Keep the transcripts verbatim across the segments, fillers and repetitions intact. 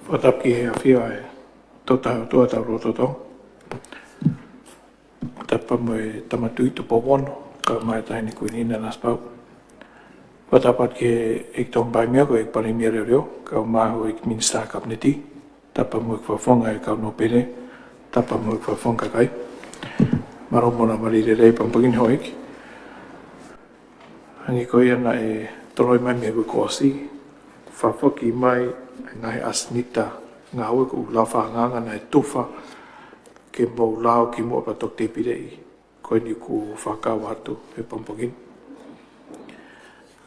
Fakatapu ki he ʻAfio ʻa e Toketā ʻOtua Tauloto Tonga. Tapu mo e Tama Tuʻi Tupou Ono, kae ʻumaʻā e Taʻahine Kuini Nanasipauʻu. Fakatapu atu ki he ʻEiki Tongatapu Paʻimia, ko e ʻEiki Palēmia Leʻoleʻo, kae ʻumaʻā e ʻEiki Minisitā Kapineti. Tapu mo e fakafofonga e kau nōpele, tapu mo e fakafofonga kakai. Mālō mo e ngaahi lelei pongipongi ni houʻeiki. Hangē ko ia naʻe toloi mai mei he uike kuo ʻosi, fakafoki mai e ngaahi ʻasenita ngāue ko e lau fakaangaanga naʻe tufa ke mou lau kimuʻa pea toki tēpileʻi. Ko eni ʻoku fakakau atu he pongipongi ni.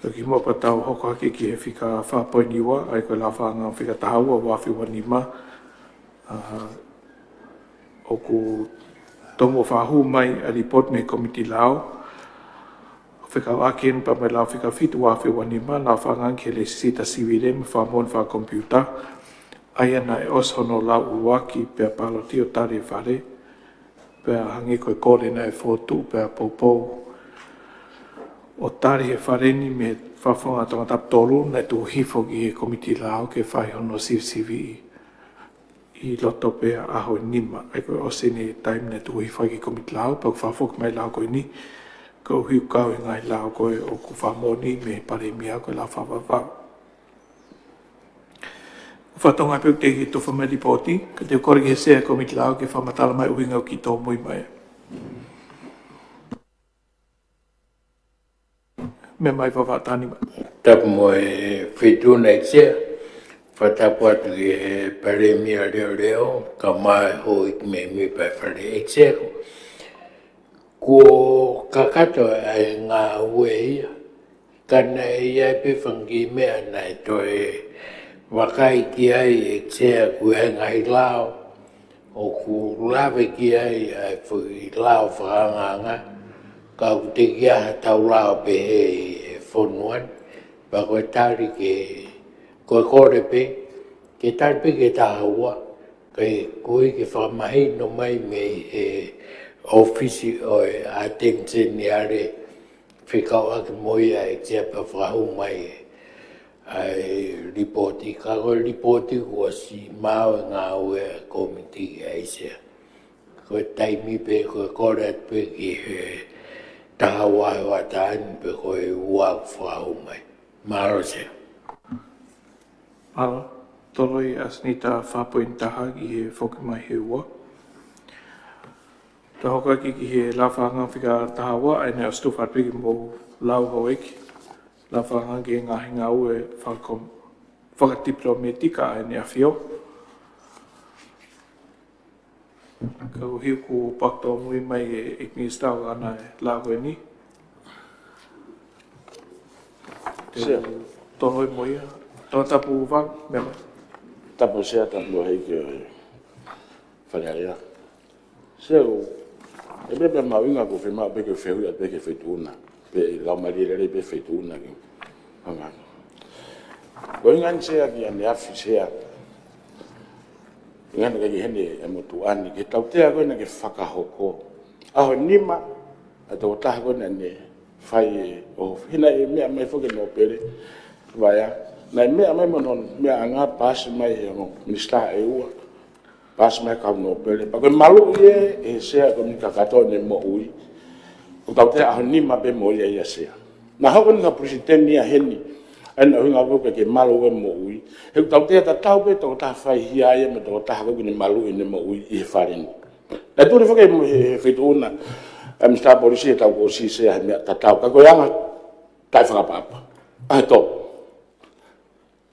Ka kimuʻa pea tau hoko hake ki he fika fā poini ua, ʻa ia ko e lau fakaangaanga fika taha ua, ua afe ua nima, ʻa, ʻoku tomuʻa fakahū mai ʻa e lipooti mei he Kōmiti Lao. Fekauʻaki eni pea mo e lau fika fitu ua afe ua nima, lau fakaangaanga ki he lēsisita sivile mo e fakamoʻoni fakakomipiuta. ʻA ia naʻe ʻosi hono lau ʻuluaki pea pāloti ʻo tali ʻe he Fale. Pea hangē ko e kole naʻe fokotuʻu pea poupou ʻo tali ʻe he Fale ni mei he fakafofonga Tongatapu tolu, naʻe tuku hifo ki he Kōmiti Lao ke fai hono sivisiviʻi ʻi loto pē ʻaho ʻe nima. ʻA ia ko e ʻosi eni e taimi naʻe tuku hifo ai ki he Kōmiti Lao, pea ʻoku fakafoki mai e lao ko eni, koeʻuhi ko e kau ʻi he ngaahi lao ko ē ʻoku fakamoʻoni mei he Palēmia ko e lao fakavavevave. ʻOku fatongia pē ʻoku teʻeki tufa mai e lipooti, ka te u kole ki he Sea Kōmiti Lao ke fakamatala mai ʻuhinga ʻoku kiʻi tōmui mai. Meʻa mai Fafatani mai. Tapu mo e Feituʻuna ʻEiki Sea, fakatapu atu ki he Palēmia Leʻoleʻo, kae ʻumaʻā e houʻeiki mēmipa ʻo e Fale ʻEiki Sea. Kuo kakato ʻa e ngāue ia, ka naʻe ʻi ai pē fanga kiʻi meʻa naʻe toe vakai ki ai ʻEiki Sea, ko e ngaahi lao ʻoku lave ki ai ʻa e foʻi lao fakaangaanga, ka ʻoku teʻeki ai ha tau lao pehē ʻi he fonua ni, pea ko e tali ke, ko e kole pē, ke tali pē ki he taha ua, kae koeʻuhi ke fakamahino mai mei he ʻōfisi ʻo e ʻAteni Seniale, fekauʻaki mo ia ʻEiki Sea pea fakahū mai ʻa e lipooti, ka ko e lipooti kuo ʻosi maʻu e ngāue ʻa e Kōmiti ʻEiki Sea. Ko e taimi pē, ko e kole atu pē ki he taha ua he hoʻatā ni pe ko e ua kuo fakahū mai. Mālō Sea. Mālō, toloi ʻasenita fā poini taha ki he foki mai he ua. Tau hoko atu ki he lau fakaangaanga fika taha ua, ʻa ia naʻe ʻosi tufa atu pē ke mou lau houʻeiki. Lau fakaangaanga ki he ngaahi ngāue fakakom-, fakatipilōmētika ʻa ʻEne ʻAfio. Koeʻuhi kuo pātōmui mai e ʻEiki Minisitā ʻo ʻAna e lao ko eni. Te Sea. Toloi mo ia. Tongatapu Vang, meʻa mai. Tapu Sea, tapu mo e houʻeiki Fale Alea. Sea, ʻe meʻa pē mahuʻinga ko e fiemaʻu pē ke fehuʻi atu pē ki he Feituʻuna. Pea ʻe lau mai lelei pē Feituʻuna ki. Hanga. Ko e ʻuhinga eni Sea ki ʻaneafi Sea. ʻUhinga naʻe ʻikai ke ʻi heni e motuʻa ni, ke tautea ko ē naʻa ke fakahoko. ʻAho ʻe nima, ʻa e tokotaha ko ē naʻa ne fai e ʻohofi. Hina e meʻa mai foki e nōpele. Vaea, naʻe meʻa mai mo hono meʻaʻanga, paasi mai he ongo minisitā ʻe ua. Paasi mai kau nōpele. Pea ko e maluʻi ē, ʻe he Sea Kōmiti Kakato ʻene moʻui. ʻOku tautea ʻaho ʻe nima pē mo ia ia Sea. Naʻa hoko eni ko e palesiteni ia heni. ʻA ia naʻe ʻuhinga ko ē ke malu e moʻui. He ʻoku tautea tatau pē tokotaha faihia ia mo e tokotaha ko ē kuo ne maluʻi ʻene moʻui ʻi he Fale ni. Naʻe tuli foki mo e Feituʻuna, ʻa e Minisitā Polisi he taʻu kuo ʻosi Sea he meʻa tatau. Ka ko e anga taʻefakaʻapaʻapa. ʻA e tō.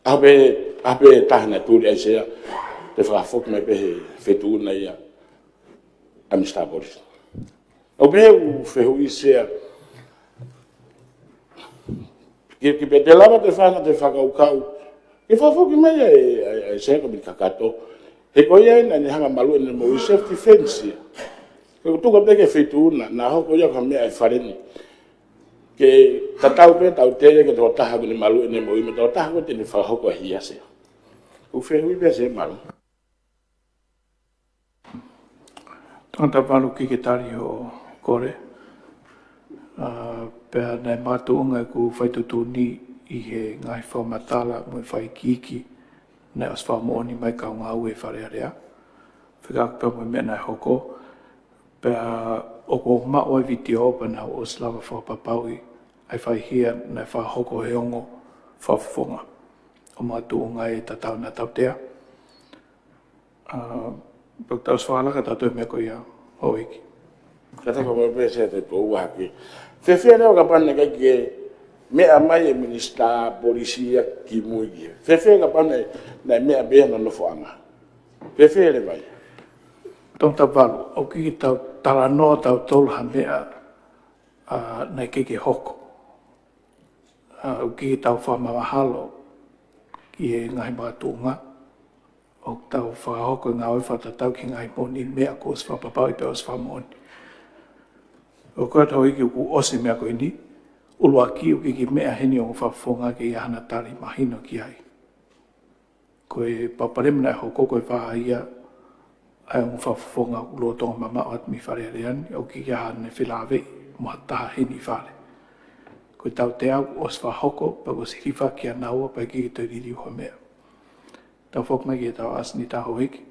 ʻAho pē, ʻaho pē taha naʻe tuli ai Sea, toe fakafoki mai pē he Feituʻuna ia ʻa e Minisitā Polisi. ʻOku pehē ʻeku fehuʻi Sea. Ke, ke pehē te lava toe fanga toe fakakaukau. Ke fakafoki mai ʻa e, ʻa e, ʻa e Sea Kōmiti Kakato. He ko ia ē naʻa ne hanga ʻo maluʻi ʻene moʻui self defense ia. Ko e tuku pē ki he Feituʻuna, naʻa hoko ia ko e meʻa ʻa e Fale ni. Ke tatau pē tautea ki he tokotaha kuo ne maluʻi ʻene moʻui mo e tokotaha ko ē te ne fakahoko ʻa e hia Sea. ʻOku fehuʻi pē Sea, mālō. Tangata valu ki ke tali hoʻo kole. ʻA, pea naʻe makatuʻunga ʻeku fai tuʻutuʻuni ʻi he ngaahi fakamatala mo e fai iiki naʻe ʻosi fakamoʻoni mai kau ngāue ʻi Fale Alea. Fekauʻaki pea mo e meʻa naʻe hoko, pea ʻoku ou maʻu ʻa e vitiō pea naʻa ku ʻosi lava fakapapauʻi ʻa e faihia naʻe fakahoko he ongo fakafofonga ʻo makatuʻunga ʻi he tatau naʻa tautea. ʻA, pea tau ʻosi fakalaka tautolu e meʻa ko ia, Houʻeiki. Ka tau ka pēseti ʻe tolu hake. Fēfē leva kapau naʻe ʻikai ke meʻa mai e Minisitā Polisi ia ki mui ki he. Fēfē kapau naʻe, naʻe meʻa pē ia hono nofoʻanga. Fēfē leva ia. Tong tau valu, ʻoku ʻikai ke tau talanoa tautolu ha meʻa, ʻa, naʻe ʻikai ke hoko. ʻA, ʻoku ʻikai ke tau fakamahalo ki he ngaahi makatuʻunga. ʻOku tau fakahoko e ngāue fakatatau ki he ngaahi moʻoni meʻa kuo ʻosi fakapapauʻi pea ʻosi fakamoʻoni. ʻOku ʻatā Houʻeiki ʻoku ʻosi e meʻa ko eni, ʻuluaki ʻoku ʻikai ke meʻa heni ongo fakafofonga ke ʻi ai hano tali mahino ki ai. Ko e palopalema naʻe hoko ko e fā ia ʻa e ongo fakafofonga ʻoku lolotonga mamaʻo atu mei Fale Alea ni, ʻoku ʻikai ke ʻi ai hano felāveʻi mo ha taha heni ʻi Fale. Ko e tautea ʻoku ʻosi fakahoko, pea ʻoku ʻosi hilifaki kia naua, pea ʻikai ke toe liliu ha meʻa. Tau foki mai ki he tau ʻasi ni, Houʻeiki.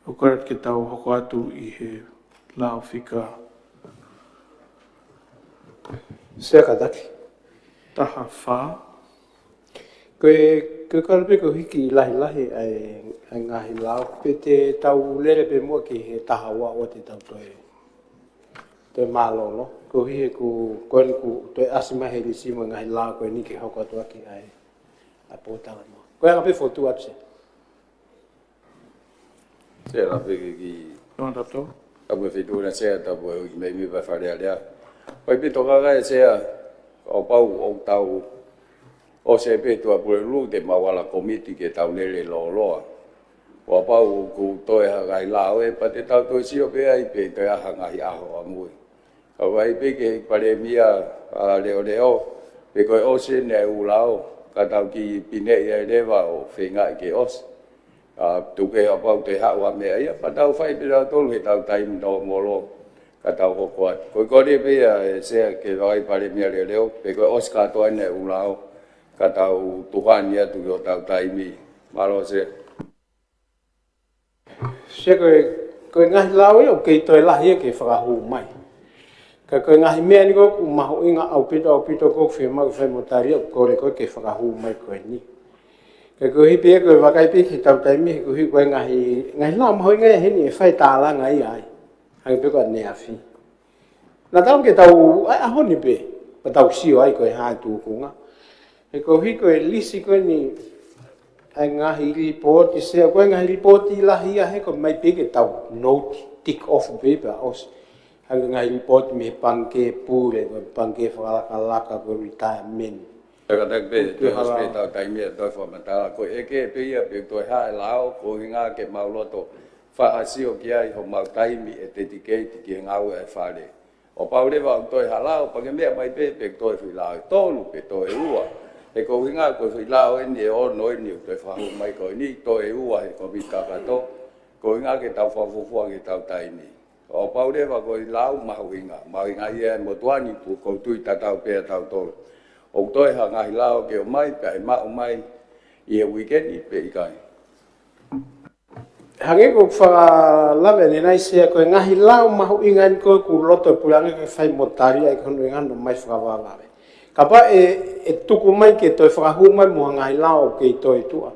ʻOku ʻatā ke tau hoko atu ʻi he lao fika Sea, kātaki. Taha fā. Ko e, ko e kalo pē ko e hiki lahilahi ʻa e, ʻa e ngaahi lao. Pe te tau lele pē muʻa ki he taha ua ʻo te tau toe, toe mālōlō. Koeʻuhi he ʻoku, ko eni ʻoku toe ʻasi mai he lisi mo e ngaahi lao ko eni ke hoko atu ʻaki ʻa e, ʻa e pōtalanoa. Ko e anga pē fotu atu Sea. Sea, lape ke ki. Tōna tato. Tapu e feituʻu na Sea, tapu e ui mai mei Fale Alea. Pai pē toka kai Sea, ʻo pau ʻoku tau ʻosi pē Tuʻapulelulu te mau ala komiti ke tau lele lōloa. ʻO pau ʻoku toe ʻi ai ha ngaahi lao ē, pea te tau toe sio pē ai pe toe ʻi ai ha ngaahi ʻaho ʻamui. Ka ʻoku ʻai pē ki he Palēmia ʻa leʻoleʻo, pe ko e ʻosi eni e ʻū lao, ka tau kiʻi pineʻi ai leva ʻo feingaʻi ke ʻosi. ʻA, tuku kehe ʻo pau toe haʻu ha meʻa ia, pea tau fai pē tautolu he tau taimi tau molo, ka tau hoko atu. Ko e kole pē ia ē Sea ke vakai Palēmia leʻoleʻo, pe ko e ʻosi kātoa eni e ʻū lao, ka tau tuʻu heni atu ki hotau taimi. Mālō Sea. Sea, ko e, ko e ngaahi lao ia ʻoku kei toe lahi ia ke fakahū mai. Ka ko e ngaahi meʻa ni ko ē ʻoku mahuʻinga ʻaupito, ʻaupito ko ē ʻoku fiemaʻu ke fai mo tali ʻoku kole ko ē ke fakahū mai ko eni. Ka koeʻuhi pē ko e vakai pē ki he tau taimi he koeʻuhi ko e ngaahi, ngaahi lao mahuʻinga ia heni ʻe fai tālanga ia ai. Hangē pē ko ʻaneafi. Naʻa tau ke tau, ʻai ʻaho ni pē, pea tau sio ai ko e hā e tūkunga. He koeʻuhi ko e lisi ko eni, ʻa e ngaahi lipooti Sea, ko e ngaahi lipooti lahi ia he ko e ʻomai pē ke tau note, tick off pē pea ʻosi. Hangē ngaahi lipooti mei he Pangikē Pule, ko e Pangikē Fakalakalaka, ko e retirement. Kātaki pē, ʻoku toe ʻosi hala pē tau taimi ʻe toe fakamatala, ko e ʻeke pē ia pe toe hā e lao, ko e ʻuhinga ke mau loto fakasio ki ai homau taimi ʻe dedicate ki he ngāue ʻa e Fale. ʻO pau leva ʻoku toe hala ʻo pau ke meʻa mai pē, pe toe foʻi lao ʻe tolu, pe toe ua. He ko e ʻuhinga ko e foʻi lao eni ʻe ono eni ʻoku toe fakahū mai ko eni, toe ua he komiti kakato. Ko e ʻuhinga ke tau fakafuofua ki he tau taimi. ʻO pau leva ko e lao mahuʻinga, mahuʻinga ia ʻi he motuʻa ni, pea ʻoku ou tui tatau pē ʻa tautolu. ʻOku toe ʻi ai ha ngaahi lao ke ʻomai, pea ʻe maʻu mai ʻi he uike ni pe ʻikai. Hangē ko e fakalave ʻanenai Sea, ko e ngaahi lao mahuʻinga eni ko ē ʻoku loto e puleʻanga ke fai mo tali ai ko hono ʻuhinga ʻoku ʻomai fakavavevave. Kapau ʻe, ʻe tuku mai ke toe fakahū mai mo ha ngaahi lao ʻoku kei toe tuʻa,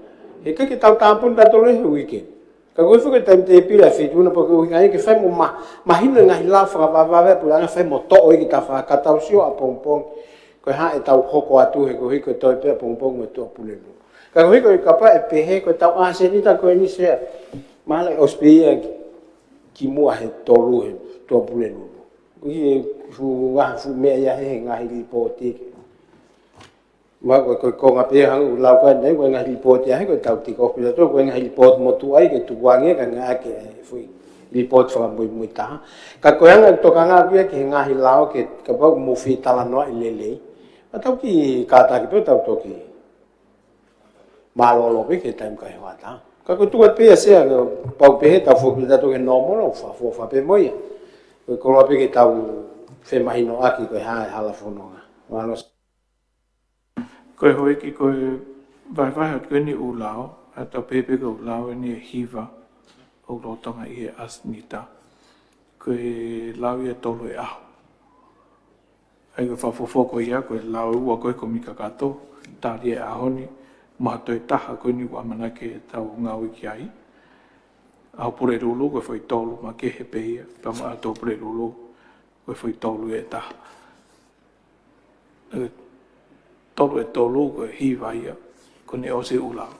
he ʻikai ke tau tāpuni tautolu he uike ni. Ka ko e foki e timetable ʻa e feituʻu na pea ko e ʻuhinga ia ke fai mo ma-, mahino e ngaahi lao fakavavevave ʻa e puleʻanga fai mo toʻo ia ki tafaʻaki ka tau sio ʻapongipongi. Ko e hā ʻetau hoko atu he koeʻuhi ko e toe pē ʻapongipongi mo e Tuʻapulelulu. Ka koeʻuhi ko e kapau ʻe pehē ko e tau ʻasenita ko eni Sea, mahalo ʻe ʻosi pē ia ki, kimuʻa he tolu he Tuʻapulelulu. Koeʻuhi e fuʻu ngaahi fuʻu meʻa ia he ngaahi lipooti. Ma ko e, ko e konga pē hangē ko e lau ko eni, ko e ngaahi lipooti ia he ko e tau tick off pē tautolu, ko e ngaahi lipooti motuʻa ia ke tukuange ka ngā ke foʻi lipooti fakamuimui taha. Ka ko e anga e tokanga ʻaku ia ki he ngaahi lao ke kapau ʻoku mou fie talanoaʻi lelei, pea tau kiʻi kātaki pē tau toki mālōlō pē ki he taimi kae hoʻatā. Ka ko e tuku atu pē ia Sea, kapau pehē tau foki tautolu ki he normal, ʻo fakafuofua pē mo ia. Ko e koloa pē ke tau femahinoʻaki ko e hā e hala fononga. Mālō. Ko e Houʻeiki ko e vahevahe atu ko eni ʻū lao, ʻA e tau pehē pē ko e lao eni ʻe hiva ʻoku lolotonga ʻi he ʻasenita. Ko e lao ia ʻe tolu he ʻaho. ʻA ia ko e fakafuofua ko ia, ko e lao ʻe ua ko ē Kōmiti Kakato, tali ʻi he ʻaho ni, mo ha toe taha ko eni ʻoku ʻamanaki ke tau ngāue ki ai. ʻAho Pulelulu ko e foʻi tolu makehe pē ia, pea mo e ʻaho Pulelulu ko e foʻi tolu ʻe taha. ʻE, tolu ʻe tolu ko e hiva ia, ko ʻene ʻosi ʻū lao.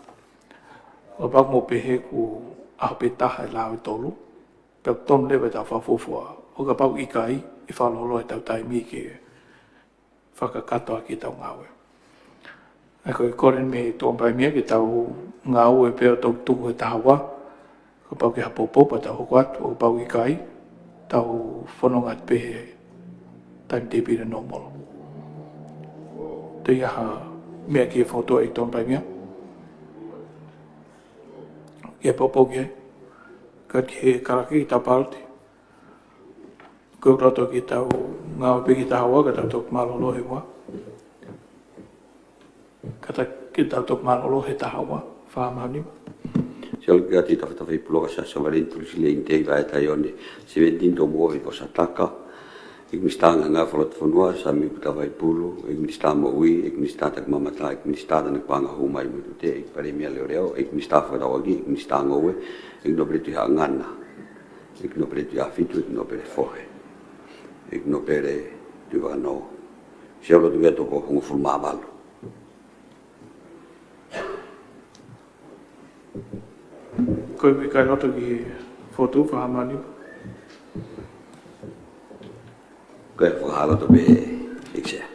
ʻO kapau ʻoku mou pehē ko e ʻaho pē taha e lao ʻe tolu, pea ʻoku tonu leva ʻetau fakafuofua. ʻO kapau ʻikai, ʻe fakalōloa ʻetau taimi ke fakakakato ʻaki ʻetau ngāue. ʻA ia ko e kole mei he Tokoni Palēmia ke tau ngāue pē ʻo tau tuku he taha ua, kapau ʻoku ʻi ai ha poupou pea tau hoko atu, ʻo kapau ʻikai, tau fononga atu pē he timetable normal. Toe ʻi ai ha meʻa ke fokotuʻu ʻe he Tokoni Palēmia? Ke poupou ki ai? Ka ki he kalake ki tau paloti. Ko e loto ke tau ngāue pē ki he taha ua, ka tau toki mālōlō he ua. Ka ta-, ke tau toki mālōlō he taha ua, fā maha nima. Sio ki he tafatafa ʻi Puloka Siaosi Valeni Tulusi Leini Tei Vaea Taione, Sevenitini Tomoua Vivosataka, ʻEiki Minisitā Ngaahi Ngāue Fakalotofonua, Samiu Kuta Vaipulu, ʻEiki Minisitā Moʻui, ʻEiki Minisitā Takimamata, ʻEiki Minisitā Tanakipaenga Hū Mai Motu Te, ʻEiki Palēmia Leoleo, ʻEiki Minisitā Fekauʻaki, ʻEiki Minisitā Ngoue, ʻEiki Nōpele Tuʻihaʻangana, ʻEiki Nōpele Tuʻiafitu, ʻEiki Nōpele Fohe, ʻEiki Nōpele Tuʻivakanō. Sio loto ki he toko hongofulu mā valu. Ko e ʻikai loto ke fokotuʻu, fā maha nima. Ko e fakahā loto pē ʻEiki Sea.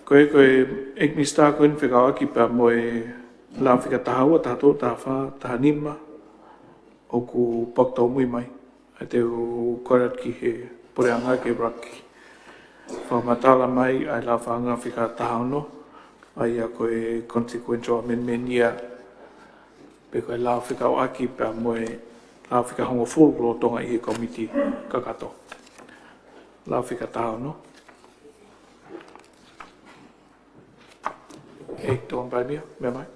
Ko e, ko e ʻEiki Minisitā ko eni fekauʻaki pea mo e lao fika taha ua, taha tolu, taha fā, taha nima, ʻoku pau ke tau muimui mai. ʻA ia te u kole atu ki he Puleʻanga ke ʻuluaki fakamatala mai ʻa e lao fakaangaanga fika taha ono, ʻa ia ko e consequential amendment ia, pe ko e lao fekauʻaki pea mo e lao fika hongofulu lolotonga ʻi he Kōmiti Kakato. Lao fika taha ono. ʻEiki Tokoni Palēmia, meʻa mai.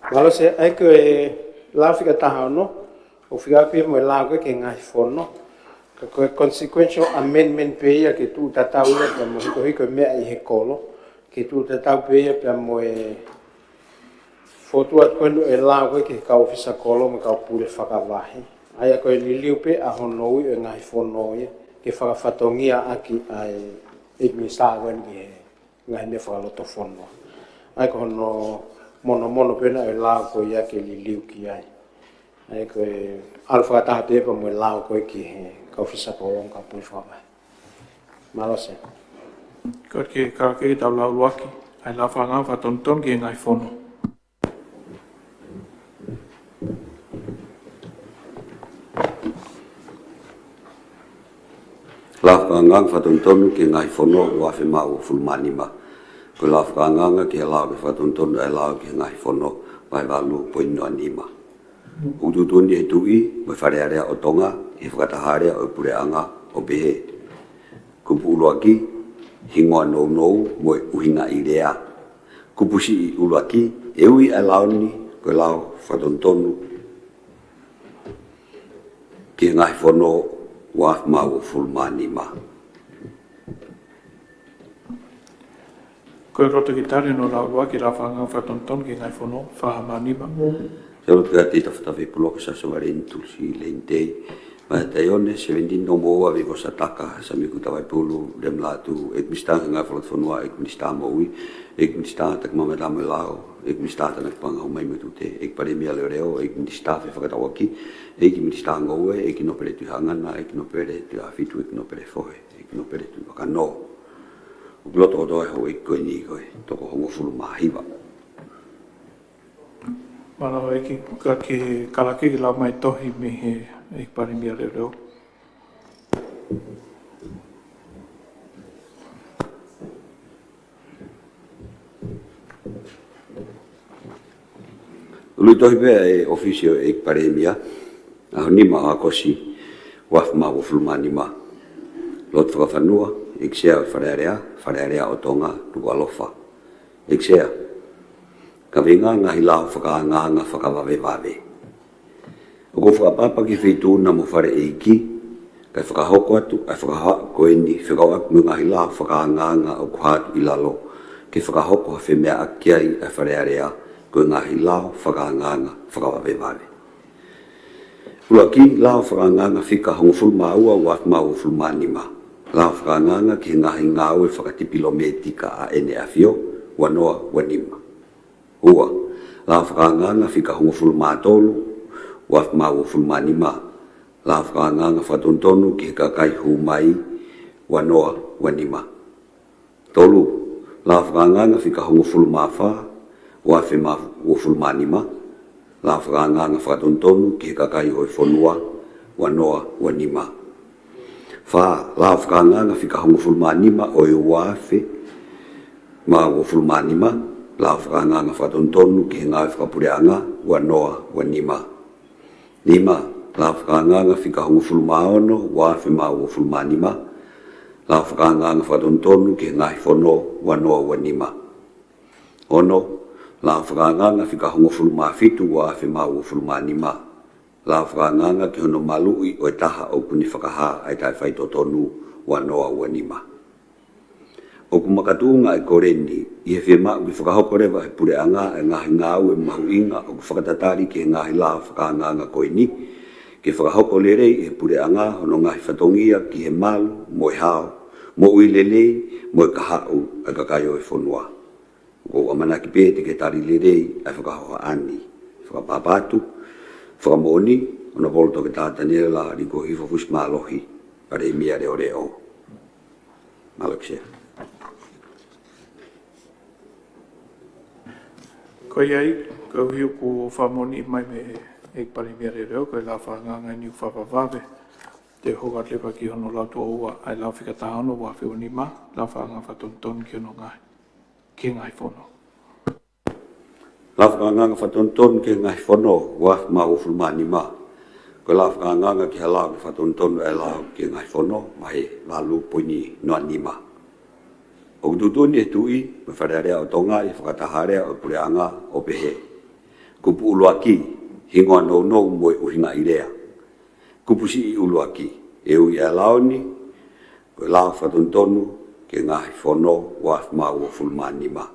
Mālō Sea, ʻa ia ko e lao fika taha ono, ʻoku fekauʻaki mo e lao ko ē ki he ngaahi fono. Ka ko e consequential amendment pē ia ke tuʻu tatau ia pea mo e hikohiko e meʻa ʻi he kolo. Ke tuʻu tatau pē ia pea mo e fokotuʻu atu ko eni ʻo e lao ko ē ki he kau ʻōfisa kolo mo e kau pule fakavahe. ʻA ia ko e liliu pē ʻa hono ui ʻo e ngaahi fono ia, ke fakafatongia ʻaki ʻa e ʻEiki Minisitā ko eni ki he ngaahi meʻa fakalotofonua. ʻA ia ko hono monomono pē ena ʻo e lao ko ia ke liliu ki ai. ʻA ia ko e ʻalu fakataha pē ia pea mo e lao ko ē ki he kau ʻōfisa kolo mo e kau pule fakavahe. Mālō Sea. Ko e kiʻi kalake ke tau lau ʻuluaki ʻa e lao fakaangaanga fakatonutonu ki he ngaahi fono. Lao fakaangaanga fakatonutonu ki he ngaahi fono ua afe mā uofulu mā nima. Ko e lao fakaangaanga ki he lao ke fakatonutonu ʻa e lao ki he ngaahi fono, vahe valu poini noa nima. ʻOku tuʻutuʻuni ʻe he Tuʻi mo e Fale Alea ʻo Tonga ʻi he fakataha alea ʻo e Puleʻanga ʻo pehē: Kupu ʻuluaki, hingoa nounou mo e ʻuhinga ʻi lea. Kupu siʻi ʻuluaki, ʻe ui ʻa e lao ni ko e lao fakatonutonu ki he ngaahi fono ua afe mā uofulu mā nima. Ko e loto ke tali hono lau ʻuluaki lao fakaangaanga fakatonutonu ki he ngaahi fono, fā maha nima. Sio loto ki he tafatafa ʻi Puloka Siaosi Valeni Tulusi Leini Tei Vaea Taione, Sevenitini Tomoua Vivosataka, Samiu Kuta Vaipulu, Lemi Lātū, ʻEiki Minisitā Ngaahi Ngāue Fakalotofonua, ʻEiki Minisitā Moʻui, ʻEiki Minisitā Takimamata mo e Lao, ʻEiki Minisitā Tanakipaenga Hū Mai Motu Te, ʻEiki Palēmia Leoleo, ʻEiki Minisitā Fefakatauʻaki, ʻEiki Minisitā Ngoue, ʻEiki Nōpele Tuʻihaʻangana, ʻEiki Nōpele Tuʻiafitu, ʻEiki Nōpele Fohe, ʻEiki Nōpele Tuʻivakanō. ʻOku loto kotoa e houʻeiki ko eni ko e toko hongofulu mā hiva. Mālō ʻEiki, ka ke kalake ke lau mai tohi mei he ʻEiki Palēmia Leoleo. Ului tohi pē ʻa e ʻŌfisi ʻo e ʻEiki Palēmia, ʻaho nima ʻo ʻAokosi, ua afe mā uofulu mā nima. Lotu fakafanua, ʻEiki Sea ʻo e Fale Alea, Fale Alea ʻo Tonga, Nukuʻalofa. ʻEiki Sea, kaveinga ngaahi lao fakaangaanga fakavavevave. ʻOku ou fakapapauʻi ki he Feituʻu na mo Fale ʻEiki, kae fakahoko atu ʻa e fakahohaʻa ko eni fekauʻaki mo e ngaahi lao fakaangaanga ʻoku hā atu ʻi lalo, ke fakahoko ha femeaʻaki ai ʻa e Fale Alea ko e ngaahi lao fakaangaanga fakavavevave. ʻUluaki, lao fakaangaanga fika hongofulu mā ua, ua afe mā uofulu mā nima. Lao fakaangaanga ki he ngaahi ngāue fakatipilōmētika ʻa ʻEne ʻAfio, ua noa ua nima. Ua, lao fakaangaanga fika hongofulu mā tolu, ua afe mā uofulu mā nima. Lao fakaangaanga fakatonutonu ki he kakai hū mai, ua noa ua nima. Tolu, lao fakaangaanga fika hongofulu mā fā, ua afe mā uofulu mā nima. Lao fakaangaanga fakatonutonu ki he kakai ʻo e fonua, ua noa ua nima. Fā, lao fakaangaanga fika hongofulu mā nima ʻo e ua afe mā uofulu mā nima. Lao fakaangaanga fakatonutonu ki he ngāue fakapuleʻanga, ua noa ua nima. Nima, lao fakaangaanga fika hongofulu mā ono, ua afe mā uofulu mā nima. Lao fakaangaanga fakatonutonu ki he ngaahi fono, ua noa ua nima. Ono, lao fakaangaanga fika hongofulu mā fitu, ua afe mā uofulu mā nima. Lao fakaangaanga ki hono maluʻi ʻo e taha ʻoku ne fakahā ʻa e taʻefaitotonu, ua noa ua nima. ʻOku makatuʻunga ʻa e kole ni ʻi he fiemaʻu ke fakahoko leva ʻe he puleʻanga ʻa e ngaahi ngāue mahuʻinga ʻoku fakatatali ki he ngaahi lao fakaangaanga ko eni, ke fakahoko lelei ʻe he puleʻanga hono ngaahi fatongia ki he malu mo e hao, moʻui lelei mo e kahaʻu ʻa e kakai ʻo e fonua. ʻOku ou ʻamanaki pē te ke tali lelei ʻa e fakahohaʻa ni. Fakapapauʻi atu, fakamoʻoni, Honourable Toketā Taniela Likohifa Fusimālohi, Palēmia Leʻoleʻo. Mālō ʻEiki Sea. Ko ia ai, koeʻuhi kuo fakamoʻoni mai mei he ʻEiki Palēmia Leʻoleʻo, ko e lao fakaangaanga eni ʻoku fakavavevave, te u hoko atu leva ki hono lau tuʻo ua ʻa e lao fika taha ono, ua afe ua nima, lao fakaangaanga fakatonutonu ki hono ngaahi, ki he ngaahi fono. Lao fakaangaanga fakatonutonu ki he ngaahi fono, ua afe mā uofulu mā nima. Ko e lao fakaangaanga ki ha lao ke fakatonutonu ʻa e lao ki he ngaahi fono, maheni valu poini noa nima. ʻOku tuʻutuʻuni ʻe he Tuʻi mo e Fale Alea ʻo Tonga ʻi he fakataha alea ʻo e puleʻanga ʻo pehē: Kupu ʻuluaki, hingoa nounou mo e ʻuhinga ʻi lea. Kupu siʻi ʻuluaki, e ui ʻa e lao ni ko e lao fakatonutonu ki he ngaahi fono, ua afe mā uofulu mā nima.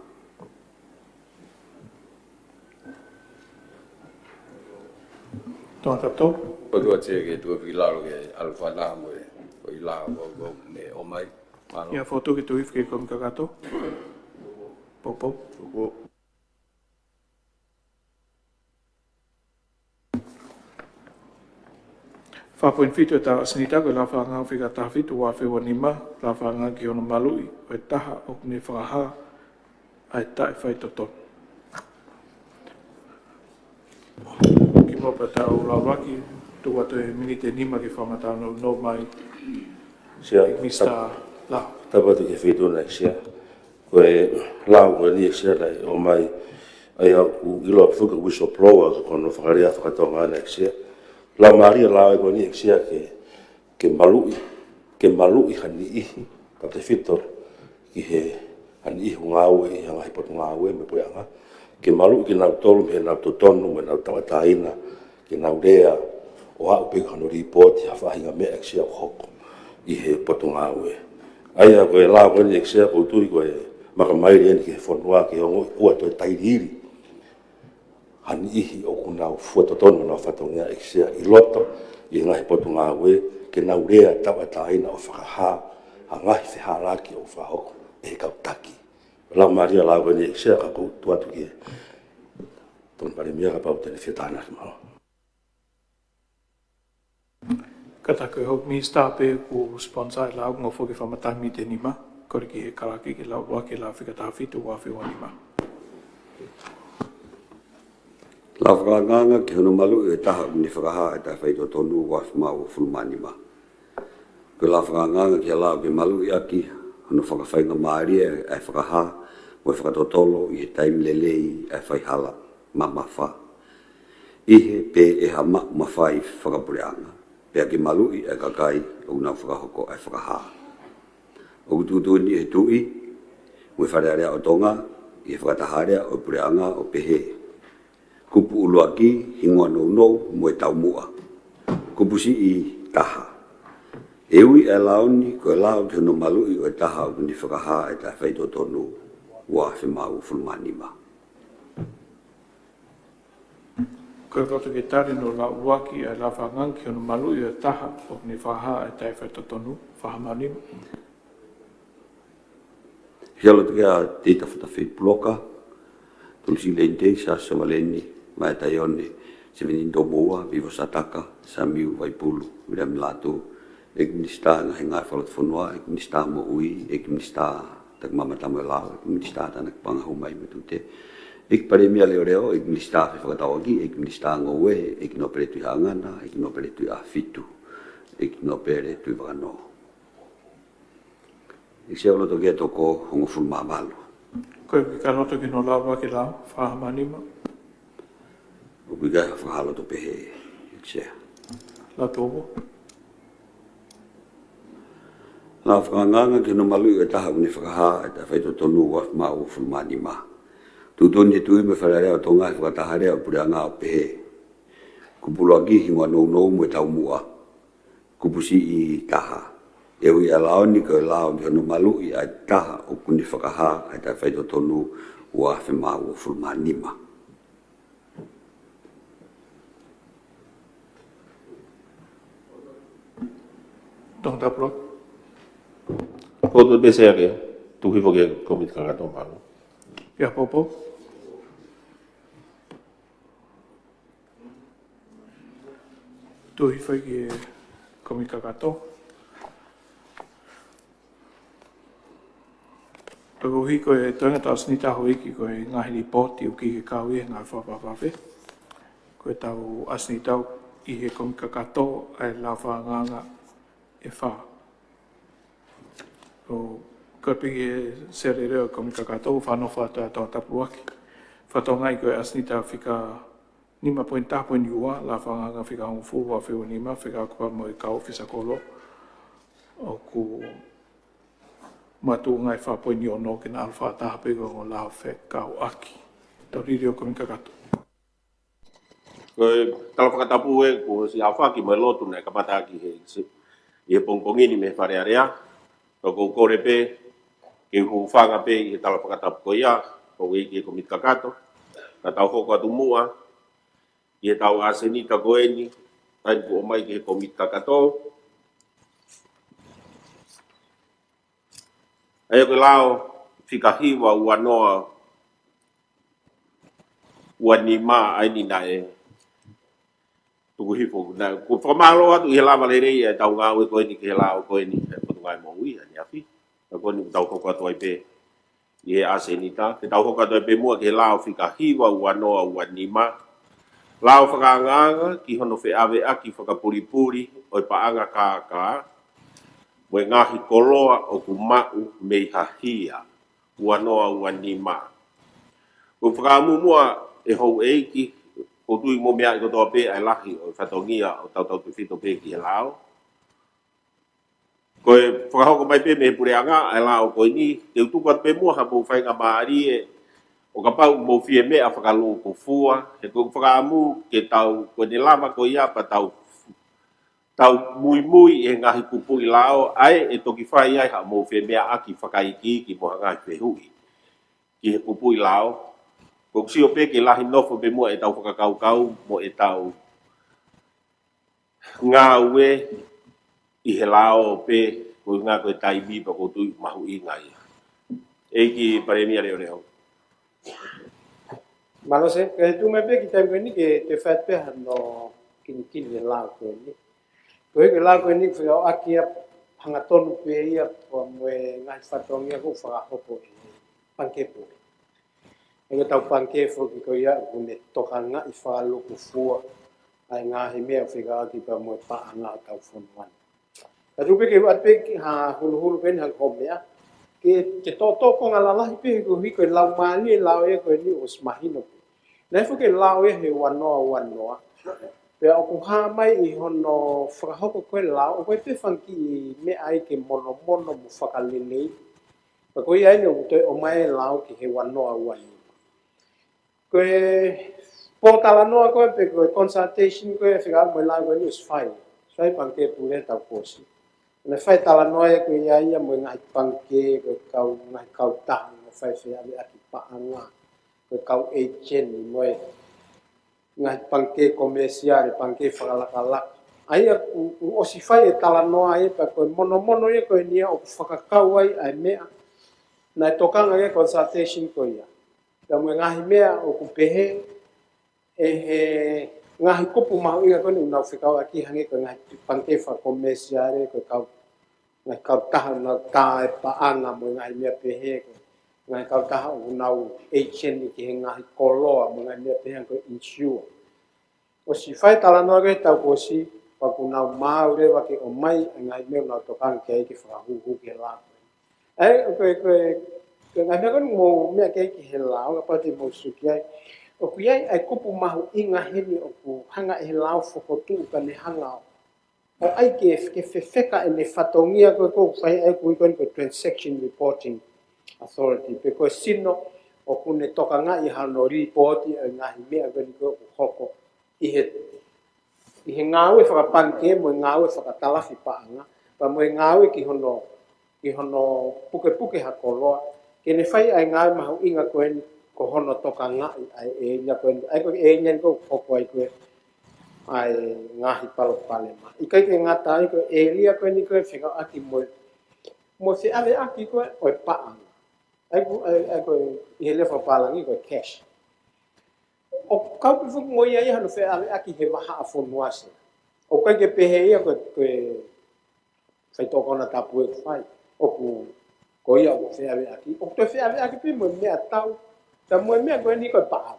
Tō tatou. Patu atu ke tuʻu ʻi lalo ke ʻalu fana mo e, ko e lao ʻoku ne ʻomai. Mālō. Ia fotu ke tuʻu ʻi ke kumi kakato. Popo. Popo. Fā poini fitu ʻa e tau ʻa Sinita, ko e lao fakaangaanga fika taha fitu, ua afe ua nima, lao fakaangaanga ki hono maluʻi ʻo e taha ʻoku ne fakahā ʻa e taʻefaitotonu. Kimuʻa pea tau lau ʻaki, tuku atu e miniti ʻe nima ke fakamatala nounou mai. Sea, Mister tap-, Lau. Tapu atu ki he Feituʻu na ʻEiki Sea. Ko e lao ko eni ʻEiki Sea naʻe ʻomai, ʻa ia ʻoku ʻiloa foki ko e whistleblower, ko hono fakalea fakatonga na ʻEiki Sea. Laumālie e lao ko eni ʻEiki Sea ke, ke maluʻi, ke maluʻi ha niʻihi, tautefito ki he ha niʻihi ʻoku ngāue ʻi ha ngaahi potungāue mo e puleʻanga, ke maluʻi kinautolu mei heʻenau totonu mo ʻenau tauʻatāina, ke nau lea ʻo aʻu pē ki hono lipooti ha faʻahinga meʻa ʻEiki Sea ʻoku hoko ʻi he potungāue. ʻA ia ko e lao ko eni ʻEiki Sea ʻoku ou tui ko e makamaile eni ki he fonua ke ongoʻi kuo toe tailiili ha niʻihi ʻoku nau fua totonu honau fatongia ʻEiki Sea ʻi loto ʻi he ngaahi potungāue, ke nau lea tauʻatāina ʻo fakahā ha ngaahi fehālaaki ʻoku fakahoko ʻe he kau taki. Laumālie e lao ko eni ʻEiki Sea, ka ʻoku ou tuku atu ki he Tokoni Palēmia kapau te ne fie tānaki. Mālō. Kātaki, ko e houʻeiki Minisitā pē ʻoku sponsor e lao, ʻoku nau foki fakamatala miniti ʻe nima, kole ki he kalake ke lau ʻaki e lao fika taha fitu, ua afe ua nima. Lao fakaangaanga ki hono maluʻi ʻo e taha ʻoku ne fakahā ʻa e taʻefaitotonu, ua afe mā uofulu mā nima. Ko e lao fakaangaanga ki ha lao ke maluʻi ʻaki hono fakafaingamālie ʻa e fakahā mo e fakatotolo ʻi he taimi lelei ʻa e faihala mamafa, ʻi he pē ʻe ha maʻu mafai fakapuleʻanga, pea ke maluʻi ʻa e kakai ʻoku nau fakahoko ʻa e fakahā. ʻOku tuʻutuʻuni ʻe he Tuʻi mo e Fale Alea ʻo Tonga ʻi he fakataha alea ʻo e Puleʻanga ʻo pehē: Kupu ʻuluaki, hingoa nounou mo e taumuʻa. Kupu siʻi taha. ʻE ui ʻa e lao ni ko e lao ki hono maluʻi ʻo e taha ʻoku ne fakahā ʻa e taʻefaitotonu ua afe mā uofulu mā nima. Ko e loto ke tali hono lau ʻuluaki ʻa e lao fakaangaanga ki hono maluʻi ʻo e taha ʻoku ne fakahā ʻa e taʻefaitotonu, fā mā nima. ʻIo, loto kia Teita Fatafei Puloka, Tulusi Leinitei, Sā Sovaleni, Maʻa Taione, Sevenini Tomoua, Vivo Sataka, Samiu Vaipulu, Viliami Lātū, ʻEiki Minisitā Ngaahi Ngāue Fakalotofonua, ʻEiki Minisitā Moʻui, ʻEiki Minisitā Takimamata mo e Lao, ʻEiki Minisitā Tānaki Paʻanga, Hū Mai mo e Tute, ʻEiki Palēmia Leoleo, ʻEiki Minisitā Fefakatauʻaki, ʻEiki Minisitā Ngoue, ʻEiki Nōpele Tuʻihaʻangana, ʻEiki Nōpele Tuʻiʻāfitu, ʻEiki Nōpele Tuʻivakanō. ʻEiki Sea, ʻoku loto ke toko hongofulu mā valu. Ko e ʻikai loto ki hono lau ʻuluaki, lau fā mā nima. ʻOku ʻikai ha fakahā loto pehē, ʻEiki Sea. Lau tō mo. Lao fakaangaanga ki hono maluʻi ʻo e taha ʻoku ne fakahā ʻa e taʻefaitotonu ua afe mā uofulu mā nima. Tuʻutuʻuni ʻe he Tuʻi mo e Fale Alea ʻo Tonga ʻi he fakataha alea ʻo e Puleʻanga ʻo pehē: Kupu ʻuluaki, hingoa nounou mo e taumuʻa. Kupu siʻi taha. ʻE ui ʻa e lao ni ko e lao ki hono maluʻi ʻa e taha ʻoku ne fakahā ʻa e taʻefaitotonu ua afe mā uofulu mā nima. Tō tapulo. Ko tu pese ake, tuku hifo ki he Kōmiti Kakato, mālō. Pea popo. Tuku hifo ki he Kōmiti Kakato. Pea ko e ʻuhi ko e toenga ʻetau ʻasenita, houʻeiki, ko e ngaahi lipooti ʻoku ʻikai ke kau ʻi he ngaahi fakavavevafe. Ko ʻetau ʻasenita ʻi he Kōmiti Kakato ʻa e lao fakaangaanga ʻe fā. ʻOku piki he Sea Leoleo ʻo e Kōmiti Kakato, fanongo atu ʻa e tō tapulo ʻaki. Fakatokangaʻi ko e ʻasenita fika nima poini taha poini ua, lao fakaangaanga fika hongofulu ʻa e fika nima, fekauʻaki pea mo e kau ʻōfisa kolo. ʻOku makatuʻunga ʻi he fā poini ono ke na ʻalu fakataha pē ko e ongo lao fekauʻaki. Tau liliu Kōmiti Kakato. Ko e tala fakatapu ē kuo ʻosi aofaki mo e lotu naʻe kamata ʻaki he, ʻi he pongipongi ni mei he Fale Alea. Ka ʻoku ou kole pē ke u hūfanga pē ʻi he tala fakatapu ko ia, houʻeiki ʻo e Kōmiti Kakato. Ka tau hoko atu muʻa ʻi heʻetau ʻasenita ko eni, ʻa eni kuo ʻomai ki he Kōmiti Kakato. ʻA ia ko e lao fika hiva ua noa ua nima ʻa eni naʻe tuku hifo. Naʻa ku fakamālō atu ʻi he lava lelei ʻetau ngāue ko eni ki he lao ko eni ʻa e Potungāue Moʻui ʻaneafi. Ka ko eni ʻoku tau hoko atu ai pē ʻi he ʻasenita, ke tau hoko atu ai pē muʻa ki he lao fika hiva ua noa ua nima. Lao fakaangaanga ki hono feʻaveʻaki fakapulipuli ʻo e paʻanga kākā mo e ngaahi koloa ʻoku maʻu mei ha hia, ua noa ua nima. ʻOku fakaʻamu muʻa ʻe houʻeiki, ʻoku ou tui mo meaʻi kotoa pē ʻa e lahi ʻo e fatongia ʻo tautautefito pē ki he lao. Ko e fakahoko mai pē mei he Puleʻanga ʻa e lao ko eni, te u tuku atu pē muʻa ha mou faingamālie ʻo kapau mou fie meʻa fakalūkufua, he ʻoku ou fakaʻamu ke tau, ko ʻene lava ko ia pea tau, tau muimui ʻi he ngaahi kupuʻi lao, ʻa ē ʻe toki fai ai ha mou fie meʻaʻaki fakaikiiki mo ha ngaahi fehuʻi ki he kupuʻi lao. ʻOku ou sio pē ke lahi nofo pē muʻa ʻetau fakakaukau mo ʻetau ngāue ʻi he lao pē, ko e ʻuhinga ko e taimi pea ʻoku ou tui ʻoku mahuʻinga ia. ʻEiki Palēmia Leoleo. Mālō Sea, ke tuʻu mai pē ki he taimi ko eni ke, ke fai pē hano kinikini he lao ko eni. Ko e lao ko eni fekauʻaki ia hangatonu pē ia pea mo e ngaahi fatongia ʻoku fakahoko ʻe he Pangikē Pule. ʻA ia ko ʻetau pangikē foki ko ia ʻoku ne tokangaʻi fakalūkufua ʻa e ngaahi meʻa fekauʻaki pea mo e paʻanga ʻo ʻetau fonua ni. Ka tuku pē ke u ʻoatu pē ha huluhulu pē eni ha kiʻi meʻa. Ke, ke toʻotoʻo konga lalahi pē he ko e hiko e laumālie e lao ē ko eni ʻoku ʻosi mahino pē. Naʻe foki e lao ia he ua noa ua noa. Pea ʻoku hā mai ʻi hono fakahoko ko ē lao, ʻoku ʻi ai pē fanga kiʻi meʻa ai ke monomono mo fakalelei. Pea ko ia eni ʻoku toe ʻomai e lao ki he ua noa ua nima. Ko e pōtalanoa ko ē pe ko e consultation ko ē fekauʻaki mo e lao ko eni ʻosi fai. Fai Pangikē Pule he taʻu kuo ʻosi. Naʻe fai talanoa ia ko ia ia mo e ngaahi pangikē, ko e kau, ngaahi kautaha, mo e fai feʻaveʻaki paʻanga, ko e kau agent mo e ngaahi pangikē komēsiale, pangikē fakalakalaka. ʻA ia ʻoku, ʻoku ʻosi fai e talanoa ia pea ko e monomono ia ko eni ia ʻoku fakakau ai ʻa e meʻa naʻe tokanga ki ai e consultation ko ia. Pea mo e ngaahi meʻa ʻoku pehē ʻe he ngaahi kupu mahuʻinga ko eni ʻoku nau fekauʻaki hangē ko e ngaahi pangikē fakakomēsiale, ko e kau, ngaahi kautaha ʻoku nau tā e paʻanga mo e ngaahi meʻa pehē, ko e ngaahi kautaha ʻoku nau agent ki he ngaahi koloa mo e ngaahi meʻa pehē ko e insure. ʻOsi fai talanoa ko ē he taʻu kuo ʻosi, pea ʻoku nau maau leva ke ʻomai e ngaahi meʻa ʻoku nau tokanga ki ai ke fakahūhū ki he lao. ʻA ia, ko e, ko e, ko e ngaahi meʻa ko eni mou meʻa ki ai ki he lao, kapau te mou sio ki ai. ʻOku ʻi ai ʻa e kupu mahuʻinga heni ʻoku hanga ʻe he lao fokotuʻu ka ne hanga ʻo ʻai ke, ke fefeka ʻene fatongia ko ē ʻoku fai ai ʻoku ui ko eni ko e Transaction Reporting Authority. Pe ko e sino ʻoku ne tokangaʻi hano lipooti ʻa e ngaahi meʻa ko eni ko ē ʻoku hoko ʻi he, ʻi he ngāue fakapangikē mo e ngāue fakatalafi paʻanga, pea mo e ngāue ki hono, ki hono pukepuke ha koloa, ke ne fai ʻa e ngāue mahuʻinga ko eni ko hono tokangaʻi ʻa e ʻēlia ko eni, ʻa ia ko e ʻēlia eni ko ē ʻoku hoko ai ko ē ʻa e ngaahi palopalema. ʻIkai ke ngata ai ko e ʻēlia ko eni ko ē fekauʻaki mo e, mo e feʻaveʻaki ko ē ʻo e paʻanga. ʻA ia ko e, ʻa ia, ʻa ia ko e ʻi he lea fakapālangi ko e cash. ʻOku kau pē foki mo ia ʻi hano feʻaveʻaki he vahaʻa fonua sea. ʻOku ʻikai ke pehē ia ko e, ko e faitoʻo konatapu ʻoku fai. ʻOku, ko ia ʻoku feʻaveʻaki. ʻOku toe feʻaveʻaki pē mo e meʻatau. Pea mo e meʻa ko eni ko e paʻanga.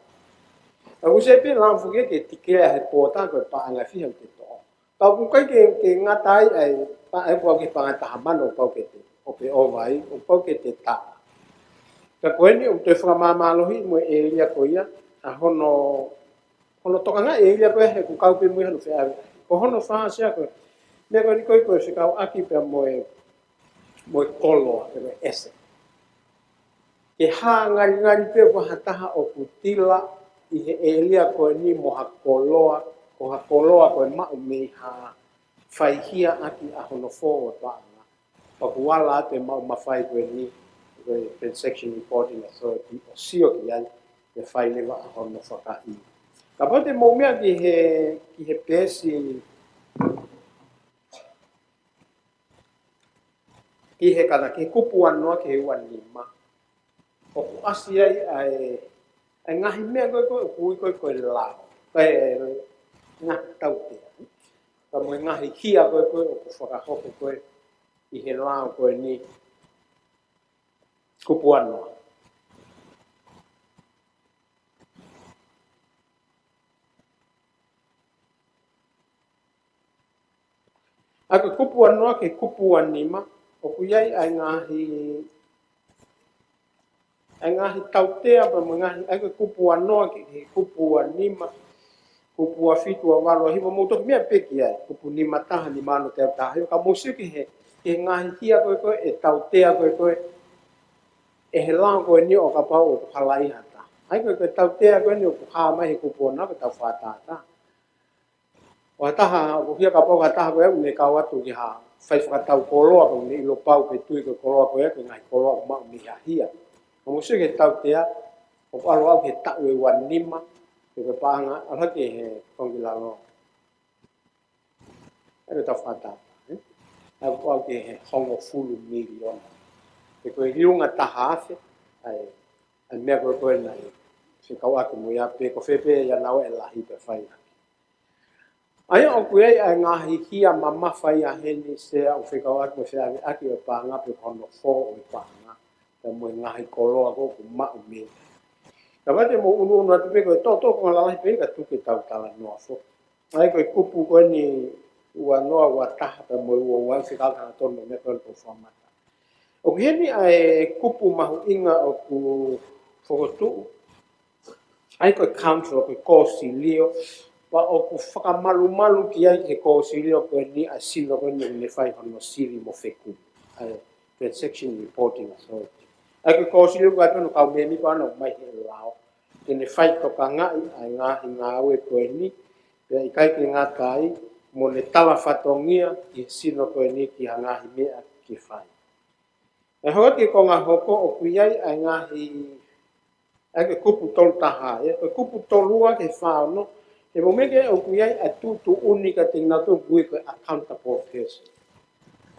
ʻOku ʻosi pē lao foki ke tikilea he pōtalanoa ko e paʻanga fiha ʻoku ke toʻo. Ka ʻoku ʻikai ke, ke ngata ai ʻa e, pa-, ʻa ia ʻoku ʻi ai e paʻanga taha mano ʻoku pau ke te, ʻo pe ʻova ai, ʻoku pau ke te tā. Ka ko eni ʻoku toe fakamāmālohiʻi mo e ʻēlia ko ia, ʻa hono, hono tokangaʻi e ʻēlia ko ia he ʻoku kau pē mo ia hano feʻaveʻaki. Ko hono fā sea ko e, meʻa ko eni ko ē ko e fekauʻaki pea mo e, mo e koloa, pe mo e asset. Ke hā ngalingali pē ʻoku ʻi ai ha taha ʻoku tila ʻi he ʻēlia ko eni mo ha koloa, ko ha koloa ko e maʻu mei ha faihiaʻaki ʻa hono fō ʻo e paʻanga. ʻOku ala atu e maʻu mafai ko eni, ko e Transaction Reporting Authority ʻo sio ki ai, ke fai leva ʻa hono fakaʻī. Kapau te mou meʻa ki he, ki he peesi, ki he kana, ki he kupu ua noa ki he ua nima. ʻOku ʻasi ai ʻa e, ʻa e ngaahi meʻa ko ē ko ē, ʻoku ui ko ē ko e lao. Ko e ngaahi tautea. Pea mo e ngaahi hia ko ē ko ē, ʻoku fakahoko ko ē ʻi he lao ko eni. Kupu ua noa. ʻA ia ko e kupu ua noa ki he kupu ua nima, ʻoku ʻi ai ʻa e ngaahi, ʻa e ngaahi tautea pea mo e ngaahi, ʻa ia ko e kupu ua noa ki he kupu ua nima, kupu ua fitu, ua valu, ua hiva, mou toki meʻa pē ki ai, kupu nima taha, nima ono, teau taha hiva, ka mou sio ki he, ki he ngaahi hia ko ē ko ē, ʻe tautea ko ē ko ē, ʻe he lao ko eni ʻo kapau ʻoku hala ai ha taha. ʻA ia ko e, ko e tautea ko eni ʻoku hā mai he kupu ua noa ko e tau fakatātā. ʻO ha taha, ʻoku hia kapau ha taha ko ē, ʻoku ne kau atu ki ha fai fakatau koloa, ʻoku ne ʻilo pau pe tui ko e koloa ko ē, ko e ngaahi koloa ʻoku maʻu mei ha hia. Ka mou sio ki he tautea, ʻoku ʻalu au ki he taʻu ʻe ua nima, pe ko e paʻanga, ʻalu hake he konga ki lalo. ʻA ia ko e tau fakatātā, ē? ʻA ia ʻoku ʻalu ki he hongofulu miliona. Pe ko e liunga taha afe, ʻa e, ʻa e meʻa ko ē ko ē naʻe fekauʻaki mo ia pe ko fē pē ia naua ʻe lahi pea fai hake. ʻA ia ʻoku ʻi ai ʻa e ngaahi hia mamafa ia heni sea ʻoku fekauʻaki mo e feʻaveʻaki ʻo e paʻanga pe ko hono fō ʻo e paʻanga. Pea mo e ngaahi koloa ko ē ʻoku maʻu mei. Kapau te mou ʻunuʻunu atu pē ko e tō, tō ko e lalahi pē ka tuku ke tau talanoa foki. ʻA ia ko e kupu ko eni ua noa, ua taha pea mo e ua ua, fekauʻaki hangatonu mo e meʻa ko eni ʻoku fakamata. ʻOku ʻi heni ʻa e kupu mahuʻinga ʻoku fokotuʻu. ʻA ia ko e council, ko e kōsilio, Pea ʻoku fakamalumalu ki ai he kōsilio ko eni ʻa e sino ko eni ʻoku ne fai hono sivi mo fekumi. ʻA e Transaction Reporting Authority. ʻA ia ko e kōsilio ko ē ʻoku ʻi ai hono kau mēmipa ʻoku nau ō mai he lao ke ne fai tokangaʻi ʻa e ngaahi ngāue ko eni, pea ʻikai ke ngata ai, mo ne tala fatongia ʻi he sino ko eni ki ha ngaahi meʻa ke fai. ʻE hoko atu ki he konga hoko ʻoku ʻi ai ʻa e ngaahi, ʻa e kupu tolu taha, ʻa e kupu tolu ua ki he fā ono, he mo meke ʻoku ʻi ai ʻa e tuʻutuʻuni kiate kinautolu ʻoku ui ko e accountable person.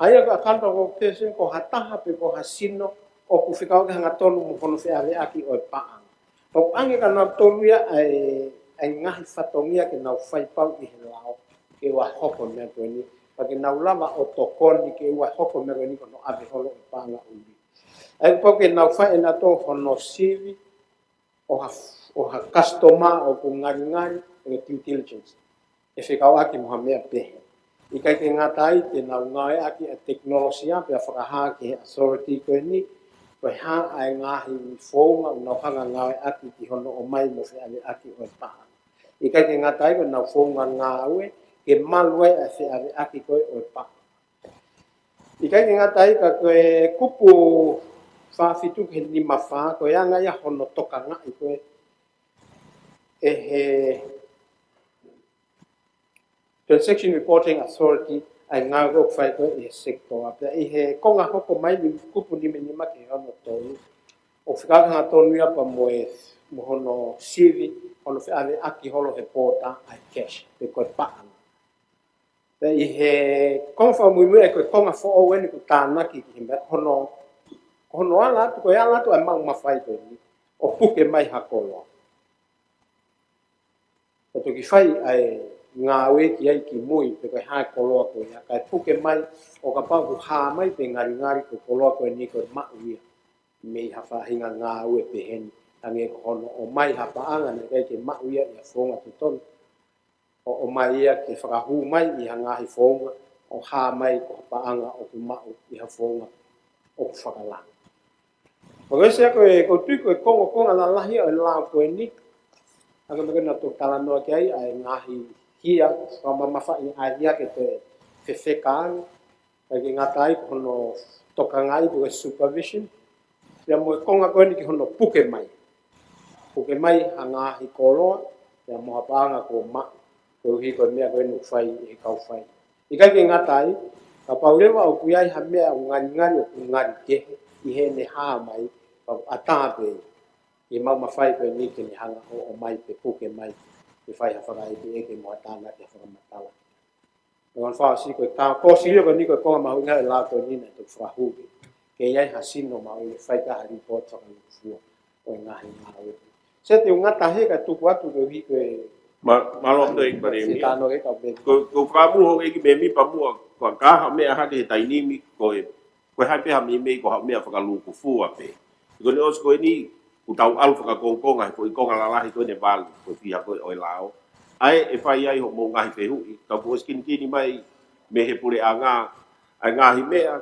ʻA ia ko e accountable person ko ha taha pe ko ha sino ʻoku fekauʻaki hangatonu mo hono feʻaveʻaki ʻo e paʻanga. Pea ʻoange kia nautolu ia ʻa e, ʻa e ngaahi fatongia ke nau fai pau ʻi he lao, ke ʻoua hoko e meʻa ko eni, pea ke nau lava ʻo tokoni ke ʻoua hoko e meʻa ko eni ko hono ʻave holo ʻo e paʻanga ʻuli. ʻA ia kuo pau ke nau fai ʻe nautolu hono sivi ʻo ha, ʻo ha customer ʻoku ngalingali ʻi he due diligence. ʻE fekauʻaki mo ha meʻa pehē. ʻIkai ke ngata ai, te nau ngāueʻaki ʻa e tekinolosia pea fakahā ki he authority ko eni, ko e hā ʻa e ngaahi founga ʻoku nau hanga ngāueʻaki ki hono ʻomai mo feʻaveʻaki ʻo e paʻanga. ʻIkai ke ngata ai, ko ʻenau founga ngāue ke malu ai ʻa e feʻaveʻaki ko ē ʻo e paʻanga. ʻIkai ke ngata ai ka ko e kupu fā fitu ki he nima fā, ko e anga ia hono tokangaʻi ko ē ʻe he Transaction Reporting Authority ʻa e ngāue ʻoku fai ko ē ʻi he sekitoa. Pea ʻi he konga hoko mai ni kupu nima nima ki he ono tolu, ʻoku fekauʻaki hangatonu ia pea mo e, mo hono sivi, hono feʻaveʻaki holo he pōta ʻa e cash, pe ko e paʻanga. Pea ʻi he konga fakamuimui ʻa e ko e konga foʻou eni ʻoku tānaki ki he meʻa ko hono, ko hono ala atu, ko e ala atu ʻa e maʻu mafai ko eni ʻo puke mai ha koloa. Ka toki fai ʻa e ngāue ki ai ki mui, pe ko e hā e koloa ko ia, kae puke mai ʻo kapau ʻoku hā mai pe ngalingali ko e koloa ko eni ko e maʻu ia mei ha faʻahinga ngāue pehē ni, hangē ko hono ʻomai ha paʻanga naʻe ʻikai ke maʻu ia ʻi ha founga totonu, ʻo ʻomai ia ke fakahū mai ʻi ha ngaahi founga, ʻo hā mai ko ha paʻanga ʻoku maʻu ʻi ha founga ʻoku fakalangi. Pea ko e ʻuhinga ko e, ʻoku ou tui ko e kongokonga lalahi ʻo e lao ko eni, ʻa ia ko e meʻa ko ē naʻa tau talanoa ki ai, ʻa e ngaahi hia, fakamamafaʻi ʻa e hia ke toe fefeka ange, ʻikai ke ngata ai ko hono tokangaʻi pe ko e supervision, pea mo e konga ko eni ki hono puke mai. Puke mai ha ngaahi koloa, pea mo ha paʻanga kuo maʻu, koeʻuhi ko e meʻa ko eni ʻoku fai ʻe he kau fai. ʻIkai ke ngata ai, kapau leva ʻoku ʻi ai ha meʻa ʻoku ngalingali ʻoku ngali kehe ʻi heʻene hā mai, pea ʻatā pē ʻi he maʻu mafai ko eni ke ne hanga ʻo ʻomai pe puke mai, ke fai ha fakaʻekeʻeke mo ha tānaki ha fakamatala. Pea ko hono fakaʻosi ko e ka, kōsilio ko eni ko e konga mahuʻinga ʻo e lao ko eni naʻe toki fakahū ke, ke ʻi ai ha sino maʻu ʻe fai ki ai ha lipooti fakalūkufua ʻo e ngaahi ngāue. Seti, ʻoku ngata he ka tuku atu koeʻuhi ko e Ma-, mālō ʻaupito ʻEiki Palēmia. Seti, tano ke ka pē. Ko, ko e fakamuʻa ʻEiki Mēmipa muʻa, ko e hā ha meʻa hake he taimi ni ko e, ko e hā pē ha meimei ko ha meʻa fakalūkufua pē. Ko eni ʻosi ko eni, ʻoku tau ʻalu fakakongokonga he foʻi konga lalahi ko eni ʻe valu, ko e fiha ko ē ʻo e lao. ʻA ē ʻe fai ai hoʻomou ngaahi fehuʻi, ka kuo ʻosi kinikini mai mei he puleʻanga ʻa e ngaahi meʻa,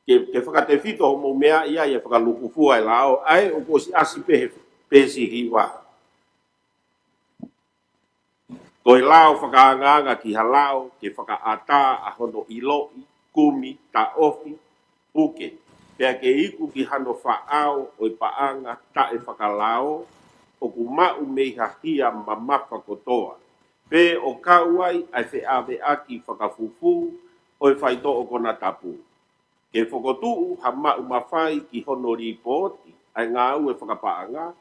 ke, ke fakatefito hoʻomou meaʻi ʻa e fakalūkufua ʻa e lao, ʻa ē ʻoku ʻosi ʻasi pē he peesi hiva. Ko e lao fakaangaanga ki ha lao ke fakaʻatā ʻa hono ʻiloʻi, kumi, taʻofi, puke, pea ke iku ki hano faʻao ʻo e paʻanga taʻefakalao ʻoku maʻu mei ha hia mamafa kotoa, pe ʻo kau ai ʻa e feʻaveʻaki fakafufū ʻo e faitoʻo konatapu. Ke fokotuʻu ha maʻu mafai ki hono lipooti ʻa e ngāue fakapaʻanga,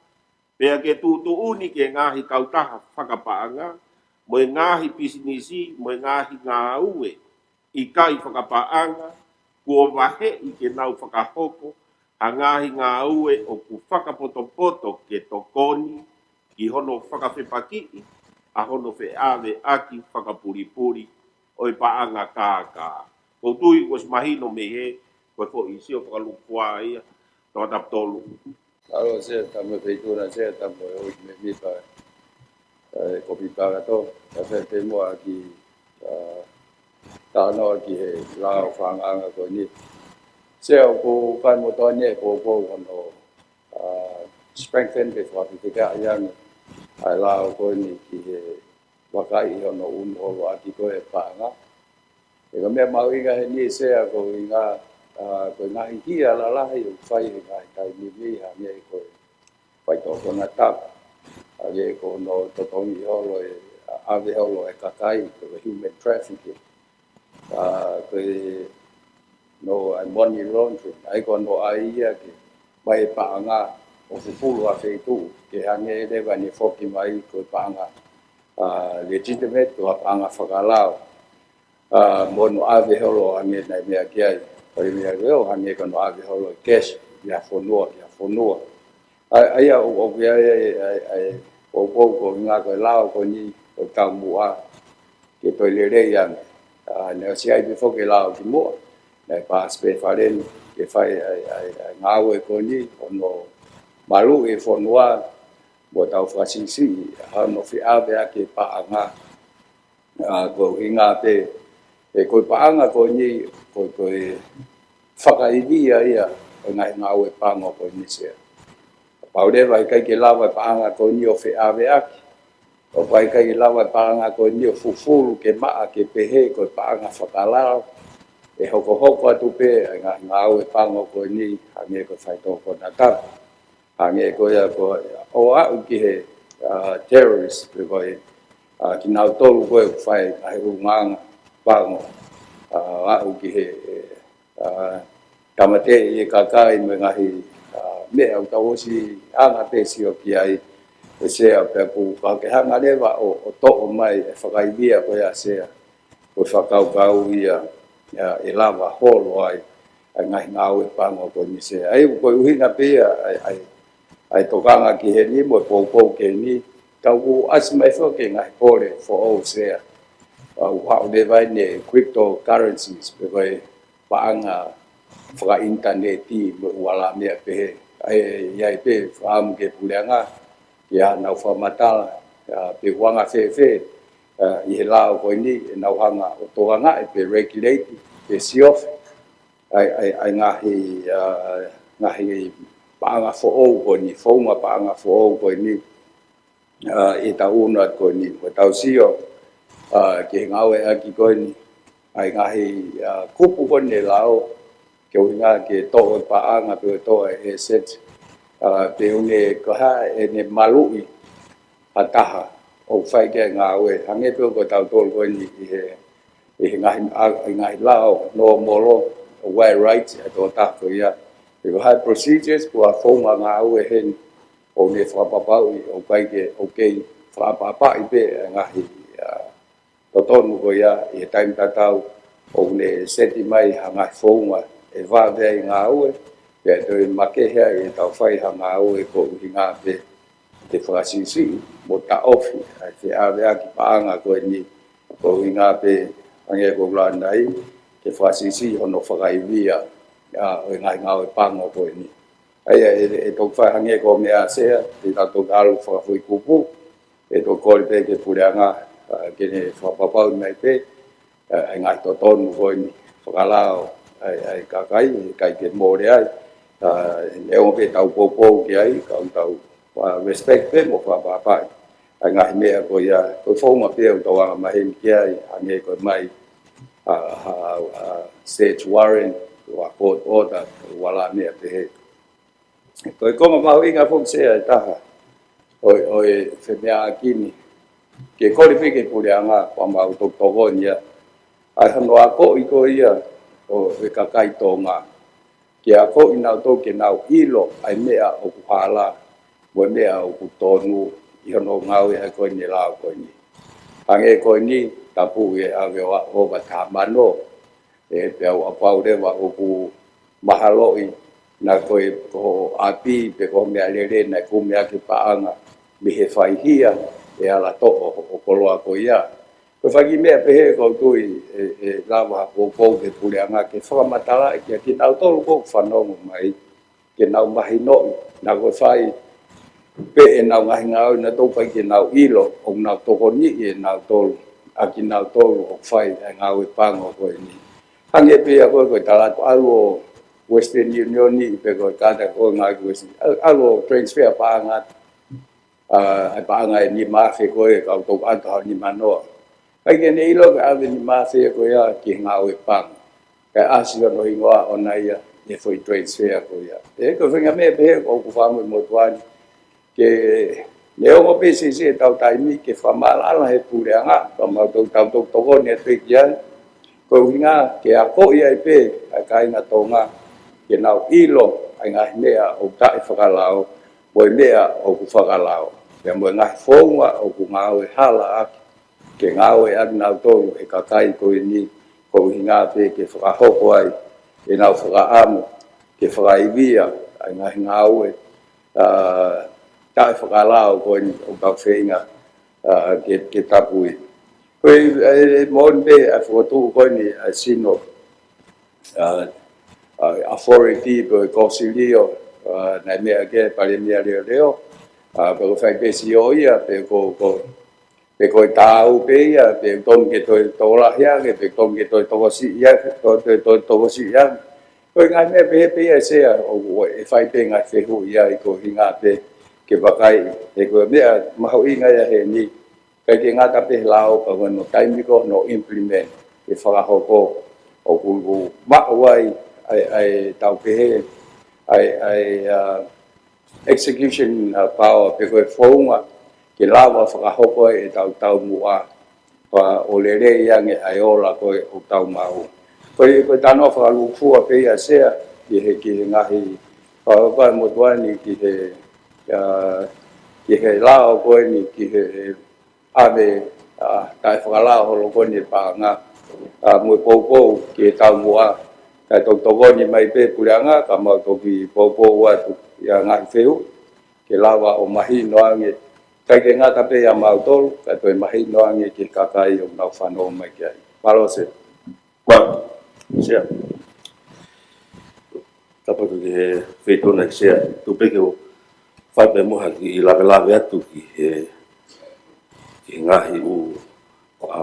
pea ke tuʻutuʻuni ki he ngaahi kautaha fakapaʻanga, mo e ngaahi pisinisi, mo e ngaahi ngāue ʻikai fakapaʻanga, kuo vaheʻi ke nau fakahoko ha ngaahi ngāue ʻoku fakapotopoto ke tokoni ki hono fakafepakiʻi ʻa hono feʻaveʻaki fakapulipuli ʻo e paʻanga kākā. ʻOku ou tui kuo ʻosi mahino mei he, ko e foʻi sio fakalūkufua ia, tokatapu tolu. Mālō Sea, tamu e feituʻu na Sea, tamu e ʻEiki Mēmipa, ʻa e Kōpita Kakato, ka fai pē muʻa ki, ʻa, talanoa ki he lao fakaangaanga ko eni. Sea, ʻoku ou fai mo tō eni e poupou hono, ʻa, strengthen pe fakafefeka ia ni. ʻa e lao ko eni ki he vakai ʻi hono ʻunu holo ʻaki ko e paʻanga. He ko e meʻa mahuʻinga heni Sea ko e ʻuhinga, ʻa, ko e ngaahi hia lalahi ʻoku fai he ngaahi taimi ni hangē ko e faitoʻo konatapu, hangē ko hono totongi holo e, ʻa, ʻave holo e kakai, ko e human trafficking. ʻA, ko e no ai money laundering, ʻa ia ko hono ʻai ia ke ʻomai e paʻanga ʻo fufulu ʻa feituʻu, ke hangē leva ʻene foki mai ko e paʻanga, ʻa, legitimate, ko e paʻanga fakalao. ʻA, mo hono ʻave holo hangē naʻe meʻa ki ai, ko e meʻa leo hangē ko hono ʻave holo e cash, ʻi ha fonua, ki ha fonua. ʻA, ʻa ia ʻoku, ʻoku ʻi ai, ʻa, ʻa, ʻa, ʻoku, ʻoku, ko e ʻuhinga ko e lao ko eni, ko e taumuʻa, ke toe lelei ange. ʻA, naʻe ʻosi ʻi ai pē foki e lao kimuʻa, naʻe paasi pē Fale ni, ke fai ʻa e, ʻa e, ʻa e ngāue ko eni, hono maluʻi e fonua, mo tau fakasiʻisiʻi, hono feʻaveʻaki e paʻanga, ʻa, ko e ʻuhinga pē, he ko e paʻanga ko eni, ko, ko e fakaivia ia, ʻo e ngaahi ngāue pango ko eni Sea. Kapau leva ʻe ʻikai ke lava e paʻanga ko eni ʻo feʻaveʻaki, ʻo ʻikai ke lava e paʻanga ko eni ʻo fufulu ke maʻa ke pehē ko e paʻanga fakalao, ʻe hokohoko atu pē ʻa e ngaahi ngāue pango ko eni, hangē ko e faitoʻo konatapu. Hangē ko ia ko, ʻo aʻu ki he, ʻa, terrorist, pe ko e, ʻa, kinautolu ko ē ʻoku fai ʻa e ʻulungaanga pango, ʻa, aʻu ki he, ʻa, tāmateʻi e kakai mo e ngaahi, ʻa, meʻa ʻoku tau ʻosi anga pē sio ki ai ʻe Sea pea ʻoku, ka ke hanga leva ʻo, ʻo toʻo mai e fakaivia ko ia Sea. Ko e fakakaukau ia, ia ʻe lava holo ai, ʻa e ngaahi ngāue pango ko eni Sea. ʻA ia ko e ʻuhinga pē ia, ʻa e, ʻa e, ʻa e tokanga ki heni mo e poupou ki heni, ka ʻoku ʻasi mai foki e ngaahi kole foʻou Sea. ʻA, ʻoku haʻu leva eni e cryptocurrencies, pe ko e paʻanga fakaʻinitaneti mo e ua lā meʻa pehē. ʻA ia, ʻi ai pē fakaʻamu ki he puleʻanga, ke ʻai haʻanau fakamatala, ʻa, pe ʻoku anga fēfē, ʻa, ʻi he lao ko eni, ʻenau hanga ʻo tokangaʻi pe regulate, pe siofi ʻa e, ʻa e, ʻa e ngaahi, ʻa, ngaahi paʻanga foʻou ko eni, founga paʻanga foʻou ko eni, ʻa, ʻi he taʻu ʻe ua ko eni, ko ʻetau sio, ʻa, ki he ngāueʻaki ko eni ʻa e ngaahi, ʻa, kupu ko eni e lao, ke ʻuhinga ke toʻo e paʻanga pe ko e toʻo e asset, ʻa, pe ʻoku ne ko e hā ʻene maluʻi ha taha ʻoku fai ki ai e ngāue, hangē pē ko tautolu ko eni ʻi he, ʻi he ngaahi, ʻa, ʻi he ngaahi lao, nōmolo, ʻa e rights ʻa e tokotaha ko ia. Pe ko e hā e procedures, ko e hā e founga ngāue heni, ʻoku ne fakapapauʻi, ʻoku ʻikai ke, ʻoku kei fakaʻapaʻapaʻi pē ʻa e ngaahi, ʻa, totonu ko ia ʻi he taimi tatau ʻoku ne seti mai ha ngaahi founga ʻe vave ai e ngāue, pea toe makehe ai ʻetau fai ha ngāue ko e ʻuhinga pē ke fakasiʻisiʻi mo taʻofi ʻa e feʻaveʻaki paʻanga ko eni, ko e ʻuhinga pē hangē ko e lau ʻanenai, ke fakasiʻisiʻi hono fakaivia, ʻa, ʻo e ngaahi ngāue pango ko eni. ʻA ia ʻe, ʻe toki fai hangē ko e meʻa Sea, te tau toki ʻalu fakafoʻi kupu, ʻe toki kole pē ki he puleʻanga, ʻa, ke ne fakapapauʻi mai pē, ʻa, ʻa e ngaahi totonu ko eni fakalao, ʻa, ʻa e kakai, ʻe ʻikai ke mole ai, ʻa, neongo pē ʻetau poupou ki ai, ka ʻoku tau, ʻa, respect pē mo fakapapauʻi ʻa e ngaahi meʻa ko ia, ko e founga pē ʻoku tau anga maheni ki ai, hangē ko e mai, ʻa, ʻa, ʻa, search warrant, ʻa e court order, ua lā meʻa pehē. Ko e konga mahuʻinga foki Sea ʻe taha ʻo e, ʻo e femeʻaʻaki ni, ke kole pē ki he puleʻanga, pea mau toki tokoni ia, ʻa hono akoʻi ko ia ʻo e kakai Tonga, ke akoʻi nautolu ke nau ʻilo ʻa e meʻa ʻoku hala mo e meʻa ʻoku tonu ʻi hono ngāueʻaki ko eni e lao ko eni. Hangē ko eni, tapu e ʻave ʻo, ʻo ʻova taha mano, ʻe, pea ʻoku pau leva ʻoku mahaloʻi naʻa ko e, ko e ʻapi pe ko e meʻalele naʻe kumi ʻaki e paʻanga mei he faihia ʻe ala toʻo ʻo e koloa ko ia. Ko e fanga kiʻi meʻa pehē ʻoku ou tui ʻe, ʻe lava ha poupou ki he puleʻanga ke fakamatalaʻi kia kinautolu ʻoku fanongo mai, ke nau mahinoʻi, naʻa ko e fai pē ʻenau ngaahi ngāue naʻa tau pehē ke nau ʻilo, ʻoku nau tokoniʻi ʻe nautolu ʻa kinautolu ʻoku fai ʻa e ngāue pango ko eni. Hangē pē ia ko e, ko e tala atu ʻalu ʻo Western Union ni, pe ko e kātaki ko e ngāue ko ē, ʻalu ʻo transfer paʻanga ʻa e paʻanga ʻe nima afe ko ē, ka ʻoku tau ʻatu ha nima noa. ʻIkai ke ne ʻilo ke ʻave nima afe ko ia ki he ngāue panga. Kae ʻasi hono hingoa ʻona ia ʻi he foʻi transfer ko ia. ʻE, ko e faʻahinga meʻa pehē ʻoku ou fakaʻamu ʻe motuʻa ni ke neongo pē siʻisiʻi ʻetau taimi ke fakamaʻalaʻala he puleʻanga, ka mau tau tau tau tokoni atu ki ai. Ko e ʻuhinga ke akoʻi ai pē ʻa e kāinga Tonga ke nau ʻilo ʻa e ngaahi meʻa ʻoku taʻefakalao mo e meʻa ʻoku fakalao, pea mo e ngaahi founga ʻoku ngāue hala ʻaki ke ngāue ʻa kinautolu he kakai ko eni, ko e ʻuhinga pē ke fakahoko ai ʻenau fakaʻamu ke fakaivia ʻa e ngaahi ngāue, ʻa, taʻefakalao ko eni ʻoku tau feinga, ʻa, ke, ke tapui. Ko e, e, e moʻoni pē ʻa e fokotuʻu ko eni ʻa e sino, ʻa, ʻa, authority pe ko e kōsilio, ʻa, naʻe meʻa ki ai e Palēmia Leoleo, ʻa, pe ko e fai pē sio ia, pe ko, ko, pe ko e tāu pē ia, pe tonu ke toe tokolahi ange, pe tonu ke toe tokosiʻi ange, toe, toe, toe tokosiʻi ange. Ko e ngaahi meʻa pehē pē ia Sea, ʻoku, ʻoku fai pē ngaahi fehuʻi ia ʻi he ʻuhinga pē ke vakai, he ko e meʻa mahuʻinga ia heni, ʻikai ke ngata pē he lao ka ko hono taimi ko hono implement, ʻe fakahoko, ʻoku, ʻoku maʻu ai ʻa e, ʻa e tau pehē, ʻa e, ʻa e, ʻa, execution, ʻa, power pe ko e founga ke lava fakahoko ai ʻetau taumuʻa, pea ʻo lelei ange ʻa e ola ko ē ʻoku tau maʻu. Ko e, ko e talanoa fakalūkufua pē ia Sea ki he, ki he ngaahi, pea, pea motuʻa ni ki he, ʻa, ki he lao ko eni ki he ʻave, ʻa, taʻefakalao holo ko eni e paʻanga, ʻa, mo e poupou ki he taumuʻa, kae tokoni mai pē puleʻanga, ka mau toki poupou atu ʻi he ngaahi fehuʻi ke lava ʻo mahino ange, ʻikai ke ngata pē ʻia mautolu, kae toe mahino ange ki he kakai ʻoku nau fanongo mai ki ai. Mālō Sea. Well, Sea. Tapu atu ki he feituʻu naʻe Sea. Tuku pē ke u fai pē mo ha kiʻi lavelave atu ki he, ki he ngaahi ʻū, ʻa,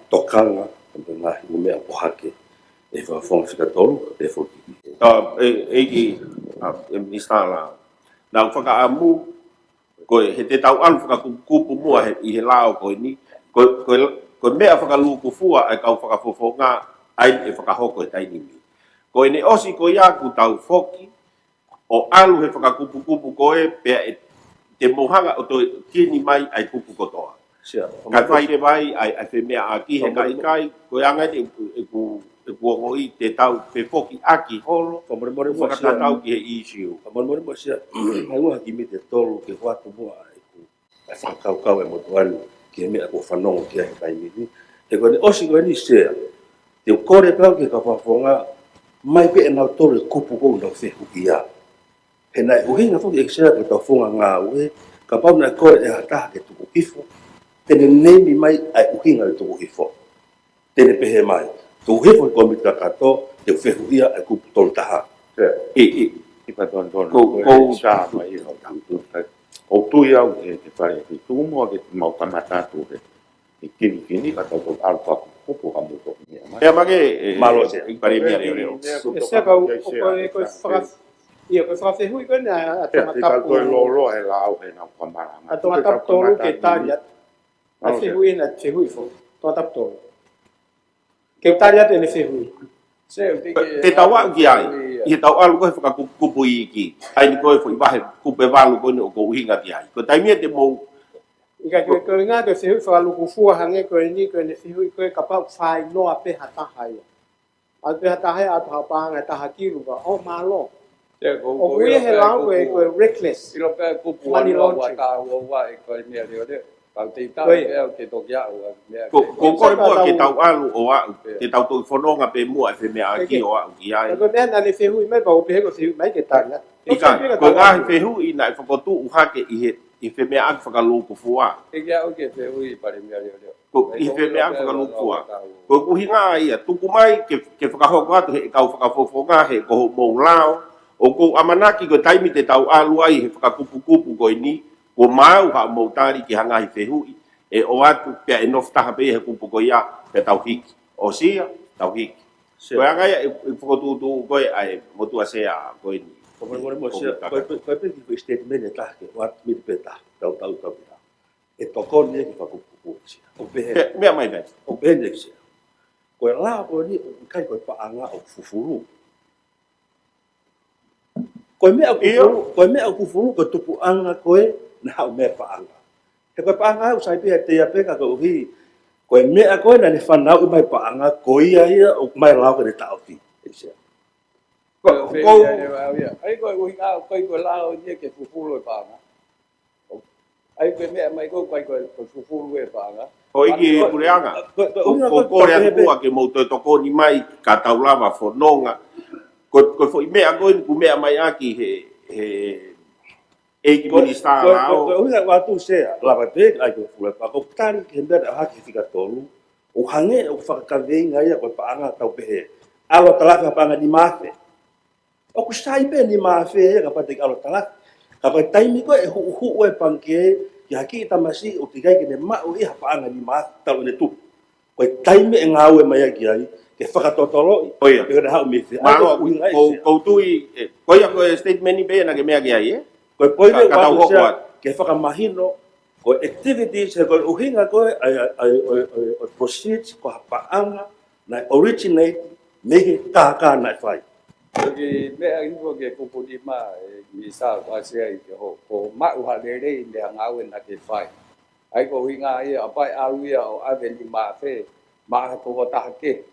tokanga, mo e ngaahi ʻū meʻa ʻoku ʻohake ʻe he Fakafofonga Fika Tolu, ʻe foki. ʻA, ʻe, ʻEiki, ʻa, ʻe Minisitā la. Naʻa ku fakaʻamu, ko e, he te tau ʻalu fakakupukupu muʻa he, ʻi he lao ko eni, ko, ko, ko e meʻa fakalūkufua ʻa e kau fakafofonga ʻa ia ʻe fakahoko he taimi ni. Ko ʻene ʻosi ko ia kuo tau foki, ʻo ʻalu he fakakupukupu ko ē pea ʻe te mou hanga ʻo toe kini mai ʻa e kupu kotoa. Sea, kae fai leva ai ʻa e, ʻa e femeʻaʻaki he kakai, ko e anga eni ʻeku, ʻeku, ʻeku ongoʻi te tau fefokiʻaki holo, fakamolemole muʻa Sea. Fakatatau ki he issue. Fakamolemole muʻa Sea, mai ua ha kiʻi miniti ʻe tolu ke hoatu muʻa ʻeku, ʻa e fakakaukau ʻa e motuʻa ni ki he meʻa kuo fanongo ki ai he taimi ni. He ko ʻene ʻosi ko eni Sea, te u kole pē au ki he kau fakafofonga, mai pē ʻe nautolu e kupu ʻoku nau fehuʻia. He naʻe ʻuhinga foki ʻEiki Sea ki he tau founga ngāue, kapau naʻe kole ʻe ha taha ke tuku hifo, te ne neimi mai ʻa e ʻuhinga ʻo e tuku hifo. Te ne pehē mai, tuku hifo he kōmiti kakato, te u fehuʻia ʻa e kupu tolu taha. Sea. ʻI, ʻi. ʻI pa ton ton. Ko, ko, ko u sa mai ʻi hau tau. ʻOku ou tui au he, he fale, he tuku muʻa ke mau kamata atu he, he kinikini, ka tau tau ʻalu fakakupukupu ka mou toki meʻa mai. Pea make, ʻe, mālō Sea. ʻEiki Palēmia Leoleo. ʻE Sea ka u, ko e, ko e faka-, ia, ko e fakafehuʻi ko eni ʻa, ʻa Sea, Tongatapu. Te tau toe lōloa he lao he nau kamala. ʻA Tongatapu tolu ke tali atu. ʻA e fehuʻi naʻe fehuʻi foki. Tongatapu tolu. Ke u tali atu ʻene fehuʻi. Sea, te ke Te tau aʻu ki ai. ʻI he tau ʻalu ko ē he fakakupukupu iiki. ʻA eni ko e foʻi vahe kupu ʻe valu ko eni ʻoku ou ʻuhinga ki ai. Ko e taimi ē te mou ʻIkai ke, ko e ʻuhinga ke fehuʻi fakalūkufua hangē ko eni ko ʻene fehuʻi ko e kapau fai noa pē ha taha ia. ʻAlu pē ha taha ia ʻatu ha paʻanga ʻe taha kilu ka, ʻo mālō. Sea, ko, ʻOku ko ʻi he lao ko e, ko e reckless. ʻIlo pē kupu money laundering. Ua taha ua ua ʻEiki Palēmia Leoleo. Kau te tau Ko e. pē au ke toki aʻu ʻa e meʻa Ko, ke ko, ko e Sea, muʻa ke tau tau aʻu ʻo aʻu. Pē. Te tau toki fononga pē muʻa ʻi he femeʻaʻaki Eke. ʻo aʻu ki ai. Ka ko e meʻa naʻa ne fehuʻi mai, pea u pehē ko e fehuʻi mai ke tali atu. ʻIkai, Ko e ko e ngaahi fehuʻi naʻe fokotuʻu hake ʻi he, ʻi he femeʻaʻaki fakalūkufua. ʻE ke aʻu ki he fehuʻi Palēmia Leoleo. Ko ʻi he femeʻaʻaki fakalūkufua. Ko e ʻuhinga ia, tuku mai ke, ke fakahoko atu he kau fakafofonga he ko hoʻomou lao. ʻOku ou ʻamanaki ko e taimi te tau ʻalu ai he fakakupukupu ko eni, kuo maau haʻamou tali ki he ngaahi fehuʻi, ʻe ʻoatu pea ʻe nofo taha pē he kupu ko ia, pea tau hiki. ʻOsi ia, tau hiki. Sea. Ko e anga ia ʻeku, ʻeku fokotuʻutuʻu ko ē ʻa e motuʻa Sea ko eni. Ko e mole mole mo Sea, ko e pē, ko e pē ki he statement ʻe taha ke, what, miti pē taha, tau, tau, tau pē taha. ʻE tokoni ia ki he fakakupu, Sea. ʻOku pehē. Meʻa, meʻa mai pē. ʻOku pehē ni, Sea. Ko e lao ko eni ʻoku ʻikai ko e paʻanga ʻoku fufulu. Ko e meʻa ʻoku fufulu, ko e meʻa ʻoku fufulu, ko e tupuʻanga ko ē naʻe haʻu mei he paʻanga. He ko e paʻanga ʻoku sai pē ia ʻe Teapeka koeʻuhi. Ko e meʻa ko ē naʻa ne fanauʻi mai paʻanga, ko ia ia ʻoku ʻomai e lao ke ne taʻofi. Sea. Ko, ko, ʻai ko e ʻuhinga, ko e, ko e lao ia ke fufulu e paʻanga. ʻAi ko e meʻa mai ko e, ko e, ko e fufulu e paʻanga. ʻOku ʻikai ko e puleʻanga. Ko, ko, ko, ko, ko e ʻuhinga ke mou toe tokoni mai ka tau lava fononga. Ko, ko e foʻi meʻa ko eni ʻoku meʻa mai ʻaki he, he, ʻEiki Minisitā lao. Ko, ko, ko e ʻuhinga ʻoku ou Sea, lava pē, ʻai ko e fufulu e paʻanga, ko e tali ki he meʻa naʻe hake he fika tolu. ʻOku hangē ʻoku fakakaveinga ia ko e paʻanga tau pehē. ʻAlu ʻo talafi ha paʻanga nima afe. ʻOku sai pē nima afe ia kapau te ke ʻalu ʻo talafi. Ka ko e taimi ko ē ʻe huʻuhuʻu e pangikē ki ha kiʻi tamasiʻi ʻoku teʻeki ai ke ne maʻu ia ha paʻanga nima afe talu ʻene tupu. Ko e taimi ʻe ngāue mai ai ki ai, ke fakatotoloʻi. ʻIo. Pe ko e haʻu mei fē. Mālō, ʻoku ou tui, ē, ko ia ko e statement ni pē naʻa ke meʻa ki ai, ē? Ko e poini ʻoku ou Sea, ke fakamahino, ko e activities, he ko e ʻuhinga ko ē, ʻai, ʻai, ʻai, ʻai, ʻai, ʻai proceeds, ko ha paʻanga, naʻe originate mei he kākā naʻe fai. Ko e kiʻi meʻa hifo ki he kupu nima, ē, Minisitā, ʻoku ʻasi ai ke ho, ko e maʻu ha lelei mei he ngāue naʻa ke fai. ʻAi ko e ʻuhinga ia, ʻa pē ʻalu ia ʻo ʻave nima afe, maʻa ha tokotaha kehe.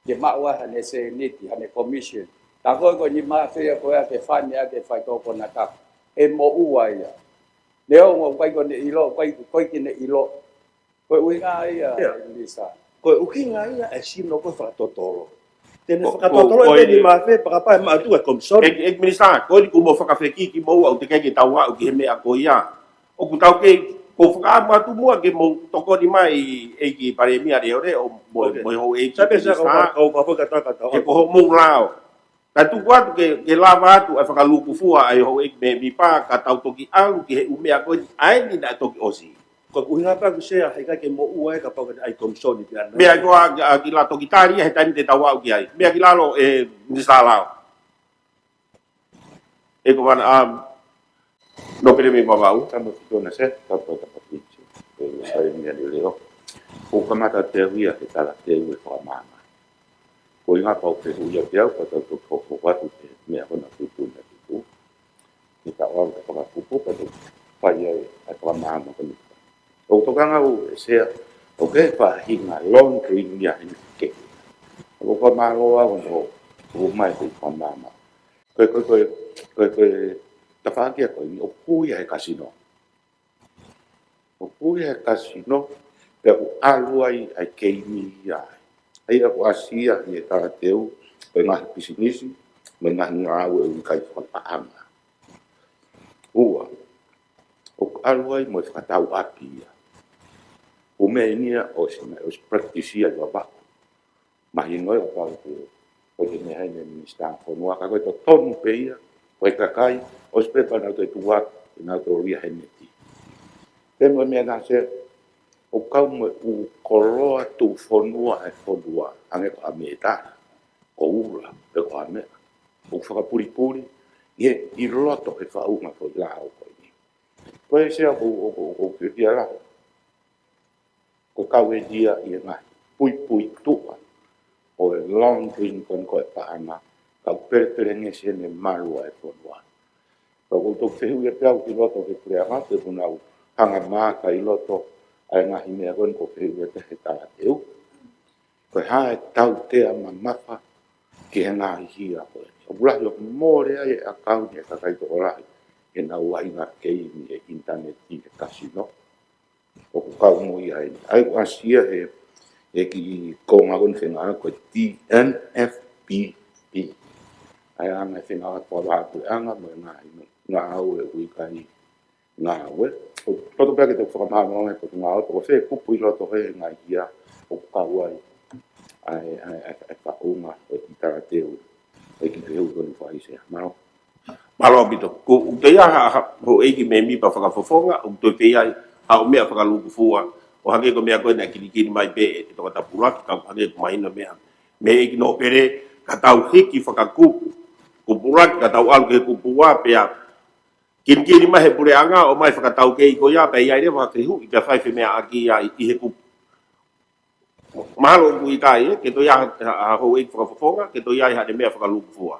Ke maʻu ai haʻane sēniti, haʻane commission. Tā ko ē ko e nima afe ia ko ē ke fai meʻa ke fai tō ko na taku. ʻE moʻua ia. Neongo ʻoku ʻikai ko ʻene ʻilo, ʻikai, ʻikai ke ne ʻilo. Ko e ʻuhinga ia, Minisitā. Ko e ʻuhinga ia ʻe sino ko e fakatotolo. Te ne fakatotolo ʻi he nima afe, pea kapau ʻe maʻu atu e komisoni. ʻEiki Minisitā, ko eni ʻoku mou fakafekiki moua ʻoku teʻeki ke tau aʻu ki he meʻa ko ia. ʻOku tau kei, ʻoku ou fakaʻamu atu muʻa ke mou tokoni mai ʻEiki Palēmia Leoleo, mo, mo e houʻeiki Minisitā. He ko hoʻomou lao. Ka tuku atu ke, ke lava atu ʻa e fakalūkufua ʻa e houʻeiki mēmipa ka tau toki ʻalu ki he ʻū meʻa ko eni ʻa eni naʻe toki ʻosi. Ko e ʻuhinga pē ʻoku Sea, heʻikai ke moʻua ia kapau ʻe ʻai komisoni pē ʻana. Meʻa ko ā, ʻa, ʻa ki la toki tali ia he taimi te tau aʻu ki ai. Meʻa ki lalo ʻe Minisitā Lao. ʻE ko mana, um, Nōpele mei Vavaʻu. Tama ki tona se, tapa tapa piti. ʻE, sai mea ni leo. ʻOku kamata teuʻi ʻa e talateu ʻe fakamaama. Ko e ʻuhinga pau ke ʻuhinga pē au, pea tau toki hoko atu ki he meʻa ko ena tupu na tupu. Ke tau ʻalu ki he fakakupu, pea tau fai ai ʻa e fakamaama ko eni. ʻOku tokanga au ʻe Sea, ʻoku ʻi ai e faʻahinga laundering ia ʻi he kehe. ʻOku fakamālō au ʻo, ʻo mai ko e fakamaama. Ko e, ko e, ko e, ko e, ko e tafaʻaki ia ko eni ʻoku ui ia he kasino. ʻOku ui ia he kasino, pea ʻoku ʻalu ai ʻa e keimi ia. ʻA ia ʻoku ʻasi ia ʻi he talateu, ko e ngaahi pisinisi, mo e ngaahi ngāue ʻoku ʻikai fakapaʻanga. Ua, ʻoku ʻalu ai mo e fakatauʻaki ia. ʻO meʻa eni ia ʻosi, ʻosi practice ia ʻi Vavaʻu. Mahino ia kapau ko e, ko e meʻa ʻa e Minisitā Fonua, ka ko e totonu pē ia, ko e kakai, ʻosi pē pea nau toe tuʻu atu, ʻe nau toe ʻalu ia he neti. Pea mo e meʻa naʻa Sea, ʻoku kau mo e ʻū koloa tuʻufonua ʻa e fonua, hangē ko ʻAmeta, ko ula, pe ko ha meʻa. ʻOku fakapulipuli, ʻi he, ʻi loto he faʻunga ko e lao ko eni. Ko e Sea ʻoku, ʻoku, ʻoku, ʻoku ke fia la. Ko e kau ʻe ia ʻi he ngaahi puipuituʻa ʻo e laundering ko eni ko e paʻanga, kau pelepelengesi ʻene malu ʻa e fonua. Ka ʻoku ou toki fehuʻi atu pē au ki loto ki he puleʻanga, pe ʻoku nau hanga maaka ʻi loto ʻa e ngaahi meʻa ko eni ʻoku ou fehuʻi atu he talateu. Ko e hā e tautea mamafa ki he ngaahi hia ko eni. ʻOku lahi ʻoku mole ai e ʻakauni ʻa e kakai tokolahi, ʻenau ʻai ngaahi keimi he ʻinitaneti he kasino. ʻOku kau mo ia ai. ʻA ia ʻoku ʻasi ia he, he kiʻi konga ko eni fengāueʻaki ko e T N F P P. ʻA ia ʻa e ngaahi fengāueʻaki fakavahaʻa ʻa e puleʻanga mo e ngaahi ngāue ʻoku ʻikai ngāue. ʻOku loto pē ke tau fakamālō he potungāue, pe ko fē kupu ʻi loto he ngaahi hia ʻoku kau ai ʻa e, ʻa e, ʻa e, ʻa e faʻunga ʻo e talateu, ʻa e kiʻi fehuʻi ko eni ʻoku fai Sea. Mālō. Mālō ʻaupito. Ko, ʻoku ʻi ai ha, ha, houʻeiki mēmipa fakafofonga, ʻoku toe ʻi ai haʻo meʻa fakalūkufua, ʻo hangē ko e meʻa ko ē naʻe kilikili mai pē ʻe Toketā Pulaki, ka hangē ʻoku mahino meʻa mei he ʻEiki Nōpele, ka tau hiki fakakupu. kupu ʻuluaki ka tau ʻalu ki he kupu ua pea kilikili mai he puleʻanga ʻo ʻomai fakataukei ko ia pea ʻi ai leva ha fehuʻi pea fai femeaʻaki ia ʻi, ʻi he kupu. Mahalo ʻoku ʻikai, ē, ke toe ʻi ai ha, ha, ha houʻeiki fakafofonga, ke toe ʻi ai haʻane meʻa fakalūkufua.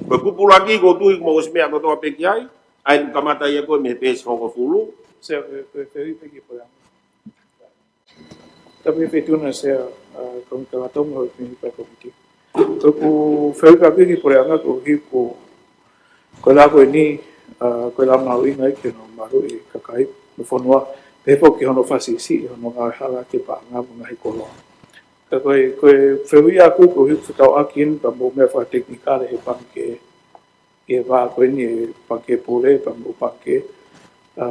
Ko e kupu ʻuluaki ʻoku ou tui ʻoku mou ʻosi meʻa kotoa pē ki ai, ʻa ia ʻoku kamata ia ko ē mei he peesi hongofulu. Sea, ko e, ko e fehuʻi pē ki he puleʻanga. Tapu ki he Feituʻuna Sea, ʻa, Kau Tangata mo e Mini Pae Komiti. Ko ʻeku fehuʻi pē ki he puleʻanga koeʻuhi ko, ko e lao ko eni, ʻa, ko e lao mahuʻinga ia ki hono maluʻi e kakai ʻo e fonua, pehē foki ki hono fakasiʻisiʻi hono ngāue hala ki he paʻanga mo e ngaahi koloa. Ka ko e, ko e fehuʻi ʻaʻaku koeʻuhi ko e fekauʻaki eni pea mo e meʻa fakatekinikale he pangikē, ʻi he vā ko eni e pangikē pule pea mo e pangikē, ʻa,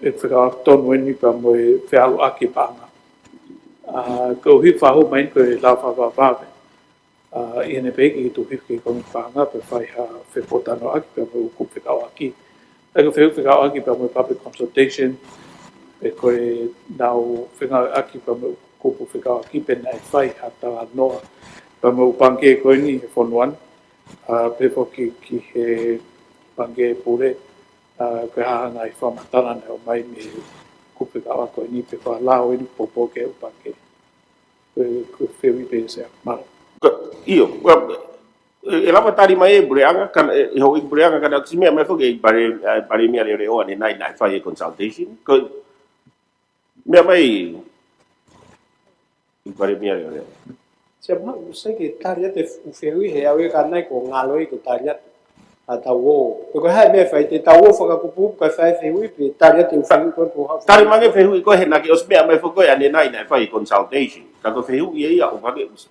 ʻe fekauʻaki tonu eni pea mo e fealuʻaki paʻanga. ʻA, koeʻuhi fakahū mai eni ko e lao fakavavevave. ʻA, ʻi heʻene pehē ke tuku hifo ki he Komiti Paʻanga pea fai ha fepōtalanoaʻaki pea mo e ʻū kupu fekauʻaki. ʻA ia ko e fehuʻi fekauʻaki pea mo e public consultation, pe ko e nau fengāueʻaki pea mo e ʻū kupu fekauʻaki pe naʻe fai ha talanoa pea mo e ʻū pangikē ko eni he fonua ni, ʻa, pehē foki ki he pangikē pule, ʻa, ko e hā ha ngaahi fakamatala naʻe ʻomai mei he kupu fekauʻaki ko eni pe ko e hā e lao eni ʻoku poupou ki ai e ʻū pangikē. Ko e, ko e fehuʻi pē Sea. Mālō. Ka, ʻio, ka, ʻe, ʻe lava tali mai e puleʻanga, ka, ʻe, ʻe houʻeiki puleʻanga ka naʻe ʻosi meʻa mai foki e pale, ʻa, Palēmia Leʻoleʻo ʻanenai naʻe fai e consultation. Ko e, meʻa mai e Palēmia Leʻoleʻo. Sea, mahalo ʻoku sai ke tali atu e ʻū fehuʻi he ʻaho ko eni ʻoku ngalo ai ke tali atu. ʻA tau ō. Pe ko e hā e meʻa ʻe fai, te tau ō fakakupukupu kae fai e fehuʻi pe tali atu e ʻū fehuʻi ko ē kuo haʻu. Tali mai ange e fehuʻi ko ē he naʻe ʻosi meʻa mai foki ko ē ʻanenai naʻe fai e consultation. Ka ko e fehuʻi ia ʻoku faka-,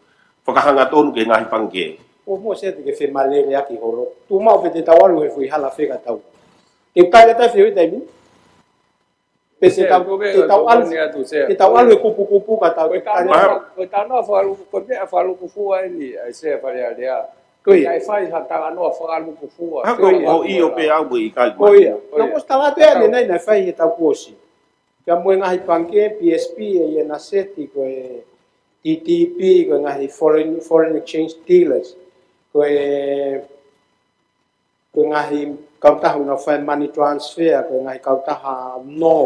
fakahangatonu ki he ngaahi pangikē. ʻO mo se te ke femaleleʻaki holo. Tuʻu maʻu pē te tau ʻalu he foʻi hala fē ka tau. Ke tali atu e fehuʻi taimi ni. Pe te tau, te tau ʻalu, te tau ʻalu he kupukupu ka tau. Ko e talanoa, ko e talanoa fakaluku, ko e meʻa fakalūkufua eni, ʻa e Sea Fale Alea. Ko ia. Naʻe fai ha talanoa fakalūkufua. Ha, ko ia. ʻIo pē au ko e ʻikai. Ko ia. Ko ia. Naʻa ku ʻosi tala atu ʻanenai naʻe fai he taʻu kuo ʻosi. Pea mo e ngaahi pangikē, P S P, ʻa ia naʻe seti ko e T T P, ko e ngaahi foreign, foreign exchange dealers. Ko e ko e ngaahi kautaha ʻoku nau fai money transfer, ko e ngaahi kautaha nō,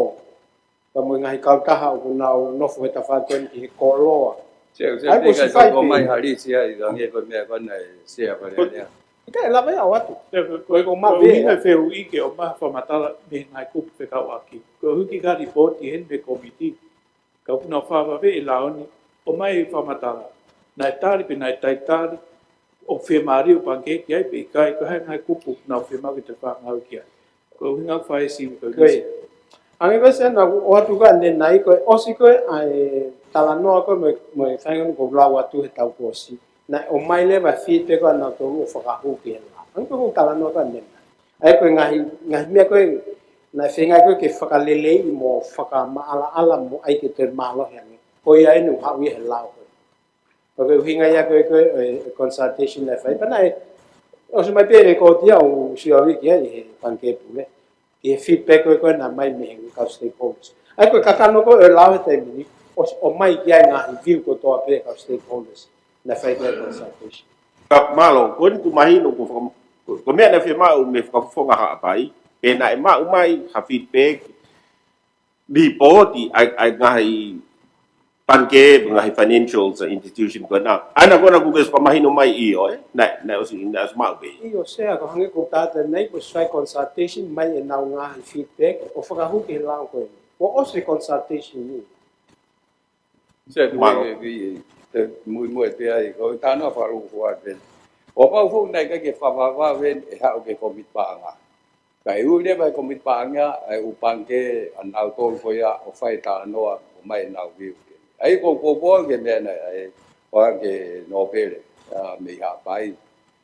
pea mo e ngaahi kautaha ʻoku nau nofo he tafaʻaki ko eni ki he koloa. Sea, sea, ʻa ia ko e ʻosi fai pē. Mai ha lisi ai, ka nge ko e meʻa ko ena e Sea Fale Alea. ʻIkai lava ia ʻo atu. Ko e, ko e, ko e ʻuhinga e fehuʻi ke ʻomai ha fakamatala mei he ngaahi kupu fekauʻaki. Ko e ʻuhi ki he lipooti heni mei he komiti. Ka ʻoku nau fakavavevave e lao ni, ʻomai e fakamatala. Naʻe tali pe naʻe taʻetali, ʻoku fiemālie e ʻū pangikē ki ai pe ʻikai, ko e hā e ngaahi kupu ʻoku nau fiemaʻu ke toe fakangāue ki ai. Ko e ʻuhinga ʻoku fai e sivi ko eni. Ko ia. Hangē ko e Sea naʻa ku ʻoatu ko ē ʻanenai ko e ʻosi ko ē ʻa e talanoa ko ē mo e, mo e faʻahinga ʻoku lau atu he taʻu kuo ʻosi. Naʻe ʻomai leva e feedback ʻa nautolu ʻo fakahū ki he lao. Hangē ko e talanoa ko ē ʻanenai. ʻA ia ko e ngaahi, ngaahi meʻa ko ē, naʻe feinga ko ē ke fakaleleiʻi mo fakamaʻalaʻala mo ʻai ke toe mālohi ange. Ko ia eni ʻoku haʻu ia he lao ko ē. Ko e ʻuhinga ia ko ē, ko e, e consultation naʻe fai. Pea naʻe, ʻosi mai pē e lekooti ia ʻoku sio au ki ai he pangikē pule. Ki he feedback ko ē, ko ē naʻe ʻomai mei he kau stakeholders. ʻA ia ko e kakano ko ē e lao he taimi ni, ʻosi ʻomai ki ai e ngaahi view kotoa pē e kau stakeholders. Naʻe fai ki ai e consultation. Ka mālō, ko eni ʻoku mahino, ko e faka-, ko e meʻa naʻe fiemaʻu mei he fakafofonga Haʻapai, pe naʻe maʻu mai ha feedback, lipooti ʻa e, ʻa e ngaahi pangikē, ngaahi financial institution ko ena. ʻA ena ko ena ʻoku ke fakamahino mai ʻio, ē? Naʻe, naʻe ʻosi, naʻe ʻosi maʻu pē. ʻIo, Sea, ko e hangē ko e tala atu ʻanenai, ko e sai consultation mai ʻenau ngaahi feedback, ʻo fakahū ki he lao ko eni. Kuo ʻosi e consultation ni. Sea, tu mālō. Ke, ke, ke muimui pē ai, ko e talanoa fakalūkufua pē. ʻO pau foki naʻe ʻikai ke fakavavevave ʻe haʻu ki he Komiti Paʻanga. Kae ui leva ʻe he Komiti Paʻanga ʻa e ʻū pangikē ʻanautolu ko ia ʻo fai e talanoa ʻo ʻomai ʻenau view. ʻA ia ko e poupou ki he meʻa naʻe ʻai, ʻo ʻai ke nōpele, ʻa, mei Haʻapai.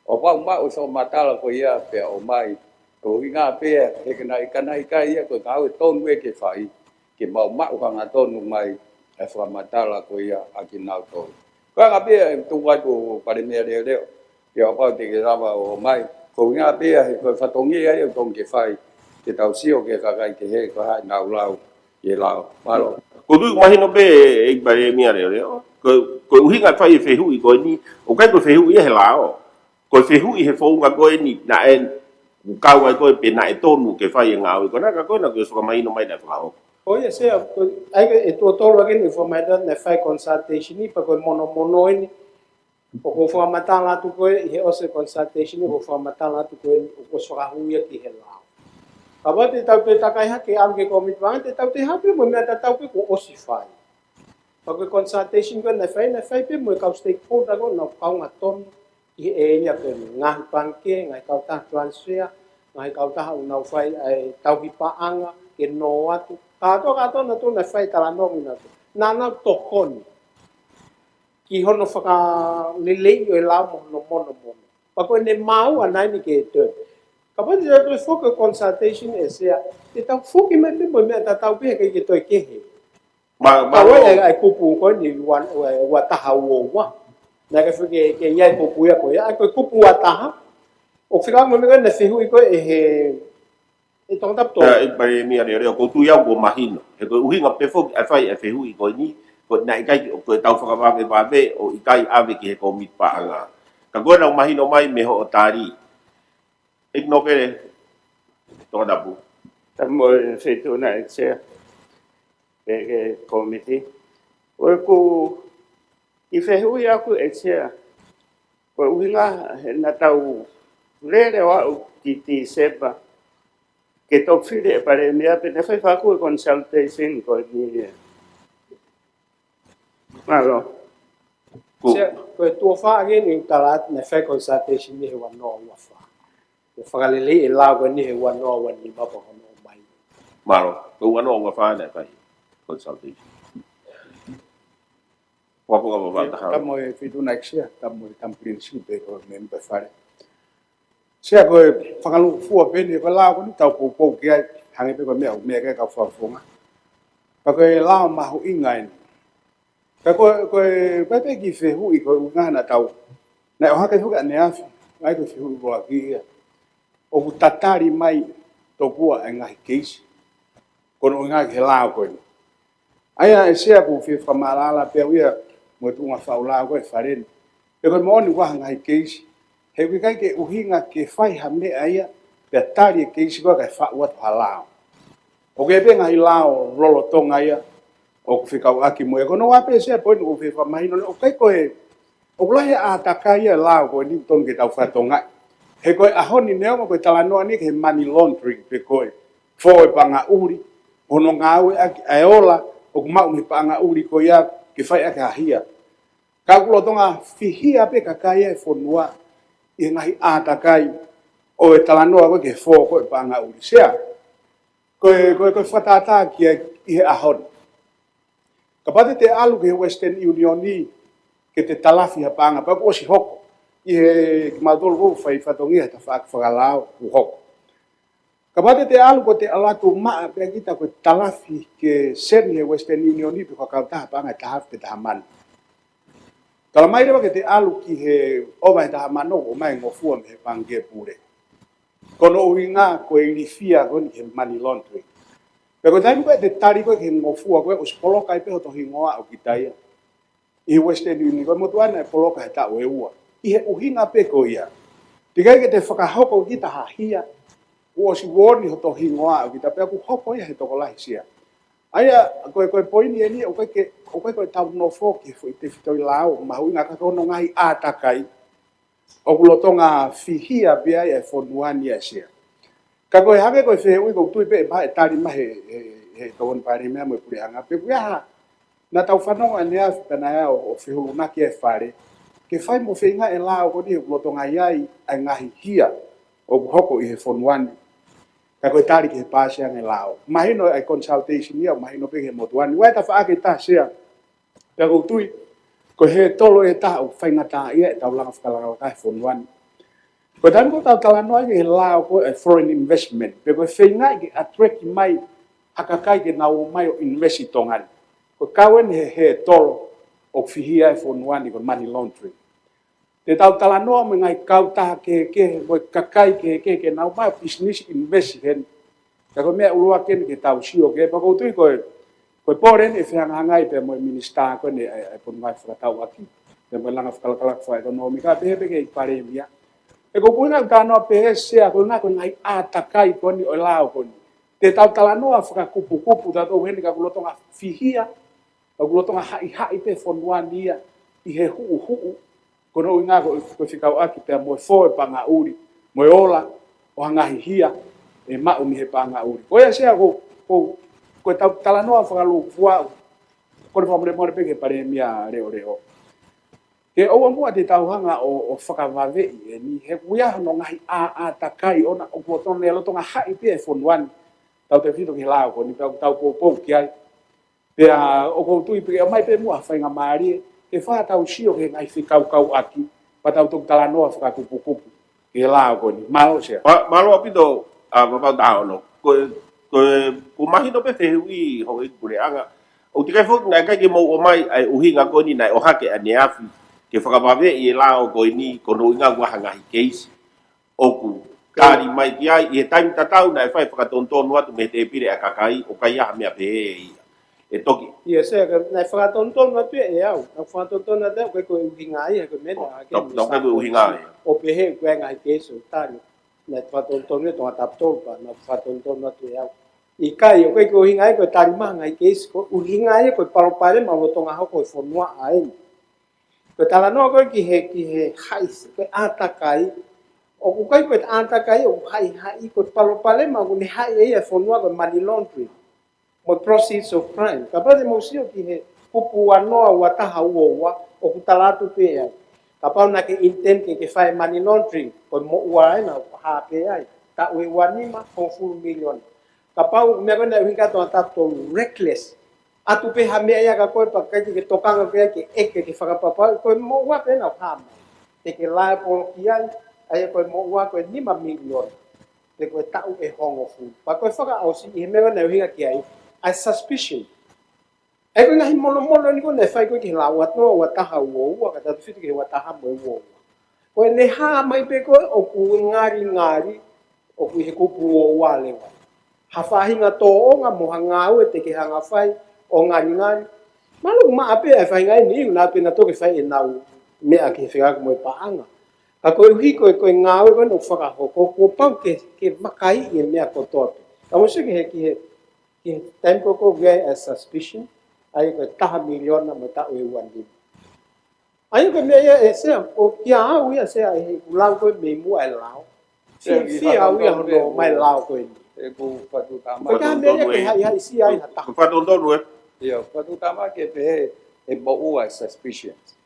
ʻO pau maʻu e fakamatala ko ia pea ʻomai, ko e ʻuhinga pē ia, he ka naʻe, ka naʻe ʻikai ia, ko e ngāue tonu ē ke fai, ke mau maʻu hangatonu mai e fakamatala ko ia ʻa kinautolu. Ko e ʻuhinga pē ia ʻe tuku atu Palēmia Leʻoleʻo, ke ʻo pau te ke lava ʻo ʻomai, ko e ʻuhinga pē ia he ko e fatongia ia ʻoku tonu ke fai, ke tau sio ki he kakai kehe ko e hā ʻenau lau, ʻi he lao. Mālō. Ko e tui ʻoku mahino pē ʻe Palēmia Leʻoleʻo, ko, ko e ʻuhinga e fai e fehuʻi ko eni, ʻoku ʻikai ko e fehuʻi ia he lao. Ko e fehuʻi he founga ko eni, naʻe kau ai koe pe naʻe tonu ke fai e ngāue ko ena, ka ko ena kuo ʻosi fakamahino mai naʻe fakahoko. ʻIo, Sea, ko e, ʻa ia ko e tuʻo tolu ʻaki eni fakamahino naʻe fai consultation ni, pea ko e monomono eni, ʻoku ou fakamatala atu ko ē ʻi he ʻosi e consultation ni, ʻoku ou fakamatala atu ko ē ʻoku ʻosi fakahū ia ki he lao. Kapau te tau toe takai hake ʻalu ki he kōmiti paʻanga, te tau toe hake mo e meʻa tatau pē kuo ʻosi fai. Pea ko e consultation ko ē naʻe fai, naʻe fai pē mo e kau stakeholder ko ē naʻa nau kaunga tonu ʻi he ʻēlia ko eni, ngaahi pangikē, ngaahi kautaha transfer, ngaahi kautaha ʻoku nau fai ʻa e tauhi paʻanga ke nō atu. Kātoa, kātoa naʻa nau toe naʻe fai talanoa mo nautolu. Naʻa nau tokoni ki hono fakaleleiʻi ʻo e lao mo hono monomono. Pea ko ʻene maau ʻana eni ke toe. Kapau te tau toe foki ki he consultation, ʻe Sea, te tau foki mai pē mo e meʻa tatau pē, heʻikai ke toe kehe. Ma, ma, Ka ʻoku ʻi ai e kupu ko eni ua, ua, ua taha ua ua. Naʻe ʻikai ke, ke ʻi ai e kupu ia ko ia, ʻa ia ko e kupu ua taha. ʻOku fekau mo e meʻa ko ē naʻe fehuʻi ko ē ʻe he, ʻe Tongatapu Tolu. ʻE, ʻe Palēmia Leoleo, ʻoku ou tui au kuo mahino. He ko e ʻuhinga pē foki ʻa e fai e fehuʻi ko eni, ko e naʻe ʻikai, ko e tau fakavavevave ʻo ʻikai ʻave ki he kōmiti paʻanga. Ka ko ena ʻoku mahino mai mei hoʻo tali. ʻEiki Nōkele, Tongatapu. Tapu mo e Feituʻu na, ʻEiki Sea, ʻEiki Kōmiti. ʻOku ou kiʻi fehuʻi ʻaku, ʻEiki Sea, ko e ʻuhinga he naʻa tau lele ʻo aʻu ki Tīsema ke toki fili e Palēmia pe naʻe fai fakaʻuhi e consultation ko eni. Mālō. Ko Sea, ko e tuʻo fā ʻaki eni ʻoku tala atu naʻe fai consultation ni he ua noa ua fā. Ke fakaleleiʻi e lao ko eni he ua noa ua nima pea hono ʻomai. Mālō. Ko e ua noa ua fā naʻe fai consultation. Ua ko ka ua fā taha. Tapu mo e Feituʻu na, ʻEiki Sea, tapu mo e Tama Pilinisi pea ko e mēmipa e Fale. Sea, ko e fakalūkufua pē eni, ko e lao ko eni tau poupou ki ai, hangē pē ko e meʻa, meʻa ki ai e kau fakafofonga. Pea ko e lao mahuʻinga eni. Ka ko e, ko e, ko e pē kiʻi fehuʻi ko e ʻuhinga naʻa tau. Naʻe ʻohake foki ʻaneafi, ʻa ia ko e fehuʻi ʻuluaki ia. ʻOku tatali mai tokua e ngaahi keisi. Ko hono ʻuhinga ki he lao ko eni. ʻA ia ʻe Sea, ʻoku ou fie fakamaʻalaʻala pē au ia mo e tuʻunga faʻu lao ko ē ʻa e Fale ni. Pe ko e moʻoni ʻoku ʻi ai ha ngaahi keisi. He ʻoku ʻikai ke ʻuhinga ke fai ha meʻa ia, pea tali e keisi ko ē kae faʻu atu ha lao. ʻOku ʻi ai pē ngaahi lao lolotonga ia ʻoku fekauʻaki mo ia. Ko hono ua pē, Sea, poini ʻoku ou fie fakamahino, ʻoku ʻikai ko e, ʻoku lahi e ʻātakai ia e lao ko eni ʻoku tonu ke tau fakatokangaʻi. He ko e ʻaho ni neongo ko e talanoa ni ki he money laundering pe ko e fō e paʻanga ʻuli, hono ngāueʻaki ʻa e ola ʻoku maʻu mei he paʻanga ʻuli ko ia ke fai ʻaki ha hia. Ka ʻoku lolotonga fihia pē kakai ʻa e fonua ʻi he ngaahi ʻātakai ʻo e talanoa ko ē ki he fō ko ē paʻanga ʻuli. Sea, ko e, ko e, ko e fakatātā ki ai ʻi he ʻaho ni. Kapau te te ʻalu ki he Western Union ni ke te talafi ha paʻanga pea kuo ʻosi hoko. ʻI he kimautolu ʻoku fai fatongia he tafaʻaki fakalao kuo hoko. Kapau te te ʻalu ko te ʻalu atu maʻa pē kita ko e talafi ke send he Western Union ni pe ko ha kautaha paʻanga ʻe taha afe pe taha mano. Tala mai leva ke te ʻalu ki he ʻova he taha mano ʻo ʻomai e ngofua mei he pangikē pule. Ko hono ʻuhinga ko e ilifia ko eni ki he money laundering. Pea ko e taimi ko ē te tali ko ē ki he ngofua ko ē ʻosi poloka ai pē hoto hingoa ʻo kita ia ʻi he Western Union, ko e motuʻa naʻe poloka he taʻu ʻe ua. ʻI he ʻuhinga pē ko ia. Teʻeki ai ke te fakahoko kita ha hia, kuo ʻosi uoni hoto hingoa ʻo kita pea kuo hoko ia he tokolahi, Sea. ʻA ia, ko e, ko e poini eni, ʻoku ʻikai ke, ʻoku ʻikai ko e tau nofo ki he foʻi tefitoʻi lao mahuʻinga ka ko hono ngaahi ʻātakai ʻoku lolotonga fihia pē ai e fonua ni, ʻa Sea. Ka ko e hangē ko e fehuʻi ʻoku ou tui pē ʻe maha e tali mai he, he, he Tokoni Palēmia mo e Puleʻanga pe ko e hā. Naʻa tau fanongo ʻaneafi pea naʻe ʻo, ʻo fehulunaki e Fale ke fai mo feinga e lao ko eni ʻoku lolotonga ʻi ai ʻa e ngaahi hia ʻoku hoko ʻi he fonua ni. Ka ko e tali ki he pāsi ange e lao. Mahino e consultation ia, mahino pē ki he motuʻa ni. Ua e tafaʻaki ʻe taha, Sea. Pea ʻoku ou tui, ko e hētolo ʻe taha ʻoku faingataʻaʻia ʻetau langa fakalakalaka he fonua ni. Ko e taimi ko ē ʻoku tau talanoa ai ki he lao ko ē foreign investment, pe ko e feingaʻi ke attract mai ha kakai ke nau ō mai ʻo invest ʻi Tonga ni. Ko e kau eni he hētolo ʻoku fihia e fonua ni ko e money laundering. Te tau talanoa mo e ngaahi kautaha kehekehe, mo e kakai kehekehe ke nau ō mai ʻo business invest heni. Ka ko e meʻa ʻuluaki eni ke tau sio ki ai, pea ʻoku ou tui ko e, ko e pole eni ʻe fehangahangai pea mo e minisitā ko eni ʻa e, ʻa e potungāue fakatauʻaki, pea mo e langa fakalakalaka fakaʻekonōmika, pehē pē ki he ʻEiki Palēmia. He ko e ʻuhinga ʻeku talanoa pehē, Sea, ko e ʻuhinga ko e ngaahi ʻātakai ko eni ʻo e lao ko eni. Te tau talanoa fakakupukupu, tautolu heni ka ʻoku lolotonga fihia, ka ʻoku lolotonga haʻihaʻi pē fonua ni ia ʻi he huʻuhuʻu, ko hono ʻuhinga ko, ko e fekauʻaki pea mo e fō e pangaʻuli, mo e ola ʻo ha ngaahi hia ʻe maʻu mei he pangaʻuli. Ko ia, Sea, ko, ko, ko ʻetau talanoa fakalūkufua, ko e fakamolemole pē ki he Palēmia Leʻoleʻo. Ke ʻoua muʻa te tau hanga ʻo, ʻo fakavaveʻi eni, he ʻoku ʻi ai hono ngaahi ʻā, ʻātakai ʻona ʻoku lolotonga, lolotonga haʻi pē e fonua ni, tautefito ki he lao ko eni, pea ʻoku tau poupou ki ai. Pea ʻoku ou tui pē ke ʻomai pē muʻa faingamālie ke fai haʻatau sio ki he ngaahi fekaukauʻaki, pea tau toki talanoa fakakupukupu ki he lao ko eni. Mālō, Sea. Mā-, mālō ʻaupito, ʻa, Vavau Tahaono. Ko e, ko e, ʻoku mahino pē fehuʻi Houʻeiki Puleʻanga. ʻOku teʻeki ai foki naʻe ʻikai ke mou ʻomai ʻa e ʻuhinga ko eni naʻe ʻohake ʻaneafi ke fakavaveʻi e lao ko eni, ko hono ʻuhinga ʻoku ʻi ai ha ngaahi keisi ʻoku tali mai ki ai, ʻi he taimi tatau naʻe fai fakatonutonu atu mei he tēpile ʻa e kakai, ʻoku ʻikai ha meʻa pehē ia. ʻE toki. ʻIo, Sea, ka naʻe fakatonutonu atu ʻe au, naʻe fakatonutonu atu ʻe au, ʻikai ko e ʻuhinga ia, ko e meʻa naʻe ʻohake. ʻIkai ko e ʻuhinga ia. ʻO pehē ʻoku ʻi ai e ngaahi keisi ʻoku tali. Naʻe fakatonutonu ʻe Tonga Tapu Tolu pea naʻe fakatonutonu atu ʻe au. ʻIkai, ʻoku ʻikai ko e ʻuhinga ia ko e tali mai ha ngaahi keisi, ko e ʻuhinga ia ko e palopalema ʻoku lolotonga hoko he fonua ʻa eni. Ko e talanoa ko ē ki he, ki he haʻi, ko e ʻātakai, ʻoku ʻikai ko e ʻātakai ʻoku haʻihaʻi, ko e palopalema ʻoku ne haʻi ai e fonua ko e money laundering mo e proceeds of crime. Kapau te mou sio ki he kupu ua noa, ua taha, ua ua, ʻoku tala atu pē ai. Kapau naʻa ke intend ke, ke fai money laundering, ko e moʻua ena ʻoku hā pē ai. Taʻu ʻe ua nima, hongofulu miliona. Kapau meʻa ko ena ʻuhinga Tonga Tapu Tolu, reckless. ʻAtu pē ha meʻa ia kia koe pea ʻikai te ke tokanga pē ke ʻeke ke fakapapauʻi, ko e moʻua pē ena ʻoku hā mai. Te ke liable ki ai, ʻa ia ko e moʻua ko e nima miliona. Pe ko e taʻu ʻe hongofulu. Pea ko e fakaʻosi ʻi he meʻa naʻe ʻuhinga ki ai, ʻa e suspicion. ʻA ia ko e ngaahi monomono ni ko ē naʻe fai ko ē ki he lao ua noa, ua taha, ua ua, ka tautefito ki he ua taha mo e ua ua. Ko ʻene hā mai pē ko ē ʻoku ngalingali, ʻoku ʻi he kupu ua ua leva. Ha faʻahinga tōʻonga mo ha ngāue te ke hanga fai ʻo ngalingali. Mālō ʻoku maʻa pē ʻa e faʻahinga eni, ʻoku nau pē nau toki fai ʻenau meʻa ki he fekauʻaki mo e paʻanga. Ka koeʻuhi ko e, ko e ngāue ko ē ʻoku fakahoko, kuo pau ke, ke vakaiʻi e meʻa kotoa pē. Ka mou sio ki he, ki he, ki he taimi ko ē ʻoku ʻi ai e suspicion, ʻa ia ko e taha miliona mo e taʻu ʻe ua nima. ʻA ia ko e meʻa ia ʻe Sea, ʻoku ʻikai au ia Sea ʻi heʻeku lau ko ē mei muʻa e lao. Sea, fie, fie au ia hono ʻomai e lao ko eni. ʻEku fakatonutonu. Ko e meʻa ia ke haʻihaʻisia ai ha taha. Fakatonutonu ē. ʻIo, fakatonutonu ke pehē ʻe moʻua e suspicions.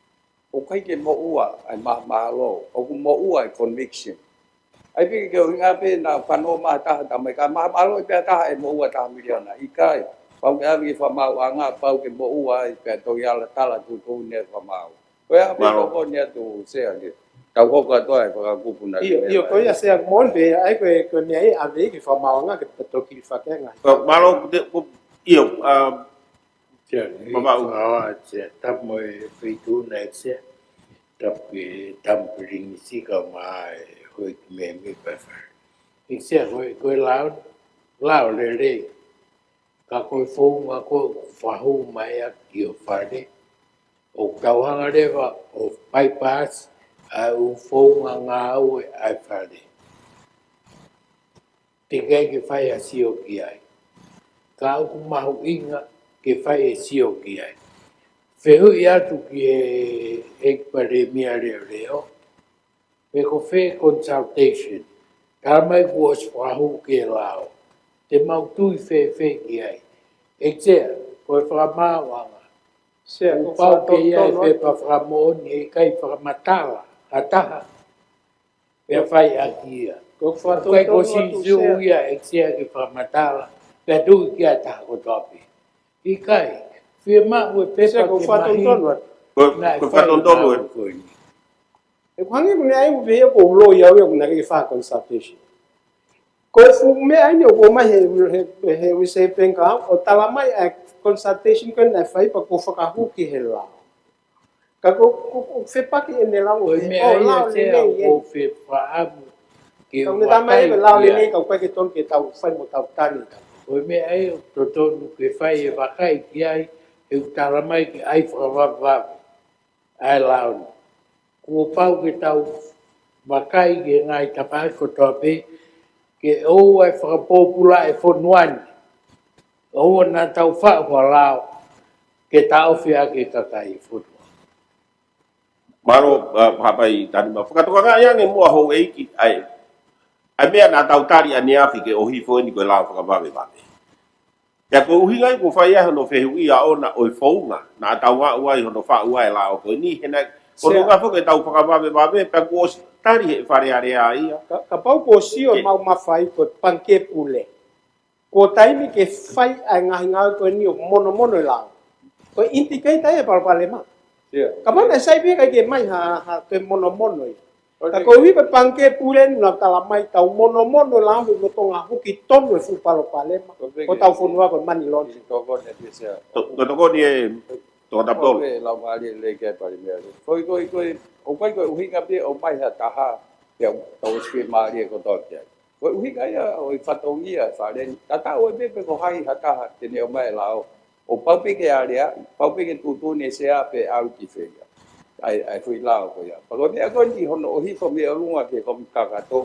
ʻOku ʻikai ke moʻua ʻa e mahamahalo, ʻoku moʻua e conviction. ʻA ia pē ke ʻuhinga pē naʻa fanongo mai ha taha, tala mai ka mahamahalo ʻi pē ha taha ʻe moʻua taha miliona, ʻikai. Pau ke ʻave ki he fakamaauʻanga, pau ke moʻua ai pea toki ala tala tuʻutuʻuni ʻe he fakamaau. Ko ia pē. Mālō. Tokoni atu Sea ke tau hoko atu ai fakakupu na. ʻIo, ʻio, ko ia Sea, moʻoni pē, ʻa ia ko e, ko e meʻa ia ʻave ki he fakamaauʻanga ke toki fakenga. Mālō, ko te, ko, ʻio, ʻa, Sea, Vavau. Ua, Sea, tapu mo e feituʻu na ʻEiki Sea. Tapu ki he Tamapilingisi kae ʻumaʻā e Houʻeiki Mēmipa Fale. ʻEiki Sea, ko e, ko e lao, lao lelei. Ka ko e founga ko ē ʻoku fakahū mai ʻaki ʻo Fale. ʻOku tau hanga leva ʻo bypass ʻa e ʻū founga ngāue ʻa e Fale. Teʻeki ai ke fai ha sio ki ai. Ka ʻoku mahuʻinga ke fai e sio ki ai. Fehuʻi atu ki he, he Palēmia Leʻoleʻo, pe ko fē consultation, tala mai kuo ʻosi fakahū ki he lao. Te mau tui fēfē ki ai. ʻEiki Sea, ko e fakamaauʻanga. Sea, ʻoku pau ke ʻi ai e pepa fakamoʻoni, ʻe ʻikai fakamatala ha taha pea fai ʻaki ia. Ko e fakatonutonu atu Sea. ʻOku ʻikai ko e sīsū ia ʻEiki Sea ke fakamatala pea tuʻu ki ai ha taha kotoa pē. ʻIkai, fiemaʻu e pepa ke mahino naʻe fai e ngāue ko eni. ʻE, ko e hangē ko e meʻa ia ʻoku pehē ʻoku ou loi au ia ʻoku naʻe ʻikai ke fai consultation. Ko e fuʻu meʻa eni ʻoku ʻomai he, he, he Reserve Bank ʻo tala mai ʻa e consultation ko ē naʻe fai pea kuo fakahū ki he lao. Ka ko, ko, ko e fepaki ʻene lao ʻo e meʻa ia Sea ʻoku ou fie fakaʻamu ke u vakai ki ai. Ka ʻoku ʻikai ke tonu ke tau fai mo tau tali. Ko e meʻa ia ʻoku totonu ke fai e vakai ki ai, he ʻoku tala mai ke ʻai fakavavevave ʻa e lao ni. Kuo pau ke tau vakai ki he ngaahi tafaʻaki kotoa pē, ke ʻoua ʻe fakapōpula e fonua ni. ʻOua naʻa tau faʻu ha lao ke taʻofi ʻaki e kakai e fonua. Mālō, ʻa, Hapai Tanima. Fakatokangaʻi ange muʻa houʻeiki, ʻa e, ʻa e meʻa naʻa tau tali ʻaneafi ke ʻohifo eni ko e lao fakavavevave. Pea ko e ʻuhinga ia ʻoku fai ai hono fehuʻia ʻoʻona ʻo e founga naʻa tau aʻu ai hono faʻu ʻa e lao ko eni, he naʻe, ko e Sea. founga foki ʻetau fakavavevave, pea kuo ʻosi tali ʻe he Fale Alea ia. Ka, kapau kuo sio Ke- mau mafai ko e Pangikē Pule. Ko e taimi ke fai ʻa e ngaahi ngāue ko eni ʻo monomono e lao. Ko e indicator ia e palopalema. Sea. Kapau naʻe sai pē ʻikai ke mai ha, ha toe monomono ia. Ka ko e ʻuhi ko e Pangikē Pule ni naʻa tala mai tau monomono e lao he lolotonga huki tonu e fuʻu palopalema. Ko e peke- Ko hotau fonua ko e money laundering. Tokoni ʻe Sea. To-, to-, tokoni e Tokataputolu. Ko e lau mālie lelei ki ai Palēmia. Ko e, ko e, ko e, ʻoku ʻikai ko e ʻuhinga pē ʻo mai ha taha, pea tau ʻosi fiemālie kotoa ki ai. Ko e ʻuhinga ia ʻo e fatongia e Fale ni. Tatau ai pē pe ko hai ha taha te ne ʻomai e lao. ʻOku pau pē ke alea, pau pē ke tuʻutuʻuni ʻe Sea pe ʻalu ki fē ia. ʻA e, ʻa e foʻi lao ko ia. Pea ko e meʻa ko eni hono ʻohifo mei ʻolunga ki he Kōmiti Kakato.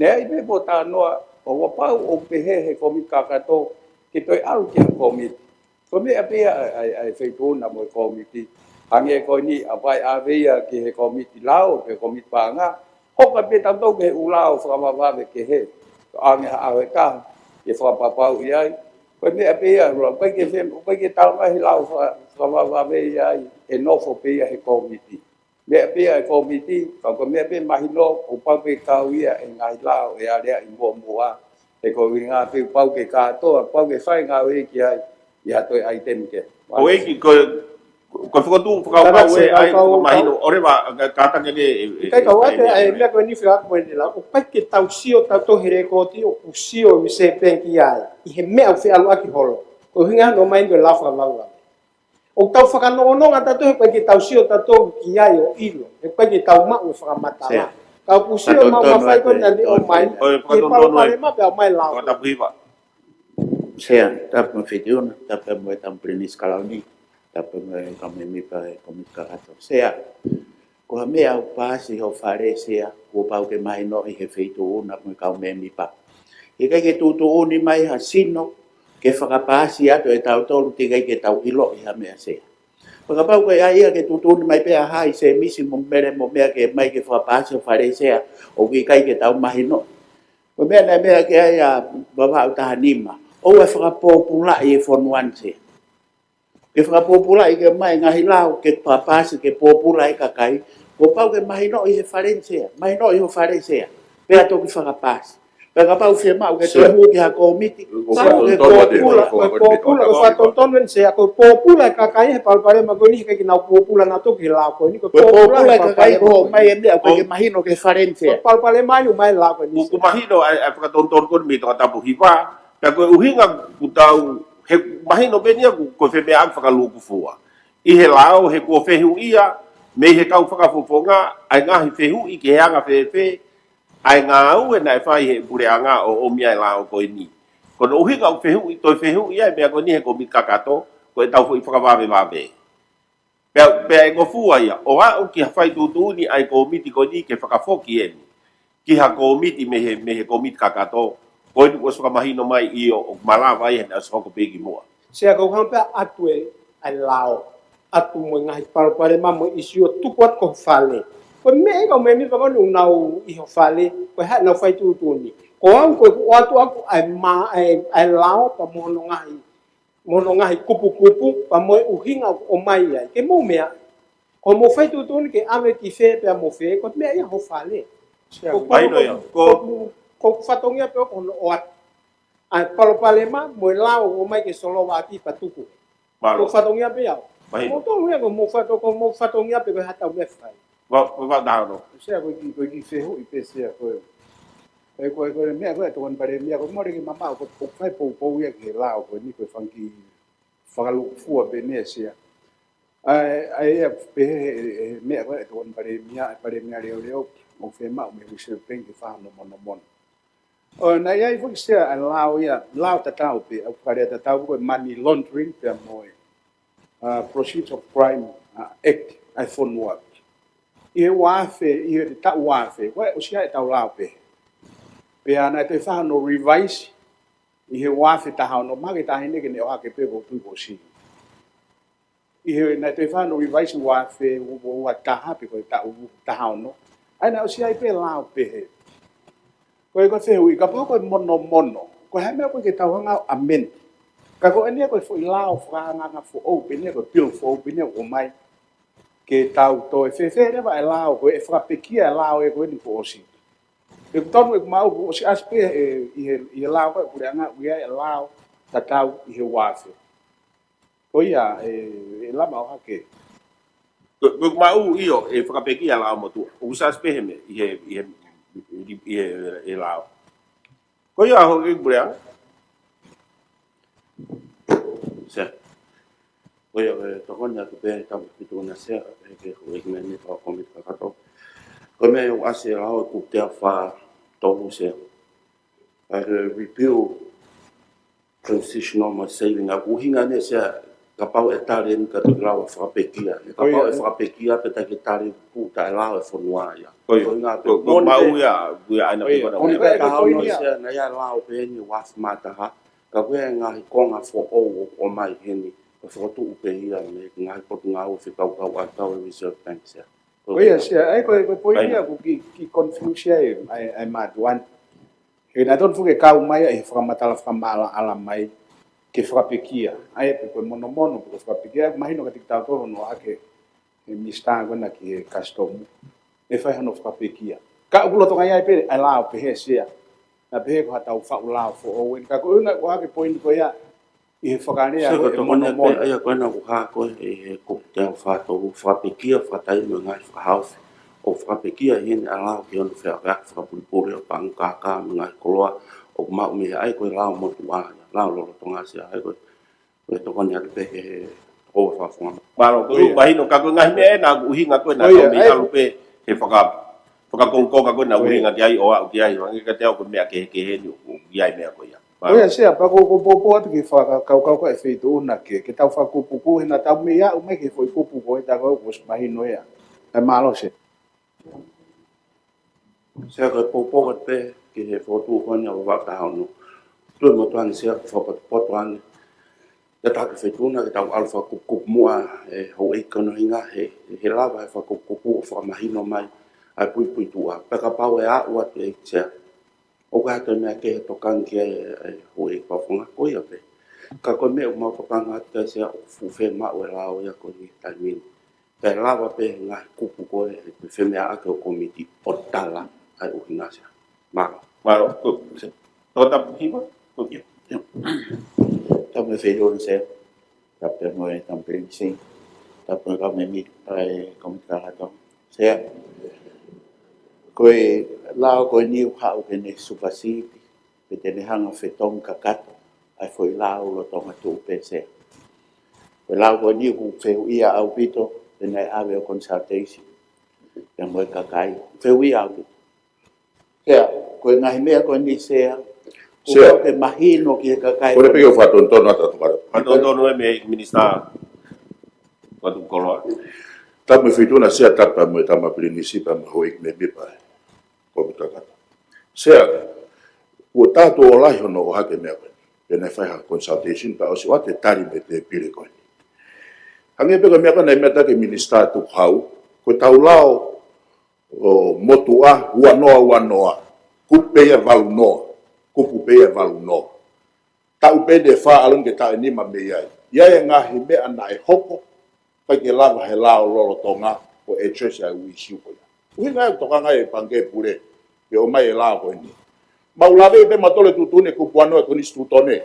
Naʻe ʻi ai pē pōtalanoa, ʻoku pau ʻo pehē he Kōmiti Kakato, ke toe ʻalu ki he kōmiti. Ko e meʻa pē ia ʻa e, ʻa e, ʻa e feituʻu na mo e kōmiti. Hangē ko eni ʻa e vai ʻave ia ki he kōmiti lao, pe kōmiti paʻanga. Hoko pē tautolu ki he ʻū lao fakavavevave kehe. Ko e ʻange ha ʻaho ʻe taha, ke fakapapauʻi ai. Ko e meʻa pē ia, ʻoku ʻikai ke fe-, ʻoku ʻikai ke tau mai he lao faka-, fakavavevave ia ai, ʻe nofo pē ia he kōmiti. Meʻa pē ia e kōmiti, ka ko e meʻa pē mahino, ʻoku pau pē kau ia e ngaahi lao ʻe aleaʻi muʻomuʻa. He ko e ʻuhinga pē ʻoku pau ke kātoa, pau ke fai ngāue ki ai, ʻi ha toe ʻaitemi kehe. ʻOku ʻikai ko, ko e fokotuʻu fakakaukau Kātaki ē, ʻa e kau, kau, fakamahino, kau. ʻOleva, ka, kātaki ē, ʻe, ʻIkai ʻe, kau ʻe, atu ʻe, ʻa e meʻa ko eni fea aku eni la, ʻoku ʻikai ke tau sio tautolu he lekooti ʻoku sio Reserve Bank ia ai, ʻi he meʻa ʻoku feʻaluʻaki holo. Ko e ʻuhinga hono ʻomai ko e lao fakavavevave. ʻOku tau fakanongonongo tautolu he ʻikai ke tau sio tautolu ki ai ʻo ʻilo. He ʻikai ke tau maʻu e fakamatala. Sea. Ka ʻoku sio mau Fakatonutonu mafai ē, ko eni ʻo ʻomai, ʻo e ki he fakatonutonu ē. palopalema pea ʻomai lao. Fakatapu hiva. Sea, tapu mo e feituʻu na, tapu mo e Tama Pilinisi Kalauni, tapu mo e kau mēmipa e Kōmiti Kakato. Sea, ko ha meʻa ʻoku paasi ho Fale Sea, kuo pau ke mahinoʻi he feituʻu na mo e kau mēmipa. ʻIkai ke tuʻutuʻuni mai ha sino, ke fakapaasi atu ʻe tautolu teʻeki ai ke tau ʻiloʻi ha meʻa Sea. Pea kapau ko e ʻai ia ke tuʻutuʻuni mai pē ʻa hai, Sēmisi mo Mele mo meʻa ke mai ke fakapaasi ho Fale Sea, ʻoku ʻikai ke tau mahinoʻi. Ko e meʻa naʻe meʻa ki ai ʻa Vavaʻu taha nima. ʻOua ʻe fakapōpulaʻi e fonua ni Sea. Ke fakapōpulaʻi ke mai ngaahi lao, ke fakapaasi, ke pōpula e kakai. Kuo pau ke mahinoʻi he Fale ni Sea. Mahinoʻi ho Fale Sea. Pea toki fakapaasi. Pea kapau fiemaʻu ke Sea. toe hū ki ha kōmiti. Ko e Sea, ko e fakatonutonu ē, pōpula, ko e ko e pōpula, ko e fakatonutonu ē Sea, ko e pōpula e kakai he palopalema ko eni he ʻikai ke nau pōpula nautolu ki he lao ko eni, ko e Ko e pōpula pōpula e e kakai palopalema ko ko eni. mai e meʻa, ʻoku ʻikai ke mahino ki he Fale ni Sea. Ko e palopalema eni ʻoku mai e lao ko eni Sea. Kuo mahino ʻa e, ʻa e fakatonutonu ko eni mei Tongatapu hiva, pea ko e ʻuhinga ʻoku tau, he mahino pē eni ia ʻoku, ko e femeʻa fakalūkufua. ʻI he lao, he kuo fehuʻia, mei he kau fakafofonga, ʻa e ngaahi fehuʻi ki he anga fēfē, ʻa e ngāue naʻe fai he puleʻanga ʻo ʻomi ʻa e lao ko eni. Ko hono ʻuhinga ʻoku fehuʻi, toe fehuʻi ʻa e meʻa ko eni he Kōmiti Kakato, ko ʻetau foʻi fakavavevave. Pea, pea ʻe ngofua ia, ʻo aʻu ki ha fai tuʻutuʻuni ʻa e kōmiti ko eni ke fakafoki eni ki ha kōmiti mei he, mei he Kōmiti Kakato, ko eni kuo ʻosi fakamahino mai ʻio ʻoku malava ia he naʻe ʻosi hoko pē ki muʻa. Sea, ko e hanga pē ʻo ʻatu e, ʻa e lao, ʻatu mo e ngaahi palopalema mo e ʻisiū ʻo tuku atu ki ho Fale. Ko e meʻa ia kau mēmipa ko eni ʻoku nau ʻi ho Fale, ko e hā ʻenau fai tuʻutuʻuni. Ko au ko ʻeku ʻoatu ʻaʻaku ʻa e ma-, ʻa e, ʻa e lao pea mo hono ngaahi mo hono ngaahi kupukupu, pea mo e ʻuhinga ʻoku ʻomai ai. Ke mou meaʻi. Ko hoʻomou fai tuʻutuʻuni ke ʻave ki fē pea mo fē, ko e meʻa ia ho Fale. Sea, Ko, ko, mahino ko, ia. ko, Ko ko, ko e fatongia pē ʻoku ou ʻoatu. ʻA e palopalema mo e lao ʻoku ʻomai ke solova ʻaki pea tuku. Mālō. Ko e fatongia pē ia. Mahino. Ko hoʻomou fato-, ko hoʻomou fatongia pē ko e hā ʻetau meʻa fai. Vavaʻu, Vavaʻu taha ono. Sea, ko e kiʻi, ko e kiʻi fehuʻi pē Sea, ko e, ē, ko e, ko e meʻa ko ē ʻa e Tokoni Palēmia, ko e mole ke mamaʻo, ko e, ko e fai poupou ia ki he lao, ko eni ko e fanga kiʻi fakalūkufua pē eni Sea. ʻA e, ʻa e, ia pehē he, he, he meʻa ko ē ʻa e Tokoni Palēmia, ʻa e Palēmia leoleo, ʻoku fiemaʻu mei he Reserve Bank ke fai hono monomono. ʻO, naʻe ʻi ai foki Sea ʻa e lao ia, lao tatau pē, ʻa e fakalea tatau ko e Money Laundering pea mo e, uh, Proceeds of Crime, uh, Act, ʻa e fonua. ʻi he ua afe, ʻi he taʻu ua afe, ko e ʻosi ia ʻetau lao pehē. Pea naʻe toe fai hono revise ʻi he ua afe taha ono, mahalo ko e taʻahine ke ne ʻohake pē ko e tui ko si. ʻI he naʻe toe fai hono revise ua afe ua taha pe ko e taʻu taha ono. ʻA ia naʻe ʻosi ʻi ai pē lao pehē. Ko e ko e fehuʻi, kapau ko e monomono, ko e hā e meʻa ko ē ke tau hanga ʻo amend? Ka ko eni ia ko e foʻi lao fakaangaanga foʻou, pe eni ia ko e bill foʻou, pe eni ia ʻoku ʻomai ke tau toe fēfē leva e lao, ko e fakapekia e lao ē ko eni kuo ʻosi. ʻOku tonu ʻeku maʻu kuo ʻosi ʻasi pē ʻe, ʻi he, ʻi he lao ko ē puleʻanga, ʻoku ʻi ai e lao tatau ʻi he ua afe. Ko ia, ʻe, ʻe lava ʻohake. Ko, ko e maʻu ʻio, ʻe fakapekia e lao motuʻa. ʻOku ʻosi ʻasi pē he meʻa, ʻi he, ʻi he, ʻi he, ʻi he lao. Ko ia, houʻeiki puleʻanga. Sea. Ko ia, ʻe tokoni atu pē, Tama Feituʻuna Sea, ʻe ke houʻeiki meʻa ni tau komiti kakato. Ko e meʻa ʻoku ʻasi e lao ʻe kupu teau fā tolu Sea. ʻA e repeal transitional mo e saving, ʻa e ʻuhinga eni Sea, kapau ʻe tali eni ka toki lava fakapekia. Kapau ʻe fakapekia pea ʻikai ke tali, ʻoku taʻelao e fonua ia. Ko ia. Ko e ʻuhinga pē. Ko, ko e maʻu ia, ʻoku ʻi ai ʻena pē ko ena. Ko e ʻuhinga pē ko e poini ia. Sea, naʻe ʻi ai e lao pē eni ua afe mā taha. Ka ko e ngaahi konga foʻou ʻoku ʻomai heni, ko e fokotuʻu pē ia mei he ngaahi potungāue fekauʻaki ʻa e Reserve Bank Sea. Ko ia Sea, ʻa ia ko e, ko e poini ia ʻoku kiʻi, kiʻi confuse ai, ʻa e, ʻa e mātuʻa ni. He naʻe tonu foki ke kau mai ia ʻi he fakamatala fakamaʻalaʻala mai ke fakapekia. ʻA ia pe ko e monomono, pe ko e fakapekia, mahino kiate kitautolu hono ʻohake ʻe he minisitā ko ena ki he kasitomu. ʻE fai hono fakapekia. Ka ʻoku lolotonga ʻi ai pē ʻa e lao pehē Sea. Naʻe pehē ko haʻatau faʻu lao foʻou eni. Ka ko e ʻuhinga ʻoku ʻohake poini ko ia, ʻi he fakalea ko e monomono. Sea, ko e tokoni atu pē, ʻa ia ko ena ʻoku hā ko ē ʻi he kupu teau fā tolu, fakapekia, fakataimi mo e ngaahi fakahaofi. ʻOku fakapekia heni ʻa e lao ki hono feʻaveʻaki fakapulipuli ʻo e paʻanga kākā mo e ngaahi koloa ʻoku maʻu mei he, ʻa ia ko e lao motuʻa, lao lolotonga Sea, ʻa ia ko e, ko e tokoni atu pē ki he toko ua fakafofonga. Mālō, ko ia. Mahino ka ko e ngaahi meʻa ena ʻoku ʻuhinga ko ena, ko ia, ʻoku mei ʻalu pē he faka-, fakakongokonga ko ena ʻoku ʻuhinga ki ai ʻo aʻu ki ai, hangē kiate au ko e meʻa kehekehe eni ʻoku ʻi ai e meʻa ko ia. Ko ia Sea, pea ko, ko e poupou atu ki he fakakaukau ko ē ʻa e Feituʻuna ke, ke tau fakakupukupu, he naʻa tau mei aʻu mai ki he foʻi kupu ko ē tā ko ē kuo ʻosi mahino ia. ʻE mālō Sea. Sea, ko e poupou atu pē ki he fokotuʻu ko eni ʻa e ua afe taha ono. Tui mo tuʻa ni Sea, ko e fakapotopoto eni. Te u taki Feituʻuna ke tau ʻalu fakakupukupu muʻa, ʻe houʻeiki, ko hono ʻuhinga he, he lava he fakakupukupu ʻo fakamahino mai ʻa e puipuituʻa. Pea kapau ʻe aʻu atu ē Sea, ʻoku ʻi ai ha toe meʻa kehe ʻe tokanga ki ai e, e houʻeiki fakafofonga, ko ia pē. Ka ko e meʻa ʻoku mau tokanga atu ki ai Sea, ʻoku fuʻu fiemaʻu e lao ia ko eni he taimi ni. Pea lava pē he ngaahi kupu ko ē, ʻe femeaʻaki ʻe he komiti ʻo tala ʻa e ʻuhinga Sea. Mālō. Mālō, ko, Sea. Tō tapu hiva? Ko ia. Tapu mo e Feituʻuna Sea. Tapu mo e Tama Pilinisi. Tapu mo e kau mēmipa ʻo e komiti kakato. Sea. Ko e lao ko eni ʻoku haʻu ke ne supersede, pe te ne hanga ʻo fetongi kakato ʻa e foʻi lao lolotonga tuʻu pē Sea. Ko e lao ko eni ʻoku fehuʻia ʻaupito, pe naʻe ʻave ʻo consultation pea mo e kakai. Fehuʻia ʻaupito. Sea, ko e ngaahi meʻa ko eni Sea, ʻoku Sea, ʻikai ke mahino ki he kakai. Ko e pehē ʻoku fakatonutonu atu atu kala. Fakatonutonu ē mei he minisitā. Ko atu koloa. Tapu mo e Feituʻuna Sea, tapu mo e Tama Pilinisi, tapu mo e houʻeiki mēmipa ʻo e komiti kakato. Sea, kuo tā tuʻo lahi hono ʻohake e meʻa ko eni. Pea naʻe fai ha consultation pea ʻosi ʻoatu e tali mei he tēpile ko eni. Hangē pē ko e meʻa ko ē naʻe meʻa atu ki he minisitā Tukuhau, ko ʻetau lao ʻo motuʻa, ua noa ua noa, kupu pē ia ʻe valu noa, kupu pē ia ʻe valu noa. Taʻu pē eni ʻe fā ʻalu ange ki he taʻu ʻe nima mei ai. ʻI ai e ngaahi meʻa naʻe hoko, ʻikai ke lava he lao lolotonga ʻo address ʻa e ʻū issue ko ia. ʻUhinga ia ʻoku tokanga ai e Pangikē Pule ke ʻomai e lao ko eni. Mau lave pē mautolu e tuʻutuʻuni e kupu ua noa e Konisitūtone.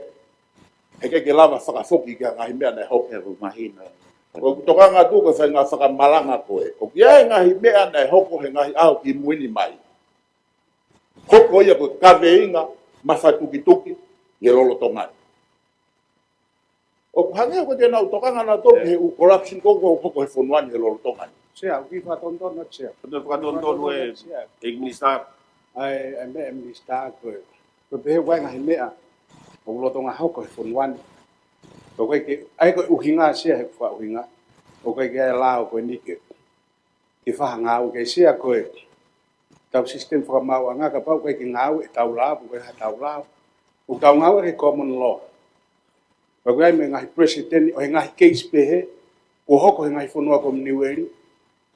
He ʻikai ke lava fakafoki ki he ngaahi meʻa naʻe hoko. He ʻoku mahino. ʻOku tokanga atu ko e faʻahinga fakamalanga ko ē. ʻOku ʻi ai e ngaahi meʻa naʻe hoko he ngaahi ʻaho kimui ni mai. Hoko ia ko e kaveinga mafatukituki ʻi he lolotonga ni. ʻOku hangē ko ʻenau tokanga nautolu ki he ʻū corruption ko ē ʻoku hoko he fonua ni he lolotonga ni. Sea, ʻoku ou fakatonutonu atu Sea. Fakatonutonu ē, Sea. ʻEiki Minisitā. ʻA e, ʻa e meʻa ʻa e minisitā ko ē. Ko e pehē ʻoku ʻi ai e ngaahi meʻa ʻoku lolotonga hoko he fonua ni. ʻOku ʻikai ke, ʻa ia ko e ʻuhinga Sea he ʻoku fakaʻuhinga. ʻOku ʻikai ke ʻi ai e lao ko eni ke ke fai ha ngāue. Kae Sea, ko e tau sisitemi fakamaauʻanga, kapau ʻoku ʻikai ke ngāue ʻetau lao, pe ko e hā ʻetau lao, ʻoku tau ngāue ʻaki e common law. Pea ʻoku ʻi ai mo e ngaahi precedent ʻo e ngaahi case pehē kuo hoko he ngaahi fonua Kominiueli,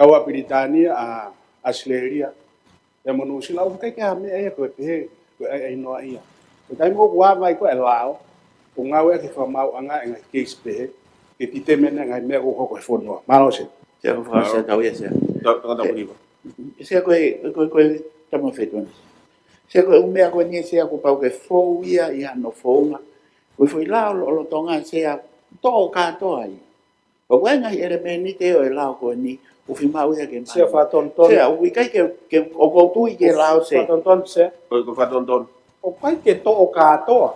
kau ai Pilitānia, ʻa ʻAositelēlia, pea mo Nuʻusila, ʻoku ʻikai ke ʻi ai ha meʻa ia ko e pehē, ko e ʻai ʻai noa ia. Ko e taimi ʻoku ava ai ko e lao, ʻoku ngāue ʻaki e fakamaauʻanga e ngaahi case pehē ke determine e ngaahi meʻa kuo hoko he fonua. Mālō Sea. Sea, ko e fakasea tau ia Sea. Tau, tau, tau, Sea. Sea, ko e, ko e, ko e, tama fetuana. Sea, ko e ʻū meʻa ko eni Sea kuo pau ke fou ia ʻi hano founga. Ko e foʻi lao lolotonga Sea, toʻo kātoa ia. Pea ʻoku ʻi ai e ngaahi ʻelemēniti ʻo e lao ko eni, ʻoku fiemaʻu ia ke Sea, fakatonutonu. Sea, ʻoku ʻikai ke, ke, ʻoku ou tui ki he lao Sea. Fakatonutonu Sea. Ko e, ko e fakatonutonu. ʻOku ʻikai ke toʻo kātoa.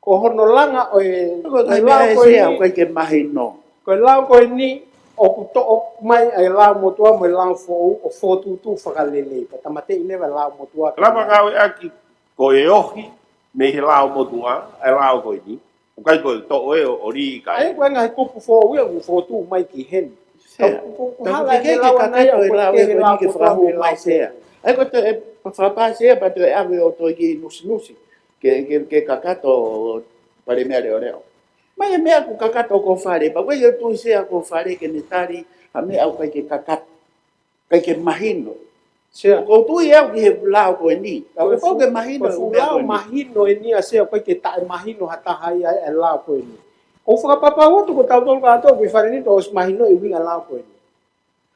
Ko hono langa ʻo e, ko e lao ko eni, ʻoku ʻikai ke mahino. Ko e lao ko eni, ʻoku toʻo mai ʻa e lao motuʻa mo e lao foʻou ʻo fokotuʻutuʻu fakalelei. Pea tāmateʻi leva e lao motuʻa. Lava ngāueʻaki ko e ohi mei he lao motuʻa, ʻa e lao ko eni. ʻOku ʻikai ko e toʻo ē ʻo, ʻo lī kai. ʻA ia ko e ngaahi kupu foʻou ia ʻoku fokotuʻu mai ki heni. Sea. Ko, ko, ko e hala ke ʻene lau ʻa e ʻana ia, ʻoku ʻikai ke he lao motuʻa mo e lao foʻou. Sea. ʻA ia ko e toe, e, fakapā Sea, pea toe ʻave ʻo toe kiʻi nusinusi ke, ke, ke kakato Palēmia Leʻoleʻo. Mai e meʻa ʻoku kakato ko Fale, pea ʻoku ʻikai ke u tui Sea ko Fale ke ne tali ha meʻa ʻoku ʻikai ke kakato, ʻikai ke mahino. Sea. ʻOku ou tui au ki he lao ko eni. Ka ʻoku pau ke mahino e ʻū meʻa ko eni. Mahino eni ʻa Sea, ʻoku ʻikai ke taʻemahino ha taha ia e lao ko eni. ʻOku ou fakapapau atu ko tautolu kātoa ʻoku ʻi Fale ni ʻoku ʻosi mahino e ʻuhinga lao ko eni.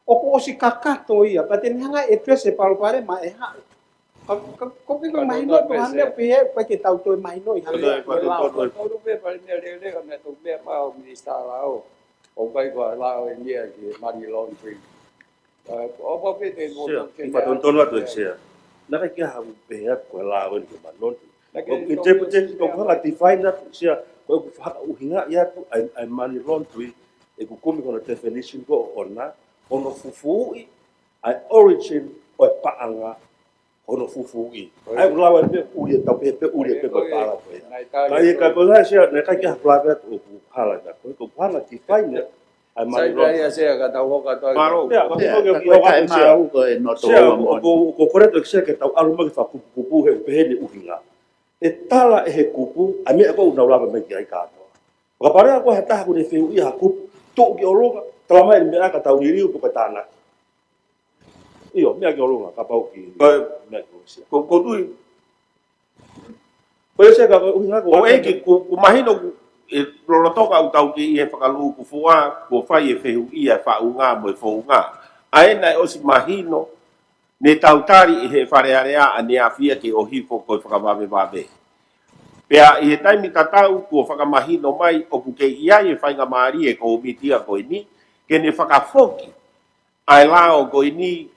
ʻOku ʻosi kakato ia, pea te ne hanga ʻe Sea e palopalema ʻe haʻu. Ka, ka, ko ke ko mahino, ko ha meʻa pē ia, ʻoku ʻikai ke tau toe mahino ʻi ha meʻa ko e lao. Tolu pē Palēmia Leʻoleʻo, meʻa tau meʻa pau Minisitā Lao. ʻOku ʻikai ko e lao eni ia ki he money laundering. ʻA, ʻoku pau pē te mo Sea, ke fakatonutonu atu ē Sea. Naʻe ʻikai ke ha ʻū pehē atu ko e lao eni ki he money laundering. Naʻe ʻikai ke ʻoku interpretation, ʻoku hanga define atu Sea, ko e ʻoku fakaʻuhingaʻi atu ʻa e, ʻa e money laundering, ʻeku kumi ko hono definition ko ʻona, hono fufuuʻi ʻa e origin ʻo e paʻanga, hono fufuuʻi. ʻA ia ʻoku lava pē ʻuli e tau pē, pē ʻuli e pē ko e paʻanga ko ia. Ka ʻi he ka ko e ngaahi Sea, naʻe ʻikai ke ha flavor atu ʻoku hala ka ko e, ʻoku hanga define atu ʻa e money laundering. Sai pē ia Sea ka tau hoka toe. Mālō. Pea, ka ko e, ko e, ko e, ko e, Sea, ʻoku, ʻoku, ʻoku ou kole atu Sea ke tau ʻalu mai ke fakakupukupu he ʻoku pehē ni e ʻuhinga. ʻE tala ʻe he kupu ʻa e meʻa ʻoku nau lava mai ki ai kātoa. Fakapale ko ha taha ʻoku ne fehuʻia ha kupu, tuʻu ki ʻolunga, tala mai e meʻa ka tau liliu pe ko e tānaki. ʻIo, meʻa ki ʻolunga, kapau ʻoku meʻa ki ʻolunga Sea. Ko, ko tui. Ko e Sea ka ko e ʻuhinga ko ʻoku ʻikai ke, ʻoku, ʻoku mahino ʻoku, ʻe lolotonga ʻoku tau kei ʻi he fakalūkufua, kuo fai e fehuʻia e faʻunga mo e founga. ʻA ia naʻe ʻosi mahino, ne tau tali ʻe he Fale Alea ʻaneafi ia ke ʻohifo ko e fakavavevave. Pea ʻi he taimi tatau kuo fakamahino mai ʻoku kei ʻi ai e faingamālie e kōmiti ia ko eni, ke ne fakafoki ʻa e lao ko eni,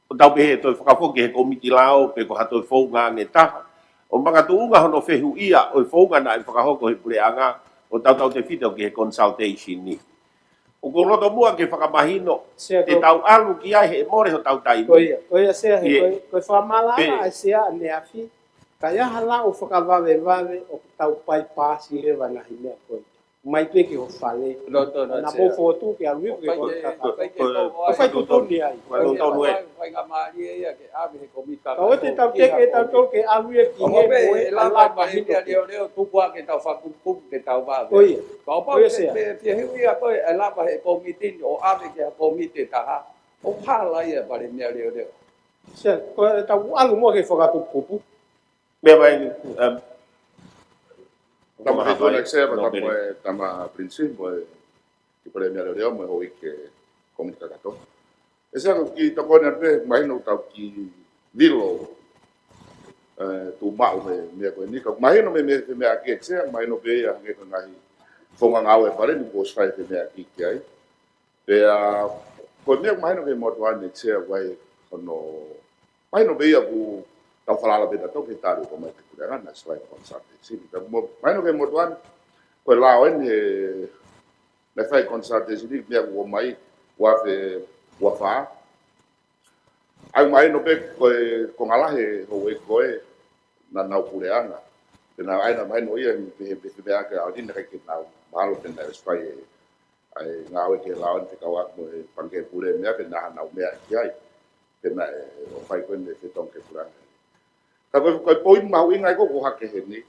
ʻo tau pehē toe fakafoki he kōmiti lao pe ko ha toe founga ange taha. ʻO makatuʻunga hono fehuʻia ʻo e founga naʻe fakahoko he puleʻanga ʻo tautautefito ki he consultation ni. ʻOku ou loto muʻa ke fakamahino, Sea, te ko tau ʻalu ki ai he mole hotau taimi. Ko ia, ko ia Sea, he ʻIo. ko e, ko e fakamalaʻa Pe- ʻa e Sea ʻaneafi, ka ʻi ai ha lao fakavavevave ʻoku tau bypass leva ngaahi meʻa ko ia. Mai pē ki ho fale. No, no, no, Naʻa Sea. mou fokotuʻu ke ʻalu ia ke ʻOku ʻikai ko ke, ka, ka, ʻoku ʻikai ke ka, toʻo ka ai. fai tutuni ai. Ko e totonu ē. Faingamālie ia ke ʻave he kōmiti ka Ka ʻoua te tau teke e tautolu ke ʻalu ia ki he ʻOku pau pē, mo e ʻe lava ʻa e mahino Palēmia ke Leʻoleʻo tuku ʻa ke tau fakakupukupu ke tau vave. Ko ia. Ka ʻoku pau Ko ia ke Sea. pē fie hiu ia ko e ʻe lava he kōmiti ni ʻo ʻave ki ha kōmiti ʻe taha. ʻOku hala ia Palēmia Leʻoleʻo. Sea, ko e tau ʻalu muʻa ke fakakupukupu. Meʻa mai, um, Tama Tama Feituʻu Hafai, Nexia, no, Tama Pele. e, Tama Prince, mo e, ki Palēmia Leʻoleʻo, mo e houʻeiki kōmiti kakato. ʻE Sea ko e kiʻi tokoni pē, mahino tau kiʻi lilo, ē, tuʻu maʻu mei he meʻa ko eni. Ka mahino mei he, mei he meʻa ki ʻEiki Sea, mahino pē ia hangē ko e ngaahi founga ngāue ʻa e Fale ni kuo ʻosi fai e meʻa ki, ki ai. Pea, ko e meʻa mahino ki he motuʻa ni ʻEiki Sea ʻoku ʻi ai hono, mahino pē ia ʻoku tau falala pē tautolu ki he tali ʻoku ʻomai ʻe he puleʻanga naʻe ʻosi fai e consultation. Pea mo, mahino ki he motuʻa ni, ko e lao eni he, naʻe fai e consultation ni, meʻa kuo ʻomai, ua afe, ua fā. ʻA ia mahino pē ko e, ko e ngalahe houʻeiki ko ē, naʻa nau puleʻanga. Pea naʻe ʻai naʻe mahino ia, pehē, pehē, pehē ake ʻa ʻaho ni naʻe ʻikai ke nau mahalo pē naʻe ʻosi fai e ʻa e ngāue ki he lao ni fekauʻaki mo e Pangikē Pule, meʻa pē naʻa nau meʻa ki ai. Pea naʻe ʻo fai ko eni e fetongi ke pulanga. Ka ko e, ko e poini mahuʻinga ia ko ē ʻoku hake heni,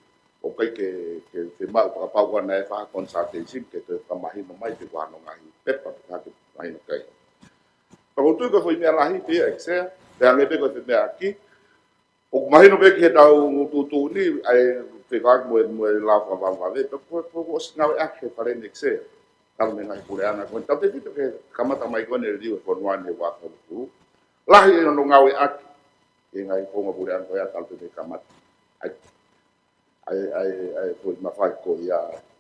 ʻoku ʻikai ke, ke fiemaʻu, fakapapauʻi naʻe fai ha consultation ke toe fakamahino mai pe ko e hā hono ngaahi pepa pe ko e hā ke mahino ki ai. Ka ʻoku ou tui ko e foʻi meʻa lahi pē ia, ʻEiki Sea, pea hangē pē ko e foʻi meʻa ʻaki, ʻoku mahino pē ki heʻetau tuʻutuʻuni, ʻa e fekauʻaki mo e, mo e lao fakavavevave, pea ko, ko, ko e ʻosi ngāueʻaki he Fale ni, ʻEiki Sea, talu mei he ngaahi puleʻanga, ko ʻetau tefito ke kamata mai ko eni e liliu e fonua ni he ua afe hongofulu. Lahi ʻene ngāueʻaki ʻi he ngaahi founga puleʻanga ko ia talu mei he kamata ʻa e, ʻa e, ʻa e, ʻa e foʻi mafai ko ia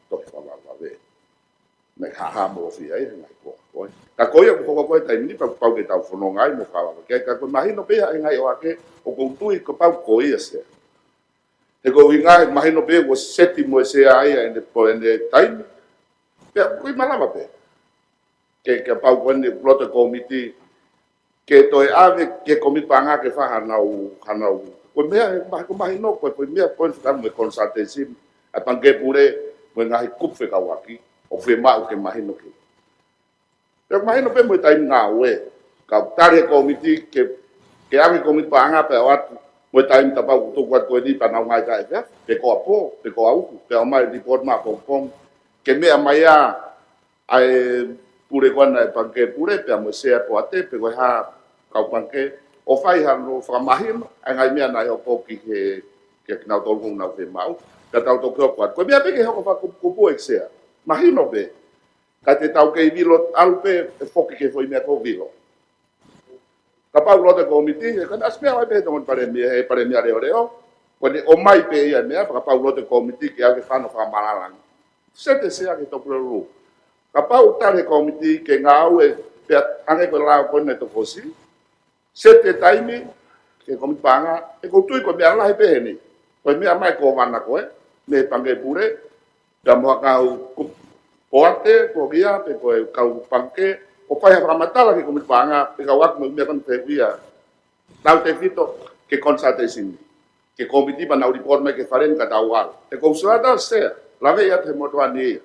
tohi fakavavevave. Naʻe hāhāmolofia ia he ngaahi konga ko ē. Ka ko ia ʻoku hoko ko ē he taimi ni, pea pau ke tau fononga ai mo fakavavevave ki ai. Ka ko e mahino pē ia he ngaahi ʻaho hake, ʻoku ou tui kapau ko ia, Sea. He ko e ʻuhinga he mahino pē ʻoku seti mo e Sea ia ʻene, po ʻene taimi. Pea ʻoku ʻi malava pē ke, ke pau ko eni loto e kōmiti ke toe ʻave ki he kōmiti paʻanga ke fai hanau, hanau. Ko e meʻa, he ma-, ko e mahino, ko e, ko e meʻa ko eni fekauʻaki mo e consultation ʻa e Pangikē Pule mo e ngaahi kupu fekauʻaki, ʻoku fiemaʻu ke mahino ki ai. Pea mahino pē mo e taimi ngāue. Ka ʻoku tali e kōmiti ke, ke ʻave ki he kōmiti paʻanga pea ʻoatu mo e taimi, kapau ʻoku tuku atu ko eni pea nau ngāue ki ai, pe ko ʻapō, pe ko ʻauku, pea ʻomai e lipooti maʻapongipongi. Ke meʻa mai ā ʻa e pule ko ena ʻa e Pangikē Pule, pea mo e Sea Poate, pe ko e hā kau pangikē, ʻo fai hano fakamahino ʻa e ngaahi meʻa naʻe hoko ki he, ki he kinautolu ʻoku nau fiemaʻu. Pea tau toki hoko atu. Ko e meʻa pē ke hoko fakakupukupu, ʻEiki Sea. Mahino pē. Ka te tau kei vilo, ʻalu pē ʻo foki ki he foʻi meʻa ko e vilo. Kapau loto e kōmiti, he ko ena ʻosi meʻa mai pē he Tokoni Palēmia, he Palēmia leʻoleʻo, ko ʻene ʻomai pē ia e meʻa, kapau loto e kōmiti ke ʻave ke fai hano fakamalalangi. Seti e Sea ki he Tokoni Lulu. Kapau tali e kōmiti ke ngāue, pea hangē ko e lao ko ena ʻe toko ʻosi, seti e taimi ki he kōmiti paʻanga, he ʻoku ou tui ko e meʻa lahi pē heni. Ko e meʻa mai ko ē ʻa e kōvana ko ē, mei he Pangikē Pule, pea mo e kau kupu Poate, ko ia, pe ko e kau pangikē, ʻo fai ha fakamatala ki he kōmiti paʻanga, fekauʻaki mo e meʻa ko ena fehuʻia. Tau tefito ki he consultation ni. Ki he kōmiti pea nau lipooti mai ki he Fale ni ka tau ʻalu. He ʻoku ou sio atu, Sea, lave ia ki he motuʻa ni ia.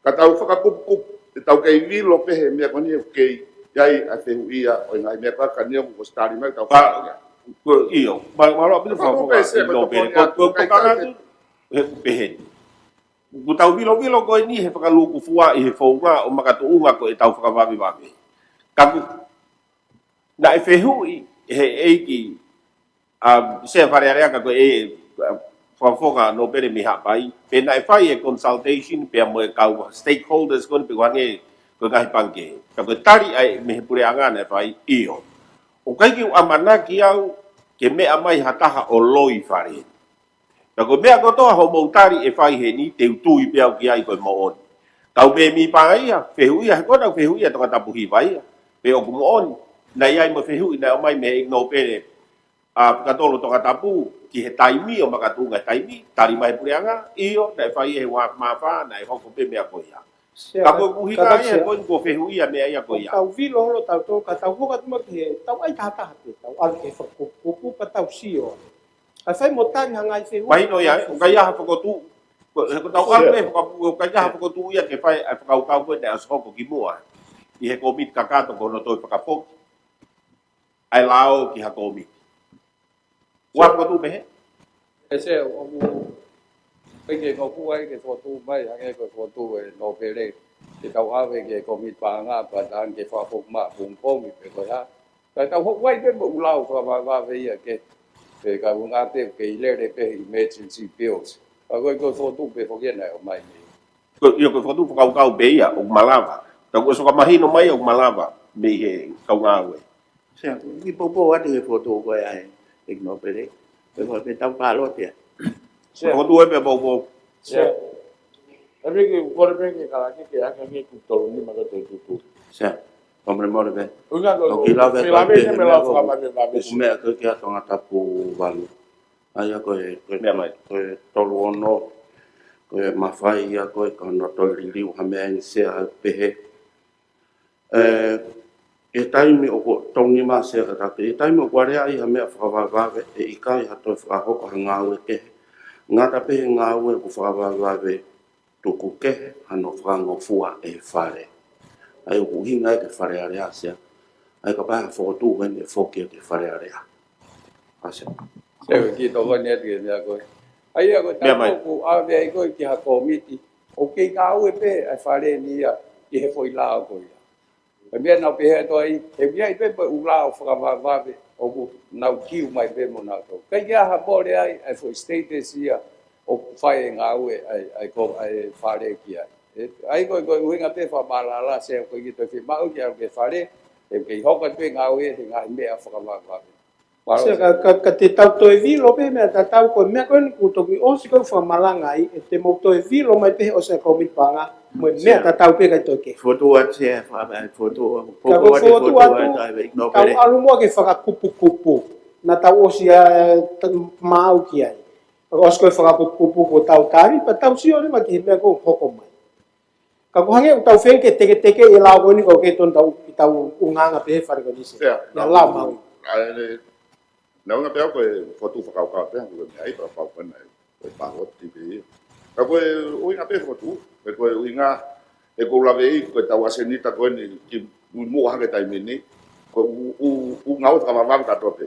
Ka tau fakakupukupu, te tau kei vilo pē he meʻa ko eni ʻoku kei ʻi ai ʻa e fehuʻia ʻo e ngaahi meʻa ko ē ka neongo kuo ʻosi tali mai, tau Ka, fakakupukupu. ko, ʻio, ma-, mālō ʻaupito Fakakupukupu fakafoki, ʻEiki Sea, ʻInoupele. Ko, ko, ko, ko, ka, he ʻoku pehē ni. Kuo tau vilovilo ko eni he fakalūkufua ʻi he founga ʻo makatuʻunga ko ʻetau fakavavevave. Ka kuo, naʻe fehuʻi he ʻEiki, ʻa, Sea Fale Alea ka ko e, ʻa, Fakafofonga Nōpele mei Haʻapai, pe naʻe fai e consultation pea mo e kau stakeholders ko eni pe ko e hangē ko e ngaahi pangikē. Ka ko e tali ʻa e mei he puleʻanga naʻe fai, ʻio. ʻOku ʻikai ke u ʻamanaki au ke meʻa mai ha taha ʻo loi Fale ni. Ka ko e meʻa kotoa hoʻomou tali ʻe fai heni, te u tui pē au ki ai ko e moʻoni. Kau mēmipa ia, fehuʻia, he ko ena ʻoku fehuʻia Tongatapu Hiva ia, pe ʻoku moʻoni. Naʻe ʻi ai mo e fehuʻi naʻe ʻomai mei he ʻEiki Nōpele ʻa Pukatolo Tongatapu ki he taimi ʻo makatuʻunga he taimi, tali mai he puleʻanga, ʻio, naʻe fai he ua mā fā, naʻe hoko pē meʻa ko ia. Sea, Ka ko e ka, ʻuhinga ka, ia, Sea. ko eni kuo fehuʻia meʻa ia ko ia. Tau vilo holo tautolu, ka tau hoko atu mai ki he, tau ʻai tahataha pē, tau ʻalu ki he fakakupukupu pea tau sio. Ka fai mo tali ha ngaahi fehuʻi. Mahino ia, ʻoku ʻikai ha fokotuʻu. Ko, he ko tau ʻalu Sea. pē, fakapu-, ʻoku ʻikai ha fokotuʻu ia ke fai, ʻa e fakakaukau ko ē naʻe ʻosi hoko kimuʻa ʻi he kōmiti kakato ko hono toe fakafoki ʻa e lao ki ha kōmiti. Ua Sea. fokotuʻu pehē? ʻE Sea, ʻoku ʻikai ke ngofua ai ke fokotuʻu mai, hangē ko e fokotuʻu ʻe Nōpele, ke tau ʻave ki he kōmiti paʻanga, pea tau hanga ke fakafoki maʻapongipongi pe ko e hā. Ka tau hoko ai pē mo e lao fakavavevave ia ke, pe ka ʻuhinga pē ke ʻi lele pē emergency bills. Ka ko e, ko e fokotuʻu pē foki ia naʻe ʻomai mei. Ko, ʻio, ko e fokotuʻu fakakaukau pē ia, ʻoku malava. Ka kuo ʻosi fakamahino mai ʻoku malava mei he kau ngāue. Sea, ʻi poupou atu he fokotuʻu ko ē ʻa e ʻEiki Nōpele. Pe ko e tau pāloti ia. Sea. Fokotuʻu ē pē poupou. Sea. ʻE piki, kole pē ke kalake ke ake ke kupu tolu nima ko e tutuku. Sea, fakamolemole pē. ʻUhinga ko, Toki lave ko e lave pē ne he me meʻa lau ko, fakamave vave. ʻOku meʻa ko ē kia Tongatapu valu. ʻA ia ko e, ko e, Meʻa mai. ko e tolu ono, ko e mafai ia ko ē ka nau toe liliu ha meʻa ʻi he Sea pehē. ʻE, ʻi he taimi ʻoku tolu nima Sea ka taki, ʻi he taimi ʻoku aleaʻi ha meʻa fakavavevave, ʻe ʻikai ha toe fakahoko ha ngāue kehe. Ngata pē he ngāue ʻoku fakavavevave, tuku kehe hano fakangofua ʻe he Fale. ʻA ia ʻoku ʻuhinga ia ki he Fale Alea, Sea. ʻA ia kapau ʻe fokotuʻu eni ʻe foki ia ki he Fale Alea. ʻA, Sea. Sea, kiʻi tokoni atu ki he meʻa ko ē. ʻA ia ko e Meʻa mai. Tapu ʻoku ʻave ai ko ē ki ha kōmiti, ʻoku kei ngāue pē ʻa e fale ni ia ki he foʻi lao ko ia. Ko e meʻa naʻa ku pehē atu ai, he ʻoku ʻi ai pē mo e ʻū lao fakavavevave ʻoku nau kiu mai pē mo nautolu. ʻIkai ke ʻi ai ha mole ai ʻa e foʻi status ia ʻoku fai e ngāue ʻa e, ʻa e ko-, ʻa e fale ki ai. ʻE, ʻa ia ko e, ko e ʻuhinga pē fakamālōlō, Sea, ʻoku ʻikai ke toe fiemaʻu ke ʻalu ki he fale, he ʻoku kei hoko atu e ngāue he ngaahi meʻa fakavavevave. Mālō, Sea, Sea. Ka, ka, ka te tau toe vilo pē meʻa tatau, ko e meʻa ko eni kuo toki ʻosi ko ē fakamalanga ai, ʻe te mou toe vilo mai pē he ʻosi ʻa e kōmiti paʻanga, mo e meʻa Sea. Tatau pē kae toe kehe. Fotu atu, Sea, fa-, fa-, fotu, Ka fotu ko atu, fotu fotu atu, atu, ʻa e, no, tau pele. ʻAlu muʻa ki he fakakupukupu, naʻa tau ʻosi ʻa, ta-, maʻu ki ai. Ka ʻosi ko e fakakupukupu kuo tau tali, pea tau sio leva ki he meʻa kuo hoko mai. Ka ʻoku hangē ʻoku tau feinga ke teketeke e lao ko eni ko ē ke tonu tau, ki tau ʻulungaanga pē he fale ko eni, Sea. Sea, ʻIa naʻa ku, lao mau. ʻa e, naʻa ku ʻuhinga pē au ko e fotu fakakaukau pē, ko e meʻa ai, pea pau ko ena, ko e pāloti pē ia. Ka ko e ʻuhinga pē fotu, he ko e ʻuhinga, he ʻoku ou lave ai, ko e tau ʻasenita ko eni, ki muʻa hake taimi ni, ko e ʻū, ʻū, ʻū ngāue fakavavevave kātoa pē.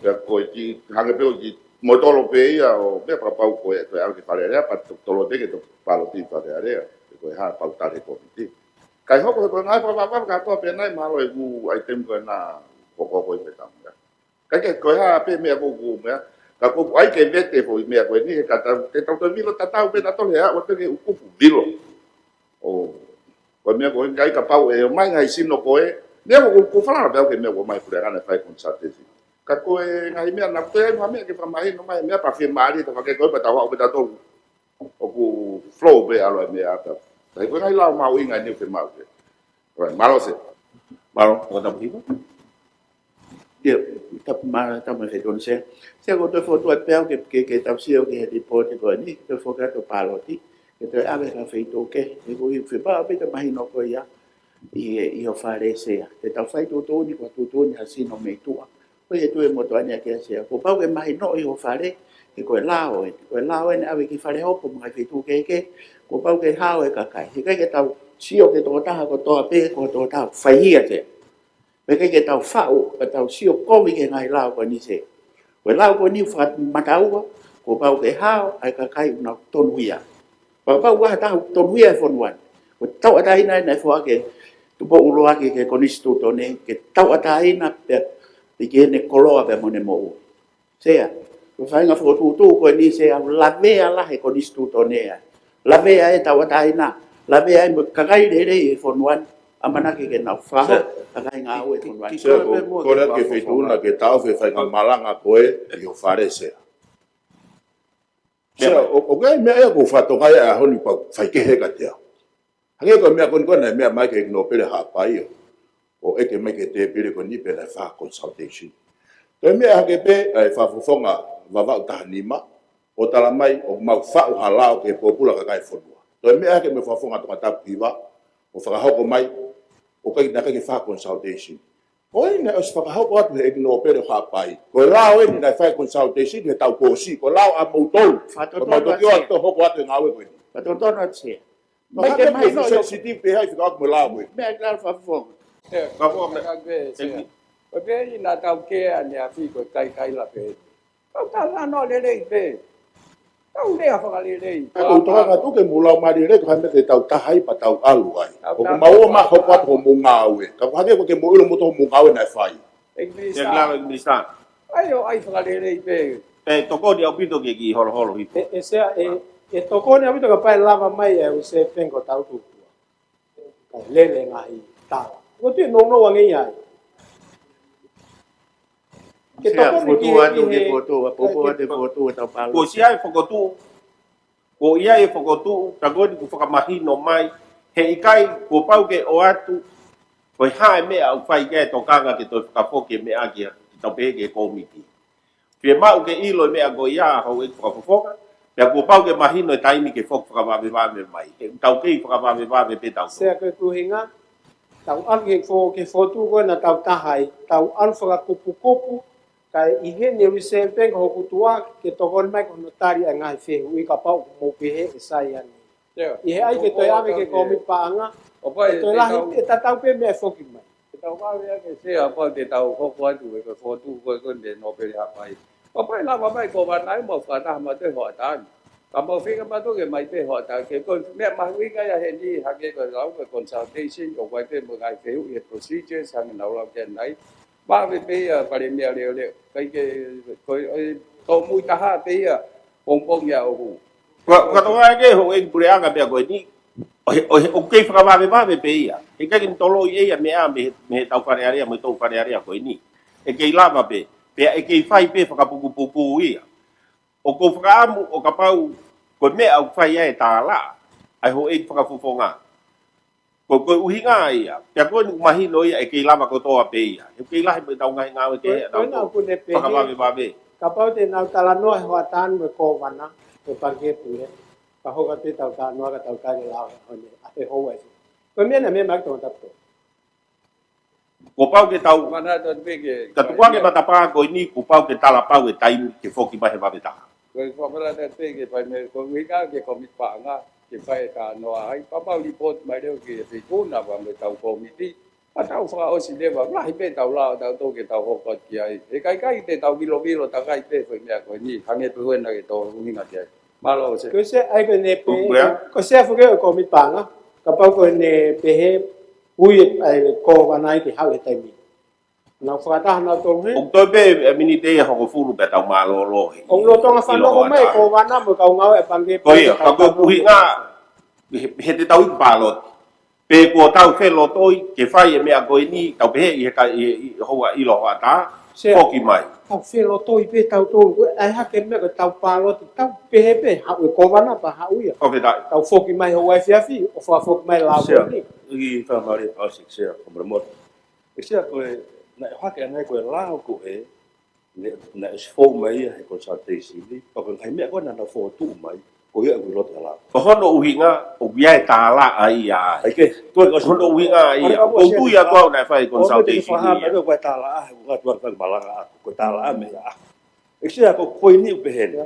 Pea ko e kiʻi hangē pē ʻoku kiʻi motolo pē ia ʻo meʻa pea kapau ko e, ko e ʻalu ki he Fale Alea, pea to-, tolo pē ke toe pāloti Fale Alea, ko e hā pau tali e kōmiti. Kae hoko he ko e ngāue fakavavevave kātoa pē nai, mahalo e ʻū ʻaitemi ko ena ko, ko, ko e meʻa tau meʻa. Kae kehe ko e hā pē meʻa ko ē ʻoku meʻa, ka ko ʻoku ʻai ke vete foʻi meʻa ko eni, he ka tau, te tau toe vilo tatau pē nautolu he ʻa, ʻoua te ke ʻukupu vilo. ʻO, ko e meʻa ko ē, ʻikai kapau ʻe ʻomai ngaahi sino ko ē, meʻa ko ē, ʻoku ou falala pē au ki he meʻa ʻoku ʻomai puleʻanga naʻe fai consultation. Ka ko e ngaahi meʻa naʻa ku toe ʻai mo ha meʻa ke fakamahino mai, meʻa pea fiemālie, ta fake ko ē pea tau haʻu pē tautolu. ʻOku flow pē ʻalu e meʻa ʻa ta. Ka ko e ngaahi lao mahuʻinga eni ʻoku fiemaʻu ke. Right, mālō, Sea. Mālō, ʻo tapu hiko. ʻIa, tapu mā, tapu mā Fetuʻu Sea. Sea, ko e toe fotu atu pē au ke, ke, ke tau sio ki he lipooti ko eni, ke toe foki atu pāloti, ke toe ʻave ki ha feituʻu kehe, he ʻoku ou fiemaʻu pē ke mahino ko ia, ʻi he, ʻi ho fale, Sea. Te tau fai tuʻutuʻuni, ko e tuʻutuʻuni ha sino mei tuʻa. Ko e tuʻu e motuʻa ni ʻa e Sea. Kuo pau ke mahino ʻi ho fale, he ko e lao eni. Ko e lao eni ʻave ki fale hopo mo e ngaahi feituʻu kehekehe, kuo pau ke hao e kakai. He ʻikai ke tau sio ki he tokotaha kotoa pē, ko e tokotaha ʻoku fai ia, Sea. Pea ʻikai ke tau faʻu, ka tau sio kovi ki he ngaahi lao ko eni, Sea. Ko e lao ko eni ʻoku fakamataua, kuo pau ke hao ʻa e kakai ʻoku nau tonuhia. Pea kapau ʻoku ʻi ai ha taha ʻoku tonuhia he fonua ni, ko e tauʻatāina eni ʻa e foaki ʻe Tupou ʻUluaki ki he konisitūtone, ke tauʻatāina pea ʻi heʻene koloa pea mo ʻene moʻui. Sea, ko e faʻahinga fokotuʻutuʻu ko eni, Sea, ʻoku lavea lahi e konisitūtone ai. Lavea e tauʻatāina, lavea e mo e kakai lelei e fonua ni, ʻamanaki ke nau fakahoko Sea. Kakai ngāue e fonua ni. Sea, ko, ko e kole atu ki he feituʻu na ke taʻofi e faʻahinga malanga ko ē ʻi ho fale, Sea. Sea, ʻo, ʻoku ʻi ai e meʻa ia ʻoku ou fakatokangaʻi ʻa e honi pau, faikehe kiate au. Hangē ko e meʻa ko eni ko ē naʻe meʻa mai ki he ʻEiki Nōpele Haʻapai ʻo, ʻo ʻeke mai ki he tēpile ko eni pea naʻe fai ha consultation. Toe meʻa hake pē ʻa e fakafofonga Vavaʻu taha nima, ʻo tala mai ʻoku mau faʻu ha lao ki he pōpula kakai e fonua. Toe meʻa hake mo e fakafofonga Tongatapu hiva, ʻo fakahoko mai, ʻoku ʻikai, naʻe ʻikai ke fai ha consultation. Ko eni naʻe ʻosi fakahoko atu he ʻEiki Nōpele ʻo Haʻapai. Ko e lao eni naʻe fai consultation he taʻu kuo ʻosi. Ko e lao ʻamoutolu. Ko e mau Fakatotonu toki atu Sea. Ō atu ʻo hoko atu e ngāue ko eni. Fakatotonu atu Sea. Ko e hā ke mahino ʻoku sensitive pē ai fika aku mo e lao ko eni. Meʻa ke lalo fakafofonga. Ē, Fakafofonga. Meʻa ke Sea. Ko e pē eni naʻa tau kea ne afi ko e kaikaila pē. Tau talanoa lelei pē. Tau lea fakalelei. Ka ʻoku ou tokanga atu ke mou lau mai lelei, ko e hā e meʻa te tau taha ai pea tau ʻalu ai. Tau ʻOku tau mau ō mai tau hoko atu hoʻomou ngāue. Ka ko e hā ke, ko e ke mou ʻilo moutolu hoʻomou ngāue naʻe fai. ʻEiki Minisitā. Ke lalo ʻEiki Minisitā. ʻAi ʻo ʻai fakalelei pē. ʻE tokoni ʻaupito ke kiʻi holoholo hifo. ʻE, ʻe Sea, ʻe, ʻe tokoni ʻaupito kapau ʻe lava mai ʻe Reserve Bank ʻo tau tuku. Kae lele ngaahi tala. Ko e tui nounou ange ia ai. Ke Sea, tokoni ki fotu he, atu ki ki he, fotu, a popo ke atu fotu, a tau palo. Kuo ʻosi ʻi ai e fokotuʻu, kuo ʻi ai e fokotuʻu, ta ko eni kuo fakamahino mai, he ʻikai, kuo pau ke ʻoatu, ko e hā e meʻa ʻoku fai ke tokanga ke toe fakafoki e meʻa ki, ki tau pehē ki he kōmiti. Fiemaʻu ke ʻilo e meʻa ko ia houʻeiki fakafofonga, pea kuo pau ke mahino e taimi ke foki fakavavevave mai. He ʻoku tau kei fakavavevave pē tau. Sea, ko e ʻuhinga, tau ʻalu ki he fo-, ki he fotu ko ē naʻa tau taha ai, tau ʻalu fakakupukupu, kae ʻi heni e Reserve Bank ko hoku tuʻa, ke tokoni mai ki hono tali ʻa e ngaahi fehuʻi kapau ʻoku mou pehē ʻe sai ange. Ia. ʻI he ʻai ke toe ʻave ki he kōmiti paʻanga, ʻOku ʻi ai e toe lahi, tau, e tatau pē meʻa foki mai. Te tau vave ange Sea, kapau te tau hoko atu e ko e fokotuʻu ko ē ko ē mei Nōpele Haʻapai. Kapau ʻe lava mai Kōvana ʻo mau fakataha mo e hoʻatā ni. Ka mau feinga mautolu ke ʻomai pē hoʻatā, ke ko e meʻa mahuʻinga ia heni, hangē ko e lau ko e consultation, ʻoku ʻi ai pē mo e ngaahi fehuʻi he procedures, hangē naʻa ku lau ki ai ʻanenai. Vave pē ia Palēmia Leoleo. ʻIkai ke, ko e, ko e tōmui taha pē ia, pongipongi ʻaʻaku. Ka, ka toka ke houʻeiki puleʻanga pea ko eni. ʻO he, ʻo he, ʻoku kei fakavavevave pē ia. He ʻikai ke ne toloi ʻe ia meʻa mei, mei heʻetau Fale Alea, mei heʻetau Fale Alea ko eni. ʻE kei lava pē, pea ʻe kei fai pē fakapukupuku ia. ʻOku ou fakaʻamu ʻo kapau ko e meʻa ʻoku fai ai e tālaʻa ʻa e houʻeiki fakafofonga. Ko, ko e ʻuhinga ia, pea ko eni ʻoku mahino ia ʻe kei lava kotoa pē ia. He ʻoku kei lahi mo ʻetau ngaahi ngāue kehe, ko, ko ena ʻoku ne pehē, fakavavevave. Kapau te nau talanoa he hoʻatā ni mo e Kōvana, mo e Pangikē Pule, ka hoko atu ʻetau talanoa ka tau kei lava hone, ʻa e houa ʻe. Ko e meʻa naʻe meʻa mai ki Tongatapu. Kuo pau ke tau, mana atu pē ke, ka tukuange matapā ko eni, kuo pau ke talapau e taimi ke foki mai he vave taha. Ko e fakamalanga pē ke fai meʻa, ko e ʻuhinga ke kōmiti paʻanga, ke fai e talanoa ai, pea mau lipooti mai leva ki he feituʻu na pea mo ʻetau kōmiti, pea tau fakaʻosi leva, lahi pē ʻetau lao ʻatautolu ke tau hoko atu ki ai. He ʻikai ke tau vilovilo takai pē foʻi meʻa ko eni, hangē pē ko ena ke tau ʻuhinga ki ai. Mālō Sea. Ko Sea, ʻa ia ko ʻene pē, ko Sea. Ko Sea foki ʻo e kōmiti paʻanga, kapau ko ʻene pehē, ui e, ʻa e Kōvana ia ke haʻu he taimi. Nau fakataha nautolu he? ʻOku toe pē, e, miniti ia hongofulu pea tau mālōlō he. ʻOku lolotonga fanongo mai e Kōvana mo e kau ngāue ʻa e Pangikē Pule. Ko ia, ka ko e ʻuhinga, he, he te tau iku pāloti. Pe kuo tau felotoi ke fai e meʻa ko eni, tau pehē ʻi he ka, ʻi, ʻi houa ʻilo hoʻatā, Sea, foki mai. Tau felotoi pē tautolu, ko e ʻai hake meʻa ko ʻetau pāloti, tau pehē pē, haʻu e Kōvana pea haʻu ia. ʻOku fēfē? Tau foki mai houa efiafi, ʻo fakafoki mai lao Sea, ko eni. ʻI fakamālō, ʻa Sea, Sea, ko Moremoto. ʻE Sea ko e, naʻe hake ʻanenai ko e lao ko ē, ne, naʻe ʻosi fou mai ia he consultation ni, pea ko e ngaahi meʻa ko ē naʻa nau fokotuʻu mai, ko ia ʻoku ʻi loto he lao. Ko hono ʻuhinga, ʻoku ʻi ai e tālaʻa ia. ʻAi ke, ko e, ko hono ʻuhinga ia, ʻoku ou tui atu au naʻe fai e consultation ni. Ko e tālaʻa, he ʻoku ngatu atu fai malanga ʻaku, ko e tālaʻa meʻa ʻaku. ʻE Sea ko e poini ʻoku pehē ni.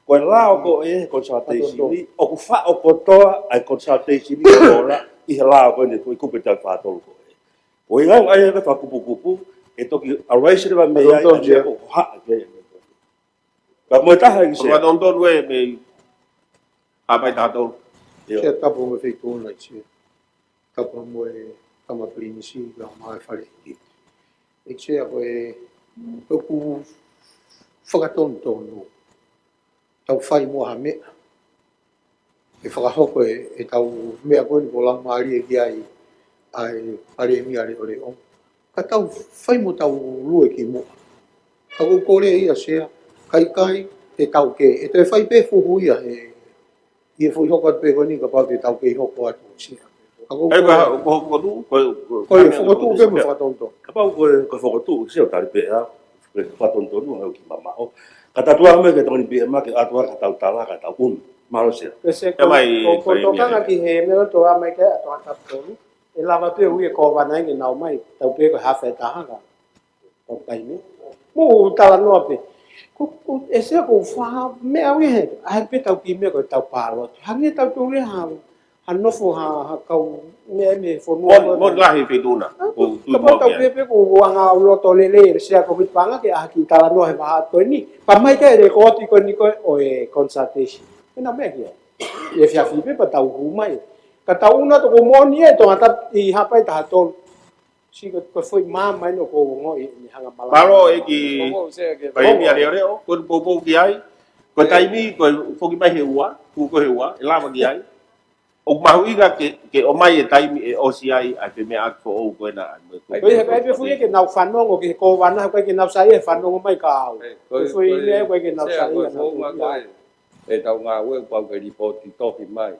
Ko e lao ko ē he consultation ni, ʻoku faʻo kotoa ʻa e consultation ni ko ē ʻi he lao ko eni, ko e kupu ʻe taha fā tolu ko ē. Ko e ngaahi ʻai e fakakupukupu, ʻe toki ʻalu ʻa Sea leva mei ai, ʻa Sea ko e haʻa ke. Ka mo e taha ʻEiki Sea. Fakatonutonu ē mei Haʻapai taha tolu. ʻIo. Sea tapu mo e feituʻu na ʻEiki Sea. Tapu mo e tama pilinisi, ka mo e fale ʻEiki. ʻEiki Sea ko e toku fakatonutonu. Tau fai muʻa ha meʻa. ʻE fakahoko e, ʻetau meʻa ko eni kuo laumālie ki ai ʻa e Palēmia Leʻoleʻo. Ka tau fai mo tau lue ki muʻa. Ka ʻoku ou kole ia Sea, ka ʻikai, ʻe tau kē, ʻe toe fai pē fuhu ia he, ʻi he foʻi hoko atu pē ko eni kapau te tau kei hoko atu Sea. Ka ʻoku ou kole, ko e, ko e, ko e fokotuʻu pē mo e fakatonutonu. Kapau ko e, ko e fokotuʻu Sea ʻo tali pē ʻa. Ko e fakatonutonu, ʻoku ou kiʻi mamaʻo. Ka tau tuʻu mai ke tokoni pē ʻe Maka, ʻa tuʻu ka tau tala, ka tau ʻunu. Mālō Sea. Ko Sea, ko, ko e tokanga ki he meʻa ʻoku tala mai ke ʻa tuʻu ka tau tonu. ʻE lava pē ʻo ui e Kōvana ke nau mai, tau pē ko e hafe taha ka. Tau taimi. Mou talanoa pē. Ko, ko, ʻe Sea ko e fā meʻa ʻoku ʻi he, ʻa e pē tau kiʻi meʻa ko e tau pāloti. Hangē tautolu ia ha ha nofo ha, ha kau meʻa mei he fonua. Mo, mo lahi feituʻu na. Kapau tau pehē pē ko e anga ʻo e loto lelei ʻa Sea ko e kōmiti paʻanga ke ʻai ha kiʻi talanoa he vahaʻa ko eni. Pea mai ke lēkooti ko eni ko ē ʻo e consultation. ʻE nau meʻa ki ai. ʻI he efiafi pē pea tau hū mai. Ka tau ʻunu atu ko e moʻoni ē Tongatapu ʻi Haʻapai taha tolu. Sio ko e, ko e foʻi maama eni ʻoku ou ongoʻi ʻene hanga malanga. Mālō ʻEiki Palēmia Leʻoleʻo, ko e poupou ki ai. Ko e taimi, ko e foki mai he ua, tuʻu ko ē he ua, ʻe lava ki ai. ʻOku mahuʻinga ke, ke ʻomai e taimi ʻe ʻosi ai, ʻa e pē meʻa ʻaki foʻou ko ena, ʻa e meʻa ko ē. Ko ia, ʻikai pē fuʻu ia ke nau fanongo ki he Kōvana, ʻikai ke nau saiʻia he fanongo mai ka au. Ko e foʻi meʻa ʻikai ke nau saiʻia he fanongo mai ka au. ʻE tau ngāue pau ke lipooti tohi mai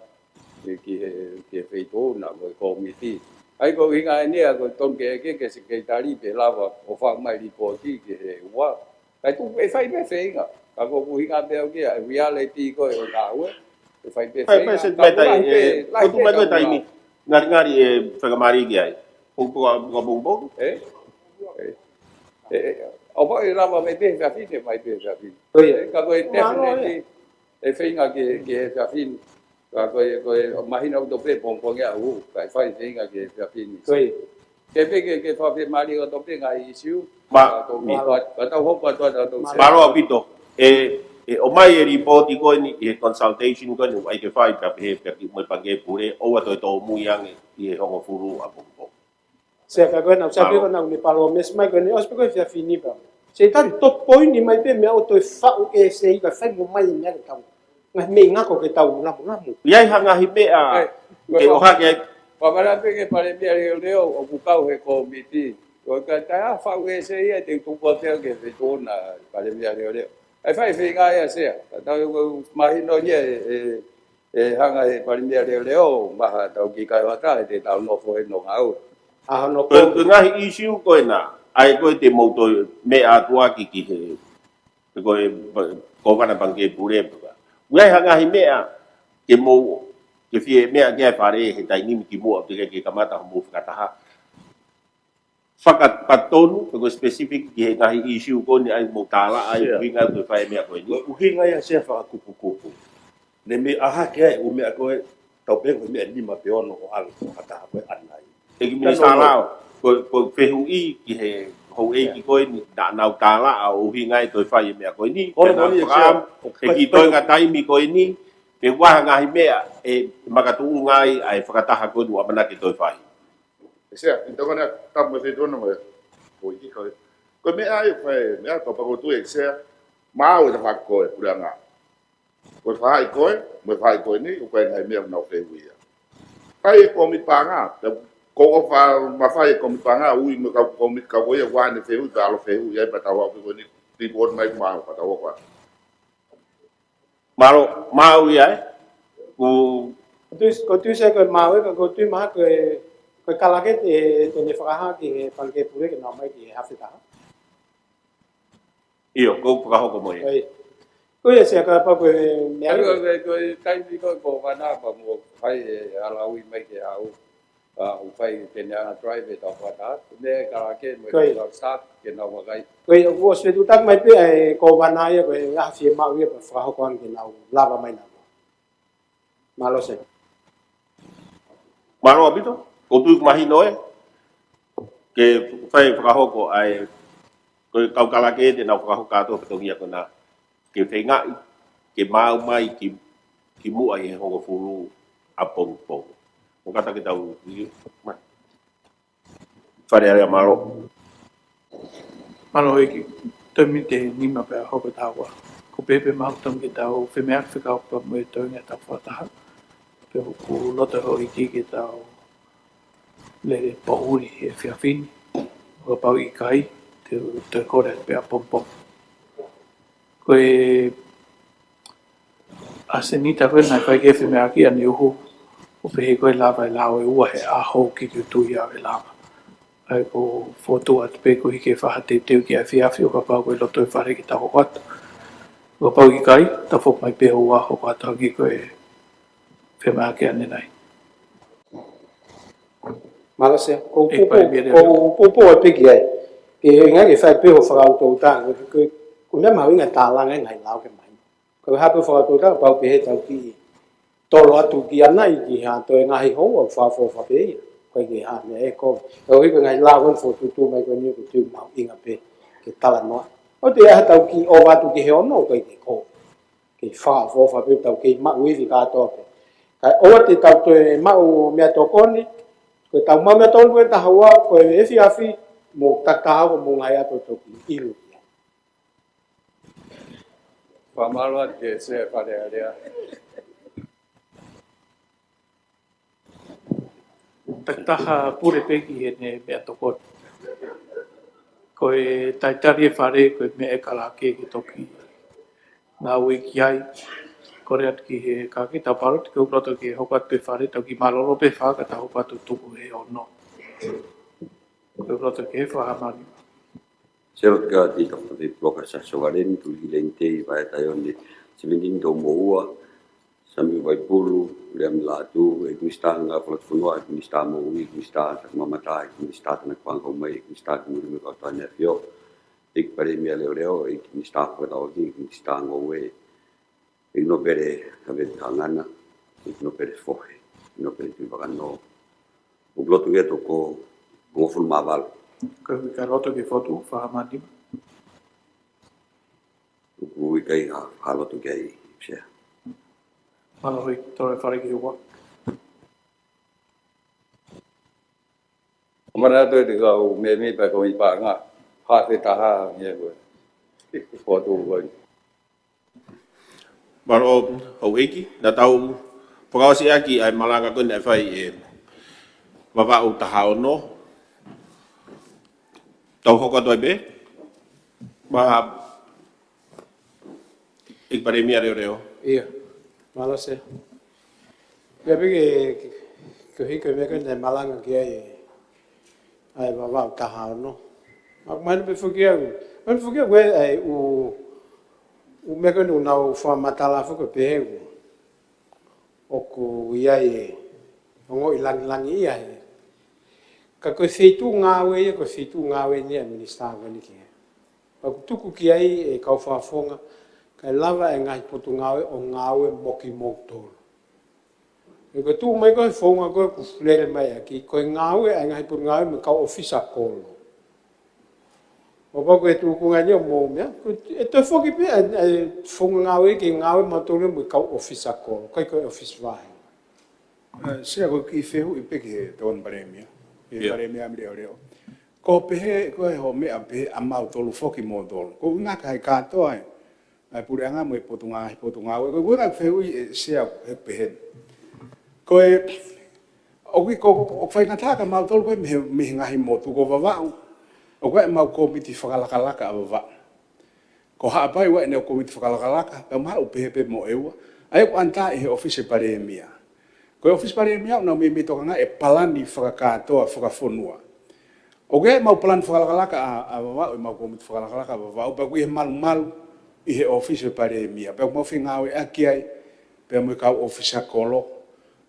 ki he, ki he feituʻu na mo e kōmiti. ʻA ia ko e ʻuhinga eni ia ko e tonu ke ʻeke ki he sekelitali pe lava ʻo faʻu mai lipooti ki he ua. Kae tuku ʻe fai pē feinga. Ka ko e ʻuhinga pē ʻoku ʻi ai e reality ko ē ʻo e ngāue. ʻE fai pē feinga. Ka ko e lahi pē, lahi pē taimi. Ngalingali ʻe fakamālō ki ai. Puka, puka, puka, puka. ʻE? ʻE, ʻe, ʻo pau ʻe lava mai pē he efiafi ni, mai pē he efiafi ni. Ka ko e definitely, ʻe feinga ki he, ki he efiafi ni. Ka ko e, ko e, mahino ʻoku tau pē pongipongi ʻaho, kae fai feinga ke fia fini. Ko ia. Ke pē ke, ke fakafiemālie ʻo tau pē ngaahi issue. Ma-, ka tau mi-, ka, ka tau hopo atu ʻa tau. Mālō ʻaupito. ʻE, ʻe ʻomai e lipooti ko eni, ʻi he consultation ko eni, ʻai ke fai, pea pehē, pea ki mo e Pangikē Pule, ʻoua toe tōmui ange, ʻi he hongofulu ʻapongipongi. Sea ka ko ena, sea pē ko ena ʻoku ne palōmesi mai ko eni, ʻosi pē ko e efiafi ni pea. Sea tali top point ni mai pē meʻa ʻo toe faʻu ʻe sea ika fai mo mai e meʻa ke tau. Ngaahi meʻa ngako ke tau namunamu. ʻI ai ha ngaahi meʻa ke ʻohake ai. Pea mana pē ke Palēmia leoleo ʻoku kau he kōmiti. ʻOku ʻikai ke faʻu ʻe sea ia te u tuku atu ke fetona Palēmia leoleo. ʻAi fai feinga ia sea. Ka tau ʻoku mahino ia e, e, ʻe hanga he Palēmia leoleo, maha tau ki kai wata, ʻe te tau nofo he no ngau. ʻA hono ko, ko e ngaahi issue ko ena, ʻai ko e te mou toe meʻa atu ʻaki ki he, ko e pa-, Kōvana Pangikē Pule pea. ʻOku ʻi ai ha ngaahi meʻa, ke mou, ke fie meʻa ki ai Fale he taimi ni kimuʻa ke, ke kamata hoʻomou fakataha. Fakapatonu, pe ko e specific ki he ngaahi issue ko eni ʻai mo tālaʻa ai, ʻuhinga ʻoku fai meʻa ko eni. Ko e ʻuhinga ia sea fakakupukupu. Ne mei ʻohake ai ʻū meʻa ko e, tau pē ko e meʻa nima pe ono ʻo ʻalu ko ha taha ko e ʻanai. ʻEiki Minisitā Lao, ko, ko e fehuʻi ki he houʻeiki ko eni, naʻa nau tālaʻa ʻo ʻuhinga ʻe toe fai e meʻa ko eni, ko ena ʻeni e fakaam, sea, ʻe ki toe ka taimi ko eni, pe ʻoku ʻi ai ha ngaahi meʻa, ʻe makatuʻunga ai, ʻa e fakataha ko eni ʻoku ʻamanaki ke toe fai. ʻE sea, ʻi toko na tamu e feituʻu na mo e. Ko i ko e. Ko e meʻa ia, ko e meʻa ko pakotu e sea, mau e tafako e puleʻanga. Ko e faʻahi ko e, mo e faʻahi ko eni, ʻoku ʻi ai ngaahi meʻa ʻoku nau fehuʻia. Kai e kōmiti paʻanga, te ko o fa mafai e kōmiti paʻanga, ui mo e kau kōmiti kau ko ia, ʻoku ʻi ai ʻene fehuʻi, pea ʻalu fehuʻi ai, pea tau haʻu pē ko eni, report mai mo au, pea tau haʻu. Mālō, mālō ia ē. Ko, ko tui, ko tui se ko e mālō ē, ka ko tui mahalo ko e, ko e kalake te, te ne fakahā ki he Pangikē Pule ke nau ō mai ki he hafe taha. ʻIo, ko u fakahoko mo ia. ʻIo. Ko ia sea ka pau ko e meʻa. Ko e, ko e, ko e taimi ko e Kōvana pea mo fai e ʻalaui mai ke haʻu. ʻA, ʻoku fai ke ne ʻana drive e tau fata, ne kalake mo e tau staff ke nau vakai. Ko ia, ʻoku ʻosi fetuʻutaki mai pē ʻa e Kōvana ia, ko e ʻaho fiemaʻu ia, pea fakahoko ange ke nau lava mai na. Mālō sea. Mālō ʻaupito, ko u tui ʻoku mahino ē, ke fai fakahoko ʻa e, ko e kau kalake te nau fakahoko kātoa fatongia ko ena. Ke feingaʻi, ke maau mai ki, kimuʻa ʻi he hongofulu ʻapongipongi. ʻO kātaki tau, mai. Fale Alea, mālō. Mālō ʻEiki, toe miniti ʻe nima pea hoko e taha ua. Ko e pehē pē maʻu tonu ke tau femeʻa fekauʻaki pea mo e toenga e tau fakataha. Pea ʻoku loto houʻeiki ke tau lele poʻuli he efiafi ni. Kapau ʻe ʻikai, te u toe kole pē ʻapongipongi. Ko e ʻasenita ko ē naʻe fai ki he femeʻaʻaki ʻaneuhu, ʻo pehē ko e lava e lao ʻe ua he ʻaho ki tuʻu ia ʻe lava. ʻA ia ko u fokotuʻu atu pē ko e hiki e faʻahi teuteu ki he efiafi ʻo kapau ko e loto e Fale ke tau hoko atu. ʻO kapau ʻe ʻikai, tau foki mai pē ʻo ua hoko atu hangē ko e femeʻaʻaki ʻanenai. Mālō sea, ko u pōpō, ko u pōpō ʻa e peki ai. Ke ʻuhinga ke fai pē hoʻo fakaʻutoʻuta, ko e, ko e meʻa mahuʻinga tālanga e ngaahi lao ke mai. Ko e hā pē hoʻo fakaʻutoʻuta, pau pē he tau kiʻi tolo atu ki ʻanai ki ha toe ngaahi houa, fakaʻofoʻofa pē ia. Ko e ke hā, meʻa ʻe ko. Ko e hiki ngaahi lao ko eni fokotuʻutuʻu mai ko eni ʻoku tui mahuʻinga pē ke talanoa. ʻOua te ʻai ha tau kiʻi ʻova atu ki he ono, ko e ke ko. Kei fakaʻofoʻofa pē tau kei maʻu ivi kātoa pē. Kae ʻoua te tau toe maʻu meʻatokoni, ko e tau maʻu meʻatokoni ko e taha ua, ko e efiafi, mo takitaha ko mo ngai ato toki ʻilu ki ai. Fakamālō atu ki he Sea Fale Alea. Takitaha pule pē ki heʻene meʻatokoni. Ko e talitali e Fale, ko e meʻa e kalake ke toki ngāue ki ai. Kole atu ki he kalake tau paloti, ko u loto ke hoko atu pē Fale, tau kiʻi mālōlō pē fā ka tau hoko atu tuku he ono. Ko u loto ke fakahā mai. Sea atu kia Toketā Filipe Loka Siakisovaleni, Tuʻileini Tei Vaea Taione, Sevenitini Toumoʻua, Samiu Vaipulu, Liami Lātū, ʻEiki Minisitā Ngāue Fakafonua, ʻEiki Minisitā Moʻui, ʻEiki Minisitā Takamamata, ʻEiki Minisitā Tānaki Paʻanga Kau Mai, ʻEiki Minisitā Kimui mo e Kau Tau ʻAneafio, ʻEiki Palēmia Leoleo, ʻEiki Minisitā Fefakatauʻaki, ʻEiki Minisitā Ngoue, ʻEiki Nōpele Havea Hangana, Nōpele Fohe, Nōpele Tuʻivakanō. ʻOku loto ke toko hongofulu mā valu. Ka, ka loto ke fotu, fā mā nima. ʻOku ʻikai ha, ha loto ke ai, Sea. Mālō ʻEiki, toe fale ki ua. ʻOmai atu e te kau mēmipa ko i paʻanga, hafe taha, ngia koe. Fotu koe. Mālō, Houʻeiki, naʻa tau fakaʻosi ʻaki ʻa e malanga ko eni naʻe fai ʻe Vavaʻu taha ono. Tau hoko atu ai pē. Mā ʻEiki Palēmia Leoleo. ʻIo, mālō Sea. Pea pē ke, ke, ke hiki e meʻa ko eni naʻe malanga ki ai ʻa e Vavaʻu taha ono. Mā, mā ʻoku mahino pē foki au. Mahino foki au ē, ʻa e ʻū, ʻū meʻa ko eni ʻoku nau fakamatala foki pē he ʻū ʻoku ʻi ai e ongoʻi langilangiʻia he. Ka ko e feituʻu ngāue ia, ko e feituʻu ngāue eni ʻa e minisitā ko eni ki he. Pea ʻoku tuku ki ai e kau fakafofonga, kae lava e ngaahi potungāue ʻo ngāue mo kimoutolu. He ko e tuʻu mai ko e founga ko ē ʻoku lele mai ʻaki, ko e ngāue ʻa e ngaahi potungāue mo e kau ʻōfisa kolo. ʻO pau ko e tuʻunga ni ʻo mou meʻa, ko e toe foki pē ʻa e, ʻa e founga ngāue ke ngāue mautolu mo e kau ʻōfisa kolo, ʻikai ko e ʻōfisa vāhenga. ʻE, Sea, ko e kiʻi fehuʻi pē ki he Tokoni Palēmia, ki he Palēmia Leoleo. Ko e pehē, ko e hoʻo meʻa pehē ʻa mautolu foki moutolu. Ko e ʻuhinga ki he kātoa ē, ʻa e puleʻanga mo e potungāue, potungāue. Ko e ʻuhinga fehuʻi ē Sea he pehē. Ko e, ʻoku ʻi ko, ʻoku faingataʻa kia mautolu ko e mei he, mei he ngaahi motu ko Vavaʻu. ʻOku ʻi ai ʻemau kōmiti fakalakalaka ʻa Vavaʻu. Ko Haʻapai ʻoku ʻi ai ʻene kōmiti fakalakalaka, pea mahalo ʻoku pehē pē mo ʻEua. ʻA ia ʻoku under ʻi he ʻōfisi Palēmia. Ko e ʻōfisi Palēmia ʻoku nau meimei tokangaʻi e palani fakakātoa fakafonua. ʻOku ʻi ai ʻemau palani fakalakalaka ʻa, ʻa Vavaʻu, ʻemau kōmiti fakalakalaka ʻa Vavaʻu, pea ʻoku ʻi he malumalu ʻi he ʻōfisi Palēmia. Pea ʻoku mau fengāueʻaki ai, pea mo e kau ʻōfisa kolo,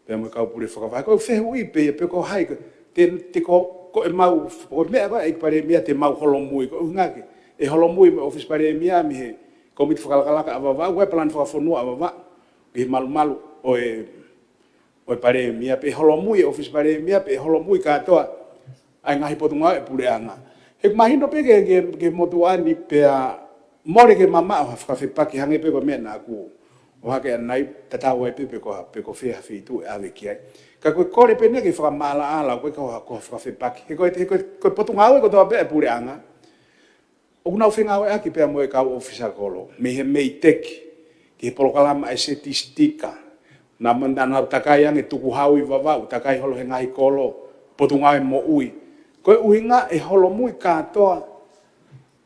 pea mo e kau pule fakavahe. Ko e fehuʻi pē ia pe ko hai, ko e, te, te ko, ko ʻemau, ko e meʻa ko ē ʻEiki Palēmia te mau holomui, ko e ʻuhinga ke, ʻe holomui mo e ʻōfisi Palēmia mei he kōmiti fakalakalaka ʻa Vavaʻu, ko e palani fakafonua ʻa Vavaʻu, ʻi he malumalu ʻo e, ʻo e Palēmia, pe holomui e ʻōfisi Palēmia, pe holomui kātoa ʻa e ngaahi potungāue ʻa e puleʻanga. He mahino pē ke, ke, ke motuʻa ni pea mole ke mamaʻo ha fakafepaki hangē pē ko e meʻa naʻa ku ʻohake ʻanenai tatau ai pē pe ko ha, pe ko fē ha feituʻu ʻe ʻave ki ai. Ka ko e kole pē eni ke fakamaʻalaʻala, ko e ko ha, ko ha fakafepaki. He ko e, he ko e, ko e potungāue kotoa pē ʻa e puleʻanga ʻoku nau fengāueʻaki pea mo e kau ʻōfisa kolo, mei he MEIDECC, ki he polokalama ʻa e setisitika, naʻa ma, naʻa nau takai ange tukuhau ʻi Vavaʻu, takai holo he ngaahi kolo, potungāue moʻui. Ko e ʻuhinga ʻe holomui kātoa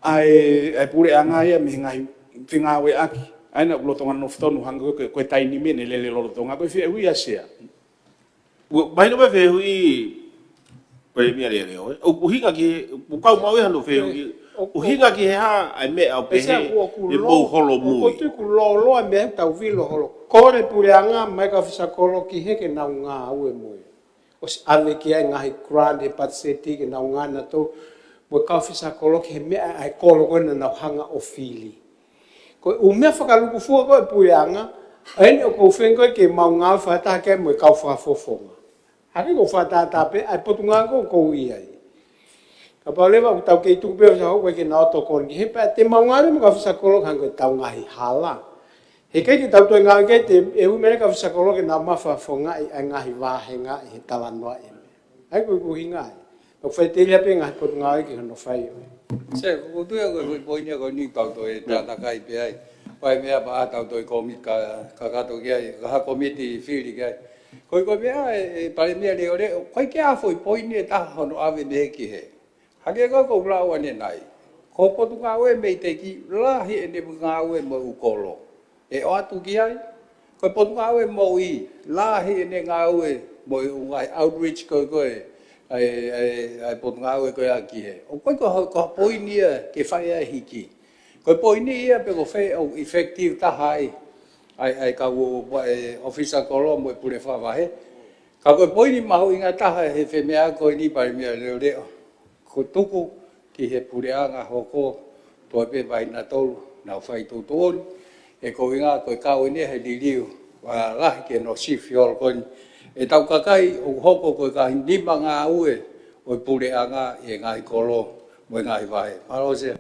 ʻa e, ʻa e puleʻanga ia mei he ngaahi fengāueʻaki. ʻA ia naʻa ku lolotonga nofo tonu hangē ko e, ko e taimi ni ʻene lele lolotonga, ko e fehuʻi ia Sea. Ua, mahino mai fehuʻi, Palēmia Leoleo, ē? ʻOku ʻuhinga ki he, ʻoku kau maʻu ia hono fehuʻi. ʻOku ʻuhinga ki he hā ʻa e meʻa ʻoku pehē ʻe mou holomui. ʻOku tuku loloa meʻa tau vilo holo. Kole puleʻanga mai kau ʻōfisa kolo ki he ke nau ngāue mo ia. ʻOsi ʻave ki ai ngaahi grant he patiseti ke nau ngāue nautolu mo e kau ʻōfisa kolo ki he meʻa ʻa e kolo ko ē naʻa nau hanga ʻo fili. Ko e ʻū meʻa fakalūkufua ko ē puleʻanga, ʻa eni ʻoku ou feinga ko ē ke mau ngāue fakataha ki ai mo e kau fakafofonga. Hangē ko e fakatātā pē, ʻa e potungāue ko ē ʻoku ou ʻi ai. Kapau leva ʻoku tau kei tuku pē ʻo sa hoko ke nau tokoni ki he pea te mau ngāue mo e kau ʻōfisa kolo hangē ko e tau ngaahi hala. He ʻikai ke tau toe ngāue ki ai te e ui mele kau ʻōfisa kolo ke nau mafafongaʻi ʻa e ngaahi vāhenga ʻi he talanoa ʻi he meʻa. ʻA ia ko e ʻuhinga ia. ʻOku fai telia pē ngaahi potungāue ki hono fai ʻo e. Sea, ko e tuʻu ia ko e, ko e poini ia ko eni tau toe tātakai pē ai. Ko e meʻa pea tau toe kōmiti ka, kakato ki ai, ka ha kōmiti fili ki ai. Ko e, ko e meʻa ē, ʻe Palēmia Leoleo, ʻoku ʻikai ke ʻi ai ha foʻi poini ʻe taha hono ʻave mei he ki he. Hangē ko ʻeku lau ʻanenai. Ko e potungāue MEIDECC lahi ʻene ngāue mo e ʻū kolo. ʻE ʻoatu ki ai. Ko e potungāue moʻui, lahi ʻene ngāue mo e ʻū ngaahi outreach ko ē ko ē, ʻa e, ʻa e, ʻa e potungāue ko ē ʻa ki he. ʻOku ʻikai ko ha, ko ha poini ia ke fai ai hiki. Ko e poini ia pe ko fē ʻoku effective taha ai, ʻa e, ʻa e kau ʻo, ʻa e ʻōfisa kolo mo e pule fakavahe. Ka ko e poini mahuʻinga taha he femeʻa ko eni Palēmia Leoleo. Ko e tuku ki he puleʻanga hoko, toe pē vaina tolu, nau fai tuʻutuʻuni, ʻe ko e ʻuhinga ko e kau eni he liliu, Ua lahi ke no sifi holo ko eni. ʻEtau kakai ʻoku hoko ko e kakai nima ngāue ʻo e puleʻanga ʻi he ngaahi kolo mo e ngaahi vahe. Mālō Sea.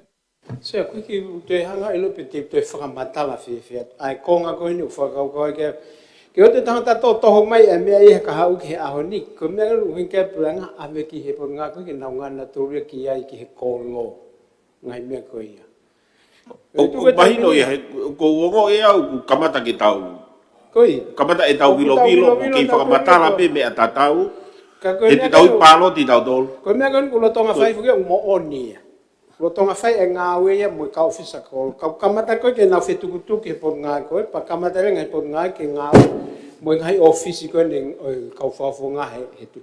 Sea, ko e kiʻi toe hanga ʻilo pe te toe fakamatala fēfē atu ʻa e konga ko eni ʻoku fakakaukau ai ke, ke ʻoua te tangata toʻo toho mai ʻa e meʻa ia he kahaʻu ki he ʻaho ni. Ko e meʻa ʻoku hinga ki ai e puleʻanga ʻave ki he potungāue ko ē ke nau ngana tolu ia ki ai ki he kolo. Ngaahi meʻa ko ia. ʻOku mahino ia, he ʻoku ou ongoʻi ʻe au ʻoku kamata ke tau. Ko ia. Kamata ʻetau vilovilo, ʻoku kei fakamatala pē meʻa tatau. Ka ko e meʻa ko ē ʻoku pāloti tautolu. Ko e meʻa ko ē ʻoku lolotonga fai foki ʻoku moʻoni ia. Lolotonga fai e ngāue ia mo e kau ʻōfisa kolo. Kau kamata ko ē ke nau fetukutuku he potungāue ko ē, pea kamata leva ngaahi potungāue ke ngāue mo e ngaahi ʻōfisi ko eni ʻo e kau fakafofonga he, he tuʻi.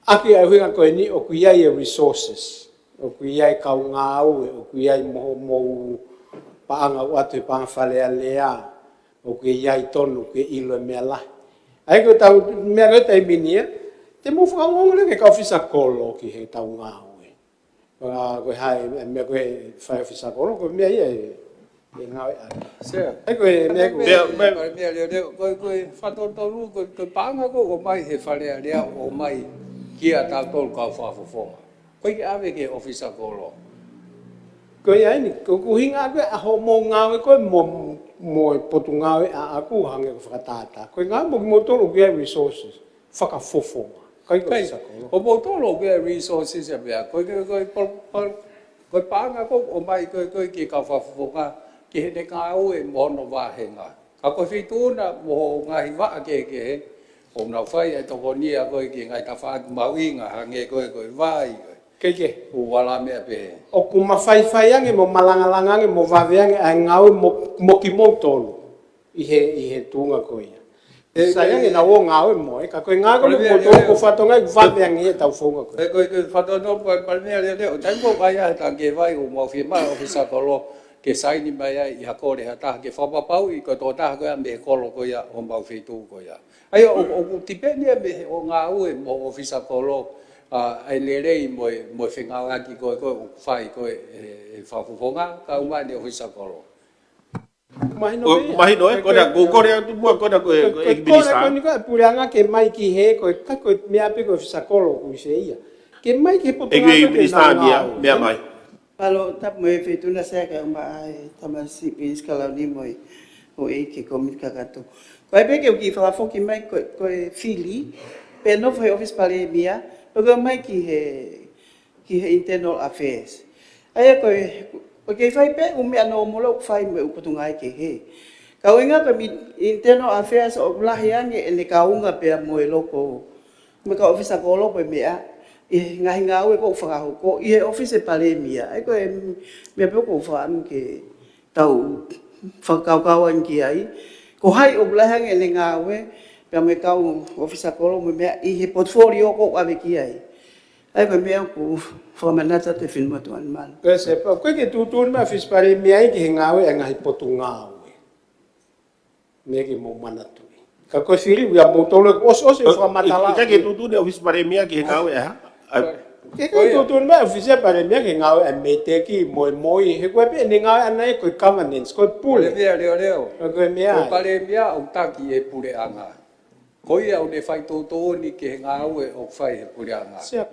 ʻAki ʻa e ʻuhinga ko eni ʻoku ʻi ai e resources. ʻOku ʻi ai kau ngāue, ʻoku ʻi ai mo, mo paʻanga ʻoatu he paʻanga Fale Alea, ʻoku ʻi ai tonu, ʻoku ʻilo e meʻa lahi. ʻA ia ko ʻetau meʻa ko ē taimi ni ia, te mou fakaongoongo leva ki he kau ʻōfisa kolo ki heʻetau ngāue. Pea ko e hā e meʻa ko ē fai ʻōfisa kolo, ko e meʻa ia e, e ngāue ʻa. Sea. ʻA ia ko e meʻa ko e. Meʻa, meʻa, meʻa leoleo, ko e, ko e fakatotonu, ko e, ko e paʻanga ko ē ʻoku ʻomai he Fale Alea ʻoku ʻomai kia tautolu kau fakafofonga. ʻOku ʻikai ke ʻave ki he ʻōfisa kolo. Ko ia eni, ko e ʻuhinga ko ē ʻa hoʻomou ngāue ko ē mo, mo e potungāue ʻaʻaku hangē ko e fakatātā. Ko e ngāue mo kimoutolu ʻoku ʻi ai resources, fakafofonga. ʻIkai ko e ʻōfisa kolo. Ko moutolu ʻoku ʻi ai resources ʻa e meʻa. Ko e, ko e, ko e, ko e paʻanga ko ē ʻoku ʻomai ko ē, ko ē ki he kau fakafofonga, ki heʻene ngāue mo hono vāhenga. Ka ko e feituʻu na mo e ngaahi vaʻa kehekehe, ʻoku nau fai e tokonia ko ē ki he ngaahi tafaʻaki mahuʻinga hangē ko e, ko e vai, ko e. Kehekehe. ʻOku ala meʻa pehē. ʻOku mafaifai ange mo malangalanga ange mo vave ange ʻa e ngāue mo, mo kimoutolu ʻi he, ʻi he tuʻunga ko ia. Sai ange naʻa nau ngāue mo, ē, ka ko e ngāue ko ē mo kimoutolu ʻoku fakatonga ʻi vave ange ʻetau founga ko ē. Ko e, ko e fakatonga ko e Palēmia leoleo, taimi ko ē ʻoku ʻi ai ha tangikē vai ʻoku mau fiemaʻu ʻōfisa kolo ke saini mai ai ʻi ha kole ha taha ke fakapapauʻi ko e tokotaha ko ia mei he kolo ko ia ʻo homau feituʻu ko ia. ʻA ia ʻoku, ʻoku tipeni ia mei he ʻo ngāue mo e ʻōfisa kolo, ʻa, ʻa e lelei mo e, mo e fengāueʻaki ko ē, ko ē ʻoku fai ko ē ʻe, ʻe he fakafofonga, kae ʻumaʻā ʻene ʻōfisa kolo. Mahino ʻOku pē ia. Mahino, ē, ko e, ko e, ko e, ko e, ko e, ko e, ko e, ko e, ko e, ko e, ko e, ko e, ko e, ko e, ko e, ko e puleʻanga ke mai ki he, ko e, ka ko e meʻa pē ko e ʻōfisa kolo ʻoku ʻi fē ia. Ke mai ki he potungāue ko ē ke nau ngāue. Meʻa mai. Mālō, tapu mo e Feituʻu na Sea kae ʻumaʻā e Tamasiʻi Pilinisi Kalauni mo e houʻeiki Komiti Kakato. Ko e pē ke u kiʻi fakafoki mai ko, ko e fili, pe nofo he ʻōfisi Palēmia, pe ko e mai ki he, ki he Internal Affairs. ʻA ia ko e, ko e kei fai pē ʻū meʻa nōmolo ʻoku fai mo e ʻū potungāue kehe. Ka ʻuhinga ko e mi-, Internal Affairs ʻoku lahi ange ʻene kaunga pea mo e loko mo e kau ʻōfisa kolo pe meʻa, ʻi he ngaahi ngāue ko ē ʻoku fakahoko ʻi he ʻōfisi Palēmia. ʻA ia ko e meʻa pē ʻoku ou fakaʻamu ke tau fakakaukau ange ki ai. Ko hai ʻoku lahi ange ʻene ngāue, pea mo e kau ʻōfisa kolo mo e meʻa ʻi he portfolio ko ē ʻoku ʻave ki ai. ʻA ia ko e meʻa ʻoku ou fakamanatu atu e finemotuʻa ni, mālō. Ko e Sea, pea ʻoku ʻikai ke tuʻutuʻuni mai ʻa e ʻōfisi Palēmia ia ki he ngāue ʻa e ngaahi potungāue. Meʻa ke mou manatuʻi. Ka ko e fili ia moutolu ʻosi, ʻosi ʻo, fakamatala. ʻIkai ke tuʻutuʻuni ʻa e ʻōfisi Palēmia ki he ngāue ʻa e hā? ʻIkai ke tuʻutuʻuni mai ʻa e ʻōfisi Palēmia ki he ngāue ʻa e METEC mo e MOI, he ko e pē ʻene ngāue ʻana ia ko e governance, ko e pule. Palēmia leoleo. Ko e meʻa. Ko e Palēmia ʻoku taki e puleʻanga. Ko ia ʻoku ne fai tuʻutuʻuni ki he ngāue ʻoku fai he puleʻanga. Sea.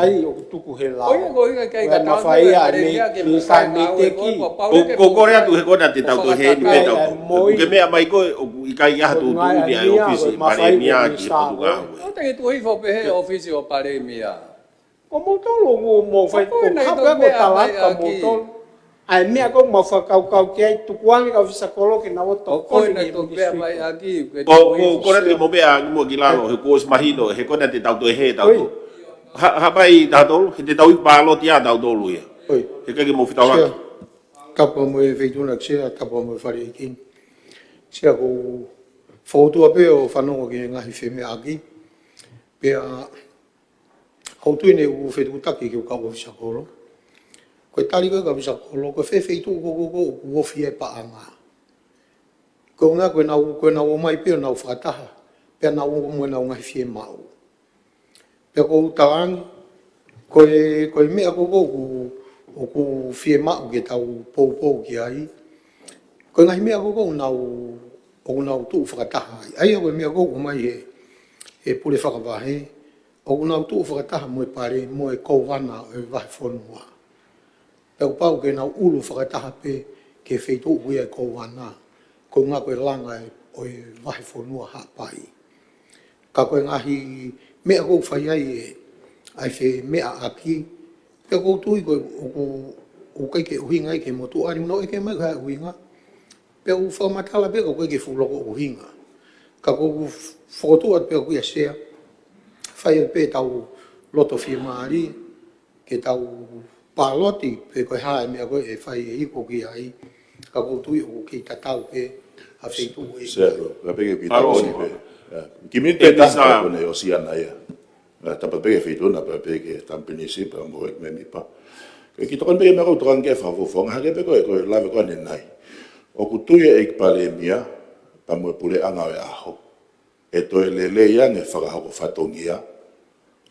ʻA ia ʻoku tuku he lao. Ko ia ko ia ke ʻikai ke tau mafai ʻa e Palēmia ke fai ngāue ko ē, kuo pau ke mou fai. Ko, ko, kole atu he ko ena te tau toe heni pē tau. Ko e meʻa mai ko ē ʻoku ʻikai ha tuʻutuʻuni ʻa e ʻōfisi Palēmia ki he potungāue. ʻOua te ke tuʻu hifo pē he ʻōfisi ʻo e Palēmia. Ko moutolu ʻoku mou fai, ko e hā pē ko e tala ka moutolu. ʻA e meʻa ko ē ʻoku mau fakakaukau ki ai, tukuange kau ʻōfisa kolo ke nau ō ʻo tokoni ki he ministry. Ko e meʻa mai ʻaki, ko e. Ko, ko, ko e meʻa ʻaki mo e meʻa ʻaki mo ki lalo, he kuo ʻosi mahino, he ko ena te tau toe hē tautolu. Hā, hā mai tautolu, he te tau ʻi pāloti ʻa tautolu ia. He ʻikai ke mou fetaulaki. Sea, tapu mo e Feituʻu na Sea, tapu mo e Fale ʻEiki. Sea ko e fakaʻutua pē ʻo fanongo ki he ngaahi femeʻaʻaki. Pea ʻoku ou tui ne u fetuʻutaki ki he kau ʻōfisa kolo. Ko e tali ko ē kau ʻōfisa kolo, ko e feituʻu ko ē, ko ē, ko ē ʻoku ofi ai e paʻanga. Ko e ʻuhinga ko ʻenau, ko ʻenau ō mai pē ʻo nau fakataha, pea nau ō mo ʻenau ngaahi fiemaʻu. Pea ʻoku ou talaange, ko e, ko e meʻa ko ē ʻoku, ʻoku fiemaʻu ke tau poupou ki ai. Ko e ngaahi meʻa ko ē ʻoku nau ʻoku nau tuʻu fakataha ai. ʻA ia ko e meʻa ʻoku ʻomai he, he pule fakavahe, ʻoku nau tuʻu fakataha mo e pale, mo e kōvana ʻo e vahefonua. Pea ʻoku pau ke nau ʻulu fakataha pē ki he feituʻu ʻoku ʻi ai e kōvana, ko e ʻuhinga ko e langa ʻo e vahefonua Haʻapai. Ka ko e ngaahi meʻa ʻoku fai ai e, ʻa e femeʻaʻaki, pea ʻoku ou tui ko e, ʻoku, ʻoku ʻikai ke ʻuhinga ia ki he motuʻa ni, ʻoku nau ʻeke mai ko e hā e ʻuhinga. Pea ʻoku fakamatala pē ka ʻoku ʻikai ke fuʻu loko ʻuhinga. Ka ʻoku ou fokotuʻu atu pē ʻaʻaku ia Sea, fai pē ʻetau loto fiemālie, ke tau pāloti pe ko e hā e meʻa ko ē ʻe fai e hiko ki ai, ka ʻoku ou tui ʻoku kei tatau pē ʻa e feituʻu ʻe. Sea, ko e pehē ke pita Pāloti. ʻOsi pē. ʻIa, ki mita e taha ko ʻene ʻosi ʻana ia. ʻA, tapa pē ke feituʻu na pē ke Tampinisi pea mo e mēmipa. Ke ki tokoni pē ke meʻa ko e tokanga ki he fakafofonga hake pē ko e, ko e lave ko ē ʻanenai. ʻOku tui e ʻEiki Palēmia, pea mo e puleʻanga ʻo e ʻaho, ʻe toe lelei ange fakahoko fatongia,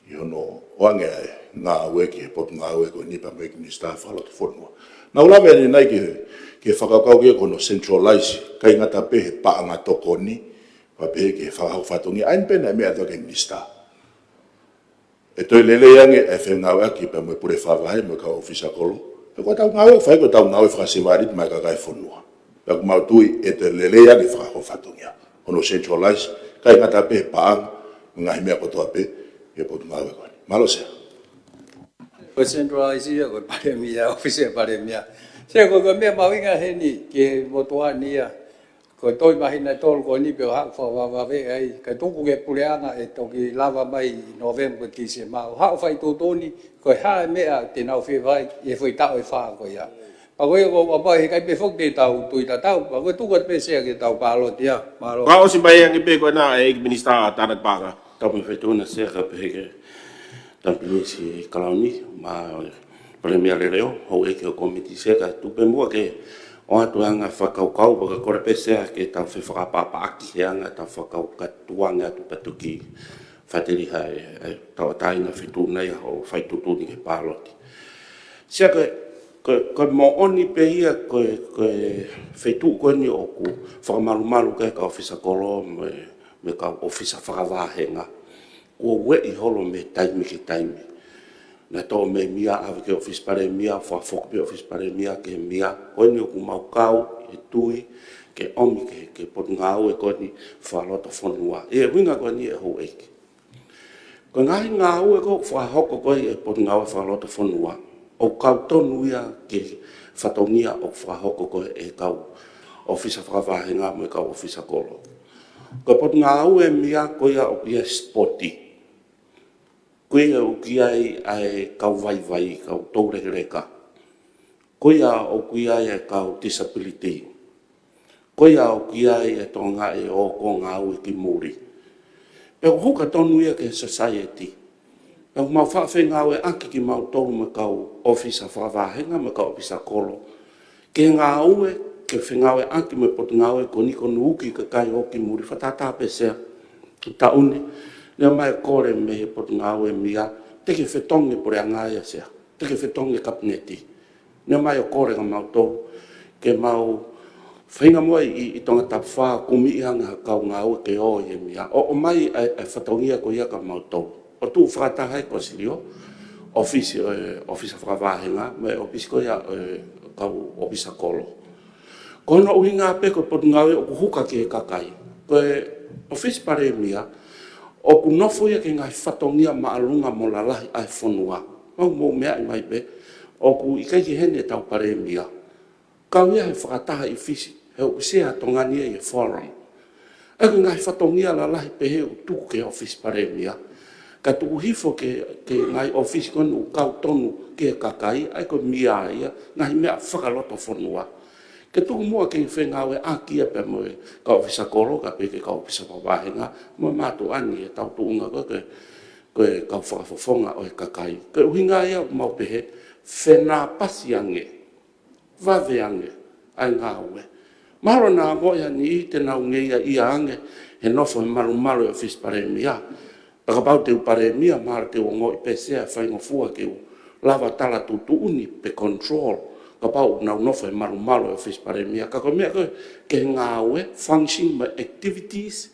ʻi hono ʻoange ʻa e ngāue ki he potungāue ko eni pea mo e ʻEiki Minisitā Fakalotofonua. Naʻa ku lave ʻanenai ki he, ki he fakakaukau ki hono centralize, ʻikai ngata pē he paʻanga tokoni, pea pehē ki he fakahoko fatongia, ʻa ia pē naʻe meʻa atu ki he Minisitā. ʻE toe lelei ange e fengāueʻaki pea mo e pule fakavahe mo e kau ʻōfisa kolo. He ko ʻetau ngāue ʻoku fai ko ʻetau ngāue fakasevāniti maʻa e kakai e fonua. Pea ʻoku mau tui ʻe toe lelei ange fakahoko fatongia. Hono centralize, ʻikai ngata pē he paʻanga, mo e ngaahi meʻa kotoa pē, he potungāue ko eni. Mālō Sea. Ko e centralize ia, ko e Palēmia, ʻōfisi e Palēmia. Sea ko e, ko e meʻa mahuʻinga heni ki he motuʻa ni ia, ko e toki māhina ʻe tolu ko eni pē ʻoku haʻu fakavavevave ai, kae tuku ki he puleʻanga ʻe toki lava mai ʻi Nōvema, Tīsema. ʻOku haʻu fai tuʻutuʻuni, ko e hā e meʻa te nau fie fai, ʻi he foʻi taʻu ʻe fā ko ia. Pea ko ia ʻoku ou ʻapaʻapa he ʻikai pē foki te tau tui tatau, pea ko e tuku atu pē Sea ke tau pāloti ia, mālō. Ka ʻosi mai ange pē ko ena e ʻEiki Minisitā Tānaki Paʻanga. Tapu mo e feituʻu na Sea ka pehē ki he Tampinisi Kalauni, mo e Palēmia Leleo, houʻeiki ʻo e kōmiti Sea ka tuku pē muʻa ke ʻoatu e anga fakakaukau, pea ka kole pē Sea ke tau fefakapapauʻaki he anga ʻetau fakakaukau ka tuku ange atu pē tuku ki he faʻiteliha e, e tauʻatāina feituʻu na ia ʻoku fai tuʻutuʻuni ki he pāloti. Sea ko e, ko e, ko e moʻoni pē ia ko e, ko e feituʻu ko eni ʻoku fakamalumalu ki ai e kau ʻōfisa kolo mo e, mo e kau ʻōfisa fakavahenga. Kuo ueʻi holo mei taimi ki taimi. Naʻe tō mei he mēmipa ʻave ki he ʻōfisi Palēmia, fakafoki pē ʻōfisi Palēmia ki he mēmipa. Ko eni ʻoku mau kau he tui ke ʻomi ki he, ki he potungāue ko eni fakalotofonua. ʻI he ʻuhinga ko eni ʻe houʻeiki. Ko e ngaahi ngāue ko ē ʻoku fakahoko ko ē ʻe he potungāue fakalotofonua, ʻoku kau tonu ia ki he fatongia ʻoku fakahoko ko ē ʻe he kau ʻōfisa fakavahenga mo e kau ʻōfisa kolo. Ko e potungāue mēmipa ko ia ʻoku ʻi ai e sipoti. Ko ia ʻoku ʻi ai ʻa e kau vaivai, kau toulekeleka. Ko ia ʻoku ʻi ai e kau disability. Ko ia ʻoku ʻi ai e toenga e ō ko e ngāue ki muli. Pea ʻoku huka tonu ia ki he society. Pea ʻoku mau faʻa fengāueʻaki kimautolu mo e kau ʻōfisa fakavahenga mo e kau ʻōfisa kolo. Ke ngāue, ke fengāueʻaki mo e potungāue ko eni ko e nuʻuki kakai ō ki muli fakatātā pē Sea. Taʻu ni, naʻe ʻomai e kole mei he potungāue mēmipa, te ke fetongi puleʻanga ia Sea. Te ke fetongi e Kapineti. Naʻe ʻomai ʻo kole kia mautolu, ke mau feinga muʻa ʻi, ʻi Tongatapu fā, kumi ange ha kau ngāue ke ō ʻi he mēmipa. ʻO, ʻomai e, e fatongia ko ia kia mautolu. ʻO tuʻu fakataha ai ko e silio, ʻōfisi, e, ʻōfisa fakavahenga, mo e ʻōfisi ko ia, e, kau ʻōfisa kolo. Ko hono ʻuhinga pē ko e potungāue ʻoku huka ki he kakai. Ko e ʻōfisi Palēmia, ʻoku nofo ia ki he ngaahi fatongia māʻolunga mo lalahi ʻa e fonua. Mau mou meaʻi mai pē, ʻoku ʻikai ke heni ʻetau Palēmia. Kau ia he fakataha ʻi Fisi, he ʻoku Sea Tonga ni ia ʻi he forum. ʻA ia ko e ngaahi fatongia lalahi pehē ʻoku tuku ki he ʻōfisi Palēmia. Ka tuku hifo ki he, ki he ngaahi ʻōfisi ko eni ʻoku kau tonu ki he kakai, ʻa ia ko e mēmipa ia, ngaahi meʻa fakalotofonua. Ke tuku muʻa ke fengāueʻaki ia pea mo e kau ʻōfisa kolo, kae pehē ki he kau ʻōfisa fakavahenga, mo e mātuʻa ni ʻetau tuʻunga ko ē, ko e, ko e kau fakafofonga ʻo e kakai. Ko e ʻuhinga ia ʻoku mau pehē, fenāpasi ange, vave ange ʻa e ngāue. Mahalo naʻa ongoʻi ha niʻihi te nau ngeia ia ange he nofo he malumalu e ʻōfisi Palēmia. Pea kapau te u Palēmia, mahalo te u ongoʻi pē Sea e faingofua ke u lava tala tuʻutuʻuni pe control kapau ʻoku nau nofo he malumalu ʻo e ʻofisi palēmia. Ka ko e meʻa ko ē ki he ngāue, function mo e activities,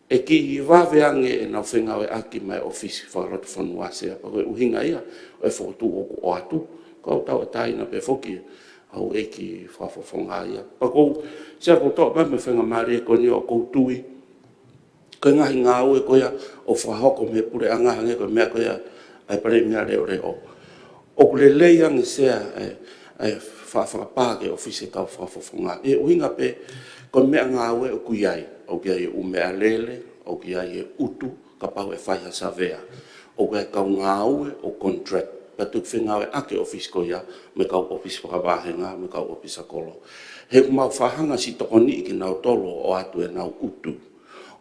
ʻe kiʻi vave ange ʻenau fengāueʻaki mo e ʻofisi fakalotofonua, Sea. Pea ko e ʻuhinga ia ʻo e fokotuʻu ʻoku ʻoatu. Ko au tauʻatāina pē foki ʻa e houʻeiki fakafofonga ia. Pea ko au, Sea, ʻoku ou toʻo mai mo e faingamālie ko eni ʻoku ou tui ko e ngaahi ngāue ko ia ʻoku fakahoko mei he puleʻanga, hangē ko e meʻa ko ia ʻa e Palēmia Leʻoleʻo, ʻoku lelei ange, Sea, ʻa e, ʻa e fa-, fakapā ki he ʻofisi ʻo e kau fakafofonga. ʻI he ʻuhinga pē, ko e meʻangāue ʻoku ʻi ai, ʻoku ʻi ai e ʻū meʻalele, ʻoku ʻi ai e ʻutu, kapau ʻe fai ha savea, ʻoku ʻi ai e kau ngāue ʻoku contract, pea toki fengāueʻaki e ʻofisi ko ia mo e kau ʻofisi fakavāhenga, mo e kau ʻofisa kolo. He ʻoku mau faʻa hanga siʻi tokoniʻi kinautolu ʻo ʻoatu ʻenau ʻutu,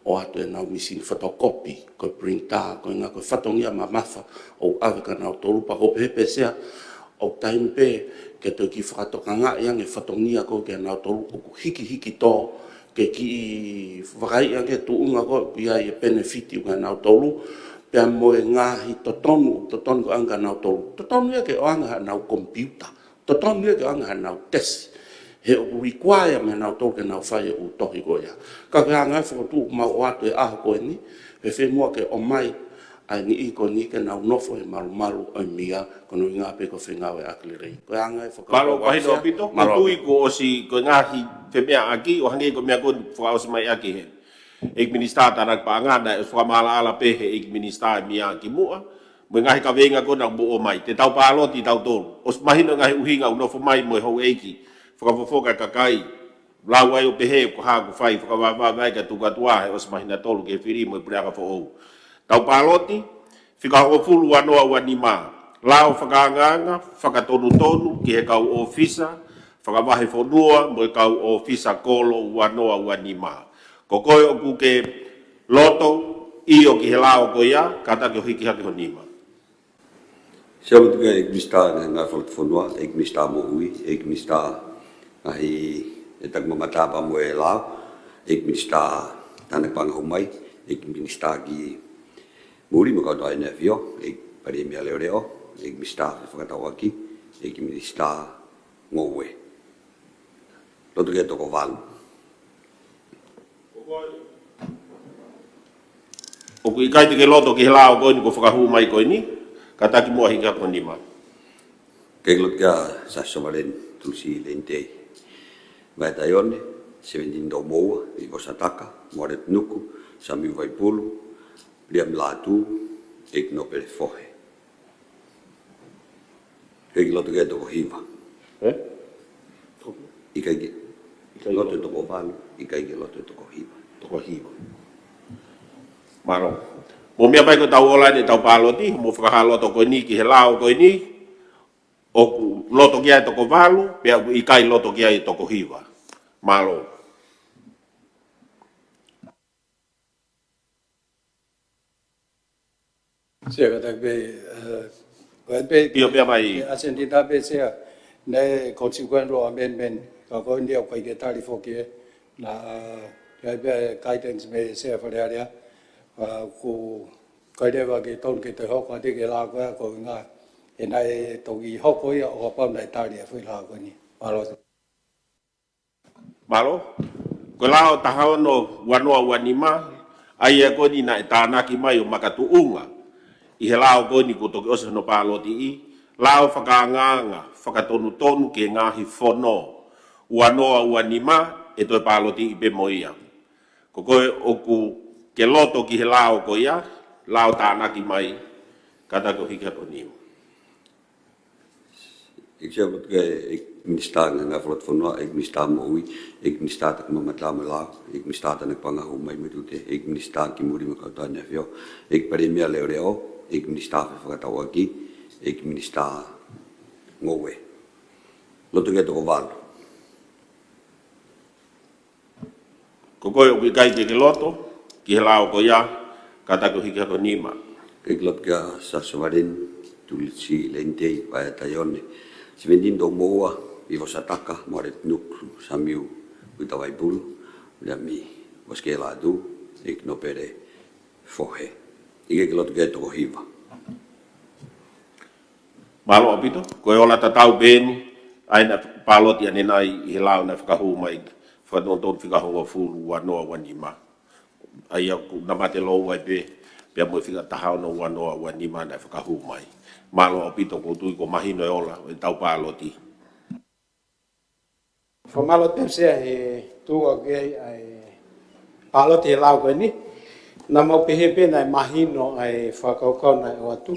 ʻoatu ʻenau mīsini photocopy, ko e printer, ko e ngaahi, ko e fatongia mamafa ʻoku ʻave kia nautolu. Pea ʻoku ou pehē pē, Sea, ʻoku taimi pē ke toki fakatokangaʻi ange e fatongia ko ē kia nautolu ʻoku hikihiki tō, ke kiʻi vakaiʻi ange e tuʻunga ko ē ʻoku ʻi ai e benefit kia nautolu, pea mo e ngaahi totonu, totonu ko ē ange kia nautolu. Totonu ia ke ʻoange haʻanau computer. Totonu ia ke ʻoange haʻanau tesi. He ʻoku require mei nautolu ke nau fai e ʻū tohi ko ia. Ka ko e anga e fokotuʻu ʻoku mau ʻoatu he ʻaho ko eni, fēfē muʻa ke ʻomai ʻa e niʻihi ko eni ke nau nofo he malumalu ʻo e meʻa, ko hono ʻuhinga pē ko e fengāueʻaki lelei. Ko e anga e fakakaukau. Mālō, pahino ʻaupito, mālō. Ko e tui kuo ʻosi, ko e ngaahi femeʻaʻaki, ʻo hangē ko e meʻa ko ē fakaʻosi mai ʻaki he ʻEiki Minisitā Tānaki Paʻanga, naʻe fakamaʻalaʻala pē he ʻEiki Minisitā ʻa e meʻa kimuʻa, mo e ngaahi kaveinga ko ē naʻa mou ʻomai. Te tau pāloti tautolu. ʻOsi mahino e ngaahi ʻuhinga ʻoku nofo mai mo e houʻeiki fakafofonga e kakai, lau ai ʻo pehē ko e hā ʻoku fai, fakavavevave ai kia Tupou Atuā he ʻosi māhina ʻe tolu ke fili mo e puleʻanga foʻou. Tau pāloti, fika hongofulu, ua noa ua nima. Lao fakaangaanga fakatonutonu ki he kau ʻōfisa fakavahefonua mo e kau ʻōfisa kolo, ua noa ua nima. Ko koe ʻoku ke loto ʻio ki he lao ko ia, kātaki ʻo hiki hake ho nima. Sea, lotu ki he ʻEiki Minisitā Ngaahi Fakalotofonua, ʻEiki Minisitā Moʻui, ʻEiki Minisitā Ngaahi Etakimamatapa mo e Lao, ʻEiki Minisitā Tānaki Paʻanga Hū Mai, ʻEiki Minisitā ki Muli mo e Kau Tauʻatāina ʻAfio, ʻEiki Palēmia Leʻoleʻo, ʻEiki Minisitā Fefakatauʻaki, ʻEiki Minisitā Ngoue. Lotu ki he toko valu. ʻOku ʻikai te ke loto ki he lao ko eni kuo fakahū mai ko eni, kātaki muʻa hiki hake ho nima. ʻIkai ke loto kia Siaosi Sovaleni Tulisī Leinitei Vaea Taione, Sevenitini Toumoua, Ivo Sataka, Moare Tunuku, Samiu Vaipulu, Liami Lātū, ʻEiki Nōpele Fohe. ʻIkai ke loto ki he toko hiva. Eh? ʻIkai ke, ʻikai ke loto ki he toko valu, ʻikai ke loto ki he toko hiva. Toko hiva. Mālō. Mou meʻa mai, ko ʻetau ola eni ʻetau pāloti, mou fakahā loto ko eni ki he lao ko eni, ʻoku loto ki ai e toko valu, pea ʻoku ʻikai loto ki ai e toko hiva. Mālō. Sea, kātaki pē, eh, kātaki pē. ʻIo, meʻa mai. ʻAsenitā pē, Sea, naʻe consequential amendment, ka ko eni ʻoku ʻikai ke tali foki ē. Naʻe ʻi ai pē guidance mei he Sea Fale Alea, ʻa, ʻoku ʻikai leva ke tonu ke toe hoko atu ki he lao ko ia, ko e ʻuhinga he naʻe toki hoko ia ʻo kapau naʻe tali e foʻi lao ko eni. Mālō. Mālō. Ko e lao taha ono, ua noa ua nima, ʻa ia ko eni naʻe tānaki mai ʻo makatuʻunga ʻi he lao ko eni kuo toki ʻosi hono pālotiʻi, lao fakaangaanga fakatonutonu ki he ngaahi fono, ua noa ua nima, ʻe toe pālotiʻi pē mo ia. Ko koe ʻoku ke loto ki he lao ko ia, lao tānaki mai, kātaki ʻo hiki hake ho nima. ʻEiki Sea, lotu ki he ʻEiki Minisitā Ngaahi Fakalotofonua, ʻEiki Minisitā Moʻui, ʻEiki Minisitā Etakimamatapa mo e Lao, ʻEiki Minisitā Tānaki Paʻanga Hū Mai mo e Tute, ʻEiki Minisitā ki Muli mo e Kau Tauʻatāina ʻAfio, ʻEiki Palēmia Leʻoleʻo, ʻEiki Minisitā Fefakatauʻaki, ʻEiki Minisitā Ngoue. Lotu ki he toko valu. Ko koe ʻoku ʻikai ke ke loto ki he lao ko ia, kātaki ʻo hiki hake ho nima. ʻIkai ke loto kia Siaosi Sovaleni Tulisī Leinitei Vaea Taione, Sevenitini Toumoua, Ivo Sataka, Moare Tunuku, Samiu Uita Vaipulu, Liami Vasikei Lātū, ʻEiki Nōpele Fohe. ʻIkai ke loto ki he toko hiva. Mālō ʻaupito, ko e ola tatau pē eni, ʻA ia naʻe paloti ʻanenai ʻi he lao naʻe fakahū mai, fakatonutonu fika hongofulu ua noa ua nima. ʻA ia ʻoku namate lou ai pē, pea mo e fika taha ono ua noa ua nima naʻe fakahū mai. Mālō ʻaupito, ʻoku ou tui kuo mahino e ola ʻo ʻetau paloti. Fakamālō atu Sea he tuʻu ʻaki ai ʻa e paloti he lao ko eni. Naʻa mau pehē pē naʻe mahino ʻa e fakakaukau naʻe ʻoatu.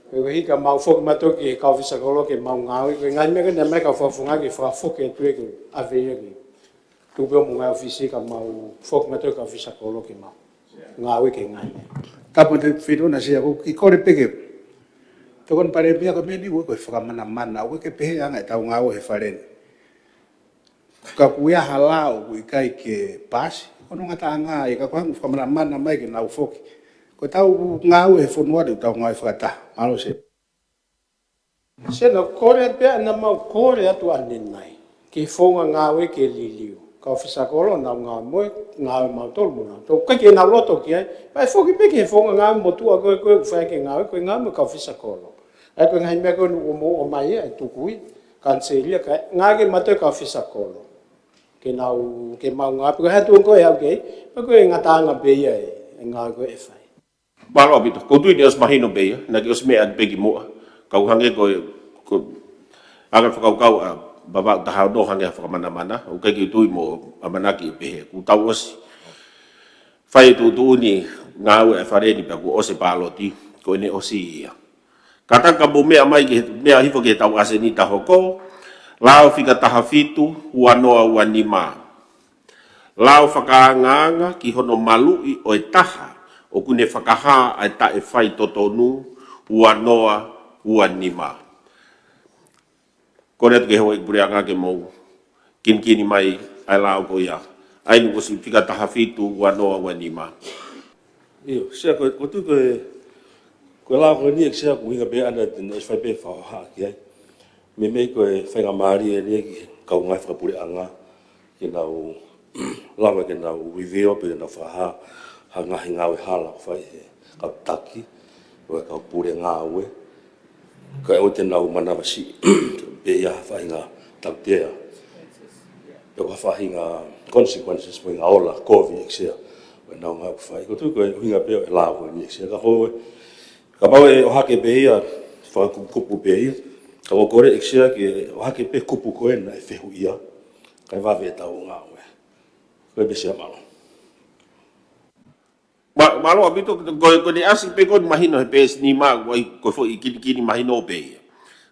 Ko e hika mau foki mautolu ki he kau ʻofisa kolo ke mau ngāue. Ko e ngaahi meʻa ko eni naʻe ʻomai kau fakafofonga ke fakafoki atu ē ke ʻave ia ke tuku pē ʻo mo ngaahi ʻofisi ka mau foki mautolu ki he kau ʻofisa kolo ke mau ngāue ki he ngaahi meʻa. Tapu te Fitona Sea, ʻoku ou kole pē ke Tokoni Palēmia, ko e meʻa ni ʻoku ʻikai ko e fakamanamana, ʻoku ʻikai ke pehē ʻa e anga ʻetau ngāue he fale ni. Ka ʻoku ʻi ai ha lao ʻoku ʻikai ke paasi hono ngataʻanga, ʻe ka ko e hanga ʻo fakamanamana mai ke nau foki. Ko ʻetau ngāue he fonua ni ʻoku tau ngāue fakataha. Mālō Sea. Sea, naʻa ku kole pē naʻa mau kole atu ʻanenai ki he founga ngāue ke liliu. Kau ʻofisa kolo naʻa nau ngāue mo e, ngāue mautolu mo nautolu. ʻOku ʻikai ke nau loto ki ai. Pea ʻe foki pē ki he founga ngāue motuʻa ko ē, ko ē ʻoku fai ki he ngāue, ko e ngāue mo e kau ʻofisa kolo. ʻA ia ko e ngaahi meʻa ko ē ʻoku mou ʻomai ia, ʻa e tuku ia, kaniseli ia, kae ngāue ke mautolu kau ʻofisa kolo. Ke nau, ke mau ngāue, pe ko e hā e tuʻunga ko ē ʻe aʻu ki ai, pe ko e ngataʻanga pē ia ʻa e, ʻa e ngāue ko ē ʻe fai. Mālō ʻaupito, ʻoku ou tui naʻe ʻosi mahino pē ia, naʻa ke ʻosi meʻa atu pē kimuʻa, ka ʻoku hangē ko e, ko e anga fakakaukau ʻa Vavaʻu taha ono hangē ha fakamanamana, ʻoku ʻikai ke u tui mo ʻamanaki ʻe pehē, kuo tau ʻosi fai e tuʻutuʻuni ngāue ʻa e fale ni pea kuo ʻosi e paloti, ko ʻene ʻosi ia. Kātaki ka mou meʻa mai ki he, meʻa hifo ki heʻetau ʻaseni ta hoko, lao fika taha fitu, ua noa ua nima. Lao fakaangaanga ki hono maluʻi ʻo e taha ʻoku ne fakahā ʻa e taʻefaitotonu, ua noa ua nima. Kole atu ki he houʻeiki puleʻanga ke mou kinikini mai ʻa e lao ko ia. ʻA ia naʻe ʻosi fika taha fitu, ua noa ua nima. ʻIo, Sea, ko, ʻoku ou tui ko e, ko e lao ko eni ʻEiki Sea ʻoku ʻuhinga pē ʻana te ne ʻosi fai pē fakahohaʻa ki ai. Meimei ko e faingamālie eni ki he kau ngāue fakapuleʻanga ke nau lava ke nau review pe ke nau fakahā ha ngaahi ngāue hala ʻoku fai he kau taki, ʻo e kau pule ngāue. Kae ʻoua te nau manavasiʻi pē ia ha faʻahinga tautea, pe ko ha faʻahinga consequences mo e ngaahi ola kovi ʻEiki Sea ʻo ʻenau ngāue ʻoku fai. ʻOku ou tui ko e ʻuhinga pē ʻo e lao ko eni ʻEiki Sea. Ka ko e, kapau ʻe ʻohake pē ia, fakakupukupu pē ia, ka ʻoku ou kole ʻEiki Sea ke ʻohake pē kupu ko ē naʻe fehuʻia, kae vave ʻetau ngāue. Ko e pē Sea, mālō. Mā-, mālō ʻaupito, ko, ko ʻene ʻasi pē ko eni mahino he peesi nima, ʻoku ʻi ai ko e foʻi kinikini mahino pē ia.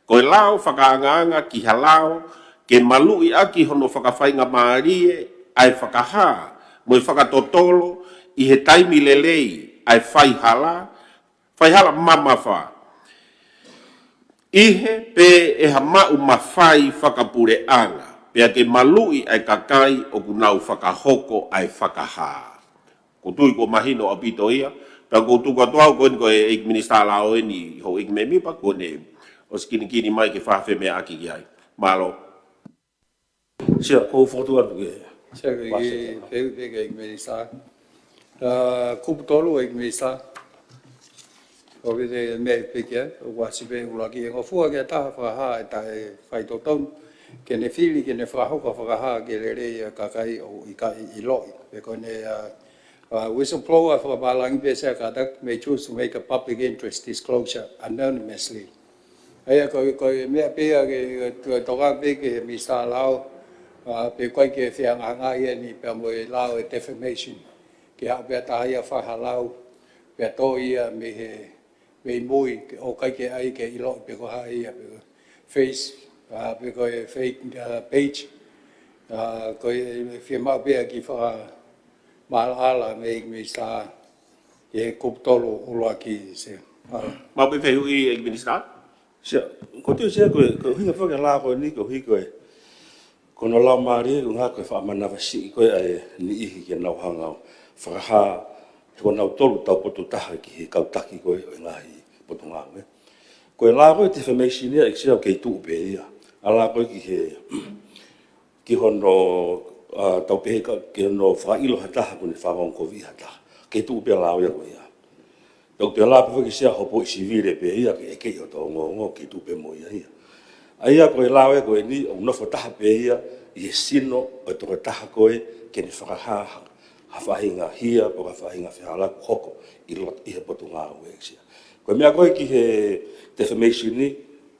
Ko e lao fakaangaanga ki ha lao ke maluʻi ʻaki hono fakafaingamālie ʻa e fakahā mo e fakatotolo ʻi he taimi lelei ʻa e faihala, faihala mamafa, ʻi he pē ʻe ha maʻu mafai fakapuleʻanga, pea ke maluʻi ʻa e kakai ʻoku nau fakahoko ʻa e fakahā. ʻOku ou tui kuo mahino ʻaupito ia, pea ʻoku ou tuku atu au ko eni ko e ʻEiki Minisitā Lao eni, houʻeiki mēmipa, kuo ne ʻosi kinikini mai ke fakafemeʻaʻaki ki ai. Mālō. Sea, ʻoku ou fokotuʻu atu ke Sea, ke, ke, ke, ke, ke Minisitā. ʻA, kupu tolu ʻEiki Minisitā. ʻOku ʻi ai e meʻa pē ke, ʻoku ʻasi pē ʻuluaki, ʻe ngofua ki ha taha fakahā ʻa e taʻefaitotonu, ke ne fili, ke ne fakahoko fakahā ke lelei ʻa e kakai ʻoku ʻikai ʻiloʻi. Pe ko ʻene, ʻa, ʻa, whistleblower fakapālangi pē Sea, kātaki, may choose to make a public interest disclosure anonymously. ʻA ia ko, ko e meʻa pē ia ke, ke, ke tokanga pē ki he Minisitā Lao, ʻa, pe ʻoku ʻikai ke fehangahangai eni pea mo e lao ʻo e defamation. Ke haʻu pē ha taha ia fai ha lau, pea tō ia mei he, mei mui, ke ʻoku ʻikai ke ʻai ke ʻiloʻi pe ko hai ia, pe ko e face, ʻa, pe ko e fake, ʻa, page. ʻA, ko e fiemaʻu pē ia ke fakamaʻalaʻala mei, mei Minisitā, ʻi he kupu tolu ʻuluaki Sea. Mālō. Maʻu pē fehuʻi ʻEiki Minisitā? Sea, ʻoku ou tui Sea ko e, ko e ʻuhinga foki ʻa e lao ko eni, ko e ʻuhi ko e, ko hono laumālie, ko e ʻuhinga ko e fakamanavasiʻi ko ē ʻa e niʻihi ke nau hanga ʻo fakahā, he ko nautolu taupotu taha ki he kau taki ko ē ʻo e ngaahi potungāue. Ko e lao ko e defamation ia ʻEiki Sea ʻoku kei tuʻu pē ia. ʻA e lao ko ē ki he ki hono, ʻa, tau pehē ka, ki hono fakaʻilo ha taha ʻoku ne fakaongoongoviʻi ha taha. Kei tuʻu pē ʻa e lao ia ko ia. Pea ʻoku pehē ʻa e lao pē foki Sea hopoiʻi sivile pē ia ke ʻeke ʻi hoto ongoongo, kei tuʻu pē mo ia ia. ʻA ia ko e lao ē ko eni ʻoku nofo taha pē ia ʻi he sino ʻo e tokotaha ko ē ke ne fakahā ha faʻahinga hia pe ko ha faʻahinga fehālaaki hoko ʻi loto ʻi he potungāue ʻEiki Sea. Ko e meʻa ko ē ki he defamation ni,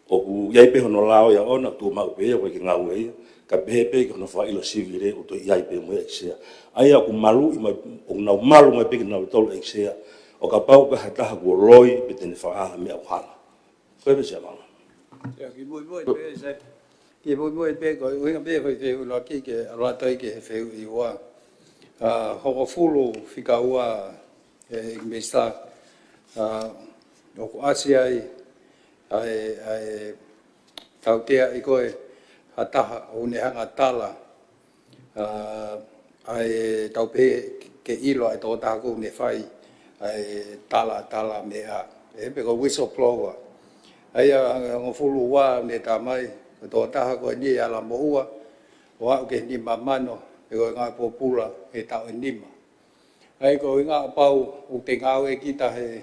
ʻoku ʻi ai pē hono lao ia ʻoʻona, tuʻu maʻu pē ia, ʻoku ʻikai ke ngāue ia, ka pehē pē ki hono fakaʻilo sivile ʻoku toe ʻi ai pē mo ia ʻEiki Sea. ʻA ia ʻoku maluʻi mai, ʻoku nau malu mai pē kinautolu ʻEiki Sea, ʻo kapau ko ha taha kuo loi pe te ne fakahā ha meʻa ʻoku hala. Ko ia pē Sea Malanga. Ia, kimuʻemuʻe pē, Sea. Kimuʻemuʻe pē, ko e ʻuhinga pē ko e fehuʻi ʻuluaki ke ʻalu atu ai ki he fehuʻi ua. ʻA, hongofulu fika ua, ʻEiki Minisitā, ʻa, ʻoku ʻasi ai ʻa e, ʻa e tautea ʻi ko ē ha taha ʻoku ne hanga tala, ʻa, ʻa e tau pehē ke ʻilo ʻa e tokotaha ʻoku ne fai ʻa e tala, tala meʻa, ē, pe ko e whistleblower. ʻA ia hongofulu ua ne tā mai, ko e tokotaha ko eni ʻe ala moʻua ʻo aʻu ki he nima mano, pe ko e ngāue pōpula he taʻu ʻe nima. ʻA ia ko e ʻuhinga ʻo kapau ʻoku te ngāue kita he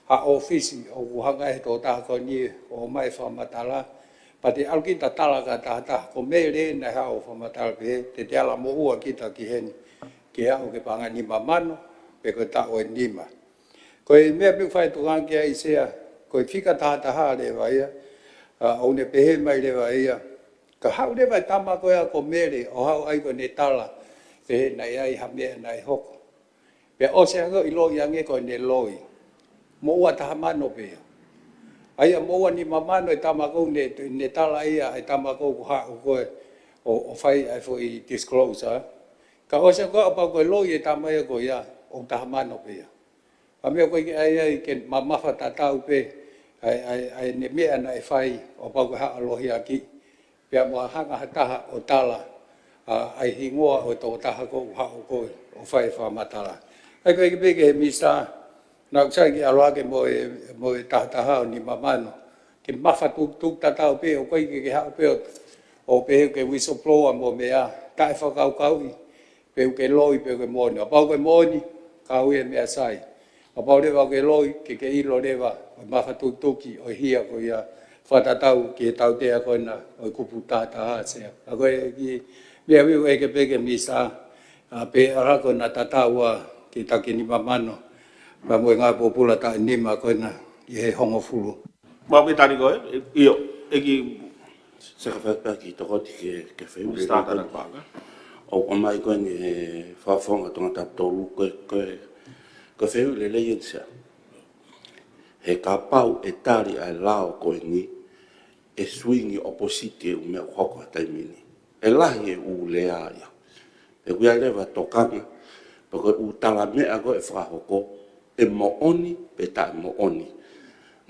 ha ʻōfisi ʻoku hanga he tokotaha ko eni ʻo ʻomai fakamatala, pea te ʻalu kita tala ki ha taha taha, ko Mele naʻe haʻu ʻo fakamatala pehē, te te ala moʻua kita ki heni ke aʻu ki he paʻanga nima mano, pe ko e taʻu ʻe nima. Ko e meʻa pē ʻoku fai tokanga ki ai Sea, ko e fika taha taha leva ia, ʻa, ʻoku ne pehē mai leva ia, ka haʻu leva e tama ko ia ko Mele, ʻo haʻu ai ko ʻene tala, pehē naʻe ʻi ai ha meʻa naʻe hoko. Pea ʻosi ange ʻo ʻiloʻi ange ko ʻene loi. Moʻua taha mano pē ia. ʻA ia moʻua nima mano e tama ʻoku ne, ne tala ia, e tama ʻoku haʻu ko ē ʻo, ʻo fai ʻa e foʻi disclosure. Ka ʻosi ange ʻo kapau ko e loi e tama ia ko ia, ʻoku taha mano pē ia. Ka meʻa ko ē ke ʻai ai ke mamafa tatau pē ʻa e, ʻa e, ʻa e, ʻene meʻa naʻe fai ʻo kapau ko e haʻa lohiakiʻi. Pea mo hanga ha taha ʻo tala, ʻa, ʻa e hingoa ʻo e tokotaha ʻoku haʻu ko ē ʻo fai fakamatala. ʻA ia ko e ʻeke pē ki he Minisitā, naʻa ku sai ke ʻalu hake mo e, mo e taha taha ʻo nima mano. Ke mafatukituki tatau pē, ʻoku ʻikai ke, ke haʻu pē ʻo, ʻo pehē ke whistleblower mo meʻa, taʻe fakakaukauʻi, pe ʻoku ke loi, pe ʻoku ke moʻoni. Kapau ʻoku ke moʻoni, kau ia meʻa sai. Kapau leva ʻoku ke loi, ke ke ʻilo leva, ʻo e mafatukituki, ʻo e hia ko ia, fakatatau ki he tautea ko ena, ʻo e kupu taha taha Sea. Ka ko e kiʻi meʻa ʻoku ou ʻeke pē ki he Minisitā, ʻa, pe ʻalu hake ʻo na tatau ʻa e taki nima mano, pea mo e ngāue pōpula taʻu ʻe nima ko ena, ʻi he hongofulu. Mau ke tali ko ē, ʻio, ʻEiki Sea, ka fai pē ha kiʻi tokoti ki he, ki he fehuʻi Minisitā lelei ko ē. Tanapaka. ʻOku ʻomai ko eni he Fakafofonga Tongatapu tolu ko ē, ko e, ko e fehuʻi lelei ʻeni Sea. He kapau ʻe tali ʻa e lao ko eni, ʻe swing ʻi ʻopositi e ʻū meʻa ʻoku hoko he taimi ni. ʻE lahi e ʻū lea ia. ʻOku ʻi ai leva tokanga, pe ko e ʻū tala meʻa ko ē ʻe fakahoko, ʻe moʻoni pe taʻe moʻoni.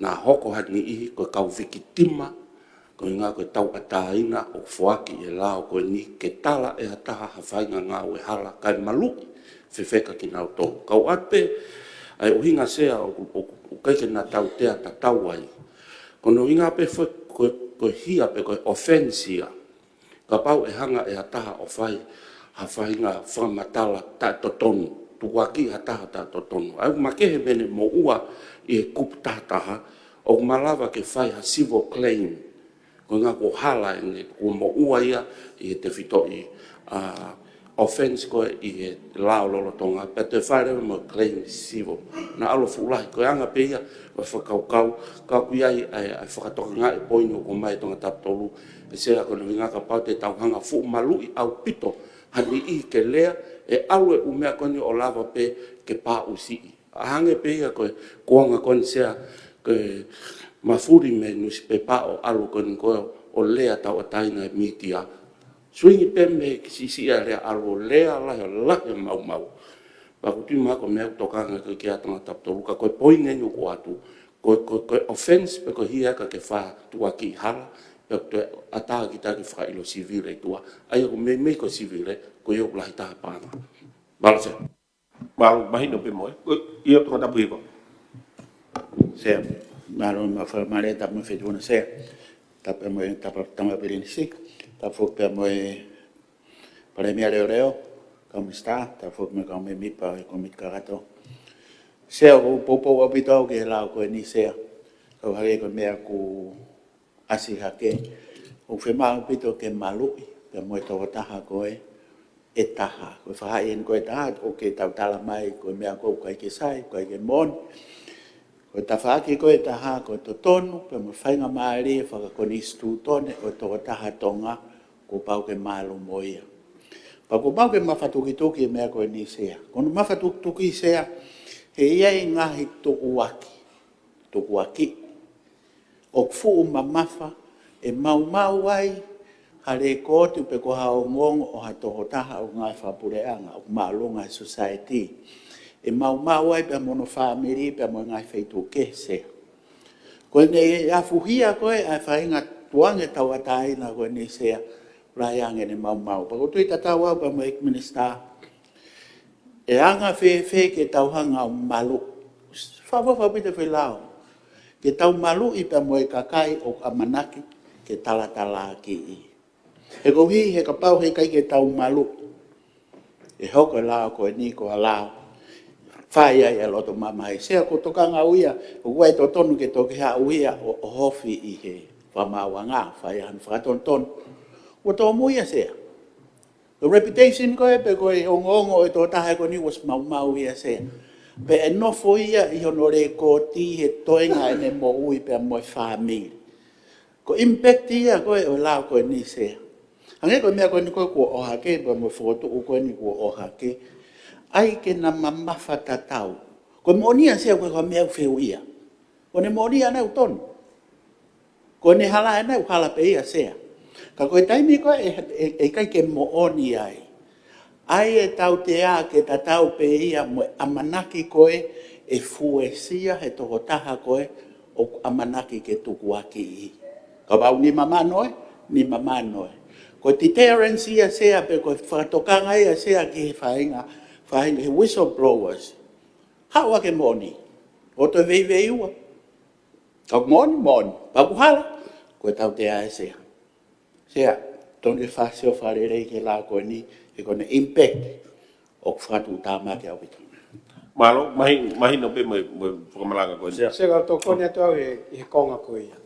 Naʻa hoko ha niʻihi ko e kau vikitima, ko e ʻuhinga ko e tauʻatāina ʻoku foaki ʻe he lao ko eni ke tala ʻe ha taha ha faʻahinga ngāue hala kae maluʻi fefeka kinautolu. Kau ʻoatu pē ʻa e ʻuhinga Sea ʻoku, ʻoku, ʻoku ʻikai ke na tautea tatau ai. Ko hono ʻuhinga pē foki ko e, ko e hia pe ko e offence ia. Kapau ʻe hanga ʻe ha taha ʻo fai ha faʻahinga fakamatala taʻetotonu, tukuakiʻi ha taha taʻetotonu. ʻA ia ʻoku makehe mei heʻene moʻua ʻi he kupu taha taha, ʻoku malava ke fai ha civil claim. Ko e ʻuhinga kuo hala ʻene, kuo moʻua ia ʻi he tefitoʻi, ʻa, offence ko ē ʻi he lao lolotonga, pea toe fai leva mo e claim civil. Naʻa ʻalu ʻo fuʻu lahi, ko e anga pē ia ʻo e fakakaukau, ka ʻoku ʻi ai ʻa e, ʻa e fakatokangaʻi poini ʻoku ʻomai ʻe Tongatapu tolu, ʻe Sea, ko hono ʻuhinga kapau te tau hanga ʻo fuʻu maluʻi ʻaupito ha niʻihi ke lea, ʻe ʻalu e ʻū meʻa ko eni ʻo lava pē ke paʻusiʻi. ʻA hangē pē ia ko e kuonga ko eni Sea, ko e mafuli mei he nusipepa ʻo ʻalu ko eni ko ē ʻo lea tauʻatāina he mītia. Swing pē mei he siʻisiʻi ʻa e lea ʻalu ʻo lea lahi, lahi maumau. Pea ʻoku ou tui mahalo ko e meʻa ʻoku tokanga ki ai ʻa Tongatapu tolu, ka ko e poini ʻeni ʻoku ʻoatu. Ko, ko, ko e offence pe ko e hia ka ke fai tukuakiʻi hala, pea toe ʻatā kita ke fakaʻilo sivile ʻi tuʻa. ʻA ia ʻoku meimei ko e sivile, ko ia ʻoku lahi taha paʻanga. Mālō Sea. Mālō, mahino pē mo e. ʻIo, Tongatapu hiva. Sea. Mālō, ma fa mare, tapu mo e Fetuʻuna Sea. Tapu mo e, tapu Tama Pilinisi. Tapu foki pē mo e Palēmia Leoleo, kau Minisitā, tapu foki mo e kau mēmipa ʻo e Kōmiti Kakato. Sea, ʻoku ou poupou ʻaupito au ki he lao ko eni Sea. Kau hake ko e meʻa ʻoku ʻasi hake. ʻOku fiemaʻu ʻaupito ke maluʻi pea mo e tokotaha ko ē ʻe taha. Ko e faʻahi eni ko ē ʻe taha, ʻoku ke tau tala mai ko e meʻa ko ē ʻoku ʻikai ke sai, ʻoku ʻikai ke moʻoni. Ko e tafaʻaki ko ē ʻe taha, ko e totonu pea mo e faingamālie fakakonisitūtone ʻo e tokotaha Tonga, kuo pau ke malu mo ia. Pea kuo pau ke mafatukituki e meʻa ko eni Sea. Ko hono mafatukituki Sea, he ʻi ai e ngaahi tukuaki, tukuaki ʻoku fuʻu mamafa ʻe maumau ai ha lēkooti pe ko ha ongoongo ʻo ha tokotaha ʻo e ngaahi fakapuleʻanga ʻoku māʻolunga he society. ʻE maumau ai pea mo hono fāmili pea mo e ngaahi feituʻu kehe Sea. Ko ʻene afuhia ko ē ʻa e faʻahinga tukuange tauʻatāina ko eni Sea, lahi ange ʻene maumau. Pea ʻoku ou tui tatau au pea mo e ʻEiki Minisitā, ʻe anga fēfē ke tau hanga ʻo malu, fakafoʻou ʻaupito e foʻi lao, ke tau maluʻi pea mo e kakai ʻoku ʻamanaki ke talatalaakiʻi. He koeʻuhi he kapau he ʻikai ke tau malu, ʻe hoko e lao ko eni ko ha lao fai ai e loto mamahi. Sea, ʻoku ou tokanga au ia, ʻoku ʻikai totonu ke toki haʻu ia ʻo, ʻo ofi ʻi he fakamaauʻanga, fai hano fakatonutonu. Kuo tōmui ia Sea. Ko e reputation ko ē pe ko e ongoongo ʻo e tokotaha ko eni kuo ʻosi maumau ia Sea. Pea ʻe nofo ia ʻi hono lēkooti he toenga ʻene moʻui pea mo e fāmili. Ko e impact ia ko ē ʻo e lao ko eni Sea. Hangē ko e meʻa ko eni ko ē kuo ʻohake, pea mo e fokotuʻu ko eni kuo ʻohake, ʻai ke na mamafa tatau. Ko e moʻoni ia Sea, ko e, ko e meʻa ʻoku feuʻia. Ko ʻene moʻoni ia naʻe ʻoku tonu. Ko ʻene hala ʻe naʻe ʻoku hala pē ia Sea. Ka ko e taimi ko ē ʻe, ʻe, ʻe ʻikai ke moʻoni ai, ʻai e tautea ke tatau pē ia mo e ʻamanaki ko ē ʻe fuesia he tokotaha ko ē ʻoku ʻamanaki ke tukuakiʻi. Kapau nima mano ē, nima mano ē. Ko e deterrence ia Sea pe ko e fakatokanga ia Sea ki he faʻahinga, faʻahinga he whistleblowers. Haʻu ʻa e moʻoni ʻo toe veiveiua. Ka ʻoku moʻoni, moʻoni. Pea ʻoku hala, ko e tautea ē Sea. Sea, tonu ke fakaʻosi ʻo fakalelei ki he lao ko eni, he ko ʻene impact ʻoku fakatuʻutāmaki ʻaupito. Mālō, mahi-, mahino pē mo e, mo e fakamalanga ko eni. Sea. Sea, ka u tokoni atu au he, he konga ko ia.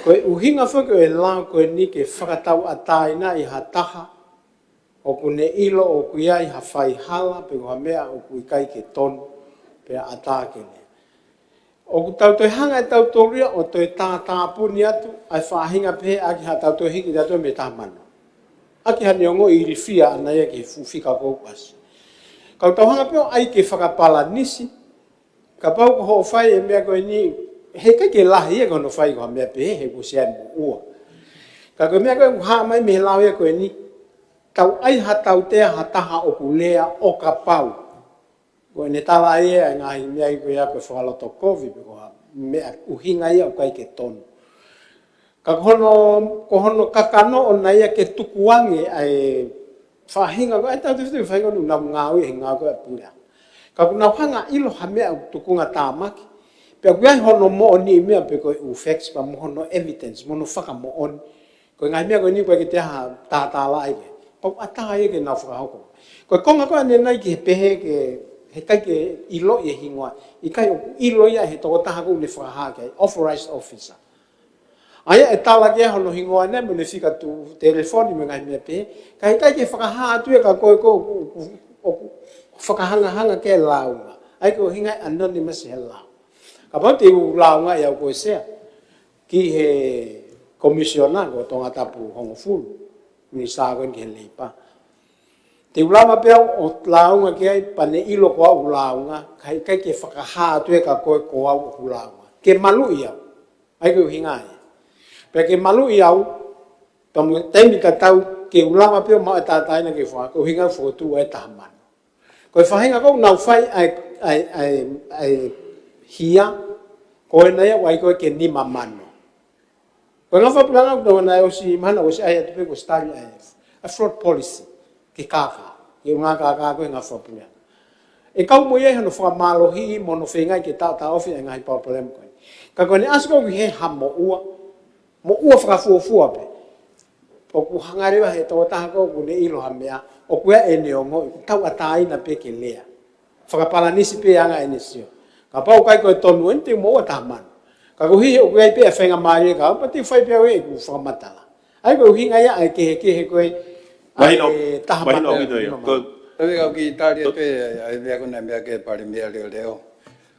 Ko e ʻuhinga foki ʻo e lao ko eni ke fakatauʻatāinaʻi ha taha ʻoku ne ʻilo ʻoku ʻi ai ha faihala pe ko ha meʻa ʻoku ʻikai ke tonu pea ʻatā ke lea. ʻOku tau toe hanga ʻe tautolu ia ʻo toe tātāpuni atu ʻa e faʻahinga pehē ʻaki haʻatau toe hiki tautolu mei he taha mano. ʻAki haʻane ongoʻi ilifia ʻana ia ki he fuʻu fika ko ē ʻoku ʻasi. Ka u tau hanga pē ʻo ʻai ke fakapalanisi, kapau ko hoʻo fai e meʻa ko eni, he ʻikai ke lahi ia ko hono fai ko ha meʻa pehē, he kuo ʻosi ʻi ai e moʻua. Ka ko e meʻa ko ē ʻoku hā mai mei he lao ia ko eni, tau ʻai ha tautea ha taha ʻoku lea ʻo kapau. Ko ʻene tala ia e ngaahi meʻa ko ia ko e fakalotokovi pe ko ha meʻa ʻuhinga ia ʻoku ʻikai ke tonu. Ka ko hono, ko hono kakano ʻona ia ke tukuange ʻa e faʻahinga ko ē, ʻa e tautefito faʻahinga ʻoku nau ngāue he ngāue ko ē ʻa e puleʻanga. Ka ʻoku nau hanga ʻilo ha meʻa ʻoku tukungatāmaki. Pea ʻoku ʻi ai hono moʻoni meʻa pe ko e ʻū facts pea mo hono evidence, mo hono fakamoʻoni. Ko e ngaahi meʻa ko eni ʻoku ʻikai ke te ʻai ha tātālaʻi ke. Pea ʻoku ʻatā ia ke nau fakahoko. Ko e konga ko ē ʻanenai ki he pehē ke, he ʻikai ke ʻiloʻi e hingoa. ʻIkai, ʻoku ʻilo ia he tokotaha ko ē ʻoku ne fakahā ki ai, authorized officer. ʻA ia ʻe tala ki ai hono hingoa ʻanenai mo ʻene fika tuʻu telefoni mo e ngaahi meʻa pehē. Ka ʻikai ke fakahā atu ia kia koe ko ē ʻoku, ʻoku, ʻoku fakahangahanga ki he lāunga. ʻA ia ko e ʻuhinga e anonymous he lao. Kapau te u lāungaʻi au ko e Sea ki he komisiona ko Tongatapu hongofulu, minisitā ko eni ki he leipa. Te u lava pē au ʻo lāunga ki ai pea ne ʻilo ko au ʻoku lāunga, ka ʻikai ke fakahā atu ia kia koe ko au ʻoku lāunga. Ke maluʻi au. ʻA ia ko e ʻuhinga ia. Pea ke maluʻi au, pea mo e taimi tatau ke u lava pē ʻo maʻu e tātāina ke fua, ko e ʻuhinga ʻoku fokotuʻu e taha mano. Ko e faʻahinga ko ē ʻoku nau fai ʻa e, ʻa e, ʻa e, ʻa e hia, ko ena ia ʻoku ʻai ko ē ke nima mano. Ko e ngaahi fakapuleʻanga ʻoku nau ʻosi mahino ʻosi ʻai atu pē ko e study ʻa e, ʻa e fraud policy, ke kākā, ke ngā kākā ko ē ngaahi fakapuleʻanga. ʻE kau mo ia ʻi hono fakamālohiʻi mo hono feingaʻi ke taʻotaʻofi e ngaahi palopalema ko ē. Ka ko ʻene ʻasi ko ē ki he ha moʻua, moʻua fakafuofua pē. ʻOku hanga leva he tokotaha ko ē ʻoku ne ʻilo ha meʻa, ʻoku ʻi ai ʻene ongoʻi, ʻoku tauʻatāina pē ke lea. Fakapalanisi pē anga ʻene sio. Kapau ʻoku ʻikai ko e tonu eni te u moʻua taha mano. Ka koeʻuhi ʻoku ʻi ai pē ʻa e faingamālie ka, pea te u fai pē au ʻeku fakamatala. ʻA ia ko e ʻuhinga ia ʻa e kehekehe ko ē ʻa e taha mano ʻaupito ia. Ko e Tau ia au ki Italia pē, ʻa e meʻa ko ena meʻa ki he Palēmia Leʻoleʻo.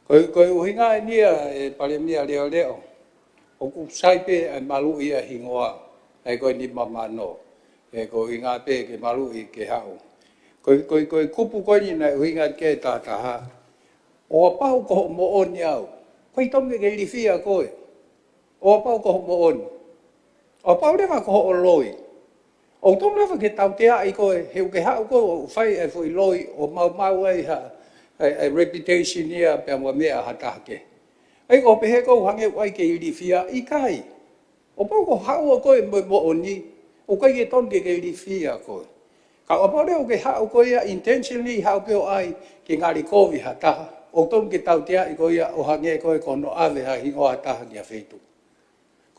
Ko e, ko e ʻuhinga eni ia ʻe Palēmia Leʻoleʻo. ʻOku sai pē ʻa e maluʻi ʻa e hingoa, ʻa e ko e nima mano. ʻE ko e ʻuhinga pē ke maluʻi ke haʻu. Ko e, ko e, ko e kupu ko eni naʻe ʻuhinga ki ai e tahataha. ʻO kapau ko hoʻo moʻoni au, ʻoku ʻikai tonu ke ke ilifia koe. ʻO kapau ko hoʻo moʻoni. ʻO kapau leva ko hoʻo loi. ʻOku tonu leva ke tauteaʻi koe, he ʻoku ke haʻu koe ʻo fai e foʻi loi, ʻo maumau ai ha, e, e reputation ia pea mo e meʻa ha taha kehe. ʻA ia ko e pehē ʻoku hangē ʻoku ʻai ke ilifia, ʻikai. ʻO kapau ko e haʻu ʻa koe mo e moʻoni, ʻoku ʻikai ke tonu ke ke ilifia koe. Ka ʻo kapau leva ʻoku ke haʻu koe ia intentionally haʻu pē ʻo ʻai ke ngali kovi ha taha, ʻoku tonu ke tauteaʻi koe ia ʻo hangē ko e ko hono ʻave ha hingoa ha taha ki ha feituʻu.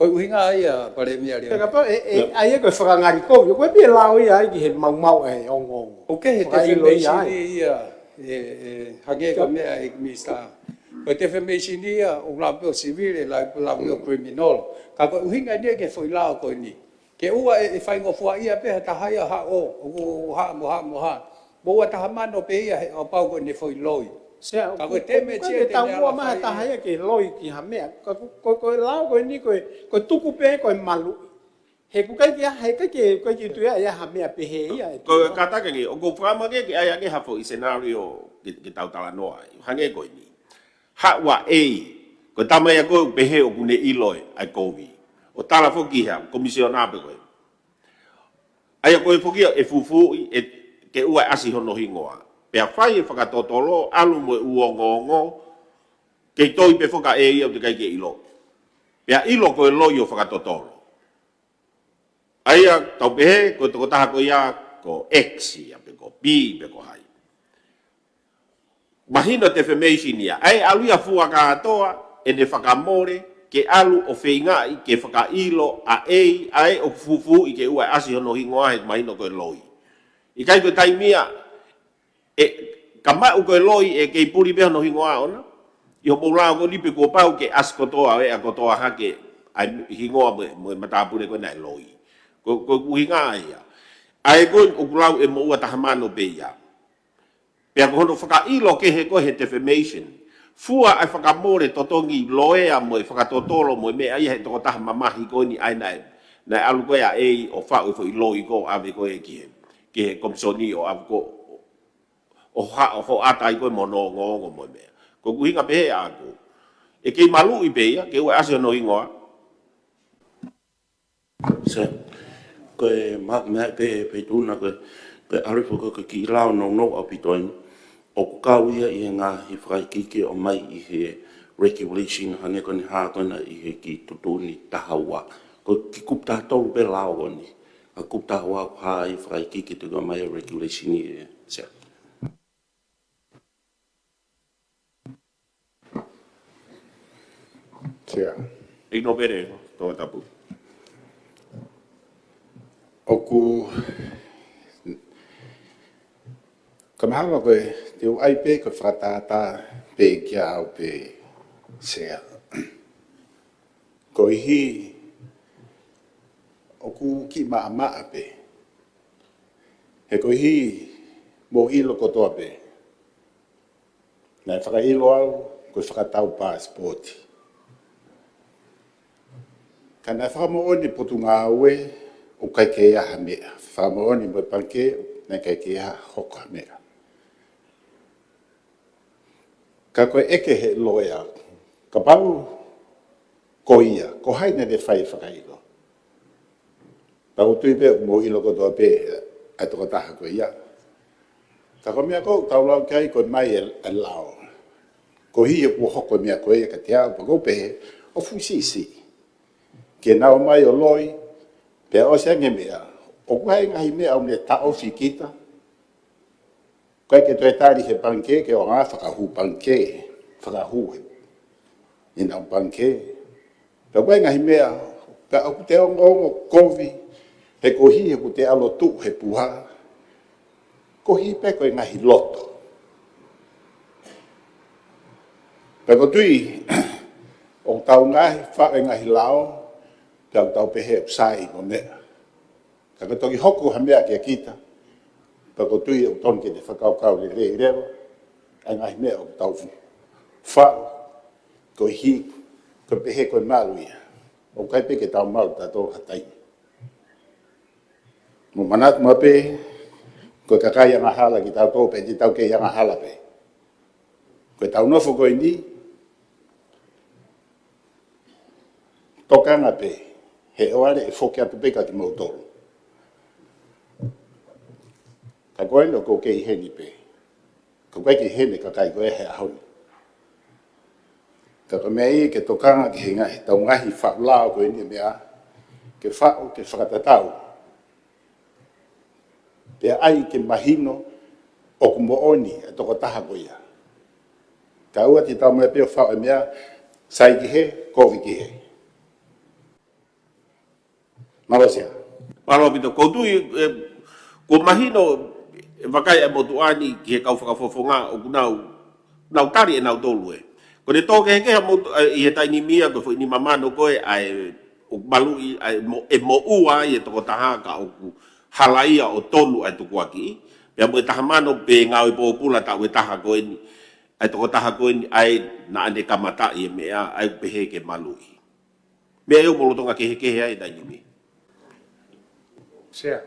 Ko e ʻuhinga ia Palēmia Leʻoleʻo. Pea kapau ʻe, ʻe, ʻa ia ko e fakangali kovi, ko e pē lao ia ai ki he maumau ʻa e ongoongo. ʻOku kehe e defamation ia, ʻe, ʻe, hangē ko e meʻa ʻa e Minisitā. Ko e defamation ia, ʻoku lau pē ʻo civil, ʻe lau, lau pē ʻo criminal. Ka ko e ʻuhinga eni ia ki he foʻi lao ko eni. Ke ʻoua ʻe, ʻe faingofua ia pē ha taha ia haʻu, ʻo, ʻo haʻu mo haʻu mo haʻu. Mo ua taha mano pē ia he ʻo kapau ko ʻene foʻi loi. Sea, ka ko e ʻoku, ʻoku temetia ʻikai ke te ne taumuʻa ala mai ha fai taha ia ke loi ki ha meʻa. Ka ko, ko, ko e lao ko eni ko e, ko e tuku pē ko e maluʻi. He ʻoku ʻikai ke, he ʻikai ke, ʻikai ke tuʻu ia ha meʻa pehē ia. Ko e kātaki ange, ʻoku ou fakaʻamu ange ke ʻai ange ha foʻi scenario ke, ke tau talanoa ai. Hangē ko eni. Haʻu ʻa ʻEi, ko e tama ia ko ē ʻoku pehē ʻoku ne ʻilo ʻa e kovi. ʻO tala foki ia, komisiona pē ko ē. ʻA ia ko ē foki ʻe fufuuʻi, ʻe, ke ʻoua ʻe ʻasi hono hingoa. Pea fai e fakatotolo, ʻalu mo e ʻū ongoongo, kei toi pē foki ʻa ʻEi ia ʻoku teʻeki ai ke ʻilo. Pea ʻilo ko e loi ʻo fakatotolo. ʻA ia tau pehē, ko e tokotaha ko ia, ko X ia, pe ko B, pe ko hai. Mahino defamation ia. ʻA ia ʻalu ia fua kātoa, ʻene fakamole, ke ʻalu ʻo feingaʻi, ke fakaʻilo, ʻa ʻEi, ʻa ē ʻoku fufuuʻi ke ʻoua ʻe ʻasi hono hingoa he mahino ko e loi. ʻIkai ko e taimi ia, ʻe, ka maʻu ko e loi ʻe kei puli pē hono hingoa ʻoʻona. ʻI hoʻomou lao ko eni pē kuo pau ke ʻasi kotoa, ʻe ʻa kotoa hake, ʻa e hingoa mo e, mo e matāpule ko ē naʻe loi. Ko, ko e ʻuhinga ia. ʻA ē ko ē ʻoku lau ʻe mo ua taha mano pē ia. Pea ko hono fakaʻilo kehe ko ē he defamation. Fua ʻa e fakamole totongi loea mo e fakatotolo mo e meʻa ia he tokotaha mamahi ko eni ʻa ē naʻe, naʻe ʻalu ko ē ʻa ʻEi ʻo faʻu e foʻi loi ko ē ʻave ko ē ki he, ki he komisoni ʻo ʻave ko ē ʻo ha, ʻo hoʻata ai ko ē mo hono ongoongo mo e meʻa. Ko e ʻuhinga pehē ʻaʻaku. ʻE kei maluʻi pē ia, ke ʻoua ʻe ʻasi hono hingoa. Sea, ko e ma-, meʻa pē, pē tuna ko e, ko e ʻalu foki ko e kiʻi lao nounou ʻaupito eni. ʻOku kau ia ʻi he ngaahi fakaikiiki ʻomai ʻi he regulation hangē ko eni hā ko ena ʻi he kiʻi tuʻutuʻuni taha ua. Ko e kiʻi kupu taha tolu pē lao ko eni. ʻA e kupu taha ua ʻoku hā ai fakaikiiki toki ʻomai ʻa e regulation ʻi he, sea. Sea. ʻEiki Nōpele Tongatapu. ʻOku, ka mahalo ko e, te u ʻai pē ko e fakatātā pē kiate au pē, Sea. Koeʻuhi, ʻoku kiʻi maʻamaʻa pē. He koeʻuhi, mou ʻilo kotoa pē. Naʻe fakaʻilo au, ko e fakatau passport. Ka naʻe fakamoʻoni Potungāue, ʻoku ʻikai ke ʻi ai ha meʻa. Fakamoʻoni mo e pangikē, naʻe ʻikai ke ʻi ai ha hoko ha meʻa. Ka ko e ʻeke he loea, kapau ko ia, ko hai naʻa ne fai e fakaʻilo. Pea ʻoku ou tui pē ʻoku mou ʻilo kotoa pē ʻa e tokotaha ko ia. Ka ko e meʻa ʻoku ou tau lau ki ai ko e mai e, e lao. Koeʻuhi kuo hoko e meʻa ko ia kiate au, pea ʻoku ou pehē, ʻoku fuʻu siʻisiʻi. Ke nau ō mai ʻo loi, pea ʻosi ange e meʻa. ʻOku ʻi ai e ngaahi meʻa ʻoku ne taʻofi kita. ʻIkai ke toe tali he pangikē, ke ʻoua fakahū pangikē, fakahū he ʻenau pangikē. Pea ʻoku ʻi ai e ngaahi meʻa, pea ʻoku te ongoongo kovi, he koeʻuhi he ʻoku te ʻalu ʻo tuʻu he puha, koeʻuhi pē ko e ngaahi loto. Pea ʻoku ou tui, ʻoku tau ngaahi faʻu e ngaahi lao, pea ʻoku tau pehē ʻoku sai mo e meʻa. Ka ko e toki hoko ha meʻa kia kita, pea ʻoku ou tui ʻoku totonu ke te fakakaukau lelei leva ʻa e ngaahi meʻa ʻoku tau faʻu, koeʻuhi ko e pehē ko e malu ia. ʻOku ʻikai pē ke tau malu tautolu ha taimi. Mou manatu maʻu pē, ko e kakai angahala kitautolu pea ʻikai te tau kei angahala pē. Ko ʻetau nofo ko eni, tokanga pē, he ʻoua leva ʻe foki atu pē kia kimoutolu. Ka ko eni ʻoku ou kei ʻi heni pē. Ka ʻoku ʻikai ke ʻi heni e kakai ko ē he ʻaho ni. Ka ko e meʻa ia ke tokanga ki he ngaahi, ʻetau ngaahi faʻu lao ko eni, meʻa ke faʻu, ke fakatatau. Pea ʻai ke mahino ʻoku moʻoni e tokotaha ko ia. Ka ʻoua te tau maʻu pē ʻo faʻu e meʻa, sai ki hē, kovi ki hē. Mālō Sea. Mālō ʻaupito, ʻoku ou tui, ē, kuo mahino e vakai ʻa e motuʻa ni ki he kau fakafofonga ʻoku nau, nau tali ʻe nautolu ē. Ko ʻene tō kehekehe ʻa e motu-, ē, ʻi he taimi ni ia ko e foʻi nima mano ko ē ʻa e ʻoku maluʻi, ʻa e mo-, ʻe moʻua ai e tokotaha ka ʻoku halaia ʻo tonu ʻa e tukuakiʻi. Pea mo e taha mano pe ngāue pōpula taʻu ʻe taha ko eni, ʻa e tokotaha ko eni ʻa ē naʻa ne kamataʻi e meʻa, ʻa ē ʻoku pehē ke maluʻi. Meʻa ia ʻoku mou lolotonga kehekehe ai he taimi ni. Sea.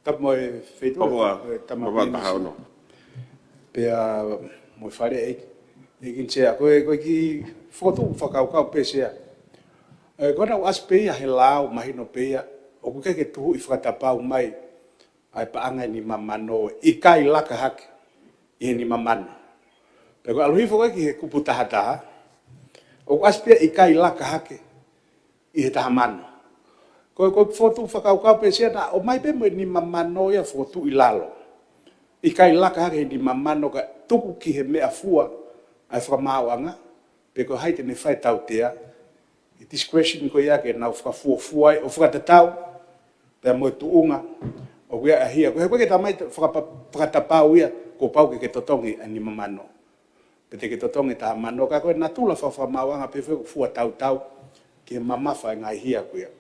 Tapu mo e feituʻu, Papa, e tama Papa Pilinisi. Taha ono. Pea mo e fale ʻEiki, ʻEiki Sea, ko e, ko e kiʻi fokotuʻu fakakaukau pē Sea. Ē, ko ʻenau ʻasi pē ia he lao, mahino pē ia, ʻoku ʻikai ke tuhuʻi fakatapau mai ʻa e paʻanga ʻe nima mano, ʻikai laka hake ʻi he nima mano. Pea ko e ʻalu hifo ko ē ki he kupu taha taha, ʻoku ʻasi pē ia ʻikai laka hake ʻi he taha mano. Ko e, ko e fokotuʻu fakakaukau pē Sea naʻa ʻomai pē mo e nima mano ia fokotuʻu ʻi lalo. ʻIkai laka hake he nima mano ka tuku ki he meʻafua ʻa e fakamaauʻanga, pe ko hai te ne fai e tautea, ʻi he discretion ko ia ke nau fakafuofua ai ʻo fakatatau pea mo e tuʻunga ʻoku ʻi ai ʻa e hia. Ko e hā ko ē ke tau maʻu fakapa-, fakatapau ia, kuo pau ke ke totongi ʻa e nima mano. Pe te ke totongi e taha mano, ka ko e natula faka-, fakamaauʻanga pē foki ʻoku fua tautau ki he mamafa e ngaahi hia ko ia.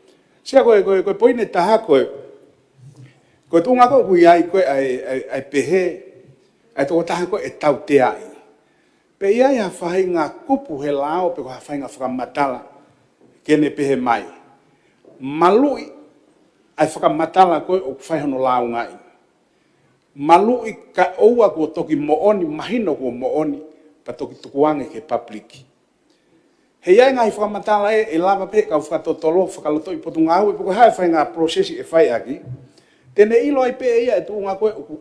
Sea ko e, ko e, ko e poini ʻe taha ko e, ko e tuʻunga ko ē ʻoku ʻi ai ko ē ʻa e, ʻa e, ʻa e pehē, ʻa e tokotaha ko ē ʻe tauteaʻi. Pe ʻi ai ha faʻahinga kupu he lao, pe ko ha faʻahinga fakamatala, ke ne pehē mai. Maluʻi ʻa e fakamatala ko ē ʻoku fai hono lāungaʻi. Maluʻi kae ʻoua kuo toki moʻoni, mahino kuo moʻoni, pea toki tukuange ki he public. He ʻi ai e ngaahi fakamatala ē, ʻe lava pē kau fakatotolo, fakalotoʻi potungāue, pe ko e hā e faʻahinga process ʻe fai ʻaki. Te ne ʻilo ai pē ia e tuʻunga ko ē ʻoku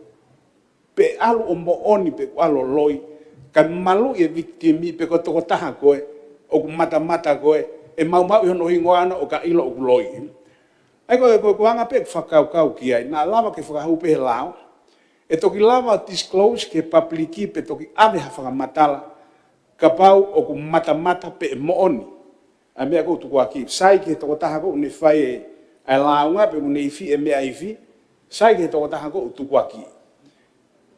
pe ʻalu ʻo moʻoni pe ʻalu ʻo loi, kae maluʻi e victim pe ko e tokotaha ko ē ʻoku matamata ko ē, ʻe maumauʻi hono hingoa ʻana ʻo ka ʻilo ʻoku loi. ʻA ia ko e, ko e, ko e anga pē ʻeku fakakaukau ki ai, naʻa lava ke fakahū pē he lao, ʻe toki lava disclose ki he public pe toki ʻave ha fakamatala, kapau ʻoku matamata pe ʻe moʻoni ʻa e meʻa ko ē ʻoku tukuakiʻi. Sai ki he tokotaha ko ē ʻoku ne fai e, ʻa e lāunga pe ʻoku ne ifi e meʻa ifi, sai ki he tokotaha ko ē ʻoku tukuakiʻi.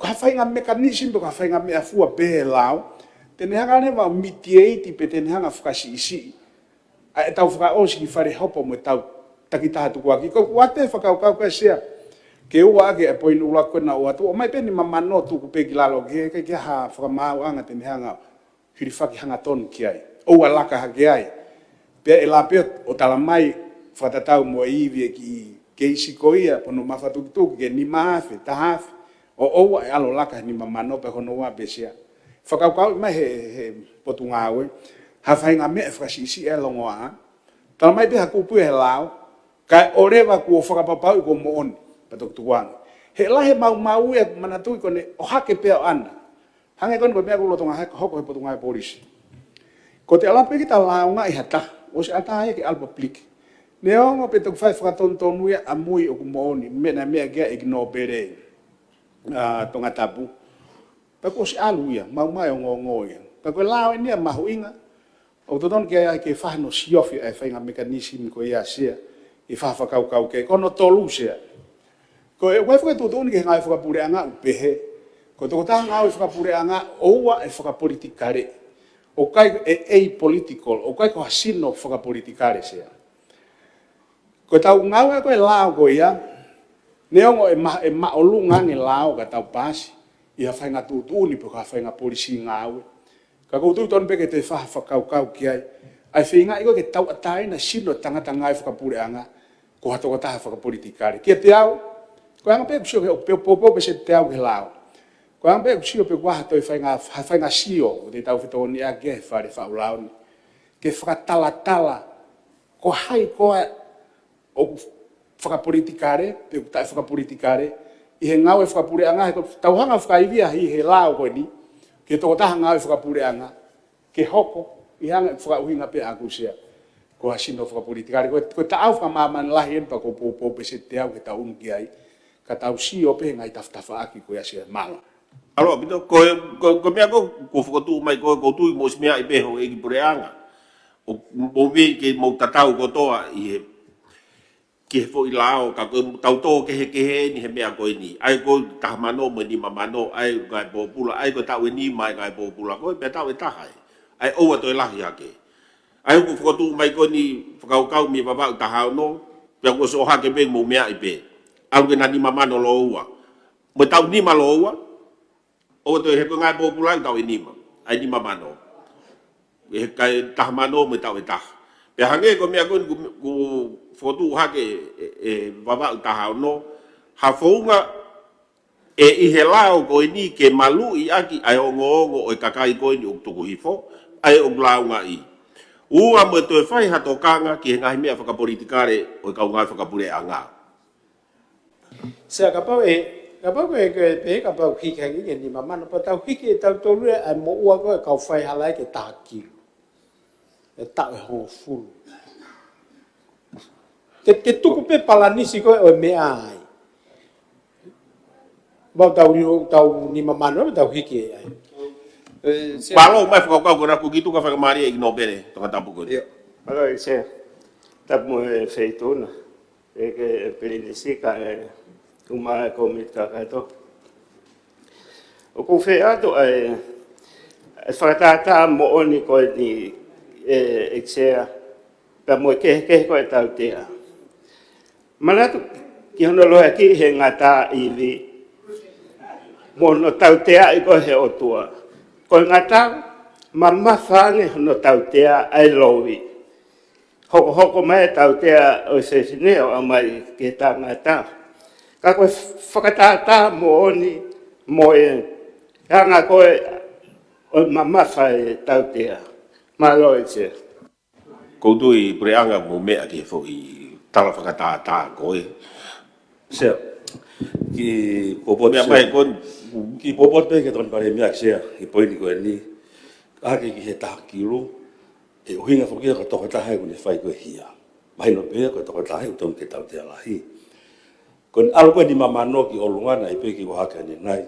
Ko ha faʻahinga mechanism pe ko ha faʻahinga meʻafua pē he lao, te ne hanga leva ʻo mediate pe te ne hanga ʻo fakasiʻisiʻi ʻa ʻetau fakaʻosi ki fale hopo mo ʻetau takitaha tukuakiʻi. Ko ʻeku ʻoatu e fakakaukau ko ē Sea, ke ua ʻaki e poini ʻuluaki ko ē naʻa ku ʻoatu, ʻomai pē e nima mano tuku pē ki lalo ki he, ke, ke ha fakamaauʻanga te ne hanga ʻo hilifaki hangatonu ki ai. ʻOua laka hake ai. Pea ʻe lava pē ʻo talamai fakatatau mo e ivi e kiʻi keisi ko ia, pe hono mafatukituki ke nima afe, taha afe, ʻo ʻoua ʻe ʻalu ʻo laka he nima mano pe ko hono ua pē Sea. Fakakaukauʻi mai he, he potungāue, ha faʻahinga meʻa ʻe fakasiʻisiʻi ai e longoaʻa. Talamai pē ha kupu ia he lao, kae ʻoua leva kuo fakapapauʻi kuo moʻoni, pea toki tukuange. He lahi e maumau ia, manatuʻi ko ʻene ʻohake pē ʻaʻana. Hangē ko eni ko e meʻa ʻoku lolotonga hoko he potungāue polisi. Ko ʻete ʻalu pē kita ʻo lāungaʻi ha taha, ʻosi ʻatā ia ke ʻalu public. Neongo pe toki fai fakatonutonu ia ʻamui ʻoku moʻoni, meʻa naʻe meʻa ki ai e ʻEiki Nōpele ʻa Tongatapu. Pea kuo ʻosi ʻalu ia, maumau e ongoongo ia. Pea ko e lao eni ia mahuʻinga, ʻoku totonu ke ʻai ke fai hano siofi ʻa e faʻahinga mechanism ko ia Sea, ʻi he fakakaukau ke, ko hono tolu Sea. Ko e, ʻoku ʻi ai foki e tuʻutuʻuni ki he ngāue fakapuleʻanga ʻoku pehē, ko e tokotaha ngāue fakapuleʻanga ʻoua ʻe fakapolitikale. ʻOku ʻikai ʻe apolitical, ʻoku ʻikai ko ha sino fakapolitikale Sea. Ko ʻetau ngāue ko e lao ko ia, neongo ʻe ma-, ʻe māʻolunga ange lao ka tau paasi ʻi ha faʻahinga tuʻutuʻuni pe ko ha faʻahinga polisi ngāue. Ka ʻoku ou tui tonu pē ke toe fai ha fakakaukau ki ai. ʻA e feingaʻi ko ē ke tauʻatāina sino tangata ngāue fakapuleʻanga ko ha tokotaha fakapolitikale. Kiate au, ko e anga pē ʻeku sio ki he, ʻoku poupou pē siʻi te au ki he lao. Ko e anga pē ʻeku sio pe kuo ʻi ai ha toe faʻahinga, ha faʻahinga sio, ʻoku te tau fetokoniʻaki he fale faʻu lao ni, ke fakatalatala ko hai koā ʻoku fakapolitikale pe ʻoku taʻefakapolitikale ʻi he ngāue fakapuleʻanga, he ko ʻetau hanga fakaivia ʻi he lao ko eni ki he tokotaha ngāue fakapuleʻanga ke hoko ʻi he anga ʻeku fakaʻuhinga pē ʻaʻaku, Sea, ko ha sino fakapolitikale. Ko e, ko e taʻau fakamāmani lahi eni, pea ʻoku ou poupou pē siʻi te au ke tau ʻunu ki ai, ka tau sio pē he ngaahi tafatafaʻaki ko ia, Sea, mālō. ʻAlo, ʻaupito, ko e, ko, ko e meʻa ko ē kuo fokotuʻu mai ko ē, ʻoku ou tui mou ʻosi meaʻi pē, Houʻeiki Puleʻanga, ʻoku mou vei ke mou tatau kotoa ʻi he, ki he foʻi lao, ka ko ʻetau tō kehekehe eni he meʻa ko eni. ʻA ia ko e taha mano mo e nima mano, ʻa ia ko e ngāue pōpula, ʻa ia ko e taʻu ʻe nima ʻa e ngāue pōpula ko ē, pea taʻu ʻe taha ē. ʻA ia ʻoua toe lahi hake. ʻA ia ʻoku fokotuʻu mai ko eni fakakaukau mei Vavaʻu taha ono, pea kuo ʻosi ʻohake pē mou meaʻi pē. ʻAlu ki he nima mano lōua. Mo e taʻu nima lōua, ʻoua toe, he ko e ngāue pōpula ʻoku taʻu ʻe nima, ʻa e nima mano. ʻE he kai taha mano mo e taʻu ʻe taha. Pea hangē ko e meʻa ko eni kuo, kuo fokotuʻu hake ʻe, ʻe Vavaʻu taha ono, ha founga ʻe ʻi he lao ko eni ke maluʻi ʻaki ʻa e ongoongo ʻo e kakai ko eni ʻoku tuku hifo, ʻa ia ʻoku lāungaʻi. Ua, mo e toe fai ha tokanga ki he ngaahi meʻa fakapolitikale ʻo e kau ngāue fakapuleʻanga. Sea, kapau ʻe, kapau ko e, ko e pehē kapau hiki hake ki he nima mano, pea tau hiki ʻe tautolu ʻa e moʻua ko ē ʻa e kau faihala ʻi he taha kilu. ʻE taʻu ʻe hongofulu. Ke, ke tuku pē palanisi ko ē ʻo e meʻa ai. Mau tau ni, tau nima mano, tau hiki ai. Ē, Sea. Mālō mai fakakaukau ko ena, ko e kiʻi tuku fakamālie ʻEiki Nōpele Tongatapu ko ē. ʻIo. Mālō, Sea. Tapu mo e Feituʻuna. ʻEiki Pilinisi kae ʻumaʻā e kōmiti kakato. ʻOku ou fie ʻoatu ʻa e, ʻa e fakatātā moʻoni ko eni, ē, ʻEiki Sea, pea mo e kehekehe ko ē ʻa e tautea. Manatu ki hono lohiakiʻi he ngata ivi mo hono tauteaʻi ko ē he ʻOtua. Ko e ngata, mamafa ange hono tautea ʻa e lovi. Hokohoko mai e tautea ʻo e fefine ʻo aʻu mai ki he tangata. Ka ko e fakatātā moʻoni mo e anga ko ē ʻo e mamafa e tautea. Mālō, ʻEiki Sea. ʻOku ou tui Puleʻanga mou meʻa ki he foʻi tala fakatātā ko ē. Sea, kiʻi poupou, Sea, mai ko ē. Kiʻi poupou pē ki he Tokoni Palēmia, Sea, ki he poini ko eni. ʻAke ki he taha kilu, ʻe ʻuhinga foki ia ko e tokotaha ʻoku ne fai ko ē hia. Mahino pē ia ko e tokotaha ʻoku tonu ke tautea lahi. Ko ʻene ʻalu ko ē nima mano ki ʻolunga, naʻe pehē ki ʻohake ʻanenai.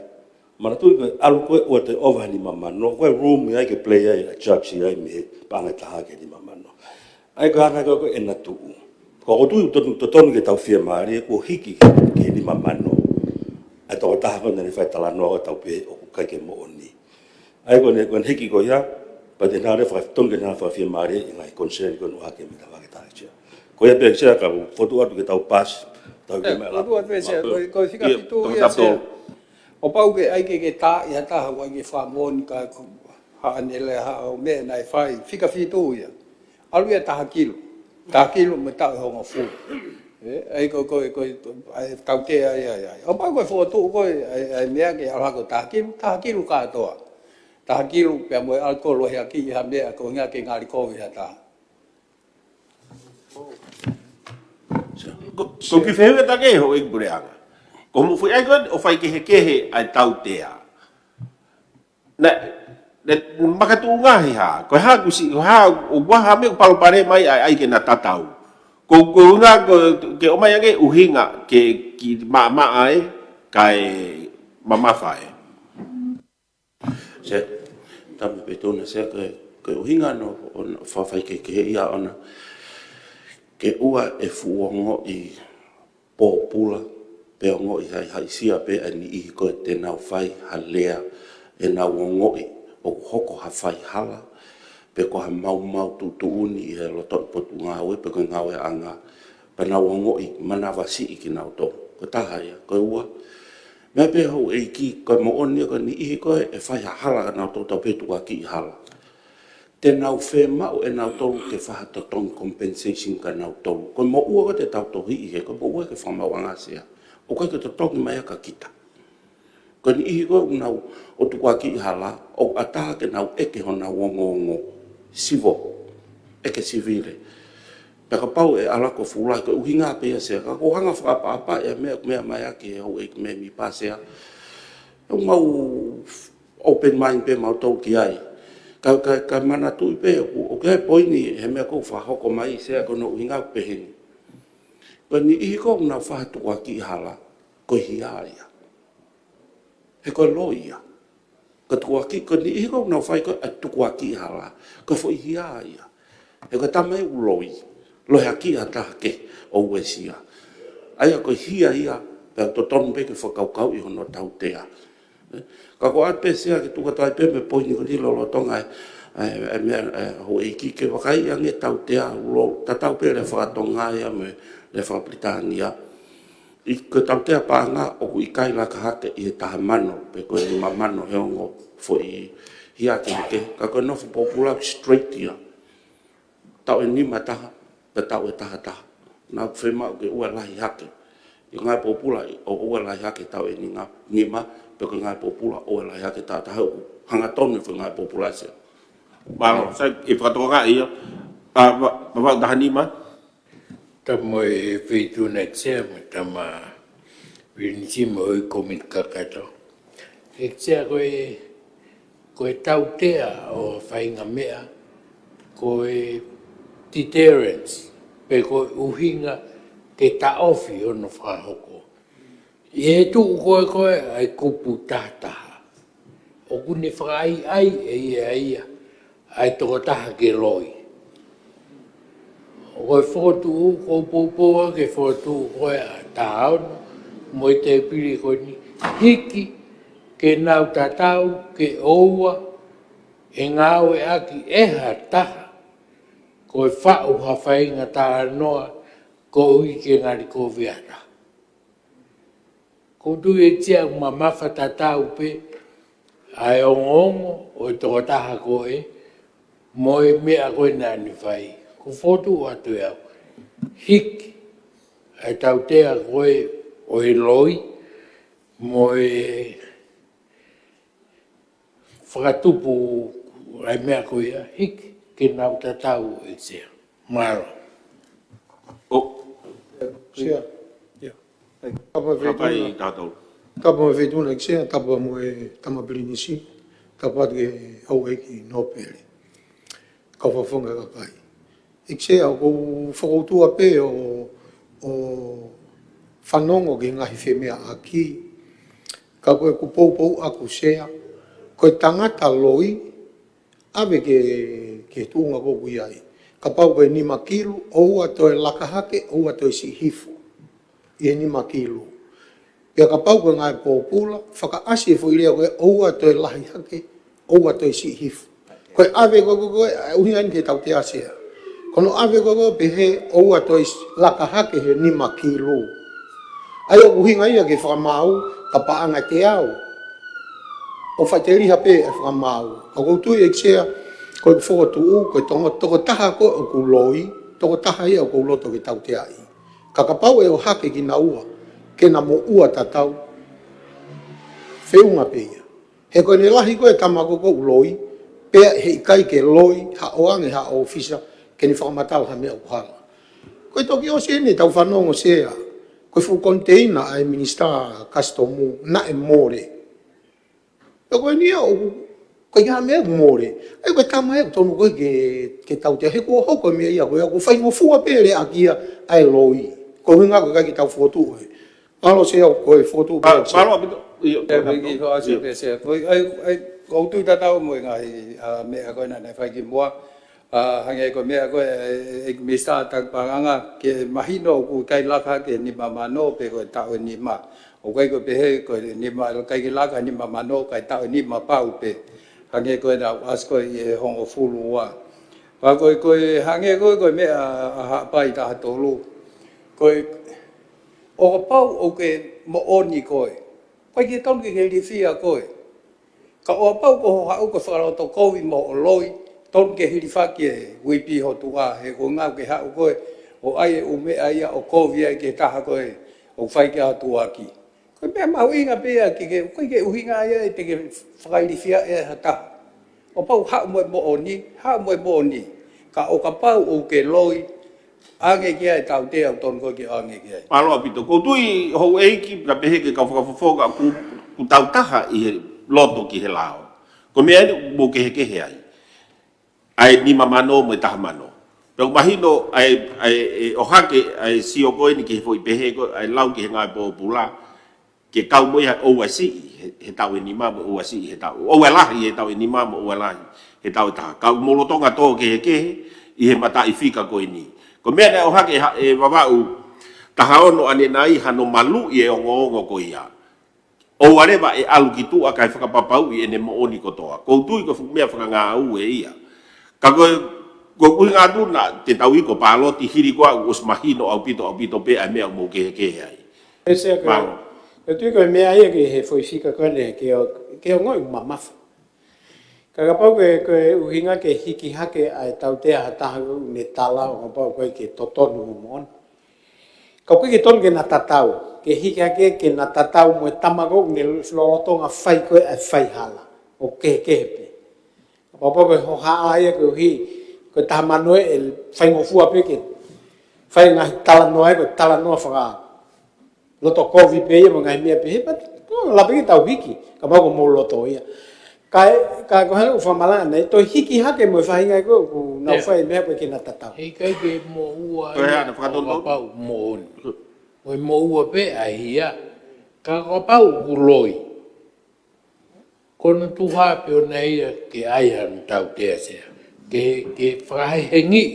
Manatuʻi ko e ʻalu ko ē ʻo toe ʻova he nima mano, ko e room ia ke play ai ʻa e judge ai mei he paʻanga ʻe taha ki he nima mano. ʻA ia ko e anga ko ē ʻena tuʻu. Ko ʻeku tui totonu, totonu ke tau fiemālie, kuo hiki ki he nima mano ʻa e tokotaha ko ē naʻa ne fai e talanoa ʻo tau pehē ʻoku ʻikai ke moʻoni. ʻA ia ko ʻene, ko ʻene hiki ko ia, pea te ne hanga leva ʻo fakatonu ke ne hanga ʻo fakafiemālie ʻi he ngaahi concern ko ē naʻe ʻohake mei he tafaʻaki ʻa e Sea. Ko ia pē Sea, ka u fokotuʻu atu ke tau paasi, tau, ʻIo, ke meʻa la. Fokotuʻu atu pē Sea, ko e, ko e fika fitu ia Sea. ʻO pau ke ʻai ke, ke tā ʻi ha taha, ʻai ke fakamoʻoni ka ko ha ʻanele ha ʻo meʻa naʻe fai, fika fitu ia. ʻAlu ia taha kilu. Taha kilu mo e taʻu ʻe hongofulu. Ē, ʻa ia ko, ko, ko, ʻa e tautea ia, ia. ʻO pau ko e fokotuʻu ko ē, ʻa e, ʻa e meʻa ke ʻalu hake ʻo taha kilu, taha kilu kātoa. Taha kilu pea mo e ʻalu ko ē ʻo lohiakiʻi ha meʻa ko e ʻuhinga ke ngali kovi ha taha. Ko, ko e kiʻi fehuʻi atu ange Houʻeiki Puleʻanga. Ko hoʻomou foʻi ʻai ko ē ʻo faikehekehe ʻa e tautea. Naʻe, naʻe makatuʻunga he hā, ko e hā kuo ʻosi, ko e hā, ʻoku ʻi ai ha meʻa ʻoku palopalema ai ʻa e ʻai ke na tatau. Ko, ko e ʻuhinga ko e, ke ʻomai ange ʻuhinga ke, ke maʻamaʻa ē, kae mamafa ē. Sea, tapu mo e Feituʻuna Sea, ko e, ko e ʻuhinga ʻo, ʻo, ʻo fakafaikehekehe ia ʻona, ke ʻoua ʻe fuʻu ongoʻi pōpula, pe ongoʻi haʻihaʻisia pē ʻa e niʻihi ko ē te nau fai ha lea, ʻenau ongoʻi ʻoku hoko ha faihala, pe ko ha maumau tuʻutuʻuni ʻi he loto ʻo e potungāue, pe ko e ngāueʻanga, Pea nau ongoʻi manavasiʻi kinautolu. Ko e taha ia, ko e ua. Meʻa pē houʻeiki, ko e moʻoni ia ko e niʻihi ko ē ʻe fai ha hala kia nautolu, tau pehē tukuakiʻi hala. Te nau fiemaʻu ʻe nautolu ke fai ha totongi compensation kia nautolu. Ko e moʻua ko ē te tau tohiʻi hē, ko e moʻua ke fakamaauʻanga Sea. ʻOku ʻikai ke totongi mai ia kia kita. Ko e niʻihi ko ē ʻoku nau ō tukuakiʻi hala, ʻoku ʻatā ke nau ʻeke honau ongoongo sivo, ʻeke sivile. Pea kapau ʻe ʻalu ko fuʻu lahi, ko e ʻuhinga pē ia Sea. Ka ʻoku ou hanga ʻo fakaʻapaʻapaʻi ʻa e meʻa, meʻa mai ʻaki ʻe houʻeiki mēmipa Sea. ʻOku mau open mind pē mautolu ki ai. Ka, ka, ka manatuʻi pē, ʻoku, ʻoku ʻi ai e poini he meʻa ʻoku fakahoko mai Sea, ko hono ʻuhinga ʻoku peheni. Ko e niʻihi ko ē ʻoku nau fai ha tukuakiʻi hala, ko e hia ia. He ko e loi ia. Ko e tukuakiʻi, ko e niʻihi ko ē ʻoku nau fai ko ē ʻa e tukuakiʻi hala, ko e foʻi hia ia. He ko e tama ia ʻoku loi, lohiakiʻi ʻa e taha kehe ʻo uesia. ʻA ia ko e hia ia, pea totonu pē ke fakakaukauʻi hono tautea. Ka ʻoku ou ʻoatu pē Sea ke tuku atu ai pē mo e poini ko eni lolotonga e, e, e meʻa, e, houʻeiki ke vakaiʻi ange tautea, ʻoku tatau pē lea fakatonga ia mo e lea fakapilitānia. ʻI ko e tautea paʻanga ʻoku ʻikai laka hake ʻi he taha mano, pe ko e nima mano he ongo foʻi hia kehekehe. Ka ko e nofo pōpula straight ia. Taʻu ʻe nima taha, pea taʻu ʻe taha taha. Naʻa ʻoku fiemaʻu ke ʻoua lahi hake. ʻI he ngaahi pōpula ʻoku ʻoua lahi hake taʻu ʻe nima, nima, pe ko e ngaahi pōpula ʻoua lahi hake taha taha, ʻoku hangatonu e foʻi ngaahi pōpula Sea. Mālō, Sea, ʻe fakatokangaʻi ia. ʻA, va, va, va, taha nima. Tapu mo e Feituʻu na Sea, mo Tama Pilinisi mo e komiti kakato. ʻEiki Sea, ko e, ko e tautea ʻo e faʻahinga meʻa, ko e deterrence, pe ko e ʻuhinga ke taʻofi hono fakahoko. ʻI he tuʻu ko ē ko ē ʻa e kupu taha taha, ʻoku ne fakaʻaiʻai ʻe ia ia ʻa e tokotaha ke loi. Ko e fokotuʻu, ʻoku ou poupou ʻa e fokotuʻu ko ē ʻa e taha ono, mo e tēpile ko eni, hiki ke nau tatau ke ʻoua ʻe ngāueʻaki ʻe ha taha ko e faʻu ha faʻahinga talanoa koeʻuhi ke ngali kovi ʻa e taha. ʻOku ou tui ʻEiki Sea ʻoku mamafa tatau pē ʻa e ongoongo ʻo e tokotaha ko ē mo e meʻa ko ē naʻa ne fai. ʻOku ou fokotuʻu atu ʻe au, hiki ʻa e tautea ko ē ʻo e loi mo e fakatupu ʻa e meʻa ko ia, hiki ke nau tatau ʻEiki Sea. Mālō. ʻO. Sea. Ia. Tapu mo e Feituʻu na. Ka pai tatou. Tapu mo e Feituʻu na ʻEiki Sea, tapu mo e Tama Pilinisi, tapu atu ki he houʻeiki Nōpele. Kau Fakafofonga kakai. ʻEiki Sea, ʻoku ou fokotuʻu pē ʻo, ʻo fanongo ki he ngaahi femeʻaʻaki. Ka ko ʻeku poupou ʻaku Sea, ko e tangata loi, ʻave ki he, ki he tuʻunga ʻoku ʻi ai. Kapau ko e nima kilu, ʻoua toe laka hake, ʻoua toe siʻi hifo ʻi he nima kilu. Pea kapau ko e ngaahi pōpula, fakaʻasi e foʻi lea ko ē, ʻoua toe lahi hake, ʻoua toe siʻi hifo. Ko e ʻave ko ē ko ē, ʻa e ʻuhinga eni ki he tautea Sea. Ko hono ʻave ko ē ko ē pehē ʻoua toe laka hake he nima kilu. ʻA ia ʻoku ʻuhinga ia ke fakamaau, ka paʻanga ʻe teau. ʻO faʻiteliha pē ʻa e fakamaau. Ka ʻoku ou tui ʻEiki Sea, ko e fokotuʻu, ko e tongo, tokotaha ko ē ʻoku loi, tokotaha ia ʻoku ou loto ke tauteaʻi. Ka kapau ʻe ō hake kinaua, ke na moʻua tatau, feʻunga pē ia. He ko ʻene lahi ko ē tama ko ē ʻoku loi, pea heʻikai ke loi, haʻu ange ha ʻōfisa, ke ne fakamatala ha meʻa ʻoku hala. Ko e toki ʻosi eni ʻetau fanongo Sea, ko e fuʻu koniteina ʻa e Minisitā Kasitomu, naʻe mole. Pea ko eni ia ʻoku, ko e hā e meʻa ʻoku mole. ʻA ia ko e tama ia ʻoku tonu ko ē ke, ke tautea, he kuo hoko e meʻa ia ko ia, kuo faingofua pē leaʻaki ia ʻa e loi. Ko e ʻuhinga ko e ʻikai ke tau fokotuʻu ē. Mālō Sea, ko e fokotuʻu pē Sea. Mālō ʻaupito. ʻIo, ʻio. Ko e, ʻai, ʻai, ʻoku ou tui tatau mo e ngaahi, ʻa, meʻa ko ē naʻa ne fai kimuʻa. ʻA, hangē ko e meʻa ko ē, ʻe, ʻe, ʻEiki Minisitā Taki Paʻanga, ke mahino ʻoku ʻikai laka hake nima mano pe ko e taʻu ʻe nima. ʻOku ʻikai ko e pehē ko e nima, ʻikai ke laka nima mano, kae taʻu ʻe nima pau pē. Hangē ko ē naʻa ku ʻasi ko ē ʻi he hongofulu ua. Pea ko e, ko e, hangē ko ē, ko e meʻa ʻa, ʻa Haʻapai taha tolu. Ko e, ʻo kapau ʻoku ke moʻoni koe, ʻoku ʻikai ke tonu ke ke ilifia koe. Ka ʻo kapau ko hoʻo haʻu ko e fakaloto kovi mo hoʻo loi, tonu ke hilifaki e uipi ho tuʻa, he ko e ʻuhinga ʻoku ke haʻu koe ʻo ʻai e ʻū meʻa ia ʻo kovi ai ki he taha ko ē ʻoku fai ki ai e tuʻuaki. Ko e meʻa mahuʻinga pē ia ke, ke, ʻoku ʻikai ke ʻuhinga ia ʻe te ke fakailifia ʻe ha taha. ʻO kapau haʻu mo e moʻoni, haʻu mo e moʻoni. Ka ʻo kapau ʻoku ke loi, ʻoange ki ai e tautea ʻoku tonu koe ke ʻoange ki ai. Mālō ʻaupito. ʻOku ou tui houʻeiki, ka pehē ki he kau fakafofonga ʻoku, ʻoku tau taha ʻi he loto ki he lao. Ko e meʻa eni ʻoku mou kehekehe ai. ʻA e nima mano mo e taha mano. Pea ʻoku mahino ʻa e, ʻa e, ʻe ʻohake ʻa e sio ko eni ki he foʻi pehē ko ē, ʻa e lau ki he ngāue pōpula, ke kau mo ia ʻoua siʻi he, he taʻu ʻe nima mo ʻoua siʻi he taʻu, ʻoua lahi he taʻu ʻe nima mo ʻoua lahi he taʻu ʻe taha. Ka ʻoku mou lolotonga tō kehekehe ʻi he mataʻi fika ko eni. Ko e meʻa naʻe ʻohake ʻe ha-, ʻe Vavaʻu taha ono ʻanenai hano maluʻi e ongoongo ko ia. ʻOua leva ʻe ʻalu ki tuʻa kae fakapapauʻi ʻene moʻoni kotoa. ʻOku ou tui ko e fuʻu meʻa fakangāue ia. Ka ko e, ko e ʻuhinga atu naʻa te tau iko pāloti hili ko ia ʻoku ʻosi mahino ʻaupito, ʻaupito pē ʻa e meʻa ʻoku mou kehekehe ai. ʻE Sea, ko e, mālō. ʻOku ou tui ko e meʻa ia ki he foʻi fika ko eni ke o, ke ongoʻi mamafa. Ka kapau ko e, ko e ʻuhinga ke hiki hake ʻa e tautea ha taha ʻoku ne tala ʻo kapau ko e ʻikai ke totonu mo moʻoni. Ka ʻoku ʻikai ke tonu ke na tatau, ke hiki hake ke na tatau mo e tama ko ē ʻoku ne lolotonga fai ko ē ʻa e faihala, ʻoku kehekehe pē. Kapau ko e hohaʻa ia koeʻuhi, ko e taha mano ē ʻe faingofua pē ke fai ngaahi talanoa ē, ko e talanoa faka loto kovi pē ia mo e ngaahi meʻa pehē, but, ko e lapi ke tau hiki, kapau ko mou loto ia. Ka e, ka ko e hā ʻoku fakamalanga nei, toe hiki hake mo e faʻahinga ko ē ʻoku nau fai e meʻa ko ē ke na tatau. He ʻikai ke moʻua ia ʻo kapau moʻoni. Ko e moʻua pē ʻa e hia, ka kapau ʻoku loi. Ko hono tuha pē ʻona ia ke ʻai hano tautea Sea. Ke, ke fakahehengiʻi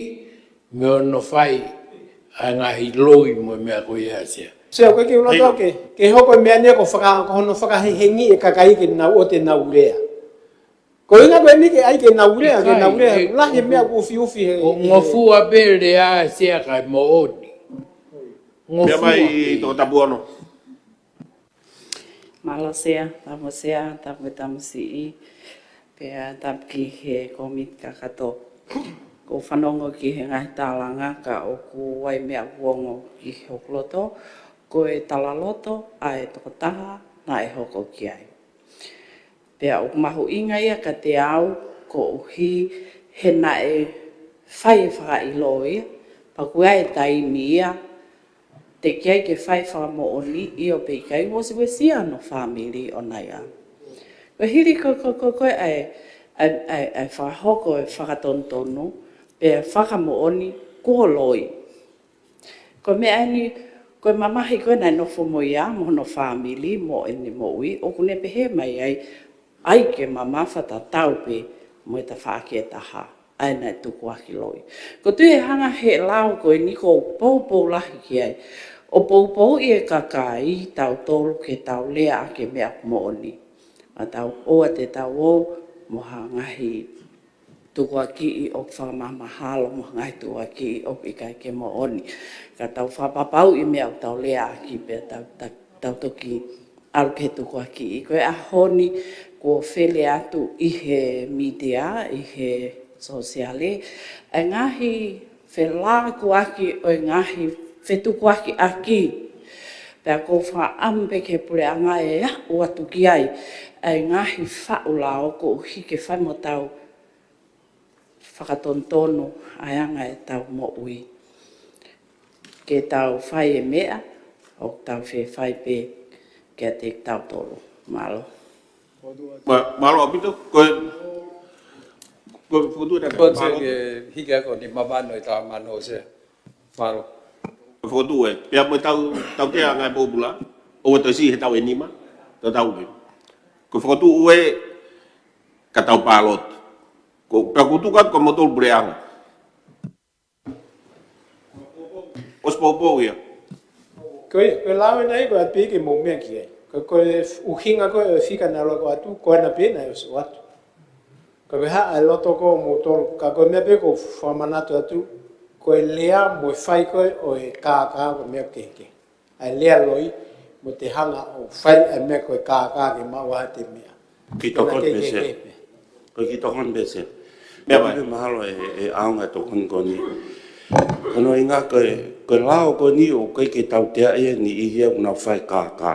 mei hono fai ʻa e ngaahi loi mo e meʻa ko ia Sea. Sea, ʻoku ʻikai ke u loto ke, ke hoko e meʻa ni ia ko e faka-, ko hono fakahehengiʻi e kakai ke nau ō ʻo nau lea. Ko e ʻuhinga ko eni ke ʻai ke nau lea, ke nau lea, ʻikai, ʻoku lahi e meʻa ʻoku ufiufi he, ʻoku ngofua pē lea Sea kae moʻoni. Ngofua pē. Meʻa mai Tokotā Puono. Mālō Sea, tapu Sea, tapu Tamusiʻi, pea tapu ki he kōmiti kakato. ʻOku ou fanongo ki he ngaahi tālanga ka ʻoku ʻi ai e meʻa ʻoku ongo ki hoku loto, ko e talaloto ʻa e tokotaha naʻe hoko ki ai. Pea ʻoku mahuʻinga ia kiate au koeʻuhi he naʻe fai e fakaʻilo ia, pea ʻoku ʻi ai e taimi ia, teʻeki ai ke fai fakamoʻoni ʻio pe ʻikai, uesia hono fāmili ʻo nai a. Ko e hili ko, ko, ko, ko e ʻai, ʻai, ʻai, ʻai fakahoko e fakatonutonu, pea fakamoʻoni kuo loi. Ko e meʻa eni, ko e mamahi ko ē naʻe nofo mo ia, mo hono fāmili, mo ʻene moʻui, ʻoku ne pehē mai ai, ʻai ke mamafa tatau pē mo e tafaʻaki ʻe taha, ʻa ia naʻe tukuaki loi. ʻOku ou tui ʻe hanga he lao ko eni ʻoku ou poupou lahi ki ai. ʻO poupouʻi e kakai, tautolu ke tau lea ʻaki e meʻa ʻoku moʻoni. ʻA tau ʻoua te tau ō mo ha ngaahi tukuakiʻi ʻoku fakamahamahalo mo ha ngaahi tukuakiʻi ʻoku ʻikai ke moʻoni. Ka tau fakapapauʻi e meʻa ʻoku tau lea ʻaki pea tau, tau, tau toki ʻalu ki he tukuakiʻi. Ko e ʻaho ni kuo fele atu ʻi he mītia, ʻi he sōsiale, ʻa e ngaahi felākuʻaki ʻo e ngaahi fetukuakiʻaki. Pea ʻoku ou fakaʻamu pē ki he puleʻanga ʻe aʻu atu ki ai ʻa e ngaahi faʻu lao koeʻuhi ke fai mo tau fakatonutonu ʻa e anga ʻetau moʻui. Ke tau fai e meʻa ʻoku tau fie fai pē kiate kitautolu. Mālō. Mā-, mālō ʻaupito, ko e, ko e fokotuʻu ē, ko e mālō. Ke hiki hake ʻo nima mano ʻe taha mano Sea. Mālō. Ko e fokotuʻu ē, pea mo e tau, tautea ngāue pōpula, ʻoua toe siʻi he taʻu ʻe nima, tau tau ē. Ko e fokotuʻu ē, ka tau pāloti. Ko, pea ʻoku ou tuku atu kia moutolu puleʻanga. ʻOsi poupou ia. Ko e, ko e lao ena ia ko e ʻapi ke mou meʻa ki ai. Ko, ko e ʻuhinga ko e fika naʻe ʻalu atu, ko ena pē naʻe ʻosi ʻoatu. Ka ko e hā e loto ko moutolu, ka ko e meʻa pē ʻoku ou fakamanatu atu, ko Ko e lea mo e fai ko ē ʻo e kākā ko e meʻa kehekehe. ʻA e lea loi, mo te hanga ʻo fai ʻa e meʻa ko e kākā ke maʻu ʻa e meʻa. Kiʻi tokoni pē Sea. Ko e kiʻi tokoni pē Sea. Meʻa mai. Mahalo ʻe, ʻe ʻaonga e tokoni ko eni. Ko hono ʻuhinga ko e, ko e lao ko eni ʻoku ʻikai ke tautea ʻe he niʻihi ia ʻoku nau fai kākā.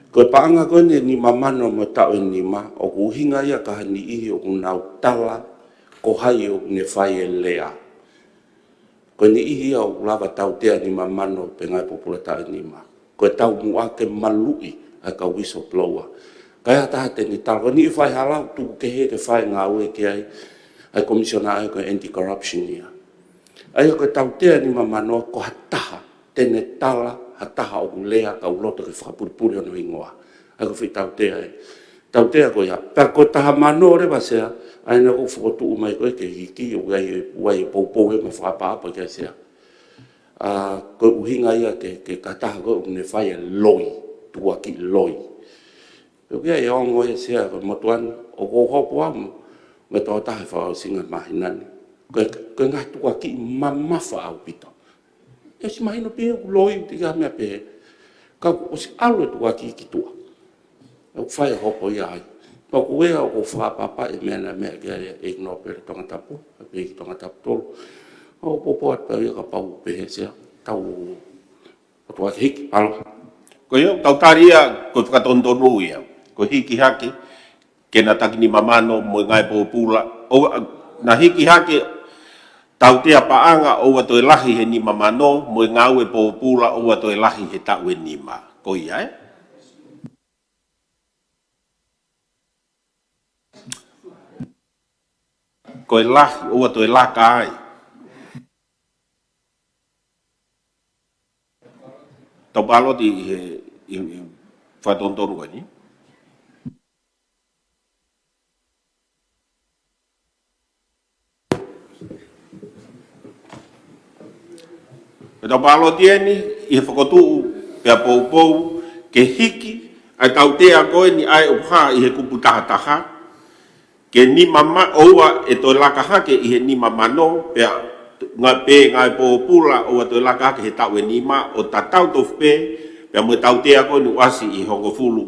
Ko e paʻanga ko eni ʻe nima mano mo e taʻu ʻe nima, ʻoku ʻuhinga ia ki ha niʻihi ʻoku nau tala ko hai ʻoku ne fai e lea. Ko e niʻihi ia ʻoku lava tautea nima mano pe ngaahi pōpula taʻu ʻe nima. Ko e taumuʻa ke maluʻi ʻa e kau whistleblower. Ka ʻi ai ha taha te ne tala, ko e niʻihi faihala ʻoku tuku kehe ke fai ngāue ki ai ʻa e komisiona ʻa e ko e anti-corruption ia. ʻA ia ko e tautea nima mano ko ha taha te ne tala ha taha ʻoku lea ka ʻoku loto ke fakapulipuli hono hingoa. ʻA ia ko e foʻi tautea ē. Tautea ko ia. Pea ko e taha mano leva Sea, ʻa ia naʻa ku fokotuʻu mai ko ē ke hiki ʻo ʻai e, ʻai e poupou ē mo e fakaʻapaʻapa ki ai Sea. ʻA, ko e ʻuhinga ia ke, ke ka taha ko ē ʻoku ne fai e loi, tukuakiʻi loi. Pea ʻoku ʻi ai e ongo ē Sea ko e motuʻa ni, ʻoku ou hopo au mo, mo e tokotaha he fakaʻosinga māhina ni. Ko e, ko e ngaahi tukuakiʻi mamafa ʻaupito. ʻE ʻosi mahino pē ʻoku loi ʻoku ʻikai ha meʻa pehē. Ka ʻosi ʻalu e tukuakiʻi ki tuʻa. ʻOku fai e hopo ia ai. Pea ko ia ʻoku ou fakaʻapaʻapa e meʻa naʻe meʻa ki ai ʻEiki Nōpele Tongatapu, ʻa e ʻEiki Tongatapu tolu. ʻOku ou pōpō atu pē ia kapau ʻoku pehē Sea. Tau ʻoatu ʻa e hiki, ʻalu. Ko ia, tau tali ia, ko e fakatonutonu ia. Ko e hiki hake, ke na taki nima mano mo e ngaahi pōpula. ʻO, na hiki hake, tautea paʻanga ʻoua toe lahi he nima mano, mo e ngāue pōpula ʻoua toe lahi he taʻu ʻe nima. Ko ia, ē? Ko e lahi, ʻoua toe laka ai. Tau pāloti ʻi he, ʻi, ʻi he fakatonutonu ko eni. Pea tau pāloti eni, ʻi he fokotuʻu, pea poupou, ke hiki, ʻa e tautea ko eni ʻa e ʻoku hā ʻi he kupu taha taha, ke nima ma-, ʻoua ʻe toe laka hake ʻi he nima mano, pea ngā-, pe ngāue pōpula ʻoua toe laka hake he taʻu ʻe nima ʻo tatau tofu pē, pea mo e tautea ko eni ʻoku ʻasi ʻi he hongofulu,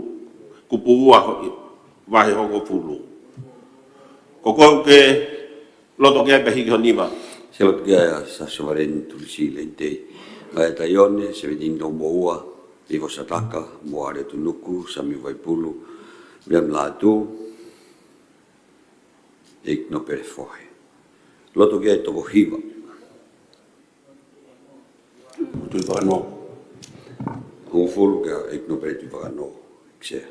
kupu ua ho-, vahe hongofulu. Ko koe ʻoku ke loto ki ai pea hiki ho nima. Sea, loto ki ai ʻa Sasovaleni Tulisi Lentei. Vaea Taione, seventeen Tomoua, Vivo Sataka, Moale Tunuku, Sami Vaipulu, William Lātū, ʻEiki Nōpele Fohe. Loto ki ai toko hiva. Tuʻivakanō. Hongofulu kia ʻEiki Nōpele Tuʻivakanō, ʻEiki Sea.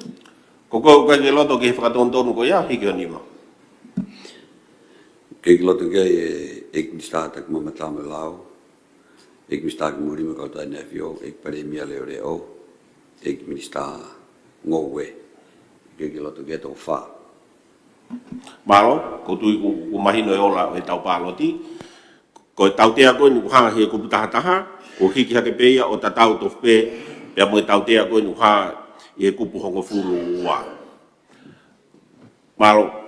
Ko koe ʻoku ʻikai ke loto ki he fakatonutonu ko ia, hiki ho nima. ʻIkai ke loto ki ai ʻEiki Minisitā Takimamata mo e Lao, ʻEiki Minisitā Kimui mo e Kau Tau ʻEne ʻAfio, ʻEiki Palēmia Leʻoleʻo, ʻEiki Minisitā Ngoue, ʻikai ke loto ki ai toko fā. Mālō, ʻoku ou tui kuo, kuo mahino e ola ʻo ʻetau pāloti. Ko e tautea ko eni ʻoku hā ʻi he kupu taha taha, ʻoku hiki hake pē ia ʻo tatau tofu pē, pea mo e tautea ko eni ʻoku hā ʻi he kupu hongofulu ua. Mālō.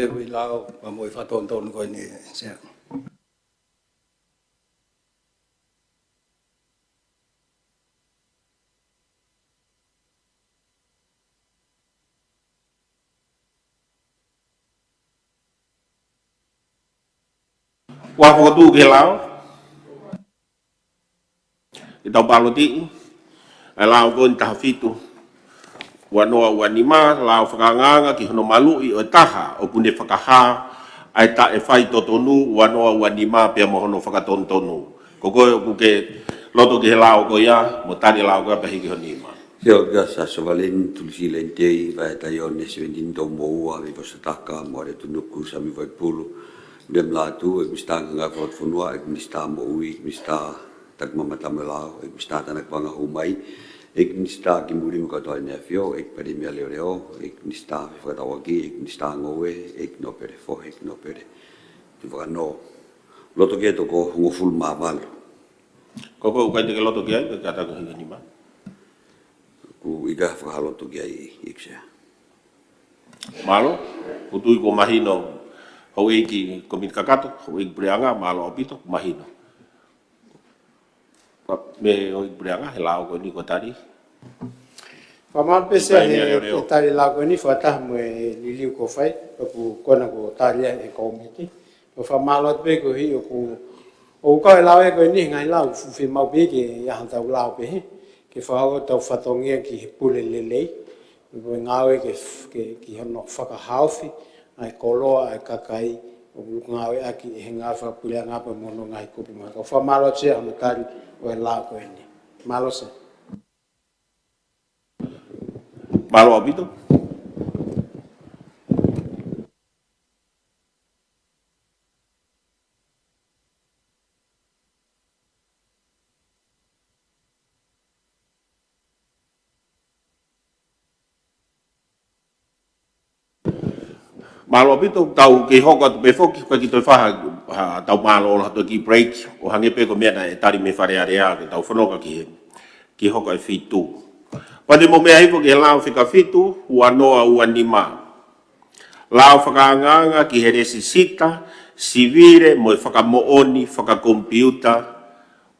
ʻE ui lao, pea mo e fakatonutonu ko eni, Sea. Kuo fokotuʻu ki he lao. ʻEtau pāloti, ʻa e lao ko eni taha fitu, ua noa ua nima, lao fakaangaanga ki hono maluʻi ʻo e taha ʻoku ne fakahā ʻa e taʻe faitotonu, ua noa ua nima, pea mo hono fakatonutonu. Ko koe ʻoku ke loto ki he lao ko ia, mo tali e lao ko ia pea hiki ho nima. Sea, loto ki ai ʻa Sasovaleni Tulisi Lentei, Vaea Taione, seventeen Tomoua, Vivo Sataka, Moale Tunuku, Sami Vaipulu, William Lātū, ʻEiki Minisitā Ngāue Fakafonua, ʻEiki Minisitā Moʻui, ʻEiki Minisitā Takimamata mo e Lao, ʻEiki Minisitā Tānaki Vanga Hū Mai, ʻEiki Minisitā Kimui mo e Kau Tau ʻEne ʻAfio, ʻEiki Palēmia Leʻoleʻo, ʻEiki Minisitā Fefakatauʻaki, ʻEiki Minisitā Ngoue, ʻEiki Nōpele Fohe, ʻEiki Nōpele Tuʻivakanō. Loto ki ai toko hongofulu mā valu. Ko koe ʻoku ʻikai te ke loto ki ai, ka kātaki hiki ho nima. ʻOku ʻikai fakahā loto ki ai, ʻEiki Sea. Mālō, ʻoku ou tui kuo mahino, houʻeiki kōmiti kakato, houʻeiki puleʻanga, mālō ʻaupito, mahino. Mei he houʻeiki puleʻanga, he lao ko eni ko e tali. Fakamālō pē Sea he, he tali lao ko eni fakataha mo e liliu ko fai, ʻoku kona ko tali ai e kōmiti. ʻOku fakamālō atu pē koeʻuhi ʻoku, ʻoku kau e lao ē ko eni, ngaahi lao, fuʻu fiemaʻu pē ke ʻi ai haʻatau lao pē he, ke fakahoko ʻetau fatongia ki he pule lelei, ʻoku ngāue ke, ke, ki hono fakahaofi ʻa e koloa ʻa e kakai ʻoku ngāueʻaki ʻe he ngāue fakapuleʻanga pea mo hono ngaahi kupu maʻu. ʻOku fakamālō atu Sea hono tali ʻo e lao ko eni. Mālō Sea. Mālō ʻaupito. Mālō ʻaupito, tau kei hoko atu pē foki, pea ke toe fai ha, ha, tau mālōlō atu ki he break, ʻo hangē pē ko e meʻa naʻe tali mei Fale Alea, ke tau fononga ki he, ki he hoko ʻa e fitu. Pea te mou meʻa hifo ki he lao fika fitu, ua noa ua nima. Lao fakaangaanga ki he lēsisita sivile mo e fakamoʻoni fakakomipiuta,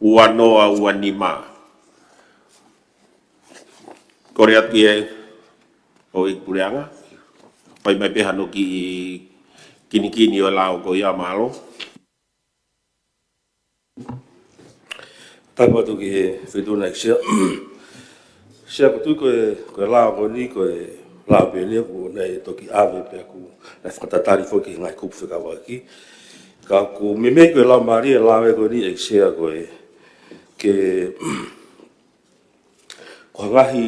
ua noa ua nima. Kole atu ki he houʻeiki puleʻanga, fai mai pē hano kiʻi kinikini ʻo e lao ko ia, mālō. Tapu atu ki he Feituʻu na ʻEiki Sea. Sea, ʻoku ou tui ko e, ko e lao ko eni, ko e lao pē eni ʻoku ne toki ʻave pea ʻoku ne fakatatali foki ki he ngaahi kupu fekauʻaki. Ka ʻoku meimei ko e laumālie e lao ē ko eni ʻEiki Sea ko e, ke, ko e ngaahi,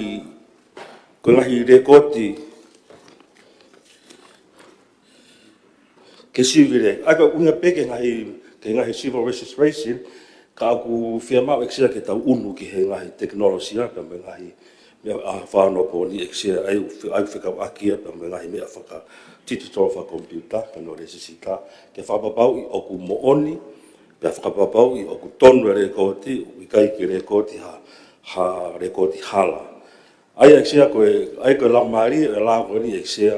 ko e ngaahi lēkooti ke sivile. ʻA ia ko e ʻuhinga pē ki he ngaahi, ki he ngaahi civil registration, ka ʻoku fiemaʻu ʻEiki Sea ke tau unu ki he ngaahi tekinolosia, pea mo e ngaahi meʻa ʻa e fānau ko eni ʻEiki Sea, ʻa ia ʻoku fe-, ʻa ia ʻoku fekauʻaki ia pea mo e ngaahi meʻa faka-digital fakakomipiuta, pea mo e lēsisita, ke fakapapauʻi ʻoku moʻoni, pea fakapapauʻi ʻoku tonu e lēkooti, ʻoku ʻikai ke lēkooti ha, ha lēkooti hala. ʻA ia ʻEiki Sea ko e, ʻa ia ko e laumālie e lao ko eni ʻEiki Sea,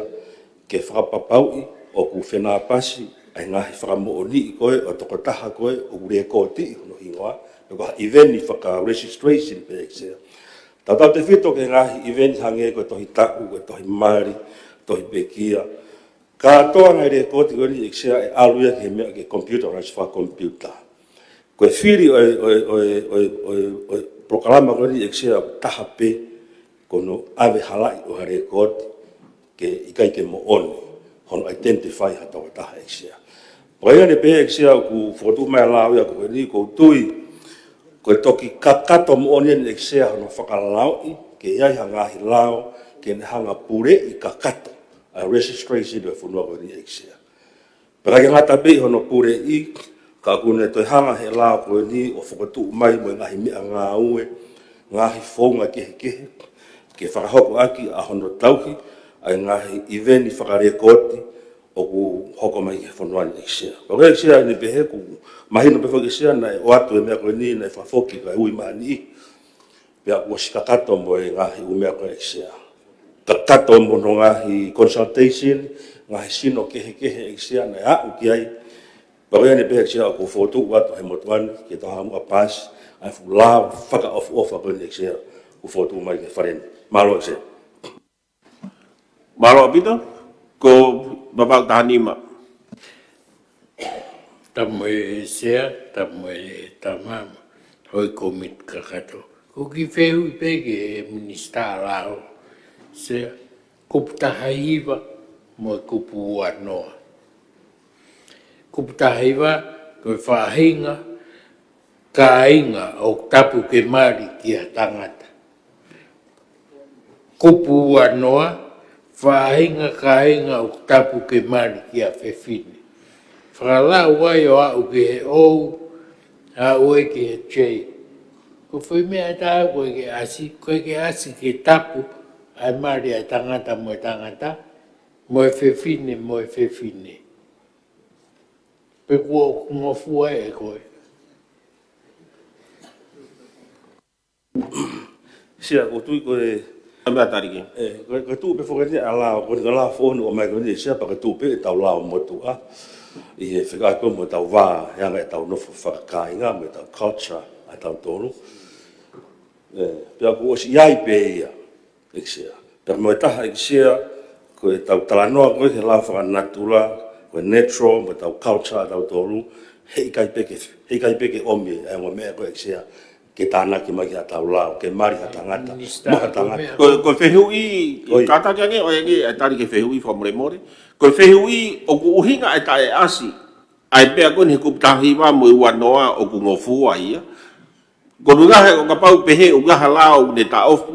ke fakapapauʻi ʻoku fenāpasi ʻa e ngaahi fakamoʻoniʻi ko ē ʻo e tokotaha ko ē ʻoku lēkooti hono hingoa, pe ko ha ʻiveni faka-registration pē ʻEiki Sea. Tautautefito ki he ngaahi ʻiveni hangē ko e tohi taʻu, ko e tohi mali, tohi pekia. Kātoa ngaahi lēkooti ko eni ʻEiki Sea ʻe ʻalu ia ki he meʻa ke computerized fakakomipiuta. Ko e fili ʻo e, ʻo e, ʻo e, ʻo e, ʻo e, ʻo e polokalama ko eni ʻEiki Sea ʻoku taha pē, ko hono ʻave halaʻi ʻo ha lēkooti ke ʻikai ke moʻoni hono identify ha tokotaha ʻEiki Sea. Pea ʻi heʻene pehē ʻEiki Sea ʻoku fokotuʻu mai e lao ia ko eni, ʻoku ou tui ko e toki kakato moʻoni eni ʻEiki Sea hono fakalaoʻi ke ʻi ai ha ngaahi lao ke ne hanga puleʻi kakato ʻa e registration ʻo e fonua ko eni ʻEiki Sea. Pea ʻikai ke ngata pē ʻi hono puleʻi, ka ʻoku ne toe hanga he lao ko eni ʻo fokotuʻu mai mo e ngaahi meʻangāue, ngaahi founga kehekehe, ke fakahoko ʻaki ʻa hono tauhi ʻa e ngaahi ʻiveni fakalēkooti ʻoku hoko mai ki he fonua ni ʻEiki Sea. Pea ko e ʻEiki Sea ʻi heʻene pehē ʻoku mahino pē foki ʻEiki Sea naʻe ʻoatu e meʻa ko eni naʻe fakafoki kae ui mai ʻeni. Pea kuo ʻosi kakato mo e ngaahi ʻū meʻa ko ē ʻEiki Sea. Kakato mo hono ngaahi consultation, ngaahi sino kehekehe ʻEiki Sea naʻe aʻu ki ai. Pea ko ia ʻi heʻene pehē ʻEiki Sea ʻoku fokotuʻu atu he motuʻa ni ke tau hanga ʻo paasi ʻa e fuʻu lao fakaʻofoʻofa ko eni ʻEiki Sea ʻoku fokotuʻu mai ki he Fale ni. Mālō ʻEiki Sea. Mālō ʻaupito, ko Vavaʻu taha nima. Tapu mo e Sea, tapu mo e Tama, houʻeiki kōmiti kakato. Ko e kiʻi fehuʻi pē ki he Minisitā Lao, Sea, kupu taha hiva mo e kupu ua noa. Kupu taha hiva, ko e faʻahinga kāinga ʻoku tapu ke mali ki ha tangata. Kupu ua noa, faʻahinga kāinga ʻoku tapu ke mali ki ha fefine. Fakalau ai ʻo aʻu ki he O, aʻu ai ki he J. Ko e foʻi meʻa ʻe taha ʻoku ʻikai ke ʻasi, ʻoku ʻikai ke ʻasi ke tapu ʻa e mali ʻa e tangata mo e tangata, mo e fefine mo e fefine. Pe kuo ngofua ʻe koe? Sea, ʻoku ou tui ko e, Ka meʻa tali ki. ʻE, ko e, ko e tuʻu pē foki eni ʻa e lao, ko e lao foʻou ʻoku ʻomai ko eni ʻe Sea, pea ko e tuʻu pē ʻetau lao motuʻa. ʻI he fekauʻaki mo ʻetau vā, he anga ʻetau nofo fakakāinga, mo ʻetau culture, ʻa tautolu. ʻE, pea kuo ʻosi ʻi ai pē ia, ʻEiki Sea. Pea mo e taha ʻEiki Sea, ko ʻetau talanoa ko ē ki he lao fakanatula, ko e natural, mo ʻetau culture ʻa tautolu, heʻikai pē ke, heʻikai pē ke ʻomi, ʻa e ongo meʻa ko ē ʻEiki Sea, ke tānaki mai ki haʻatau lao, ke mali ha tangata, Minisitā, mo ha tangata. Ko e meʻa. Ko, ko e fehuʻi, ʻoi. Kātaki ange, ʻoiauē, ʻe tali ki he fehuʻi fakamolemole. Ko e fehuʻi, ʻoku ʻuhinga e taʻeʻasi ʻa e meʻa ko eni he kupu taha hiva mo e ua noa ʻoku ngofua ia. Ko e ʻuhinga he, ʻo kapau pehē, ʻuhinga ha lao ʻoku ne taʻofi.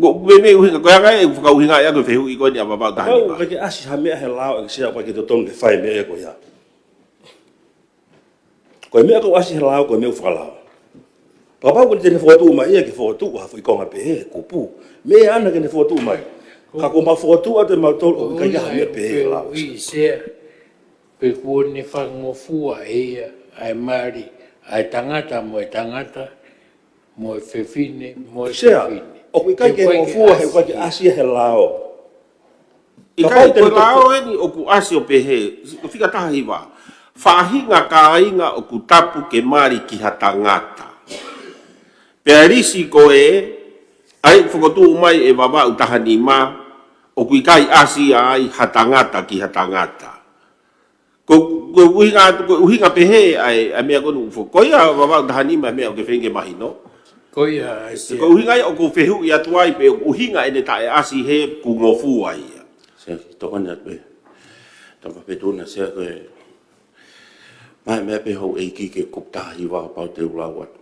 Ko e meʻa ʻuhinga, ko e anga ʻeku fakaʻuhinga ia ko e fehuʻi ko eni ʻa Vavaʻu taha hiva. Kapau ʻoku ʻikai ke ʻasi ha meʻa he lao ʻEiki Sea, ʻoku ʻikai ke totonu ke fai e meʻa ko ia. Ko e meʻa ʻoku ʻasi he lao, ko e meʻa ʻoku fakalao. Kapau ko eni te ne fokotuʻu mai ia ke fokotuʻu ha foʻi konga pehē he kupu. Meʻa ʻaʻana ke ne fokotuʻu mai. Ka ko ʻemau fokotuʻu atu ʻe mautolu ʻoku ʻikai ha meʻa pehē he lao. ʻOi, Sea. Pe kuo ne fakangofua ʻe ia ʻa e mali ʻa e tangata mo e tangata, mo e fefine mo e fefine. Sea, ʻoku ʻikai ke ngofua he ʻoku ʻikai ke ʻasi ia he lao. ʻIkai, ko e lao eni ʻoku ʻasi ʻo pehē, ko e fika taha hiva. Faʻahinga kāinga ʻoku tapu ke mali ki ha tangata. Pea lisi ko ē, ʻa ia ʻoku fokotuʻu mai ʻe Vavaʻu taha nima, ʻoku ʻikai ʻasi ai ha tangata ki ha tangata. Ko, ko e ʻuhinga atu, ko e ʻuhinga pehē ʻa e, ʻa e meʻa ko eni ʻoku fo-, ko ia Vavaʻu taha nima e meʻa ʻoku ke feinga ke mahino. Ko ia, ʻa ia. Ko e ʻuhinga ia ʻoku ou fehuʻi atu ai pe ʻoku ʻuhinga ʻene taʻeʻasi he kuo ngofua ia. Sea, kiʻi tokoni atu pē. Tau ka pē tuna Sea ko e. Mai meʻa pē houʻeiki ki he kupu taha hiva kapau te u lau atu.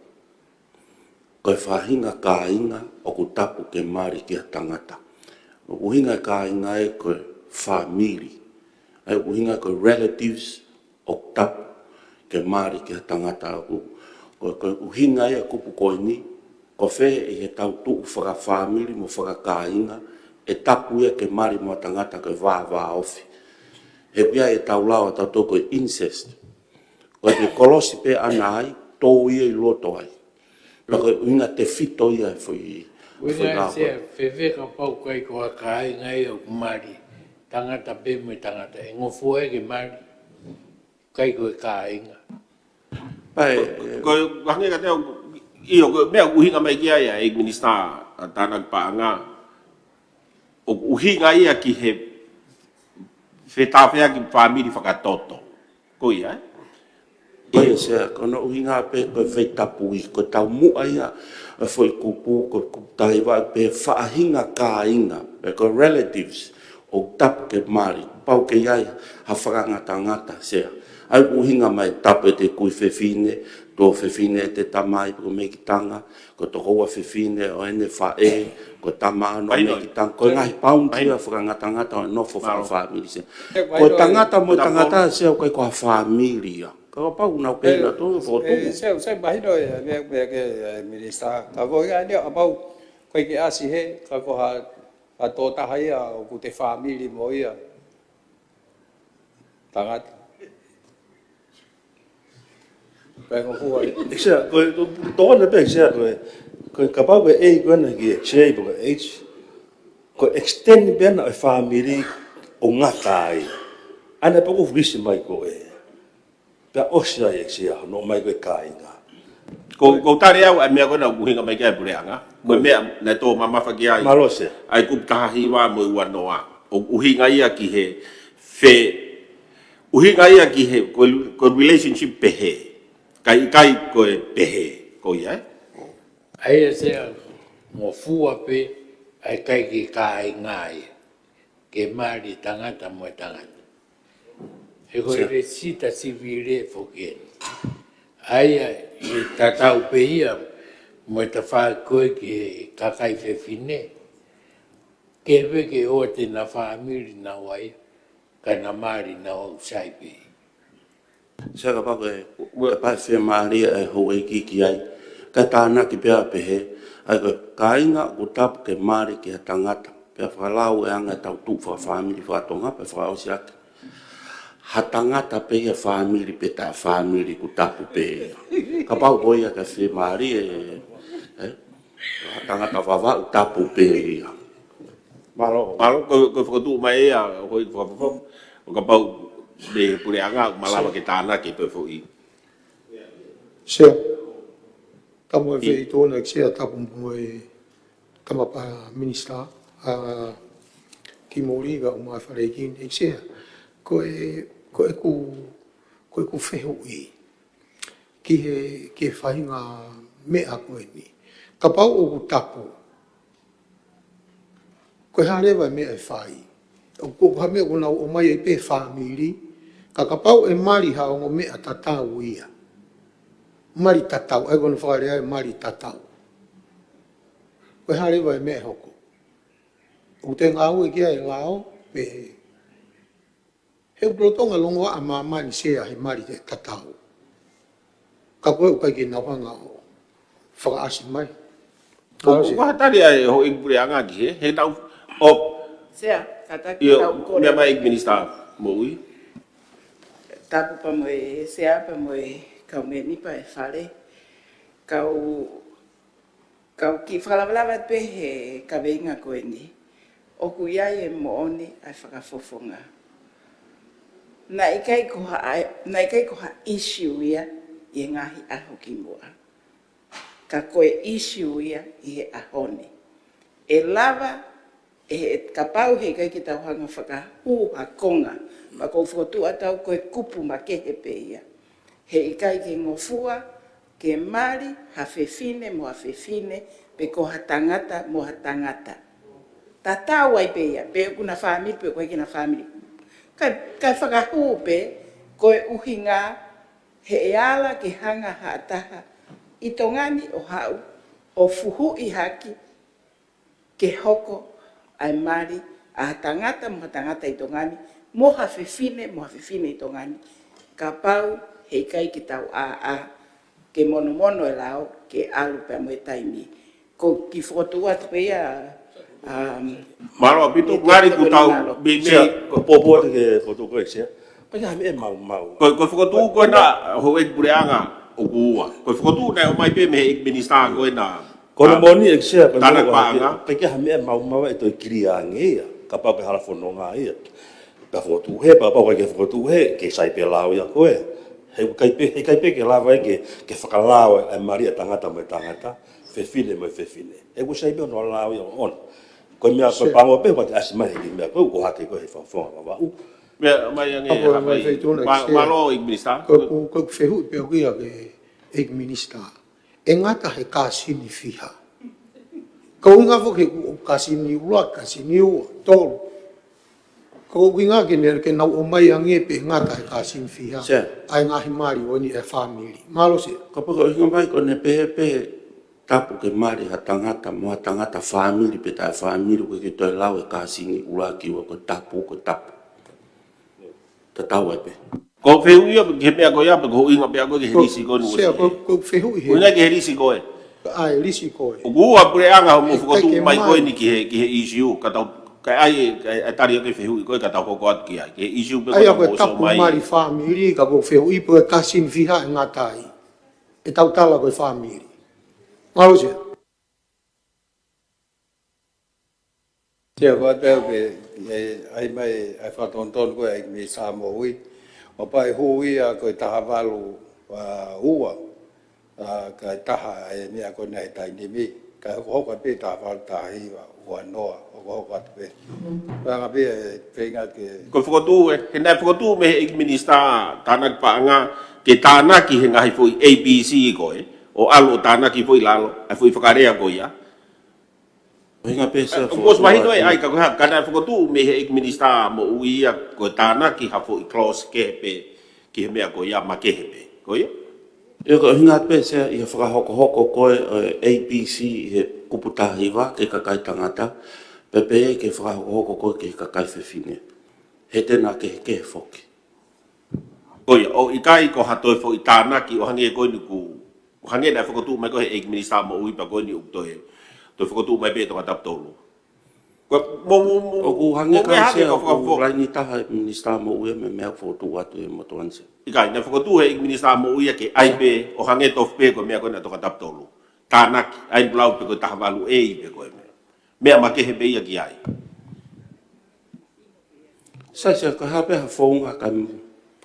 Ko e faʻahinga kāinga ʻoku tapu ke mali ki ha tangata. ʻUhinga e kāinga ē ko e fāmili. ʻA ia ʻuhinga ko e relatives ʻoku tapu ke mali ki ha tangata ʻoku. Ko, ko e ʻuhinga ia kupu ko eni, ko fē ʻi heʻetau tuʻu fakafāmili mo fakakāinga, ʻe tapu ia ke mali mo ha tangata ko e vāvāofi. He ʻoku ʻi ai ʻetau lao ʻa tautolu ko e incest. Ko e kolosi pē ʻaʻana ai, tō ia ʻi loto ai. Pea ko e ʻuhinga tefito ia e foʻi, foʻi lao ko ē. Sea, fēfē kapau ʻoku ʻikai ko ha kāinga ia ʻoku mali, tangata pē mo e tangata, ʻe ngofua ia ke mali, ʻikai ko e kāinga. Pea ʻe, ko, ko e hangē ka te au, ʻio, ko e meʻa ʻoku ʻuhinga mai ki ai ʻa e Minisitā ʻa e Tānaki Paʻanga, ʻoku ʻuhinga ia ki he fetāfeaki fāmili fakatoto. Ko ia, ē? Ko ia Sea, ko hono ʻuhinga pē ko e feitapui, ko e taumuʻa ia ʻa e foʻi kupu, ko e kupu taha hiva pē faʻahinga kāinga, pe ko e relatives, ʻoku tapu ke mali, pau ke ʻi ai ha fakangatangata Sea. ʻA ia ʻoku ʻuhinga mai tapu ʻete kui fefine, tuofefine ʻete tamai, pe ko e meʻa ki tanga, ko e tokoua fefine ʻo ʻene faʻē, ko e tama ʻana ʻo e meʻa ki tanga, ko e ngaahi pauni ia fakangatangata ʻo e nofo fakafāmili Sea. Ko e tangata mo e tangata Sea ʻoku ʻikai ko ha fāmili ia. Ka kapau ʻoku nau pehē nautolu fokotuʻu. Sea, Sea mahino e meʻa, meʻa ki he, e, Minisitā. Ka ko e ʻuhinga eni ʻo kapau ʻoku ʻikai ke ʻasi he, ka ko ha, ha tokotaha ia ʻoku te fāmili mo ia. Tangata. Pea ngofua ia. ʻEiki Sea, ko e, ko e, tokoni pē ʻEiki Sea, ko e, ko e kapau ko e A ko ena ki he J pe ko e H, ko e extend pē ʻana ʻo e fāmili ʻoku ngata ai. ʻAna pē ʻoku fukisi mai ko ē. Pea ʻosi ai ʻEiki Sea, hono ʻomai ko e kāinga. Ko, ko e tali ʻa e meʻa ko ena ʻoku ʻuhinga mai ki ai e puleʻanga. Ko e meʻa naʻe tō mamafa ki ai. Mālō Sea. ʻA e kupu taha hiva mo e ua noa. ʻOku ʻuhinga ia ki he fe-, ʻuhinga ia ki he, ko e, ko e relationship pehē. Kae ʻikai ko e pehē. Ko ia, ē? ʻA ia Sea ngofua pē, ʻa ia ʻikai ke kāinga ia. Ke mali tangata mo e tangata. He ko e Sea. Lēsisita sivile foki eni. ʻA ia ʻe tatau pē ia mo e tafaʻaki ko ē ki he kakai fefine. Ke veke ʻo te na fāmili naua ia, ka na mali naua ʻoku sai pē. Sea kapau ko e, kapau ʻe fiemālie e houʻeiki ki ai. Ka tānaki pē ʻo pehē, ʻa ia ko e kāinga ʻoku tapu ke mali ki ha tangata. Pea fakalau e anga ʻetau tuʻu fakafāmili faka-Tonga, pea fakaʻosi ake. Ha tangata pē ia fāmili pe taʻefāmili ʻoku tapu pē ia. Kapau ko ia ka fiemālie, ē? Tangata Vavaʻu tapu pē ia. Mālō, mālō, ko, ko e fokotuʻu mai ia, ko e fokotuʻu, ʻo kapau ʻe puleʻanga, ʻoku malava ke tānaki pē foʻi. Sea, tamu e Feituʻu na ʻEiki Sea, tapu mo e tama pa minisitā, ʻa Kimoli ka uma fale kin ʻEiki Sea. Ko e, ko ʻeku, ko ʻeku fehuʻi ki he, ki he faʻahinga meʻa ko eni. Kapau ʻoku tapu, ko e hā leva e meʻa ʻe fai? ʻOku, ko ha meʻa ʻoku nau ʻomai ai pē fāmili, ka kapau ʻe mali ha ongo meʻa tatau ia. Mali tatau, ʻa ia ko hono fakalea ʻe mali tatau. Ko e hā leva e meʻa ʻe hoko? ʻOku te ngāue ki ai e lao, pe he ʻoku lolotonga longoaʻa māmani Sea he mali tatau. Ka ko e ʻoku ʻikai ke nau hanga ʻo fakaʻasi mai. ʻOku, ʻoku ʻi ai ha tali ʻa e houʻeiki puleʻanga ki he, he tau, ʻo, Sea, kātaki ʻio, tau kole. Meʻa mai ʻEiki Minisitā Moʻui. Tapu pea mo e Sea pea mo e kau mēmipa e fale. Kau Kau kiʻi fakalavelave pē he kaveinga ko eni. ʻOku ʻi ai e moʻoni ʻa e fakafofonga. Naʻe ʻikai ko ha, naʻe ʻikai ko ha issue ia ʻi he ngaahi ʻaho kimuʻa. Ka ko e issue ia ʻi he ʻaho ni. ʻE lava ʻE, ʻe kapau he ʻikai ke tau hanga fakahū ha konga, pea ʻoku ou fokotuʻu atu au ko e kupu makehe pē ia. He ʻikai ke ngofua ke mali ha fefine mo ha fefine, pe ko ha tangata mo ha tangata. Tatau ai pē ia, pe ʻoku na fāmili, pe ʻoku ʻikai ke na fāmili. Ka, ka fakahū pē, ko e ʻuhinga, he ʻe ala ke hanga ha taha ʻi Tonga ni ʻo haʻu, ʻo fuhuʻi hake, ke hoko ʻa e mali ʻa ha tangata mo ha tangata ʻi Tonga ni, mo ha fefine mo ha fefine ʻi Tonga ni, kapau he ʻikai ke tau ʻāʻā ke monomono e lao ke ʻalu pea mo e taimi. Ko e kiʻi fokotuʻu atu pē ia, um, Mālō ʻaupito, e ngali te ku tau mālō. Mei, mei, Sea, ko e pōpō atu ki he fokotuʻu ko ē, Sea. Pea ʻikai ha meʻa ʻe maumau. Ko, ko e fokotuʻu ko ena, houʻeiki puleʻanga ʻoku ua. Ko e fokotuʻu naʻe ʻomai pē mei he ʻEiki Minisitā ko ena. Ko hono moʻoni ʻEiki Sea, ko e tānaki moʻoni paʻanga. Pea ʻikai ha meʻa ʻe maumau ʻe toe kilia ange ia, kapau ʻoku ke hala fononga ia. Pea fokotuʻu hē, pea kapau ʻoku ʻikai ke fokotuʻu hē, ke sai pē lao ia ko ē. He ʻikai pē, he ʻikai pē ke lava ia ke, ke fakalao e mali ʻa e tangata mo e tangata, fefine mo e fefine. He ʻoku sai pē hono lao ia ʻoʻona. Ko e meʻa ko e Sea. Pango pē, ʻoku te ʻasi mai he kiʻi meʻa ko ē, ʻoku hake ko ē he fakafofonga Vavaʻu. Meʻa mai ange, Pea ko e Haʻapai. Feituʻu na Ma-, Sea. Mālō ʻEiki Minisitā. Ko, ko, ko e fehuʻi pē ʻoku ʻia ki he ʻEiki Minisitā. ʻE ngata he kāsini fiha. Ko e ʻuhinga foki he ʻoku kāsini ʻuluaki, kāsini ua, tolu. Ko e ʻuhinga ke ne, ke nau ʻomai ange pē ngata he kāsini fiha. Sea. ʻA e ngaahi mali ʻo eni ʻa e fāmili. Mālō Sea. Kapau ko e ʻuhinga mai ko ʻene pehē pē tapu ke mali ha tangata mo ha tangata, fāmili pe taʻe fāmili, ʻoku ʻikai ke toe lau e kāsini ʻuluaki ua ko e tapu, ko e tapu. Tatau ai pē. Ko e fehuʻi ia ki he meʻa ko ia, pe ko e ʻuhinga pē ia ko ē ki he Ko, lisi ko eni Sea, ʻosi. Ko, ko e fehuʻi he ʻUhinga ki he lisi ko ē. ʻA e lisi ko ē. ʻOku ua puleʻanga hoʻomou He fokotuʻu ʻikai ke mai ko mai. eni ki he, ki he issue, ka tau, ka ʻai, ʻai, ʻai tali ʻaki e fehuʻi ko ē, ka tau hoko atu ki ai. Ki he issue pē ko ʻAi ē ia ko e hoʻomou tapu mai. mali fāmili, ka ko e fehuʻi pē ko e kāsini fiha ʻe ngata ai. ʻE tau tala ko e fāmili. Mālō Sea. Sea, ko e pehē ke, ʻe, ʻai mai, ʻai fakatonutonu ko ē ʻEiki Minisitā Moʻui. ʻO pea ʻe hū ia ko e taha valu, ʻa, ua, ʻa, kae taha e meʻa ko ena he taimi ni. Kae hokohoko pē taha valu, taha hiva, ua noa, hokohoko atu pē. Pea ngaahi pē, ʻe feinga ke Ko e fokotuʻu ē, he naʻe fokotuʻu mei he ʻEiki Minisitā Tānaki Paʻanga ke tānaki he ngaahi foʻi A B C ko ē, ʻo ʻalu ʻo tānaki foʻi lalo, ʻa e foʻi fakalea ko ia. ʻUhinga pē Sea ʻOku ʻosi mahino ē, ʻai ka ko e hā, ka naʻe fokotuʻu mei he ʻEiki Minisitā Moʻui ia ko e tānaki ha foʻi clause kehe pē ki he meʻa ko ia makehe pē. Ko ia? ʻIo, ko e ʻuhinga pē Sea ʻi he fakahokohoko ko ē ʻo e A B C ʻi he kupu taha hiva ki he kakai tangata, pea pehē ki he fakahokohoko ko ē ki he kakai fefine. He te na kehekehe foki. Ko ia, ʻo ʻikai ko ha toe foʻi tānaki ʻo hangē ko eni ʻoku, ʻo hangē naʻe fokotuʻu mai ko ē he ʻEiki Minisitā Moʻui pea ko eni ʻoku toe, toe fokotuʻu mai pē ʻe Tongatapu tolu. Ko, mo, mo, mo, ʻOku hangē mo, mo, hangē Sea ko ʻoku fo- laini taha ʻEiki Minisitā Moʻui ia mei he meʻa fokotuʻu atu ʻe he motuʻa ni Sea. ʻIkai, naʻe fokotuʻu he ʻEiki Minisitā Moʻui ia ke ʻai pē, ʻo hangē tofu pē ko e meʻa ko ena ʻa Tongatapu tolu. tānaki, ʻa ia ʻoku lau pe ko e taha valu A pe ko e meʻa. Meʻa makehe pē ia ki ai. Sai, sai, ko e hā pē ha founga ka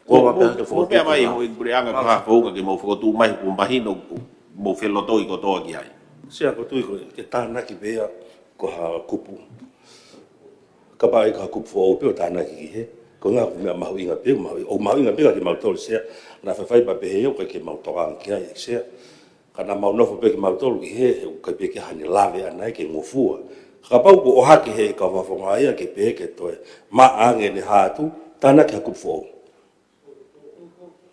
Ko ua pē ha ke fokotuʻu mai ko e hā? Houʻeiki puleʻanga, ko e hā founga ke mou fokotuʻu mai, ʻoku mahino ʻoku mou felotoi kotoa ki ai. Sai, ʻoku ou tui ko e, ke tānaki pē ia ko ha kupu. Kapau ʻe ʻi ai ha kupu foʻou pē ʻo tānaki ki hē. Ko e ʻuhinga ko e meʻa mahuʻinga pē, mahuʻi-, ʻoku mahuʻinga pē kia kimautolu, Sea. Naʻa faifai pē pehē ʻoku ʻikai ke mau tokanga ki ai, Sea. Ka naʻa mau nofo pē kimautolu ki hē, he ʻoku ʻikai pē ke ʻi ai haʻane lave ʻana ia ke ngofua. Kapau ʻoku ʻohake ʻe he kau fakafofonga ia ke pehē ke toe maʻa ange ʻene hā atu, tānaki ha kupu foʻou.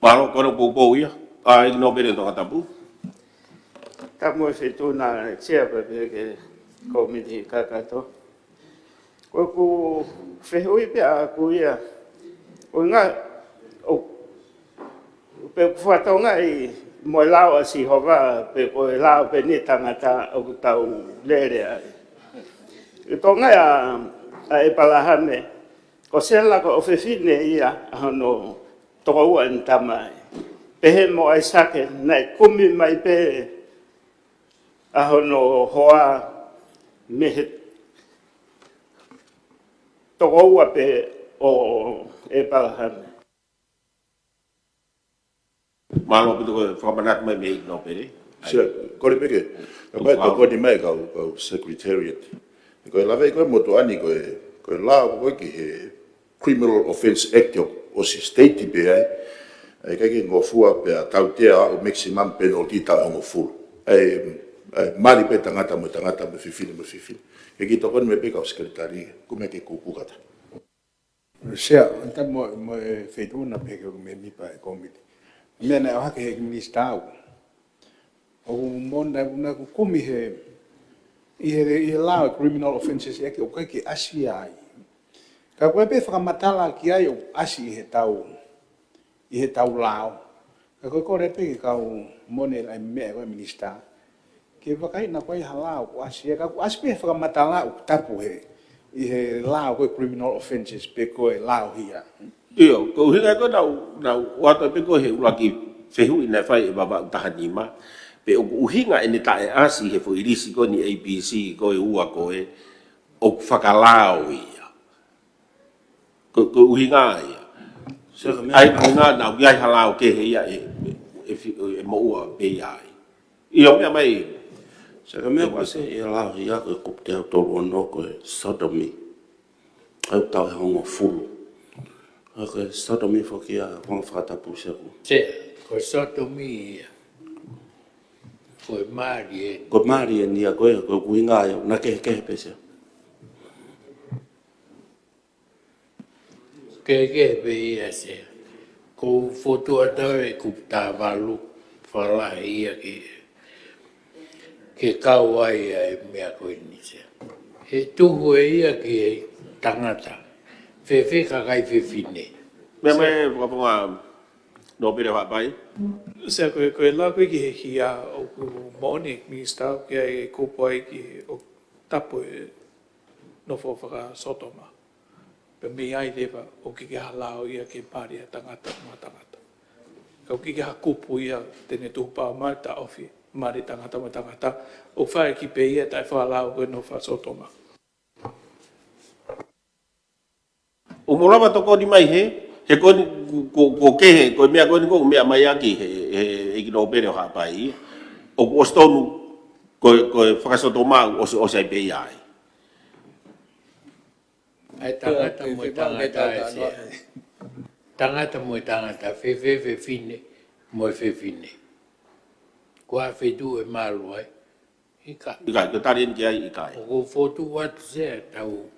Mālō, ko hono poupou ia. ʻA, ʻEiki Nōpele Tongatapu. Tapu mo e Feituʻu na Sea pea pehē ki he kōmiti kakato. Ko ʻeku fehuʻi pē ʻaʻaku ia. ʻOku ʻi ai, ʻo, pe ʻoku fakatokangaʻi mo e lao ʻa Sihova, pe ko e lao pē ʻeni ʻa e tangata ʻoku tau lele ai. ʻOku tokangaʻi ʻa, ʻa ʻEpalahame, ko Sela ko e ʻofefine ia ʻa hono tokoua ʻene tamai. Pehē mo ʻAisake, naʻe kumi mai pē ʻa hono hoa mei he tokoua pē ʻo ʻEpalahame. Mālō ʻaupito ko e fakamanatu mai mei he ʻEiki Nōpele. Sea, kole pē ke, ka ko e tokoni mai kau, kau Secretariat. Ko e lave ko e motuʻa ni ko e, ko e lao ko ē ki he Criminal Offence Act ʻo, ʻosi state pē ai. ʻA ia ʻikai ke ngofua pea tautea ʻa e maximum penalty taʻu ʻe hongofulu. ʻA ia, ʻa ia mali pē tangata mo tangata mo fefine mo fefine. Ke kiʻi tokoni mai pē kau Sekelitali, ko e meʻa ke kūkū kata. Sea, ʻoku tapu mo, mo e Feituʻu na pehē ki he mēmipa ʻo e kōmiti. Meʻa naʻe ʻohake ʻe he minisitā au. ʻOku mona ʻoku na kumi he, ʻi he, ʻi he lao Criminal Offences Act ʻoku ʻikai ke ʻasi ai. Ka ko e pē fakamatala ki ai ʻoku ʻasi ʻi he tau, ʻi he tau lao. Ka ko e kole pē ke kau mone ʻa e meʻa ko e minisitā. Ke vakai naʻa ko e hā lao ʻoku ʻasi, ka ʻoku ʻasi pē he fakamatala ʻoku tapu he, ʻi he lao ko e criminal offences pe ko e lao hia. ʻIo, ko e ʻuhinga ko ē naʻa ku, naʻa ku ʻoatu pē ko e he ʻuluaki fehuʻi naʻe fai ʻe Vavaʻu taha nima. Pe ʻoku ʻuhinga ʻene taʻeʻasi he foʻi lisi ko eni A B C ko e ua ko ē ʻoku fakalao ia. Ko, ko e ʻuhinga ia. Sea, ka meʻa ʻa e ʻuhinga naʻa ʻoku ʻi ai ha lao kehe ia ʻe, ʻe, ʻe fi-, ʻe moʻua pē ia ai. ʻIo, meʻa mai. Sea, ka meʻa ko e Sea, ʻi he lao ia ko e kupu teau tolu ono ko e sodomy. ʻA ia taʻu ʻe hongofulu. ʻA ia ko e sodomy foki ia, ko e fakatapu Sea ko. Sea, ko e sodomy ia. Ko e mali ē. Ko e mali ē ʻeni ia ko e, ko e ʻuhinga ia, naʻe kehekehe pē Sea. Kehekehe pē ia Sea. Ko e fokotuʻu atu ʻa e kupu taha valu, fakalahi ia ke, ke kau ai ʻa e meʻa ko eni Sea. He tuhu ē ia ki he tangata. Fēfē kakai fefine. Meʻa mai Sea, fakafofonga Nōpele Haʻapai. Sea ko e, ko e lao ko ē ki he hia ʻoku moʻoni minisitā ki ai e kupu ai ki he ʻoku tapu e nofo fakasōtoma. Pea mei ai leva ʻoku ʻikai ke ʻi ai ha lao ia ke mali ʻa e tangata mo e tangata. Ka ʻoku ʻikai ke ʻi ai ha kupu ia te ne tuhu pau mai taʻofi mali tangata mo e tangata. ʻOku fai ki pē ia taʻefakalao ko e nofo fakasōtoma. ʻOku mou lava tokoni mai he, he ko eni ko, ko, ko e kehe, ko e meʻa ko eni ko e meʻa mai ʻaki he, he, he ʻEiki Nōpele ʻo Haʻapai. ʻOku ʻosi tonu, ko, ko e fakasōtoma ʻosi, ʻosi ʻi ai pē ia ai. ʻA e tangata mo e tangata ē Sea. Tangata mo e tangata, fēfē fefine mo e fefine. Ko e hā e feituʻu ʻe malu ai. ʻIkai. ʻIkai, ko e tali eni ki ai ʻikai. ʻOku ou fokotuʻu atu Sea tau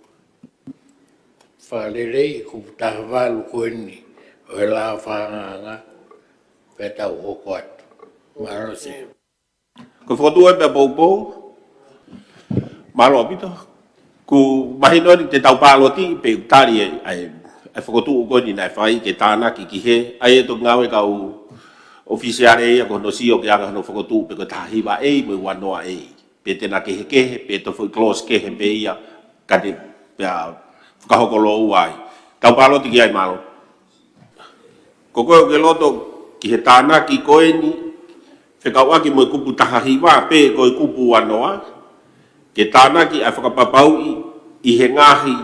fakalelei e kupu taha valu ko eni ʻo e lao fakaangaanga pea tau hoko atu. Mālō Sea. Ko e fokotuʻu ē pea poupou. Mālō ʻaupito. ʻOku mahino eni te tau pāloti pe ʻoku tali ʻa e, ʻa e, ʻa e fokotuʻu ko eni naʻe fai ke tānaki ki hē, ʻa ia ʻoku ngāue kau ʻofisiale ia ko hono sio ki he anga hono fokotuʻu pe ko e taha hiva A mo e ua noa A. Pe te na kehekehe, pe toe foʻi clause kehe pē ia, ka te, pea fakahoko lōua ai. Tau pāloti ki ai mālō. Ko koe ʻoku ke loto ki he tānaki ko eni, Fekauʻaki mo e kupu taha hiva pe ko e kupu ua noa, ke tānaki ʻa e fakapapauʻi ʻi he ngaahi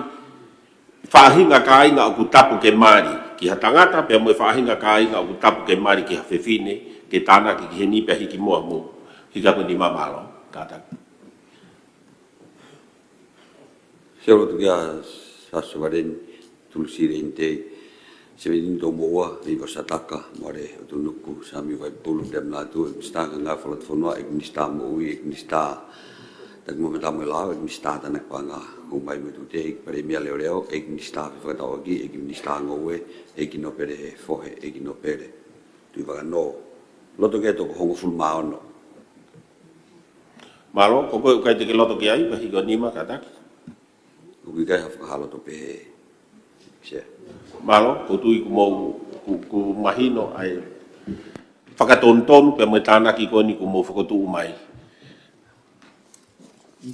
faʻahinga kāinga ʻoku tapu ke mali ki ha tangata, pea mo e faʻahinga kāinga ʻoku tapu ke mali ki ha fefine, ke tānaki ki heni pea hiki muʻa mo hiki hake nima. Mālō, kātaki. Sio atu kia Sasua Valeni, Tulusi Leini Tei, Sevenini Tomoua, Vivo Sataka, Moale ʻOtunuku, Sami Vaipulu, Dem Latu, ʻEiki Minisitā Ngaahi Falafono, ʻEiki Minisitā Moʻui, ʻEiki Minisitā Takimamata mo e Lao, ʻEiki Minisitā Tānaki Paʻanga, Huʻumai mo e Tute, ʻEiki Palēmia Leoleo, ʻEiki Minisitā Fefakatauʻaki, ʻEiki Minisitā Ngoue, ʻEiki Nōpele Fohe, ʻEiki Nōpele Tuʻivakanō. Loto ke toko hongofulu mā ono. Mālō, ko koe ʻoku ʻikai te ke loto ki ai, pea hiki ho nima, kātaki. ʻOku ʻikai ha fakahā loto pehē, Sea. Mālō, ʻoku ou tui kuo mou, kuo, kuo mahino ʻa e fakatonutonu pea mo e tānaki ko eni kuo mou fokotuʻu mai.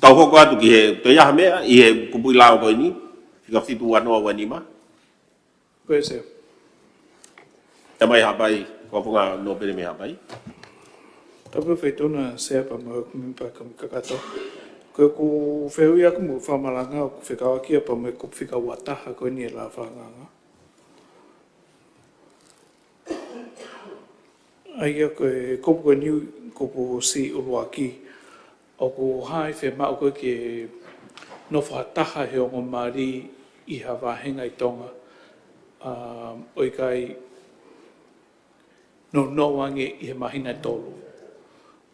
Tau hoko atu ki he, toe ʻi ai ha meʻa ʻi he kupuʻi lao ko eni, fika fitu ua noa ua nima. Ko e Sea. Tamai Haʻapai, ko Fonga Nōpele mei Haʻapai. Tapu Faitona Sea pea mo e kau mēmipa kau kakato. Ko ʻeku fehuʻi ʻaku mo e fakamalanga ʻoku fekauʻaki ia pea mo e kupu fika ua taha ko eni ʻe lava fakaangaanga. ʻA ia ko e kupu ko eni, kupu C ʻuluaki, ʻoku hā ʻi he fiemaʻu ko ē ke nofo ha taha he ongo mali ʻi ha vāhenga ʻi Tonga, ʻa, ʻo ʻikai nounou ange ʻi he māhina ʻe tolu.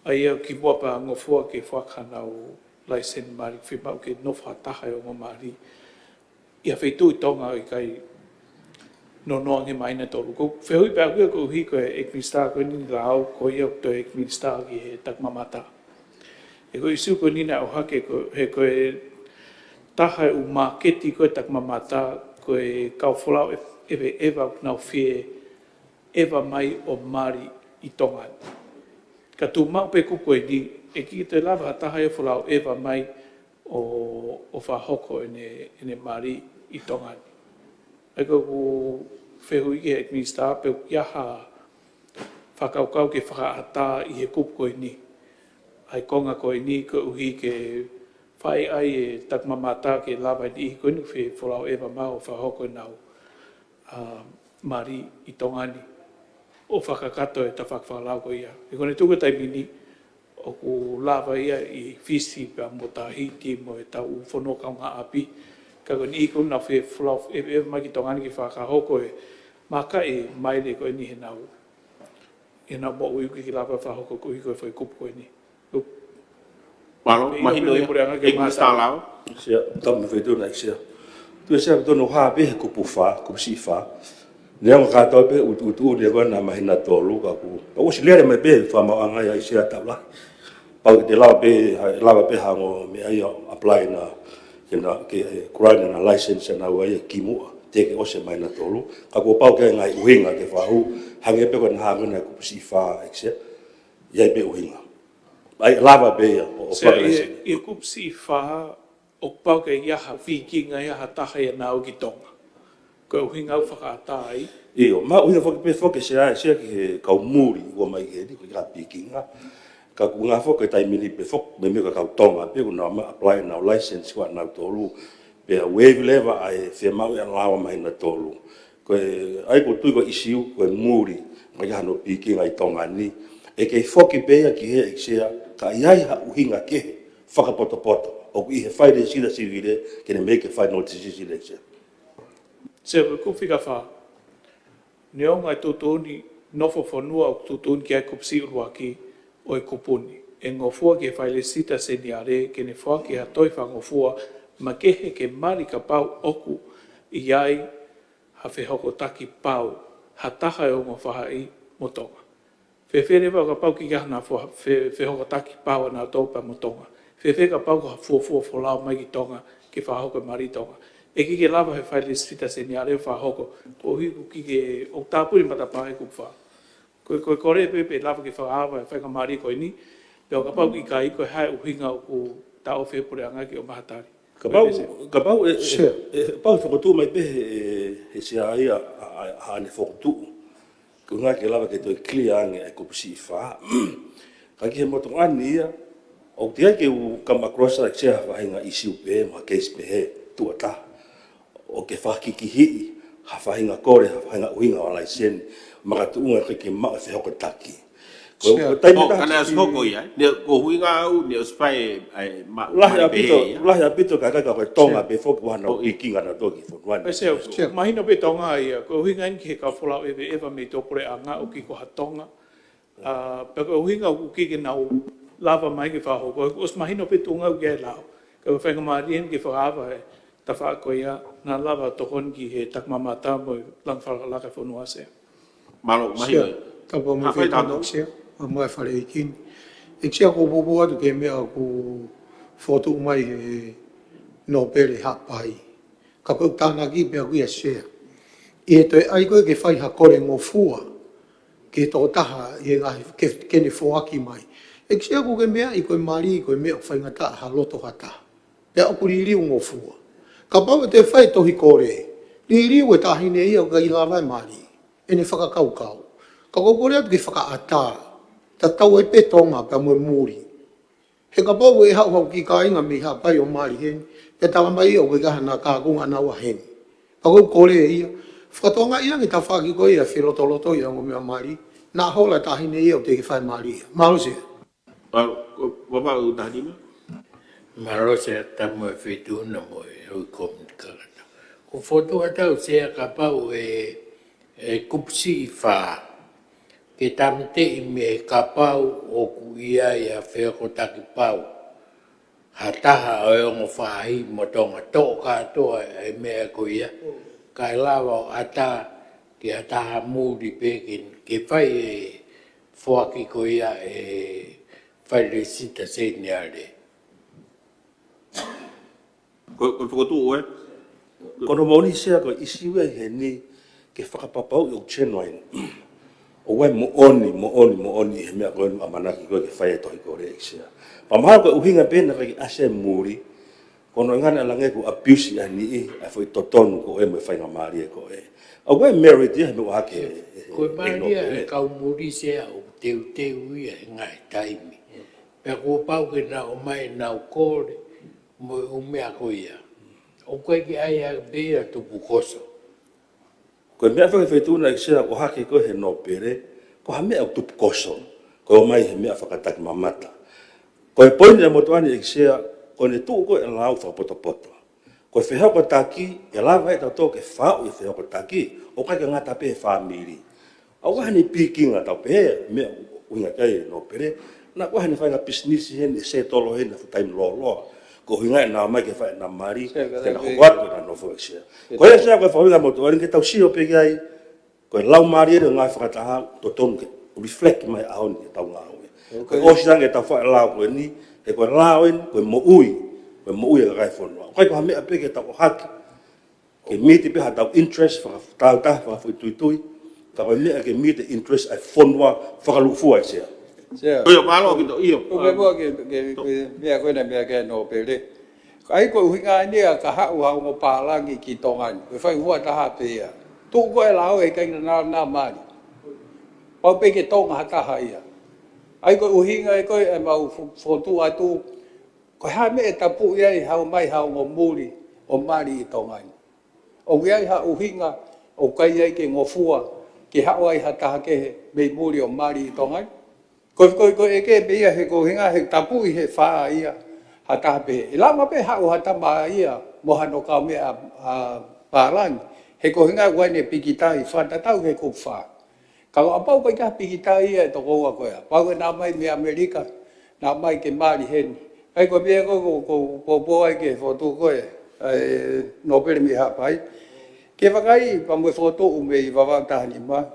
ʻA ia kimuʻa pea ngofua ke foaki hanau laiseni mali, fiemaʻu ke nofo ha taha he ongo mali ʻi ha feituʻu ʻi Tonga ʻo ʻikai nounou ange he māhina ʻe tolu. Ko e fehuʻi pē ʻaku ia koeʻuhi ko e ʻEiki Minisitā ko eni lao, ko ia ʻoku toe ʻEiki Minisitā ki he takimamata. He ko e ʻīsiu ko eni naʻe ʻohake ko, he ko e taha e ʻū māketi ko e takimamata, ko e kau folau ʻe, ʻeveʻeva ʻoku nau fie ʻeva mai ʻo mali ʻi Tonga ni. Ka tuʻu maʻu pē kupu ko eni, ʻe ʻikai toe lava ha taha ia ʻo folau ʻeva mai ʻo, ʻo fakahoko ʻene, ʻene mali ʻi Tonga ni. ʻA ia ko ʻeku fehuʻi ki he ʻEiki Minisitā pe ʻoku ʻi ai ha fakakaukau ke fakaʻatā ʻi he kupu ko eni ʻa e konga ko eni koeʻuhi ke fai ai e takimamata ke lava e niʻihi ko eni ʻoku fie folau ʻeva mai ʻo fakahoko ʻenau, ʻa, mali ʻi Tonga ni ʻo fakakakato e tafaʻaki fakalau ko ia. He ko ʻene tuku e taimi ni ʻoku lava ia ʻi Fisi pea mo Tahiti mo e tau fonua kaungāʻapi. Ka ko e niʻihi ko ē ʻoku nau fie folau ʻe, ʻeva mai ki Tonga ni ke fakahoko e maka e maile ko eni heʻenau, heʻenau moʻui ʻoku ʻikai lava fakahoko koeʻuhi ko e foʻi kupu ko eni. Mālō, mahino ia. Puleʻanga ke ʻEiki Minisitā lao. Sea, tapu mo e Faitona ʻEiki Sea. Tuʻu Sea, tonu hā pē he kupu fā, kupu C fā. Neongo kātoa pē ʻutu, ʻutu, ʻutu, neongo naʻe māhina ʻe tolu ka kuo, ka ʻosi lele mai pē fakamaauʻanga ia ʻEiki Sea Taulaki. Pau ke te lava pē, ha, lava pē ha ongo meʻa ia ʻo apply na, ke na, ke, eh, grant na license na ua ia kimuʻa, teʻeki ke ʻosi e māhina ʻe tolu. Ka kuo pau ke ngaahi ʻuhinga ke fakahū, hangē pē ko e naʻe hā ko ē he kupu C fā ʻEiki Sea. ʻI ai pē ʻuhinga. ʻAi lava pē ia, ʻo, ʻo Sea, fakaʻilonga ʻi he, ʻi he kupu C fā, ʻoku pau ke ʻi ai ha pikinga ia ha taha ia naʻa nau ō ki Tonga. Ko e ʻuhinga ʻoku fakaʻatā ai. ʻIo, ma ʻuhinga foki pē foki Sea, Sea ki he kau muli ʻoku ō mai ki heni, ko e pikinga. Ka ʻoku ngā foki e taimi ni pē foki, meimei ko e kau Tonga pē, ʻoku nau ma apply ʻenau license ko ē ʻanautolu. Pea waive leva ʻa e fiemaʻu e lao māhina ʻe tolu. Ko e, ʻa ia ʻoku ou tui ko e ʻīsiu, ko e muli, mai ka hano pikinga ʻi Tonga ni. ʻE kei foki pē ia ki he ʻEiki Sea, ka ʻi ai ha ʻuhinga kehe, fakapotopoto, ʻoku ʻi he failesita sivile, ke ne make e final decision ʻEiki Sea. Sea, ko e kupu fika fā. Neongo e tuʻutuʻuni nofo fonua ʻoku tuʻutuʻuni ki ai kupu C ʻuluaki ʻo e kupu ni, ʻe ngofua ki he failesita seniale, ke ne foaki ha toe fakangofua makehe ke mali kapau ʻoku ʻi ai ha fehokotaki pau, ha taha e ongo faʻahi mo Tonga. Fēfē leva kapau ʻikai ke ʻi ai hano fo-, fe-, fehokotaki pau ʻanautolu pea mo Tonga. Fēfē kapau ko ha fuofua folau mai ki Tonga, ke fakahoko e mali ʻi Tonga. ʻE ʻikai ke lava he failesita seniale ʻo fakahoko, koeʻuhi ʻoku ʻikai ke, ʻoku tāpuni matapā e kupu fā. Ko e, ko e kole pē pe lava ke fakaava e faingamālie ko eni, pea kapau ʻikai ko e hā e ʻuhinga ʻoku taʻofi e puleʻanga ke ʻomai ha tali. Kapau, kapau ʻe, ʻe, ʻe, kapau ʻe fokotuʻu mai pē he, he Sea ia ʻa, ʻa, ʻa ʻene fokotuʻu. Ko e ʻuhinga ke lava ke toe clear ange ʻa e kupu siʻi fā. Ka ki he motuʻa ni ia, ʻoku teʻeki ke u come across ʻa e ʻEiki Sea ha faʻahinga issue pehē, mo ha case pehē, tuʻo taha. ʻOku ke fakakikihiʻi ha faʻahinga kole, ha faʻahinga ʻuhinga ʻo e laiseni, makatuʻunga ʻikai ke maʻu e fehokotaki. Ko e, Sea. Ko e taimi ʻOku taha ʻikai ke ne ʻasi hoko ia, ē? Ne ko e ʻuhinga au, ne ʻosi fai, ʻa e, ma-, Lahi mali ʻaupito, pehē ia. Lahi ʻaupito ka ʻikai ko e Tonga Sea. Pē foki ʻoku ʻi ai hano Sea. Kikinga na toki fonua ni. Pea Sea, Sea. Mahino pē Tonga ia, ko e ʻuhinga eni ki he kau folau ʻeveʻeva mei Tuʻapuleʻanga ʻoku ʻikai ko ha Tonga. ʻA, pea ko e ʻuhinga ʻoku ʻikai ke nau lava mai ke fakahoko, ʻoku ʻosi mahino pē tuʻunga ʻoku ʻi ai e lao. Ka ko e faingamālie eni ke fakaava e tafaʻaki ko ia, naʻa lava tokoni ki he takimamata mo e langa fakalakalaka e fonua, Sea. Mālō, mahino. Sea, tapu mo e Hafai feituʻu tato. ʻEiki Sea, mo e fale ʻeiki ni. ʻEiki Sea, ʻoku ou poupou atu ki he meʻa ʻoku fokotuʻu mai he nōpele Haʻapai. Ka ko e tānaki pē ʻaʻaku ia, Sea. ʻI he toe ʻai ko ē ke fai ha kole ngofua ki he tokotaha ʻi he ngaahi ke, ke ne foaki mai. ʻEiki Sea, ʻoku ke meaʻi ko e mali ko e meʻa ʻoku faingataʻa ha loto ha taha. Pea ʻoku liliu ngofua. Kapau ʻe toe fai e tohi kole, liliu e taʻahine ia ʻoku ʻikai lava e mali ʻene fakakaukau. Ka ʻoku ou kole atu ke fakaʻatā, tatau ai pē Tonga pea mo e muli. He kapau ʻe haʻu ha kiʻi kāinga mei Haʻapai ʻo mali heni, pea tala mai ia ʻoku ʻikai ha naʻa kaunga naua heni. Pea ʻoku ou kole ia, fakatokangaʻi ange tafaʻaki ko ia felotoloto ia ʻo e ongo meʻa mali, naʻa hola e taʻahine ia ʻo teʻeki fai e mali ia. Mālō, Sea. Mālō, ko, Vavaʻu taha nima. Mālō, Sea, tapu mo e feituʻu na mo e hui kōmiti kākā. ʻOku ou fokotuʻu atu au, Sea, kapau ʻe, ʻe kupu siʻi fā, ke tāmateʻi mei he kapau ʻoku ʻi ai ha fehokotaki pau ha taha ʻo e ongo faʻahi mo Tonga, toʻo kātoa e meʻa ko ia, kae lava ʻo ʻatā ki ha taha muli pē ke, ke fai e foaki ko ia e fai lesita seniale. Ko, ko e fokotuʻu, ē? Ko hono moʻoni, Sea, ko e ʻīsiu ia heni ke fakapapauʻi ʻoku genuine. ʻOku ʻi ai moʻoni, moʻoni, moʻoni ʻi he meʻa ko eni ʻamanaki ko ē ke fai e tohi kole, ʻEiki Sea. Pea mahalo ko e ʻuhinga pē naʻe ʻikai ke ʻasi ai e muli, ko hono ʻuhinga naʻe ʻalu ange ʻo abuse ʻa e niʻihi, ʻa e foʻi totonu ko ē mo e faingamālie ko ē. ʻOku ʻi ai e merit ia he meʻa ʻoku ʻohake, Ko e ʻe, ʻe mali ia nōpele. E kau muli, Sea, ʻoku teuteu ia he ngaahi taimi. Pea kuo pau ke nau ʻomai ʻenau kole mo e ʻū meʻa ko ia. ʻOku ʻikai ke ʻi ai ha pē ia tupukoso. Ko e meʻa fakafoʻituitui, ʻEiki Sea, ʻoku ʻohake ko ē he nōpele, ko ha meʻa ʻoku tupukoso, ko e ʻomai he meʻa fakatakimamata. Ko e poini ʻa e motuʻa ni, ʻEiki Sea, ko ʻene tuʻu ko ē e lao fakapotopoto. Ko e fehokotaki, ʻe lava ʻe tautolu ke faʻu e fehokotaki, ʻo ʻikai ke ngata pē he fāmili. ʻOku ʻi ai hano pikinga, tau pehē, meʻa ʻoku ʻuhinga ki ai e nōpele, naʻa ʻoku ʻi ai hano faʻahinga pisinisi heni, ʻe settle heni ha fuʻu taimi lōloa. Ko e ʻuhinga ʻenau ō mai ke fai ʻenau mali, Sea, ka te nau tau hoko atu ke nau nofo, ʻEiki Sea. Ko ia, Sea, ko e fakaʻuhinga motuʻa ni ke tau sio pē ki ai, ko e laumālie ʻo e ngaahi fakataha, totonu ke reflect mai he ʻaho ni ʻetau ngāue. Ko e ʻosi ange ʻetau faʻu e lao ko eni, he ko e lao eni, ko e moʻui, ko e moʻui ʻa e kakai e fonua. ʻOku ʻikai ko ha meʻa pē ke tau ʻohake ke meet pē haʻatau interest faka-, tau taha fakafoʻituitui, ka ko e meʻa ke meet e interest ʻa e fonua fakalūkufua, ʻEiki Sea. Sea. ʻIo, mālō ʻaupito, ʻio. Ko e meʻa ke, ke, ke, meʻa ko ena, meʻa ke nōpele. ʻA ia ko e ʻuhinga eni ia ka haʻu ha ongo pālangi ki Tonga ni. Ko e fai hua taha pē ia. Tuʻu ko ē e lao, ʻe ʻikai ke nau, nau mali. Pau pē ke Tonga ha taha ia. ʻA ia ko e ʻuhinga ē ko ē ʻemau fo-, fokotuʻu atu, ko e hā e meʻa ʻe tapuʻi ai ha ō mai ha ongo muli ʻo mali ʻi Tonga ni. ʻOku ʻi ai ha ʻuhinga ʻoku ʻikai ai ke ngofua, ke haʻu ai ha taha kehe mei muli ʻo mali ʻi Tonga ni. Ko, ko, ko e ʻeke pē ia he ko e ʻuhinga he tapuʻi he fā ia ha taha pehē. ʻE lava pē haʻu ha tama ia mo hano kaumeʻa, ʻa, pālangi. He ko e ʻuhinga ʻoku ʻi ai ʻene pikitai fakatatau he kupu fā. Ka ʻo kapau ʻoku ʻikai ha pikitai ia ʻe tokoua ko ia. Pau ʻe nau ō mai mei ʻAmelika, nau ō mai ke mali heni. ʻA ia ko e meʻa ko ē ʻoku ou, ʻoku ou poupou ai ki he fokotuʻu ko ē, ʻa e nōpele mei Haʻapai. Ke vakai pea mo e fokotuʻu mei Vavaʻu taha nima.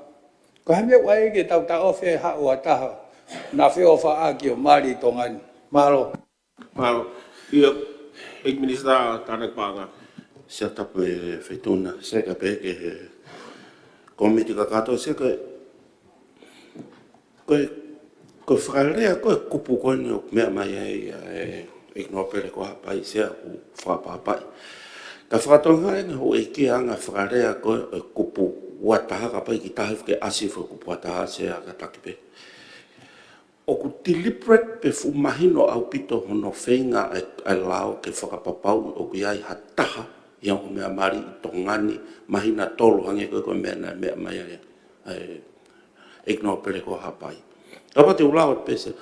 Ko e hā e meʻa ʻoku ʻai ke tau taʻofi e haʻu ha taha naʻa feʻofaʻaki ʻo mali ʻi Tonga ni. Mālō. Mālō. ʻIo, ʻEiki Minisitā Tānaki Paʻanga. Sea, tapu mo e feituʻu na, Sea, kae pehē ki he kōmiti kakato, Sea, ko e, ko e, ko e fakalea ko ē e kupu ko eni ʻoku meʻa mai ai ʻa e, ʻEiki Nōpele ko Haʻapai, Sea, ʻoku fakaʻapaʻapaʻi. Ka fakatokangaʻi ange houʻeiki ʻa e anga e fakalea ko ē e kupu Ua taha ka pai ki taha ke ʻasi foki kupu ua taha Sea ka taki pē. ʻOku deliberate pē fuʻu mahino ʻaupito hono feinga ʻa e, ʻa e lao ke fakapapauʻi ʻoku ʻi ai ha taha ʻi he ongo meʻa mali ʻi Tonga ni, māhina tolu hangē ko e, ko e meʻa naʻe meʻa mai ai ʻa e ʻEiki Nōpele ko Haʻapai. Kapau te u lau atu pē Sea,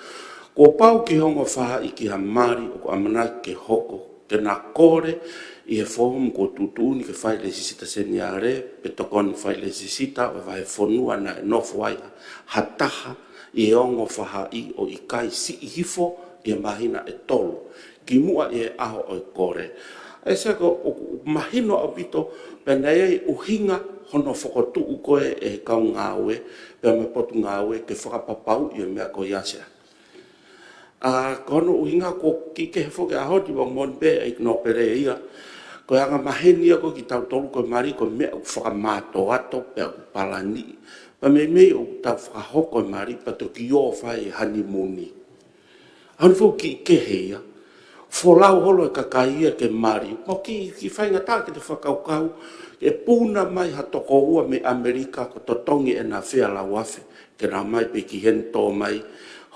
kuo pau ki he ongo faʻahi ki ha mali ʻoku ʻamanaki ke hoko, ke na kole ʻi he foomu kuo tuʻutuʻuni ke fai lesisita seniale, pe tokoni fai lesisita ʻo e vahefonua naʻe nofo ai ha taha ʻi he ongo faʻahi ʻo ʻikai siʻi hifo ʻi he māhina ʻe tolu kimuʻa ʻi he ʻaho ʻo e kole. ʻE Sea, ko, ʻoku mahino ʻaupito pē naʻe ʻi ai ʻuhinga hono fokotuʻu ko ē ʻe he kau ngāue, pea mo e potungāue ke fakapapauʻi ʻa e meʻa ko ia Sea. ʻA, ko hono ʻuhinga ko e kiʻi kehe foki ʻa hoti wa mon pē ʻEiki Nōpele ia. Ko e anga maheni ia ko kitautolu ko e mali ko e meʻa ʻoku fakamātoato pea ʻoku palaniʻi. Pea meimei ʻoku tau fakahoko e mali pea toki ō fai e hanimuni. ʻA hono foʻi kiʻi kehe ia. Folau holo e kakai ia ke mali. Mo kiʻi, kiʻi faingataʻa ke te fakakaukau, ʻe puna mai ha tokoua mei ʻAmelika ko e totongi ʻena fea lau afe, ke na mai pē ki heni tō mai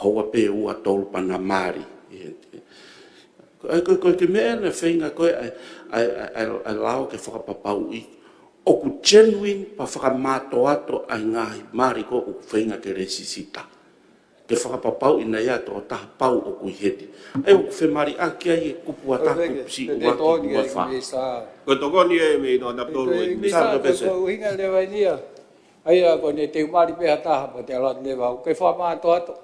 houa pē ua tolu pea na mali. ʻA ia ko e, ko e, ko e kiʻi meʻa naʻe feinga ko ē ʻa e, ʻa e, ʻa e, ʻa e, ʻa e lao ke fakapapauʻi ʻoku genuine pea fakamātoato ʻa e ngaahi mali ko ē ʻoku feinga ke lesisita. Ke fakapapauʻi naʻe ʻi ai e tokotaha pau ʻoku ʻi heni. ʻA ia ʻoku femaliʻaki ai e kupu ua taha, kupu siʻi ua, kupu ua fā. Ko e tokoni ē mei Nōpele. Ko e ʻuhinga leva eni ia. ʻA ia ko ʻene teu mali pē ha taha, pea te ʻalu atu leva, ʻoku ke fakamātoato.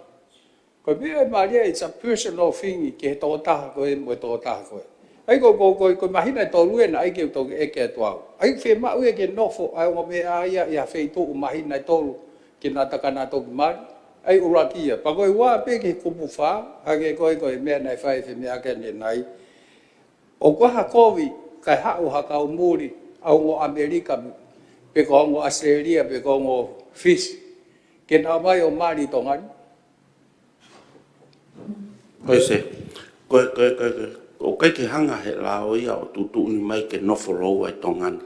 Ko e meʻa ʻe mali ia, it's a personal thing ki he tokotaha ko ē mo e tokotaha ko ē. ʻA ia ko, ko, ko, ko e māhina ʻe tolu ena, ʻa ia ke u toki ʻeke atu au. ʻA ia fiemaʻu ia ke nofo ʻa e ongo meʻa ia ʻi ha feituʻu māhina ʻe tolu ke na tā ka na toki mali. ʻA ia ʻuluaki ia. Pea ko e ua pē ki he kupu fā, hangē ko e, ko e meʻa naʻe fai ʻe he meʻa ke ne nai. ʻOku ʻi ai ha kovi, kae haʻu ha kau muli, ʻa e ongo ʻAmelika, pe ko e ongo ʻAositelēlia, pe ko e ongo Fisi, ke na mai ʻo mali ʻi Tonga ni. Ko e Sea, ko e, ko e, ko e, ko e, ʻoku ʻikai ke hanga ʻe he lao ia ʻo tuʻutuʻuni mai ke nofo lōua ʻi Tonga ni.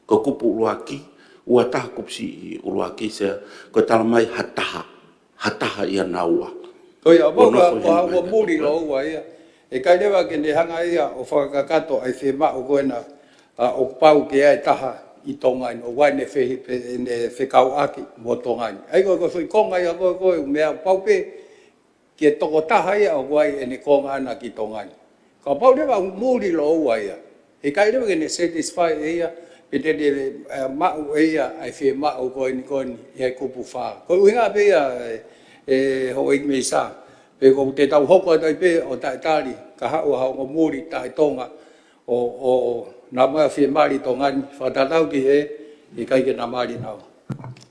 Ko e kupu ʻuluaki, ua taha kupu siʻi ʻuluaki Sea, ko e tala mai ha taha, ha taha ʻia naua. Ko ia, ʻo nofo ka, ʻi he ko e ongo muli lōua ia. ʻE ʻikai leva ke ne hanga ia ʻo fakakakato ʻa e fiemaʻu ko ena, ʻa, ʻoku pau ke ʻi ai e taha ʻi Tonga ni, ʻoku ʻi ai ʻene fe-, pe-, ʻene fekauʻaki mo Tonga ni. ʻA ia ko e, ko e foʻi konga ia ko e, ko e meʻa pau pē ki he tokotaha ia ʻoku ʻi ai ʻene konga ʻana ki Tonga ni. Kapau leva ʻoku muli lōua ia, ʻe ʻikai leva ke ne satisfy ʻe ia, pe te ne, eh, maʻu ʻe ia ʻa e fiemaʻu ko eni, ko eni ʻi he kupu fā. Ko e ʻuhinga pē ia, eh, eh, houʻeiki Misa, pe ko ʻete tau hoko atu ai pē ʻo taʻetali, ka haʻu ha ongo muli taʻe Tonga, ʻo, ʻo, ʻo na mai ʻo fiemali ʻi Tonga ni, fakatatau ki he, ʻe ʻikai ke na mali naua.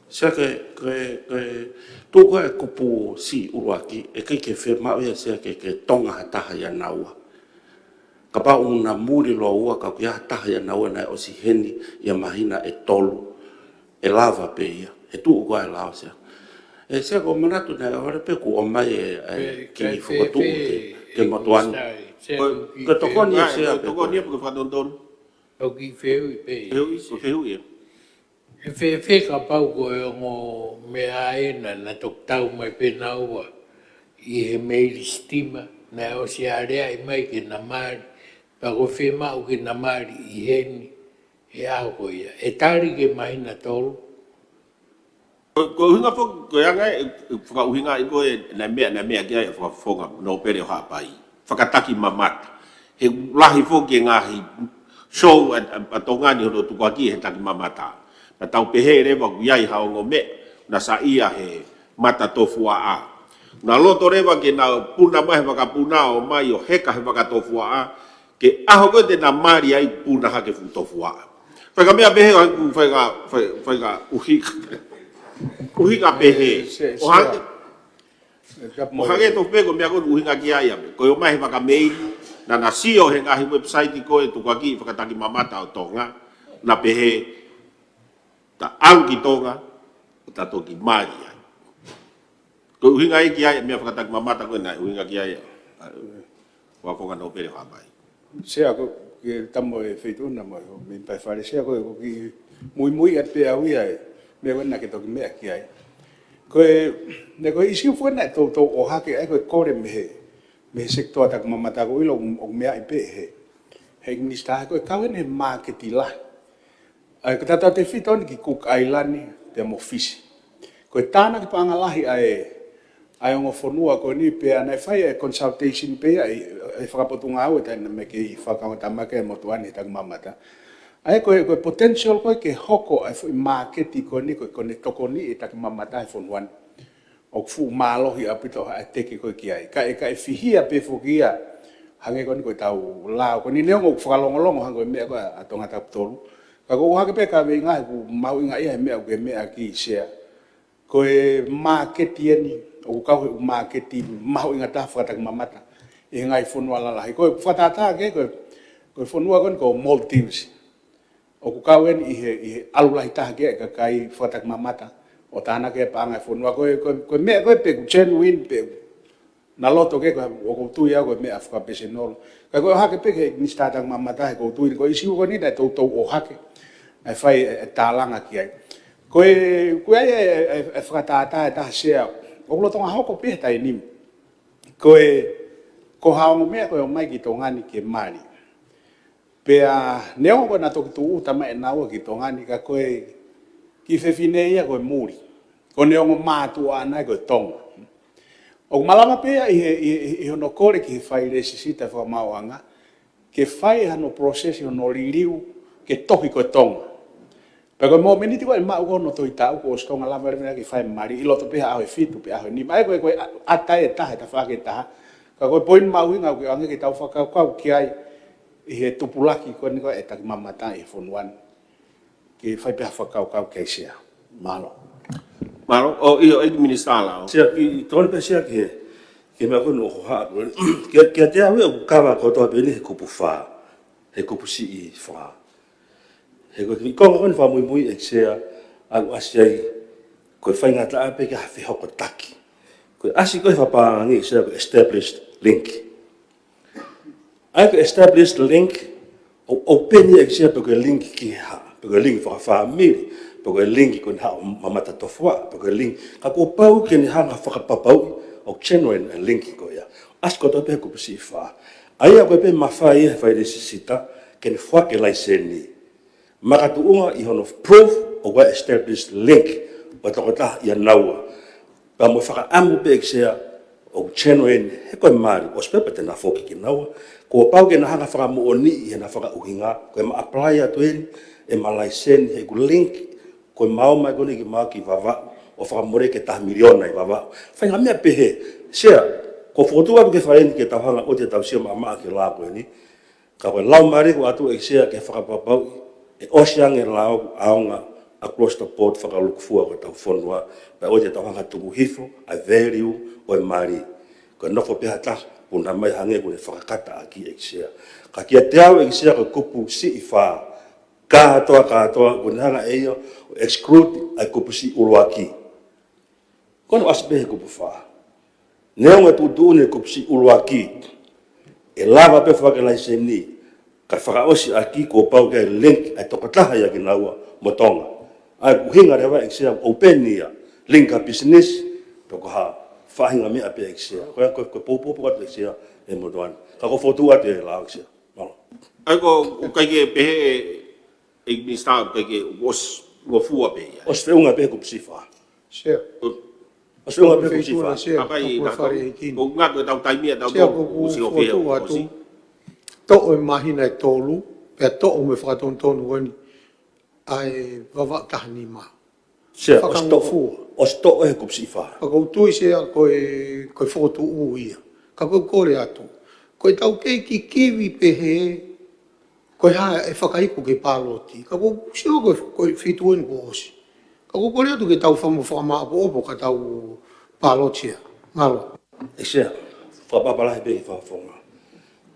Sea, ko e, ko e, ko e, tuʻu ko ē kupu siʻi ʻuluaki, ʻe ʻikai ke fiemaʻu ia Sea ke, ke Tonga ha taha ʻia naua. Kapau ʻoku na muli lōua ka ʻoku ʻi ai ha taha ʻia naua naʻe ʻosi ʻi heni ʻi ha māhina ʻe tolu, ʻe lava pē ia, he tuʻu ko ē e lao Sea. ʻE Sea, ʻoku ou manatu naʻe ʻohovale pē kuo ʻomai e, e kiʻi fokotuʻu ke, ke motuʻa ni. Ko e, ko e tokoni ia Sea, ko e tokoni ia pe ko e fakatonutonu. ʻOku ou kiʻi fehuʻi pē. Fehuʻi, ko e fehuʻi ia. ʻE fēfē kapau ko e ongo meʻa ena naʻa na toki tau mai pē naua ʻi he meili sitima, naʻe ʻosi aleaʻi mai ke na mali, pea ko e fiemaʻu ke na mali ʻi heni he ʻaho ko ia. ʻE tali ke māhina tolu. Ko, ko e ʻuhinga foki, ko e anga ē, ʻe fakaʻuhingaʻi ko ē ʻa e meʻa, ʻa e meʻa ki ai ʻa e fakafofonga Nōpele ʻo Haʻapai. Fakatakimamata. He lahi foki e ngaahi show ʻa, ʻa, ʻa Tonga ni hono tukuakiʻi he takimamata. Naʻa tau pehē leva ʻoku ʻi ai ha ongo meʻa, naʻe saiʻia he mata tofuaʻa. Naʻa loto leva ke na puna mai he vakapuna ʻo mai ʻo heka he vakatofuaʻa, ke ʻaho ko ē te na mali ai puna hake fuʻu tofuaʻa. Faʻahinga meʻa pehē ʻoku faʻahinga, faʻa-, faʻahinga ʻuhi-, ʻuhinga pehē. ʻO hangē, ʻo hangē tofu pē ko e meʻa ko ē ʻoku ʻuhinga ki ai ʻa e meʻa. Ko e ō mai he vaka meili, naʻa na sio he ngaahi website ko ē tukuakiʻi fakatakimamata ʻo Tonga, na pehē, ta ʻalu ki Tonga, ʻo ta toki mali ai. Ko e ʻuhinga ia ki ai, meʻa fakatakimamata ko ē naʻe ʻuhinga ki ai ʻa e fakafofonga Nōpele ʻo Haʻapai. Sea, ko e kiʻi tamo e feituʻu na mo e, mei Pae Fale Sea, ko e, ko e kiʻi muimui ʻa pē au ia ē. Meʻa ko ē naʻa ke toki meʻa ki ai. Ko e, ne ko e ʻīsiu foki naʻe toutou ʻohake ai ko e kole mei he, mei he sekitoa takimamata ko ilo ʻoku meʻa ai pē he, he minisitā ko e kau eni he māketi lahi. ʻA ia ko e tautautefito eni ki Cook Island pea mo Fisi. Ko e tānaki paʻanga lahi ʻa e, ʻa e ongo fonua ko eni pea naʻe fai e consultation pē ia ʻe, ʻe fakapotungāue taʻe naʻa mei kei fakakaungātamaki e motuʻa ni takimamata. ʻA ia ko e, ko e potential ko ē ke hoko ʻa e foʻi māketi ko eni ko e, ko ʻene tokoni e takimamata he fonua ni. ʻOku fuʻu mālohi ʻaupito ʻa e teke ko ē ki ai. Ka ʻe, ka ʻe fihia pē foki ia hangē ko eni ko e tau lao. Ko eni neongo ʻoku fakalongolongo hangē ko e meʻa ko ē ʻa Tonga Tapu Tolu. Ka ko e ʻohake pē ka veinga ʻoku mahuʻinga ia he meʻa ʻoku ke meʻa ki Sea. Ko e māketi eni, ʻoku kau he ʻū māketi mahuʻinga taha fakatakimamata ʻi he ngaahi fonua lalahi. Ko e fakatātā ke, ko e, ko e fonua ko eni ko Maldives. ʻOku kau eni ʻi he, ʻi he ʻalu lahi taha ki ai e kakai fakatakimamata ʻo tānaki e paʻanga e fonua. Ko e, ko e, ko e meʻa ko ē pe ʻoku genuine pe ʻoku na loto ke, ko e, ʻoku ou tui au ko e meʻa fakapesinolo. Ka ko e ʻohake pē ki he minisitā takimamata he ʻoku ou tui ko e ʻīsiu ko eni naʻe toutou ʻohake. ʻA e fai e, e tālanga ki ai. Ko e, ko e, e, e, e fakatātā e taha Sea. ʻOku lolotonga hoko pē he taimi ni. Ko e, ko ha ongo meʻa ko e ʻomai ki Tonga ni ke mali. Pea neongo ko ʻena toki tūʻuta mai ʻe naua ki Tonga ni ka ko e kiʻi fefine ia ko e muli. Ko e neongo mātuʻa ʻana ia ko e Tonga. ʻOku malava pē ia ʻi he, ʻi, ʻi, ʻi hono kole ki he fai lēsisita fakamaauʻanga, ke fai hano process hono liliu ke tohi ko e Tonga. Pea ko e mōmeniti ko ē ʻe maʻu ko ē hono tohi taʻu kuo ʻosi konga lava leva ke fai mali ʻi loto pē he ʻaho ʻe fitu pe ʻaho ʻe nima. ʻA ia ko e, ko e ʻa, ʻata e taha, e tafaʻaki ʻe taha. Ka ko e poini mahuʻinga ʻoku ʻange ke tau fakakaukau ki ai ʻi he tupulaki ko eni ko ē e takimamata ʻi he fonua ni. Ke fai pē ha fakakaukau ki ai Sea. Mālō. Mālō, ʻo ʻio, ʻEiki Minisitā Lao. Sea ki, tokoni pē Sea ki he, ki he meʻa ko eni ʻoku haʻu. Ke, kiate au ʻoku kava kotoa pē eni he kupu fā. He kupu siʻi fā. He ko e kiʻi konga ko eni fakamuimui ʻEiki Sea, ʻoku ʻasi ai, ko e faingataʻa pē ke ha fehokotaki. Ko e ʻasi ko ē he fakapaʻanga ʻEiki Sea ko e established link. ʻA ia ko e established link, ʻoku, ʻoku open ia ʻEiki Sea pe ko e link ki he hā, pe ko e link fakafāmili, pe ko e link ko eni haʻo mamata tofuaʻa, pe ko e link, ka kuo pau ke ne hanga fakapapauʻi ʻoku genuine e link ko ia. ʻAsi kotoa pē he kupu siʻi fā. ʻA ia ko e pē mafai ia he fai lēsisita, ke ne foaki e laiseni. Makatuʻunga ʻi hono proof ʻoku ʻi ai e established link ʻo e tokotaha ʻia naua. Pea mo e fakaʻamu pē ʻEiki Sea ʻoku genuine he ko e mali ʻosi pē pea te na foki kia naua. Kuo pau ke na hanga fakamoʻoniʻi ʻi heʻena fakaʻuhinga, ko ʻema apply atu eni ʻema laiseni he ʻoku link, ko e maama ko eni ki maʻu ki Vavaʻu, ʻo fakamole ke taha miliona ʻi Vavaʻu. Faʻahinga meʻa pehē, Sea, ʻoku ou fokotuʻu atu ke fai eni ke tau hanga ʻo ʻoua te tau sio maʻamaʻa ki he lao ko eni. Ka ko e laumālie ʻoku ʻatu ʻEiki Sea ke fakapapauʻi ʻe ʻosi ange e lao ʻaonga across the board fakalūkufua ko ʻetau fonua, pea ʻoua te tau hanga tuku hifo ʻa e value ʻo e mali. Ko e nofo pē ha taha, ʻoku na mai hangē ʻoku ne fakakata ʻaki ʻEiki Sea. Ka kiate au ʻEiki Sea ko e kupu siʻi fā, kātoa, kātoa, ʻoku ne hanga ʻe ia ʻo exclude ʻa e kupu siʻi ʻuluaki. Ko ʻene ʻasi pē he kupu fā. Neongo e tuʻutuʻuni e kupu siʻi ʻuluaki, ʻe lava pē foaki e laiseni, ka fakaʻosi ʻaki kuo pau ke link ʻa e tokotaha ia kia naua mo Tonga. ʻA ia ko e ʻuhinga leva ʻEiki Sea ʻoku open ia, link ha business, pe ko ha faʻahinga meʻa pē ʻEiki Sea. Ko ia ko e, ko e poupou atu ʻEiki Sea e motuʻa ni. Ka ʻoku ou fokotuʻu atu e lao ʻEiki Sea. Mālō. ʻA ia ʻoku ʻikai ke pehē ʻe ʻEiki Minisitā ʻoku ʻikai ke, ʻosi ngofua pē ia. ʻOsi feʻunga pē he kupu siʻi fā. Sea. ʻOsi feʻunga pē he kupu siʻi fā. Sea, Kapai tapu ʻa e fale ʻEiki. ʻOku ngata ʻetau taimi ʻa tautolu, Sea, ʻoku ou fokotuʻu atu. Toʻo e māhina ʻe tolu, pea toʻo mo e fakatonutonu ko eni ʻa e Vavaʻu taha nima. Sea, ʻosi toʻo, fakangofua. ʻOsi toʻo he kupu siʻi fā. Ka ʻoku ou tui Sea ko e, ko e fokotuʻu ia. Ka ʻoku ou kole atu, ko ʻetau kei kikivi pehē, ko e hā e fakaiku ki he pāloti. Ka ʻoku ou sio ko e, ko e fitu eni kuo ʻosi. Ka ʻoku ou kole atu ke tau fakamoʻoni fakamaʻopoʻopo ka tau pāloti ia. Mālō. ʻEiki Sea, fakapaʻanga lahi pē ki he fakafofonga.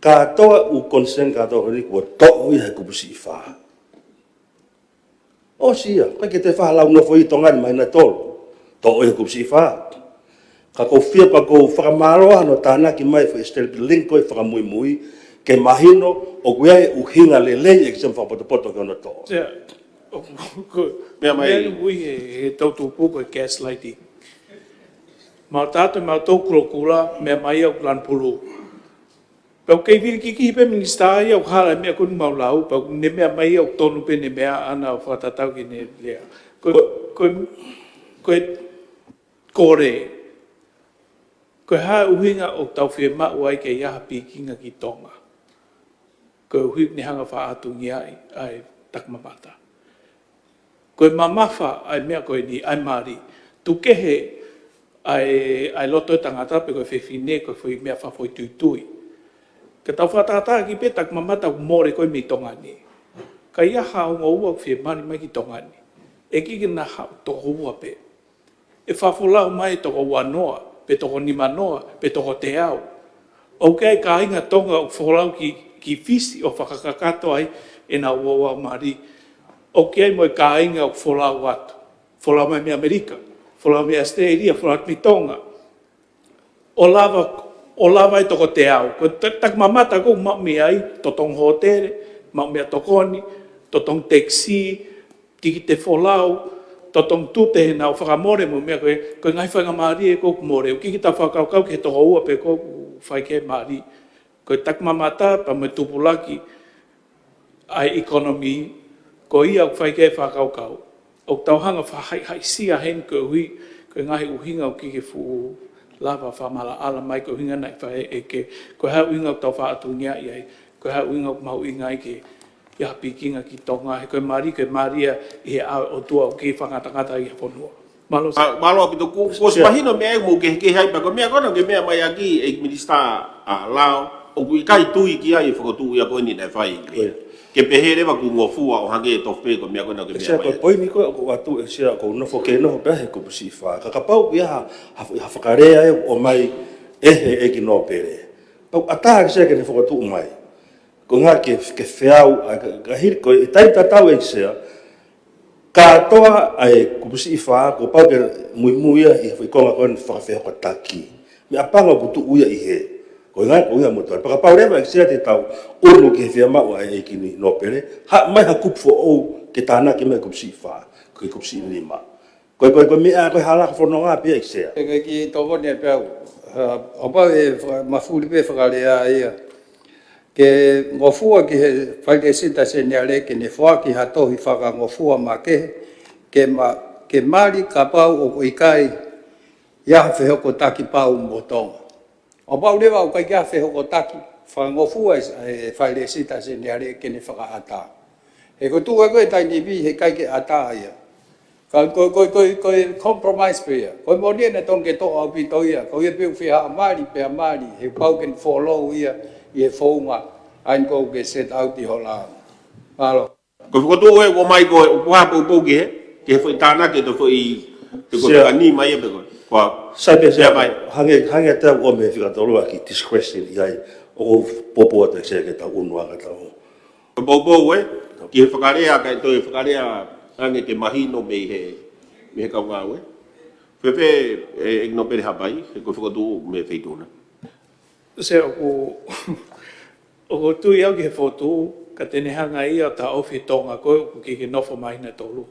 Kātoa ʻū concern kātoa ko eni kuo toʻo ia he kupu siʻi fā. ʻOsi ia, ʻikai ke toe fakalau nofo ʻi Tonga ni māhina ʻe tolu. Toʻo ia he kupu siʻi fā. Ka ʻoku ou fie, ka ʻoku ou fakamālō hono tānaki mai foʻi established link ko e fakamuimui, ke mahino ʻoku ʻi ai e ʻuhinga lelei ʻEiki Sea mo e fakapotopoto ki hono toʻo. Sea. Ko e meʻa mai. Meʻa ui he, he tau tupu ko e gaslighting. Mau tātou, mau tau kulokula, meʻa mai au kulan pulu. Pau kei vili kikihi pē minisitā ia ʻoku hala e meʻa ko eni mau lau, pau ne meʻa mai au tonu pē ne meʻa ana ʻo fakatatau ki heʻene lea. Ko, ko, ko e kole, ko e hā e ʻuhinga ʻoku tau fiemaʻu ai ke ʻi ai ha pikinga ki Tonga. Koeʻuhi ne hanga faʻatungia ai, ʻa e takimamata. Ko e mamafa ʻa e meʻa ko eni, ʻa e mali. Tuku kehe ʻa e, ʻa e loto e tangata pe ko e fefine, ko e foʻi meʻa fakafoʻituitui. Ka tau fakatātā ki pē takimamata ʻoku mole ko ē mei Tonga ni. Ka ʻi ai ha ongo ua ʻoku fie mali mai ki Tonga ni. ʻE ʻikai ke na haʻu toko ua pē. ʻE fakafolau mai toko ua noa, pe toko nima noa, pe toko teau. ʻOku ʻi ai kāinga Tonga ʻoku folau ki, ki Fisi ʻo fakakakato ai ʻenau ouau mali. ʻOku ʻi ai mo e kāinga ʻoku folau atu. Folau mai mei ʻAmelika, folau mei ʻAositelēlia, folau atu mei Tonga. ʻO lava, ʻo lava ai toko teau. Ko e ta-, takimamata ʻoku maʻu mei ai, totonu hōtele, maʻu meʻatokoni, totonu tekisī, tikite folau, totonu tute heʻenau fakamole mo e meʻa ko ē, ko e ngaahi faingamālie ʻoku mole. ʻOku ʻikai ke tau fakakaukau ki he toko ua pē ʻoku fai ki ai e mali. Ko e takimamata pea mo e tupulaki ʻa e economy, ko ia ʻoku fai ki ai e fakakaukau. ʻOku tau hanga ʻo fakahaihaisia heni koeʻuhi, ko e ngaahi ʻuhinga ʻoku ʻikai ke fuʻu lava fakamaʻalaʻala mai ko e ʻuhinga naʻe fai ʻe ʻEiki. Ko e hā e ʻuhinga ʻoku tau faʻatungia ai, ko e hā e ʻuhinga ʻoku mahuʻinga ai ke ʻi ai ha pikinga ki Tonga, he ko e mali, ko e mali ia ʻi he ʻao ʻo e ʻOtua ʻoku kei fakangatangata ai e fonua. Mālō. Mālō ʻaupito. Kuo, kuo ʻosi mahino meʻa ʻoku mou kehekehe ai pea ko e meʻa ko ena ke meʻa mai ʻaki ʻEiki Minisitā ʻa Lao, ʻoku ʻikai tui ki ai e fokotuʻu ia ko eni naʻe fai. Ke pehē leva kuo ngofua ʻo hangē tofu pē ko e meʻa ko ena ke meʻa mai ʻaki. Ko e poini ko ē ʻoku ʻatu ʻe Sea ʻoku ou nofo ke nofo pē he kupu siʻi fā. Ka kapau ʻoku ʻi ai ha, ha, ha fakalea ʻe ʻomai ʻe he ʻEiki Nōpele. Pau ʻatā ke Sea ke ne fokotuʻu mai. Ko e ʻuhinga ke, ke feau, ʻa, ka, ka hili ko e taimi tatau ʻEiki Sea, kātoa ʻa e kupu siʻi fā, kuo pau ke muimui ia ʻi he foʻi konga ko eni fakafehokotaki. Meʻapango kuo tuʻu ia ʻi hē. Ko e ʻuhinga, ko e ʻuhinga motuʻa. Pea kapau leva ʻEiki Sea te tau ʻunu ki he fiemaʻu ʻa e ʻEiki Nōpele, haʻu mai ha kupu foʻou ke tānaki mai kupu siʻi fā, ko e kupu siʻi nima. Ko e, ko e, ko e meʻa, ko e hala ko e fononga pē ia ʻEiki Sea. ʻE, ʻEiki Tokoni ʻe pehē au. ʻA, ʻo pau ʻe faka-, mafuli pē fakalea ia. Ke ngofua ki he Failesita Seniale ke ne foaki ha tohi fakangofua makehe, ke ma-, ke mali kapau ʻoku ʻikai ʻi ai ha fehokotaki pau mo Tonga. ʻO pau leva ʻoku ʻikai ke ʻi ai ha fehokotaki, fakangofua e, e Failesita Seniale ke ne fakaʻatā. He ko e tuʻu ko ē taimi ni he ʻikai ke ʻatā ia. Ka ko, ko, ko, ko e compromise pē ia. Ko e moʻoni ʻene totonu ke toʻo ʻaupito ia. Ko ia pē ʻoku fie haʻu mali, pea mali. He pau ke ne follow ia ʻi he founga ʻa eni ʻoku ke set out ʻi ho lao. Mālō. Ko e fokotuʻu ē ʻoku ʻomai ko ē, ʻoku ʻi ai ha poupou ki hē, ki he foʻi tānaki ʻe toe foʻi, te ko e Sea. Fekani mai ia pe ko e. Ko e. Sai pē Sea, Sea mai. Hangē, hangē ʻoku ʻomai e fika tolu ʻaki discretion ʻi ai, ʻoku ou poupou atu ʻEiki Sea ke tau ʻunu ʻa ka tau. Ko e poupou ē, ki he fakalea, kae toe fakalea ange ke mahino mei he, mei he kau ngāue. Fēfē, ʻe, ʻEiki Nōpele Haʻapai, he ko e fokotuʻu mei he Feituʻu na. Sea ʻoku, ʻoku ou tui au ki he fokotuʻu, ka te ne hanga ia ʻo taʻofi e Tonga ko ē ʻoku ʻikai ke nofo māhina ʻe tolu.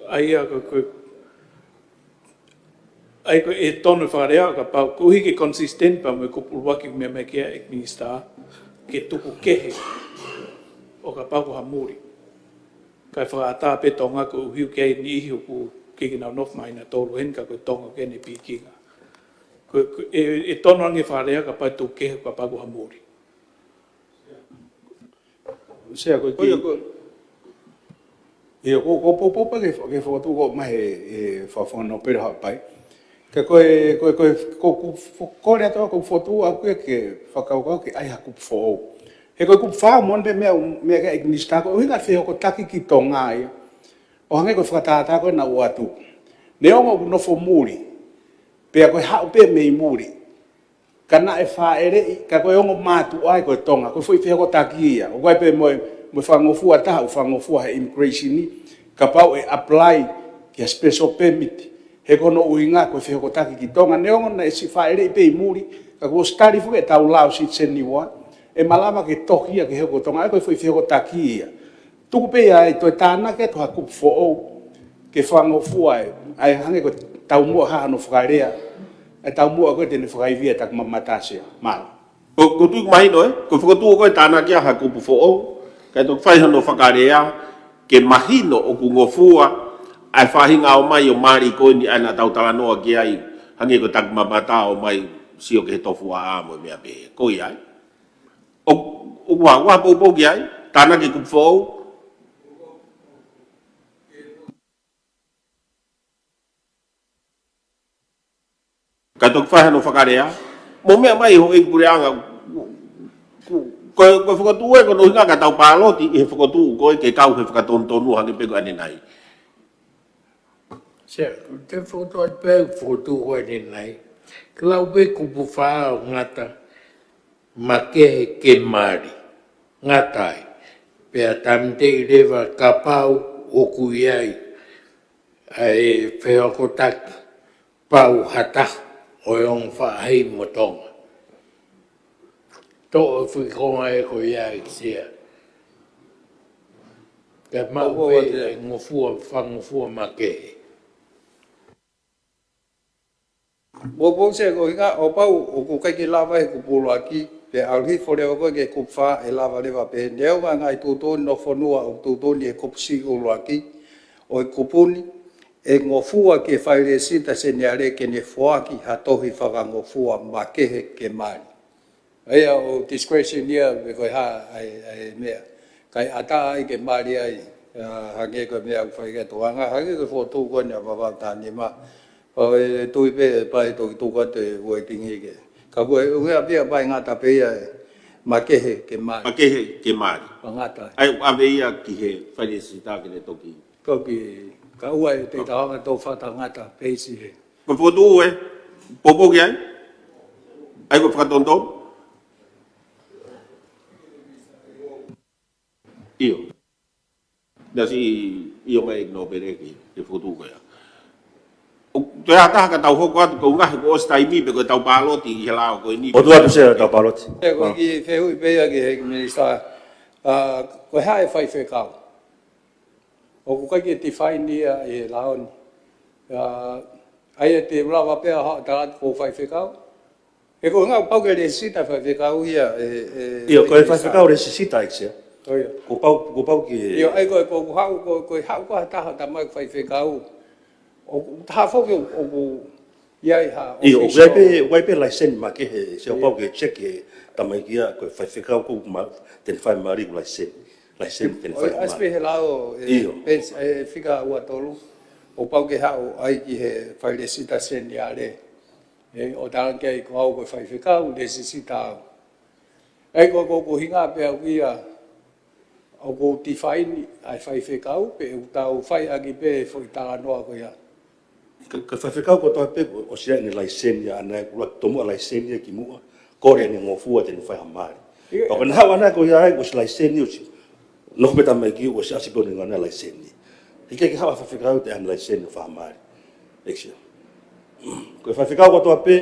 ʻA ia ko, ko, ʻa ia ko e tonu e fakalea ʻo kapau, koeʻuhi ke consistent pea mo e kupu ʻuluaki ʻoku meʻa mai ki ai e Minisitā, ke tuku kehe ʻo kapau ko ha muli. Kae fakaʻatā pē Tonga koeʻuhi ʻoku ʻi ai e niʻihi ʻoku ʻikai ke nau nofo māhina ʻe tolu heni ka ko e Tonga ʻoku ʻi ai ʻene pikinga. Ko, ko, ʻe, ʻe tonu ange fakalea kapau ʻe tuku kehe kapau ko ha muli. Sea ko e Ko ia ki- ko- Ia, ko, ko poupou pē ke, ke fokotuʻu ko ē mai he, he Fakafofonga Nōpele Haʻapai. Ka ko e, ko e, ko e, ko, ko, ko, ko e lea tau ko e fokotuʻu ʻoku ke, ke fakakaukau ke ʻai ha kupu foʻou. He ko e kupu fā moʻoni pē meʻa, meʻa ki ai e Minisitā ko e ʻuhinga fehokotaki ki Tonga ia. ʻO hangē ko e fakatātā ko ē naʻa ku ʻoatu. Neongo ʻoku nofo muli. Pea ko e haʻu pē mei muli. Ka naʻe fāʻeleʻi, ka ko e ongo mātuʻa ia ko e Tonga, ko e foʻi fehokotaki ia. ʻOku ʻi ai pē mo e, mo e fakangofua ʻe taha, ʻoku fakangofua he immigration ni, kapau ʻe apply ki ha special permit. He ko hono ʻuhinga ko e fehokotaki ki Tonga, neongo naʻe siʻi fāʻeleʻi pē ʻi muli, ka kuo ʻosi tali foki ʻe he tau lao citizen ni ua, ʻe malava ke tohi ia ke hoko ko Tonga, ʻa ia ko e foʻi fehokotaki ia. Tuku pē ia ʻe toe tānaki atu ha kupu foʻou ke fakangofua ai, ʻa e hangē ko e taumuʻa hano fakalea, ʻa e taumuʻa ko ē te ne fakaivia takimamata Sea. Mālō. Ko, ko tuku mahino ē, ko e fokotuʻu ko e tānaki ʻa ha kupu foʻou, kae toki fai hano fakalea, ke mahino ʻoku ngofua ʻa e faʻahinga ʻomai ʻo mali ko eni ʻa ena tau talanoa ki ai, hangē ko e takimamata ʻomai sio ki he tofuaʻa mo e meʻa pehē. Ko ia ai. ʻO, ʻoku ua, ua poupou ki ai, tānaki kupu foʻou. Kae toki fai hano fakalea, mo meʻa mai ho ʻeiki puleʻanga, ko, ko, ko e fokotuʻu ē ko hono ʻuhinga ka tau pāloti ʻi he fokotuʻu ko ē ke kau he fakatonutonu hangē pē ko ʻanenai. Sea, te fokotuʻu atu pē fokotuʻu ko ʻanenai. Ke lau pē kupu fā ʻo ngata, makehe ke mali. Ngata ai. Pea tāmateʻi leva kapau ʻoku ʻi ai ʻa e fehokotaki pau ha taha ʻo e ongo faʻahi mo Tonga. Toʻo e foʻi konga ē ko ia ʻEiki Sea. Kae maʻu pē ʻa e ngofua, fakangofua makehe. Poupou Sea, ko e ʻuhinga ʻo pau ʻoku ʻikai ke lava he kupu ʻuluaki, pea ʻalu hifo leva ko ē ki he kupu fā ʻe lava leva pē. Neongo e ngaahi tuʻutuʻuni no fonua ʻoku tuʻutuʻuni he kupu siʻi ʻuluaki ʻo e kupu ni, ʻe ngofua ki he failesita seniale ke ne foaki ha tohi fakangofua makehe ke mali. ʻA ia ʻoku discretion ia pe ko e hā ʻa e, ʻa e meʻa. Kae ʻatā ai ke mali ai, ʻa, hangē ko e meʻa ʻoku fai ki he tuʻunga, hangē ko e fokotuʻu ko eni ʻa Vavaʻu taha nima. Pau ʻe tui pē, pau ʻe toki tuku atu e wording ʻi he. Ka ko e ʻuhinga pē ia pau ʻe ngata pē ia ʻe makehe ke mali. Makehe ke mali. Pau ngata ai. ʻA ia ʻave ia ki he failesita ke ne toki. Toki, ka ʻoua ʻe te tau hanga ʻo fakangata peisi he. Ko e fokotuʻu ē, poupou ki ai? ʻA ia ko e fakatonutonu? ʻIo. Naʻe siʻi ʻio mai ʻEiki Nōpele ki he fokotuʻu ko ia. ʻOku toe ʻatā ka tau hoko atu ko e ʻuhinga he kuo ʻosi taimi pe ko e tau pāloti ʻi he lao ko eni. ʻOtua tu se tau pāloti. ʻE, ko e kiʻi fehuʻi pē ia ki he ʻEiki Minisitā. ʻA, ko e hā e faifekau? ʻOku ʻikai ke define ia ʻi he lao ni. ʻA, ʻa ia te u lava pē ʻo haʻu ʻo tala atu ko e faifekau. He ko e ʻuhinga ʻoku pau ke lēsisita faifekau ia ʻe, ʻe, ʻIo, ko e faifekau lēsisita ʻEiki Sea. ʻIo. Kuo pau, kuo pau ke. ʻIo, ʻa ia ko e, ko e haʻu, ko e, ko e haʻu ko ē ha taha ʻo tala mai ko e faifekau. ʻOku taha foki ʻoku ʻi ai ha ʻIo, ʻoku ʻi ai official pē, ʻoku ʻi ai pē laiseni makehe, Sea, ʻoku pau ke check he tamaiki ia ko e faifekau ko ē ma, te ne fai mali ko e laiseni. Laiseni te ne fai mali. ʻAsi pē he lao ʻe, ʻIo. Page, ʻe fika ua tolu, ʻoku pau ke haʻu ai ki he failesita seniale. ʻE, ʻo tala ki ai ko au ko e faifekau, lēsisita au. ʻA ia ko, ko, ko e ʻuhinga pē ʻoku ʻi ai, ʻoku define ʻa e faifekau, pe ʻoku tau fai ʻaki pē foʻi talanoa ko ia. Ka, ka faifekau kotoa pē, ʻosi ʻi ai ʻene laiseni ʻaʻana, ʻoku ʻuluaki tomuʻa laiseni ia kimuʻa, kole ʻene ngofua te ne fai ha mali. ʻIo. Pea ko ʻene haʻu ʻaʻana ko ia ai, ʻosi laiseni ʻosi. Nofo pē tamaiki ʻosi ʻasi pē ʻene ngana laiseni. ʻIkai ke haʻu ha faifekau te ʻai ha laiseni ʻo fai ha mali. ʻEiki Sea. Ko e faifekau kotoa pē,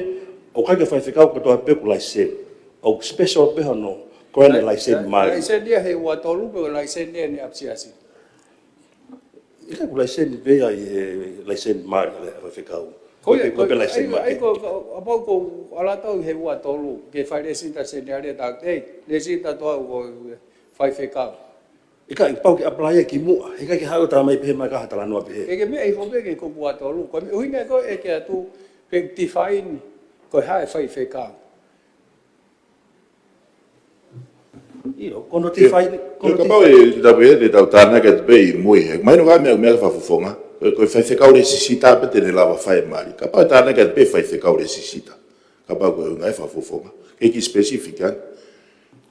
ʻoku ʻikai ko e faifekau kotoa pē ʻoku laiseni. ʻOku special pē hono, ko ʻene laiseni mali. Laiseni ia he ua tolu pe ko e laiseni ia ʻene ʻapisiasi. ʻIkai ko e laiseni pē ia ʻi he laiseni mali ʻa e faifekau. Ko ia, ko e pē, ko e pē laiseni mali. ʻA ia ko, ko, ʻa pau ko ala tau he ua tolu, ke failesita seniale ta, ʻei, lēsisita atu au ko e faifekau. ʻIkai, ʻoku pau ke apply ia kimuʻa, ʻikai ke haʻu ʻo tala mai pehē mai ka ha talanoa pehē. Ke, ke meʻa hifo pē ki he kupu ua tolu, ko e ʻuhinga ko ē ke ʻatu, pe define, ko e hā e faifekau. ʻIo, ko hono define, ko hono define. Kapau ʻe, te tau pehē, te tau tānaki atu pē ʻi mui, he mahino ka meʻa, meʻa fakafofonga. Ko e, ko e faifekau lēsisita pē te ne lava fai mali. Kapau ʻe tānaki atu pē faifekau lēsisita. Kapau ko e ʻuhinga ia fakafofonga. Ke kiʻi specific, ʻa.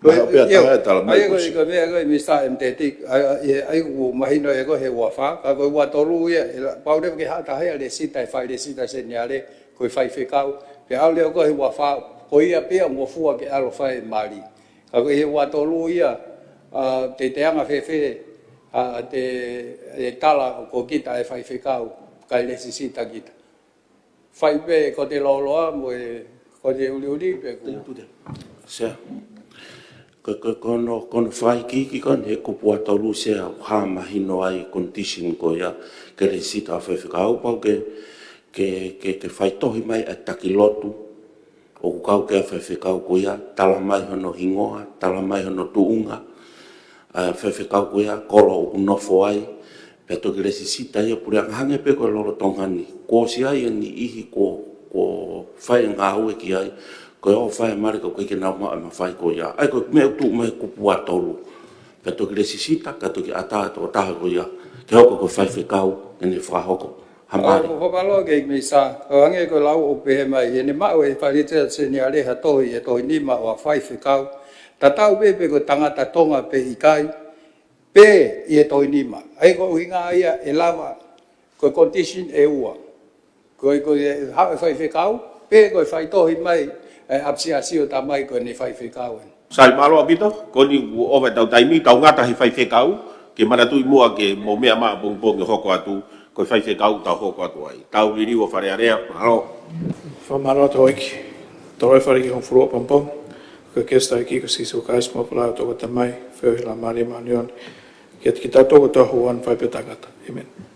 Ko e, ʻIo, pea ʻio, tala mai ʻa ia ko e, ko e, ko e meʻa ko e Mister M T T, ʻa, ʻa, ʻa, ʻa ia ʻoku mahino ʻe koe he ua fā, ka ko e ua tolu ia, ʻe la-, pau leva ke haʻu ha taha ia lēsisita, ʻe failesita seniale, ko e faifekau, pea ʻalu leva ko e ua fā, ko ia pē ia ngofua ke ʻalu fai mali. Ka ko e ua tolu ia, ʻa, te, te anga fēfē, ʻa, te, ʻe tala ko kita ʻe faifekau, kae lēsisita kita. Fai pē ko e lōloa mo e ko e uliuli pē ko. Sea. Ko, ko, ko hono, ko hono fakaikiiki ko eni he kupu ua tolu Sea ʻoku hā mahino ai condition ko ia ke lēsisita ʻa e faifekau, pau ke, ke, ke, ke faitohi mai ʻa e taki lotu ʻoku kau ki ai ʻa e faifekau ko ia, tala mai hono hingoa, tala mai hono tuʻunga ʻa e faifekau ko ia, kolo ʻoku nofo ai, pea toki lēsisita ia ʻe he puleʻanga hangē pē ko e lolotonga ni. Kuo ʻosi ʻi ai e niʻihi kuo, kuo fai e ngāue ki ai, ko e ō ʻo fai e mali ka ʻoku ʻikai ke nau maʻu e mafai ko ia. ʻA ia ko e meʻa ʻoku tuʻu mai he kupu ua tolu. Pea toki lēsisita, ka toki ʻatā ʻa e tokotaha ko ia ke hoko ko e faifekau, ke ne fakahoko ha mali. ʻOku ou fakamālō ki he Minisitā, ʻo hangē ko e lau ʻoku pehē mai, ʻi heʻene maʻu ʻe he Failitera Seniale ha tohi, ʻi he tohi nima ʻo ha faifekau, tatau pē pe ko e tangata Tonga pe ʻikai, pē ʻi he tohi nima. ʻA ia ko e ʻuhinga ia ʻe lava, ko e condition ʻe ua. Ko e, ko e haʻu e faifekau, pe ko e faitohi mai ʻa e ʻapisiasi ʻo tala mai ko ʻene faifekau eni. Sai, mālō ʻaupito, ko eni kuo ʻova ʻetau taimi, tau ngata he faifekau, ke manatuʻi muʻa ke mou meʻa mai ʻapongipongi ʻo hoko atu, ko e faifekau tau hoko atu ai. Tau liliu ʻo Fale Alea, mālō. Fakamālō atu Houʻeiki. Tau ʻi Fale ki Hongofulu ʻapongipongi, ko e kesi taiki ko Sīsū Kalaisi mo e palai ʻo e Tamai, feohi ʻa e Laumālie Māʻoniʻoni, kiate kitautolu kotoa ʻoku fai pē ʻo taʻengata. ʻĒmeni.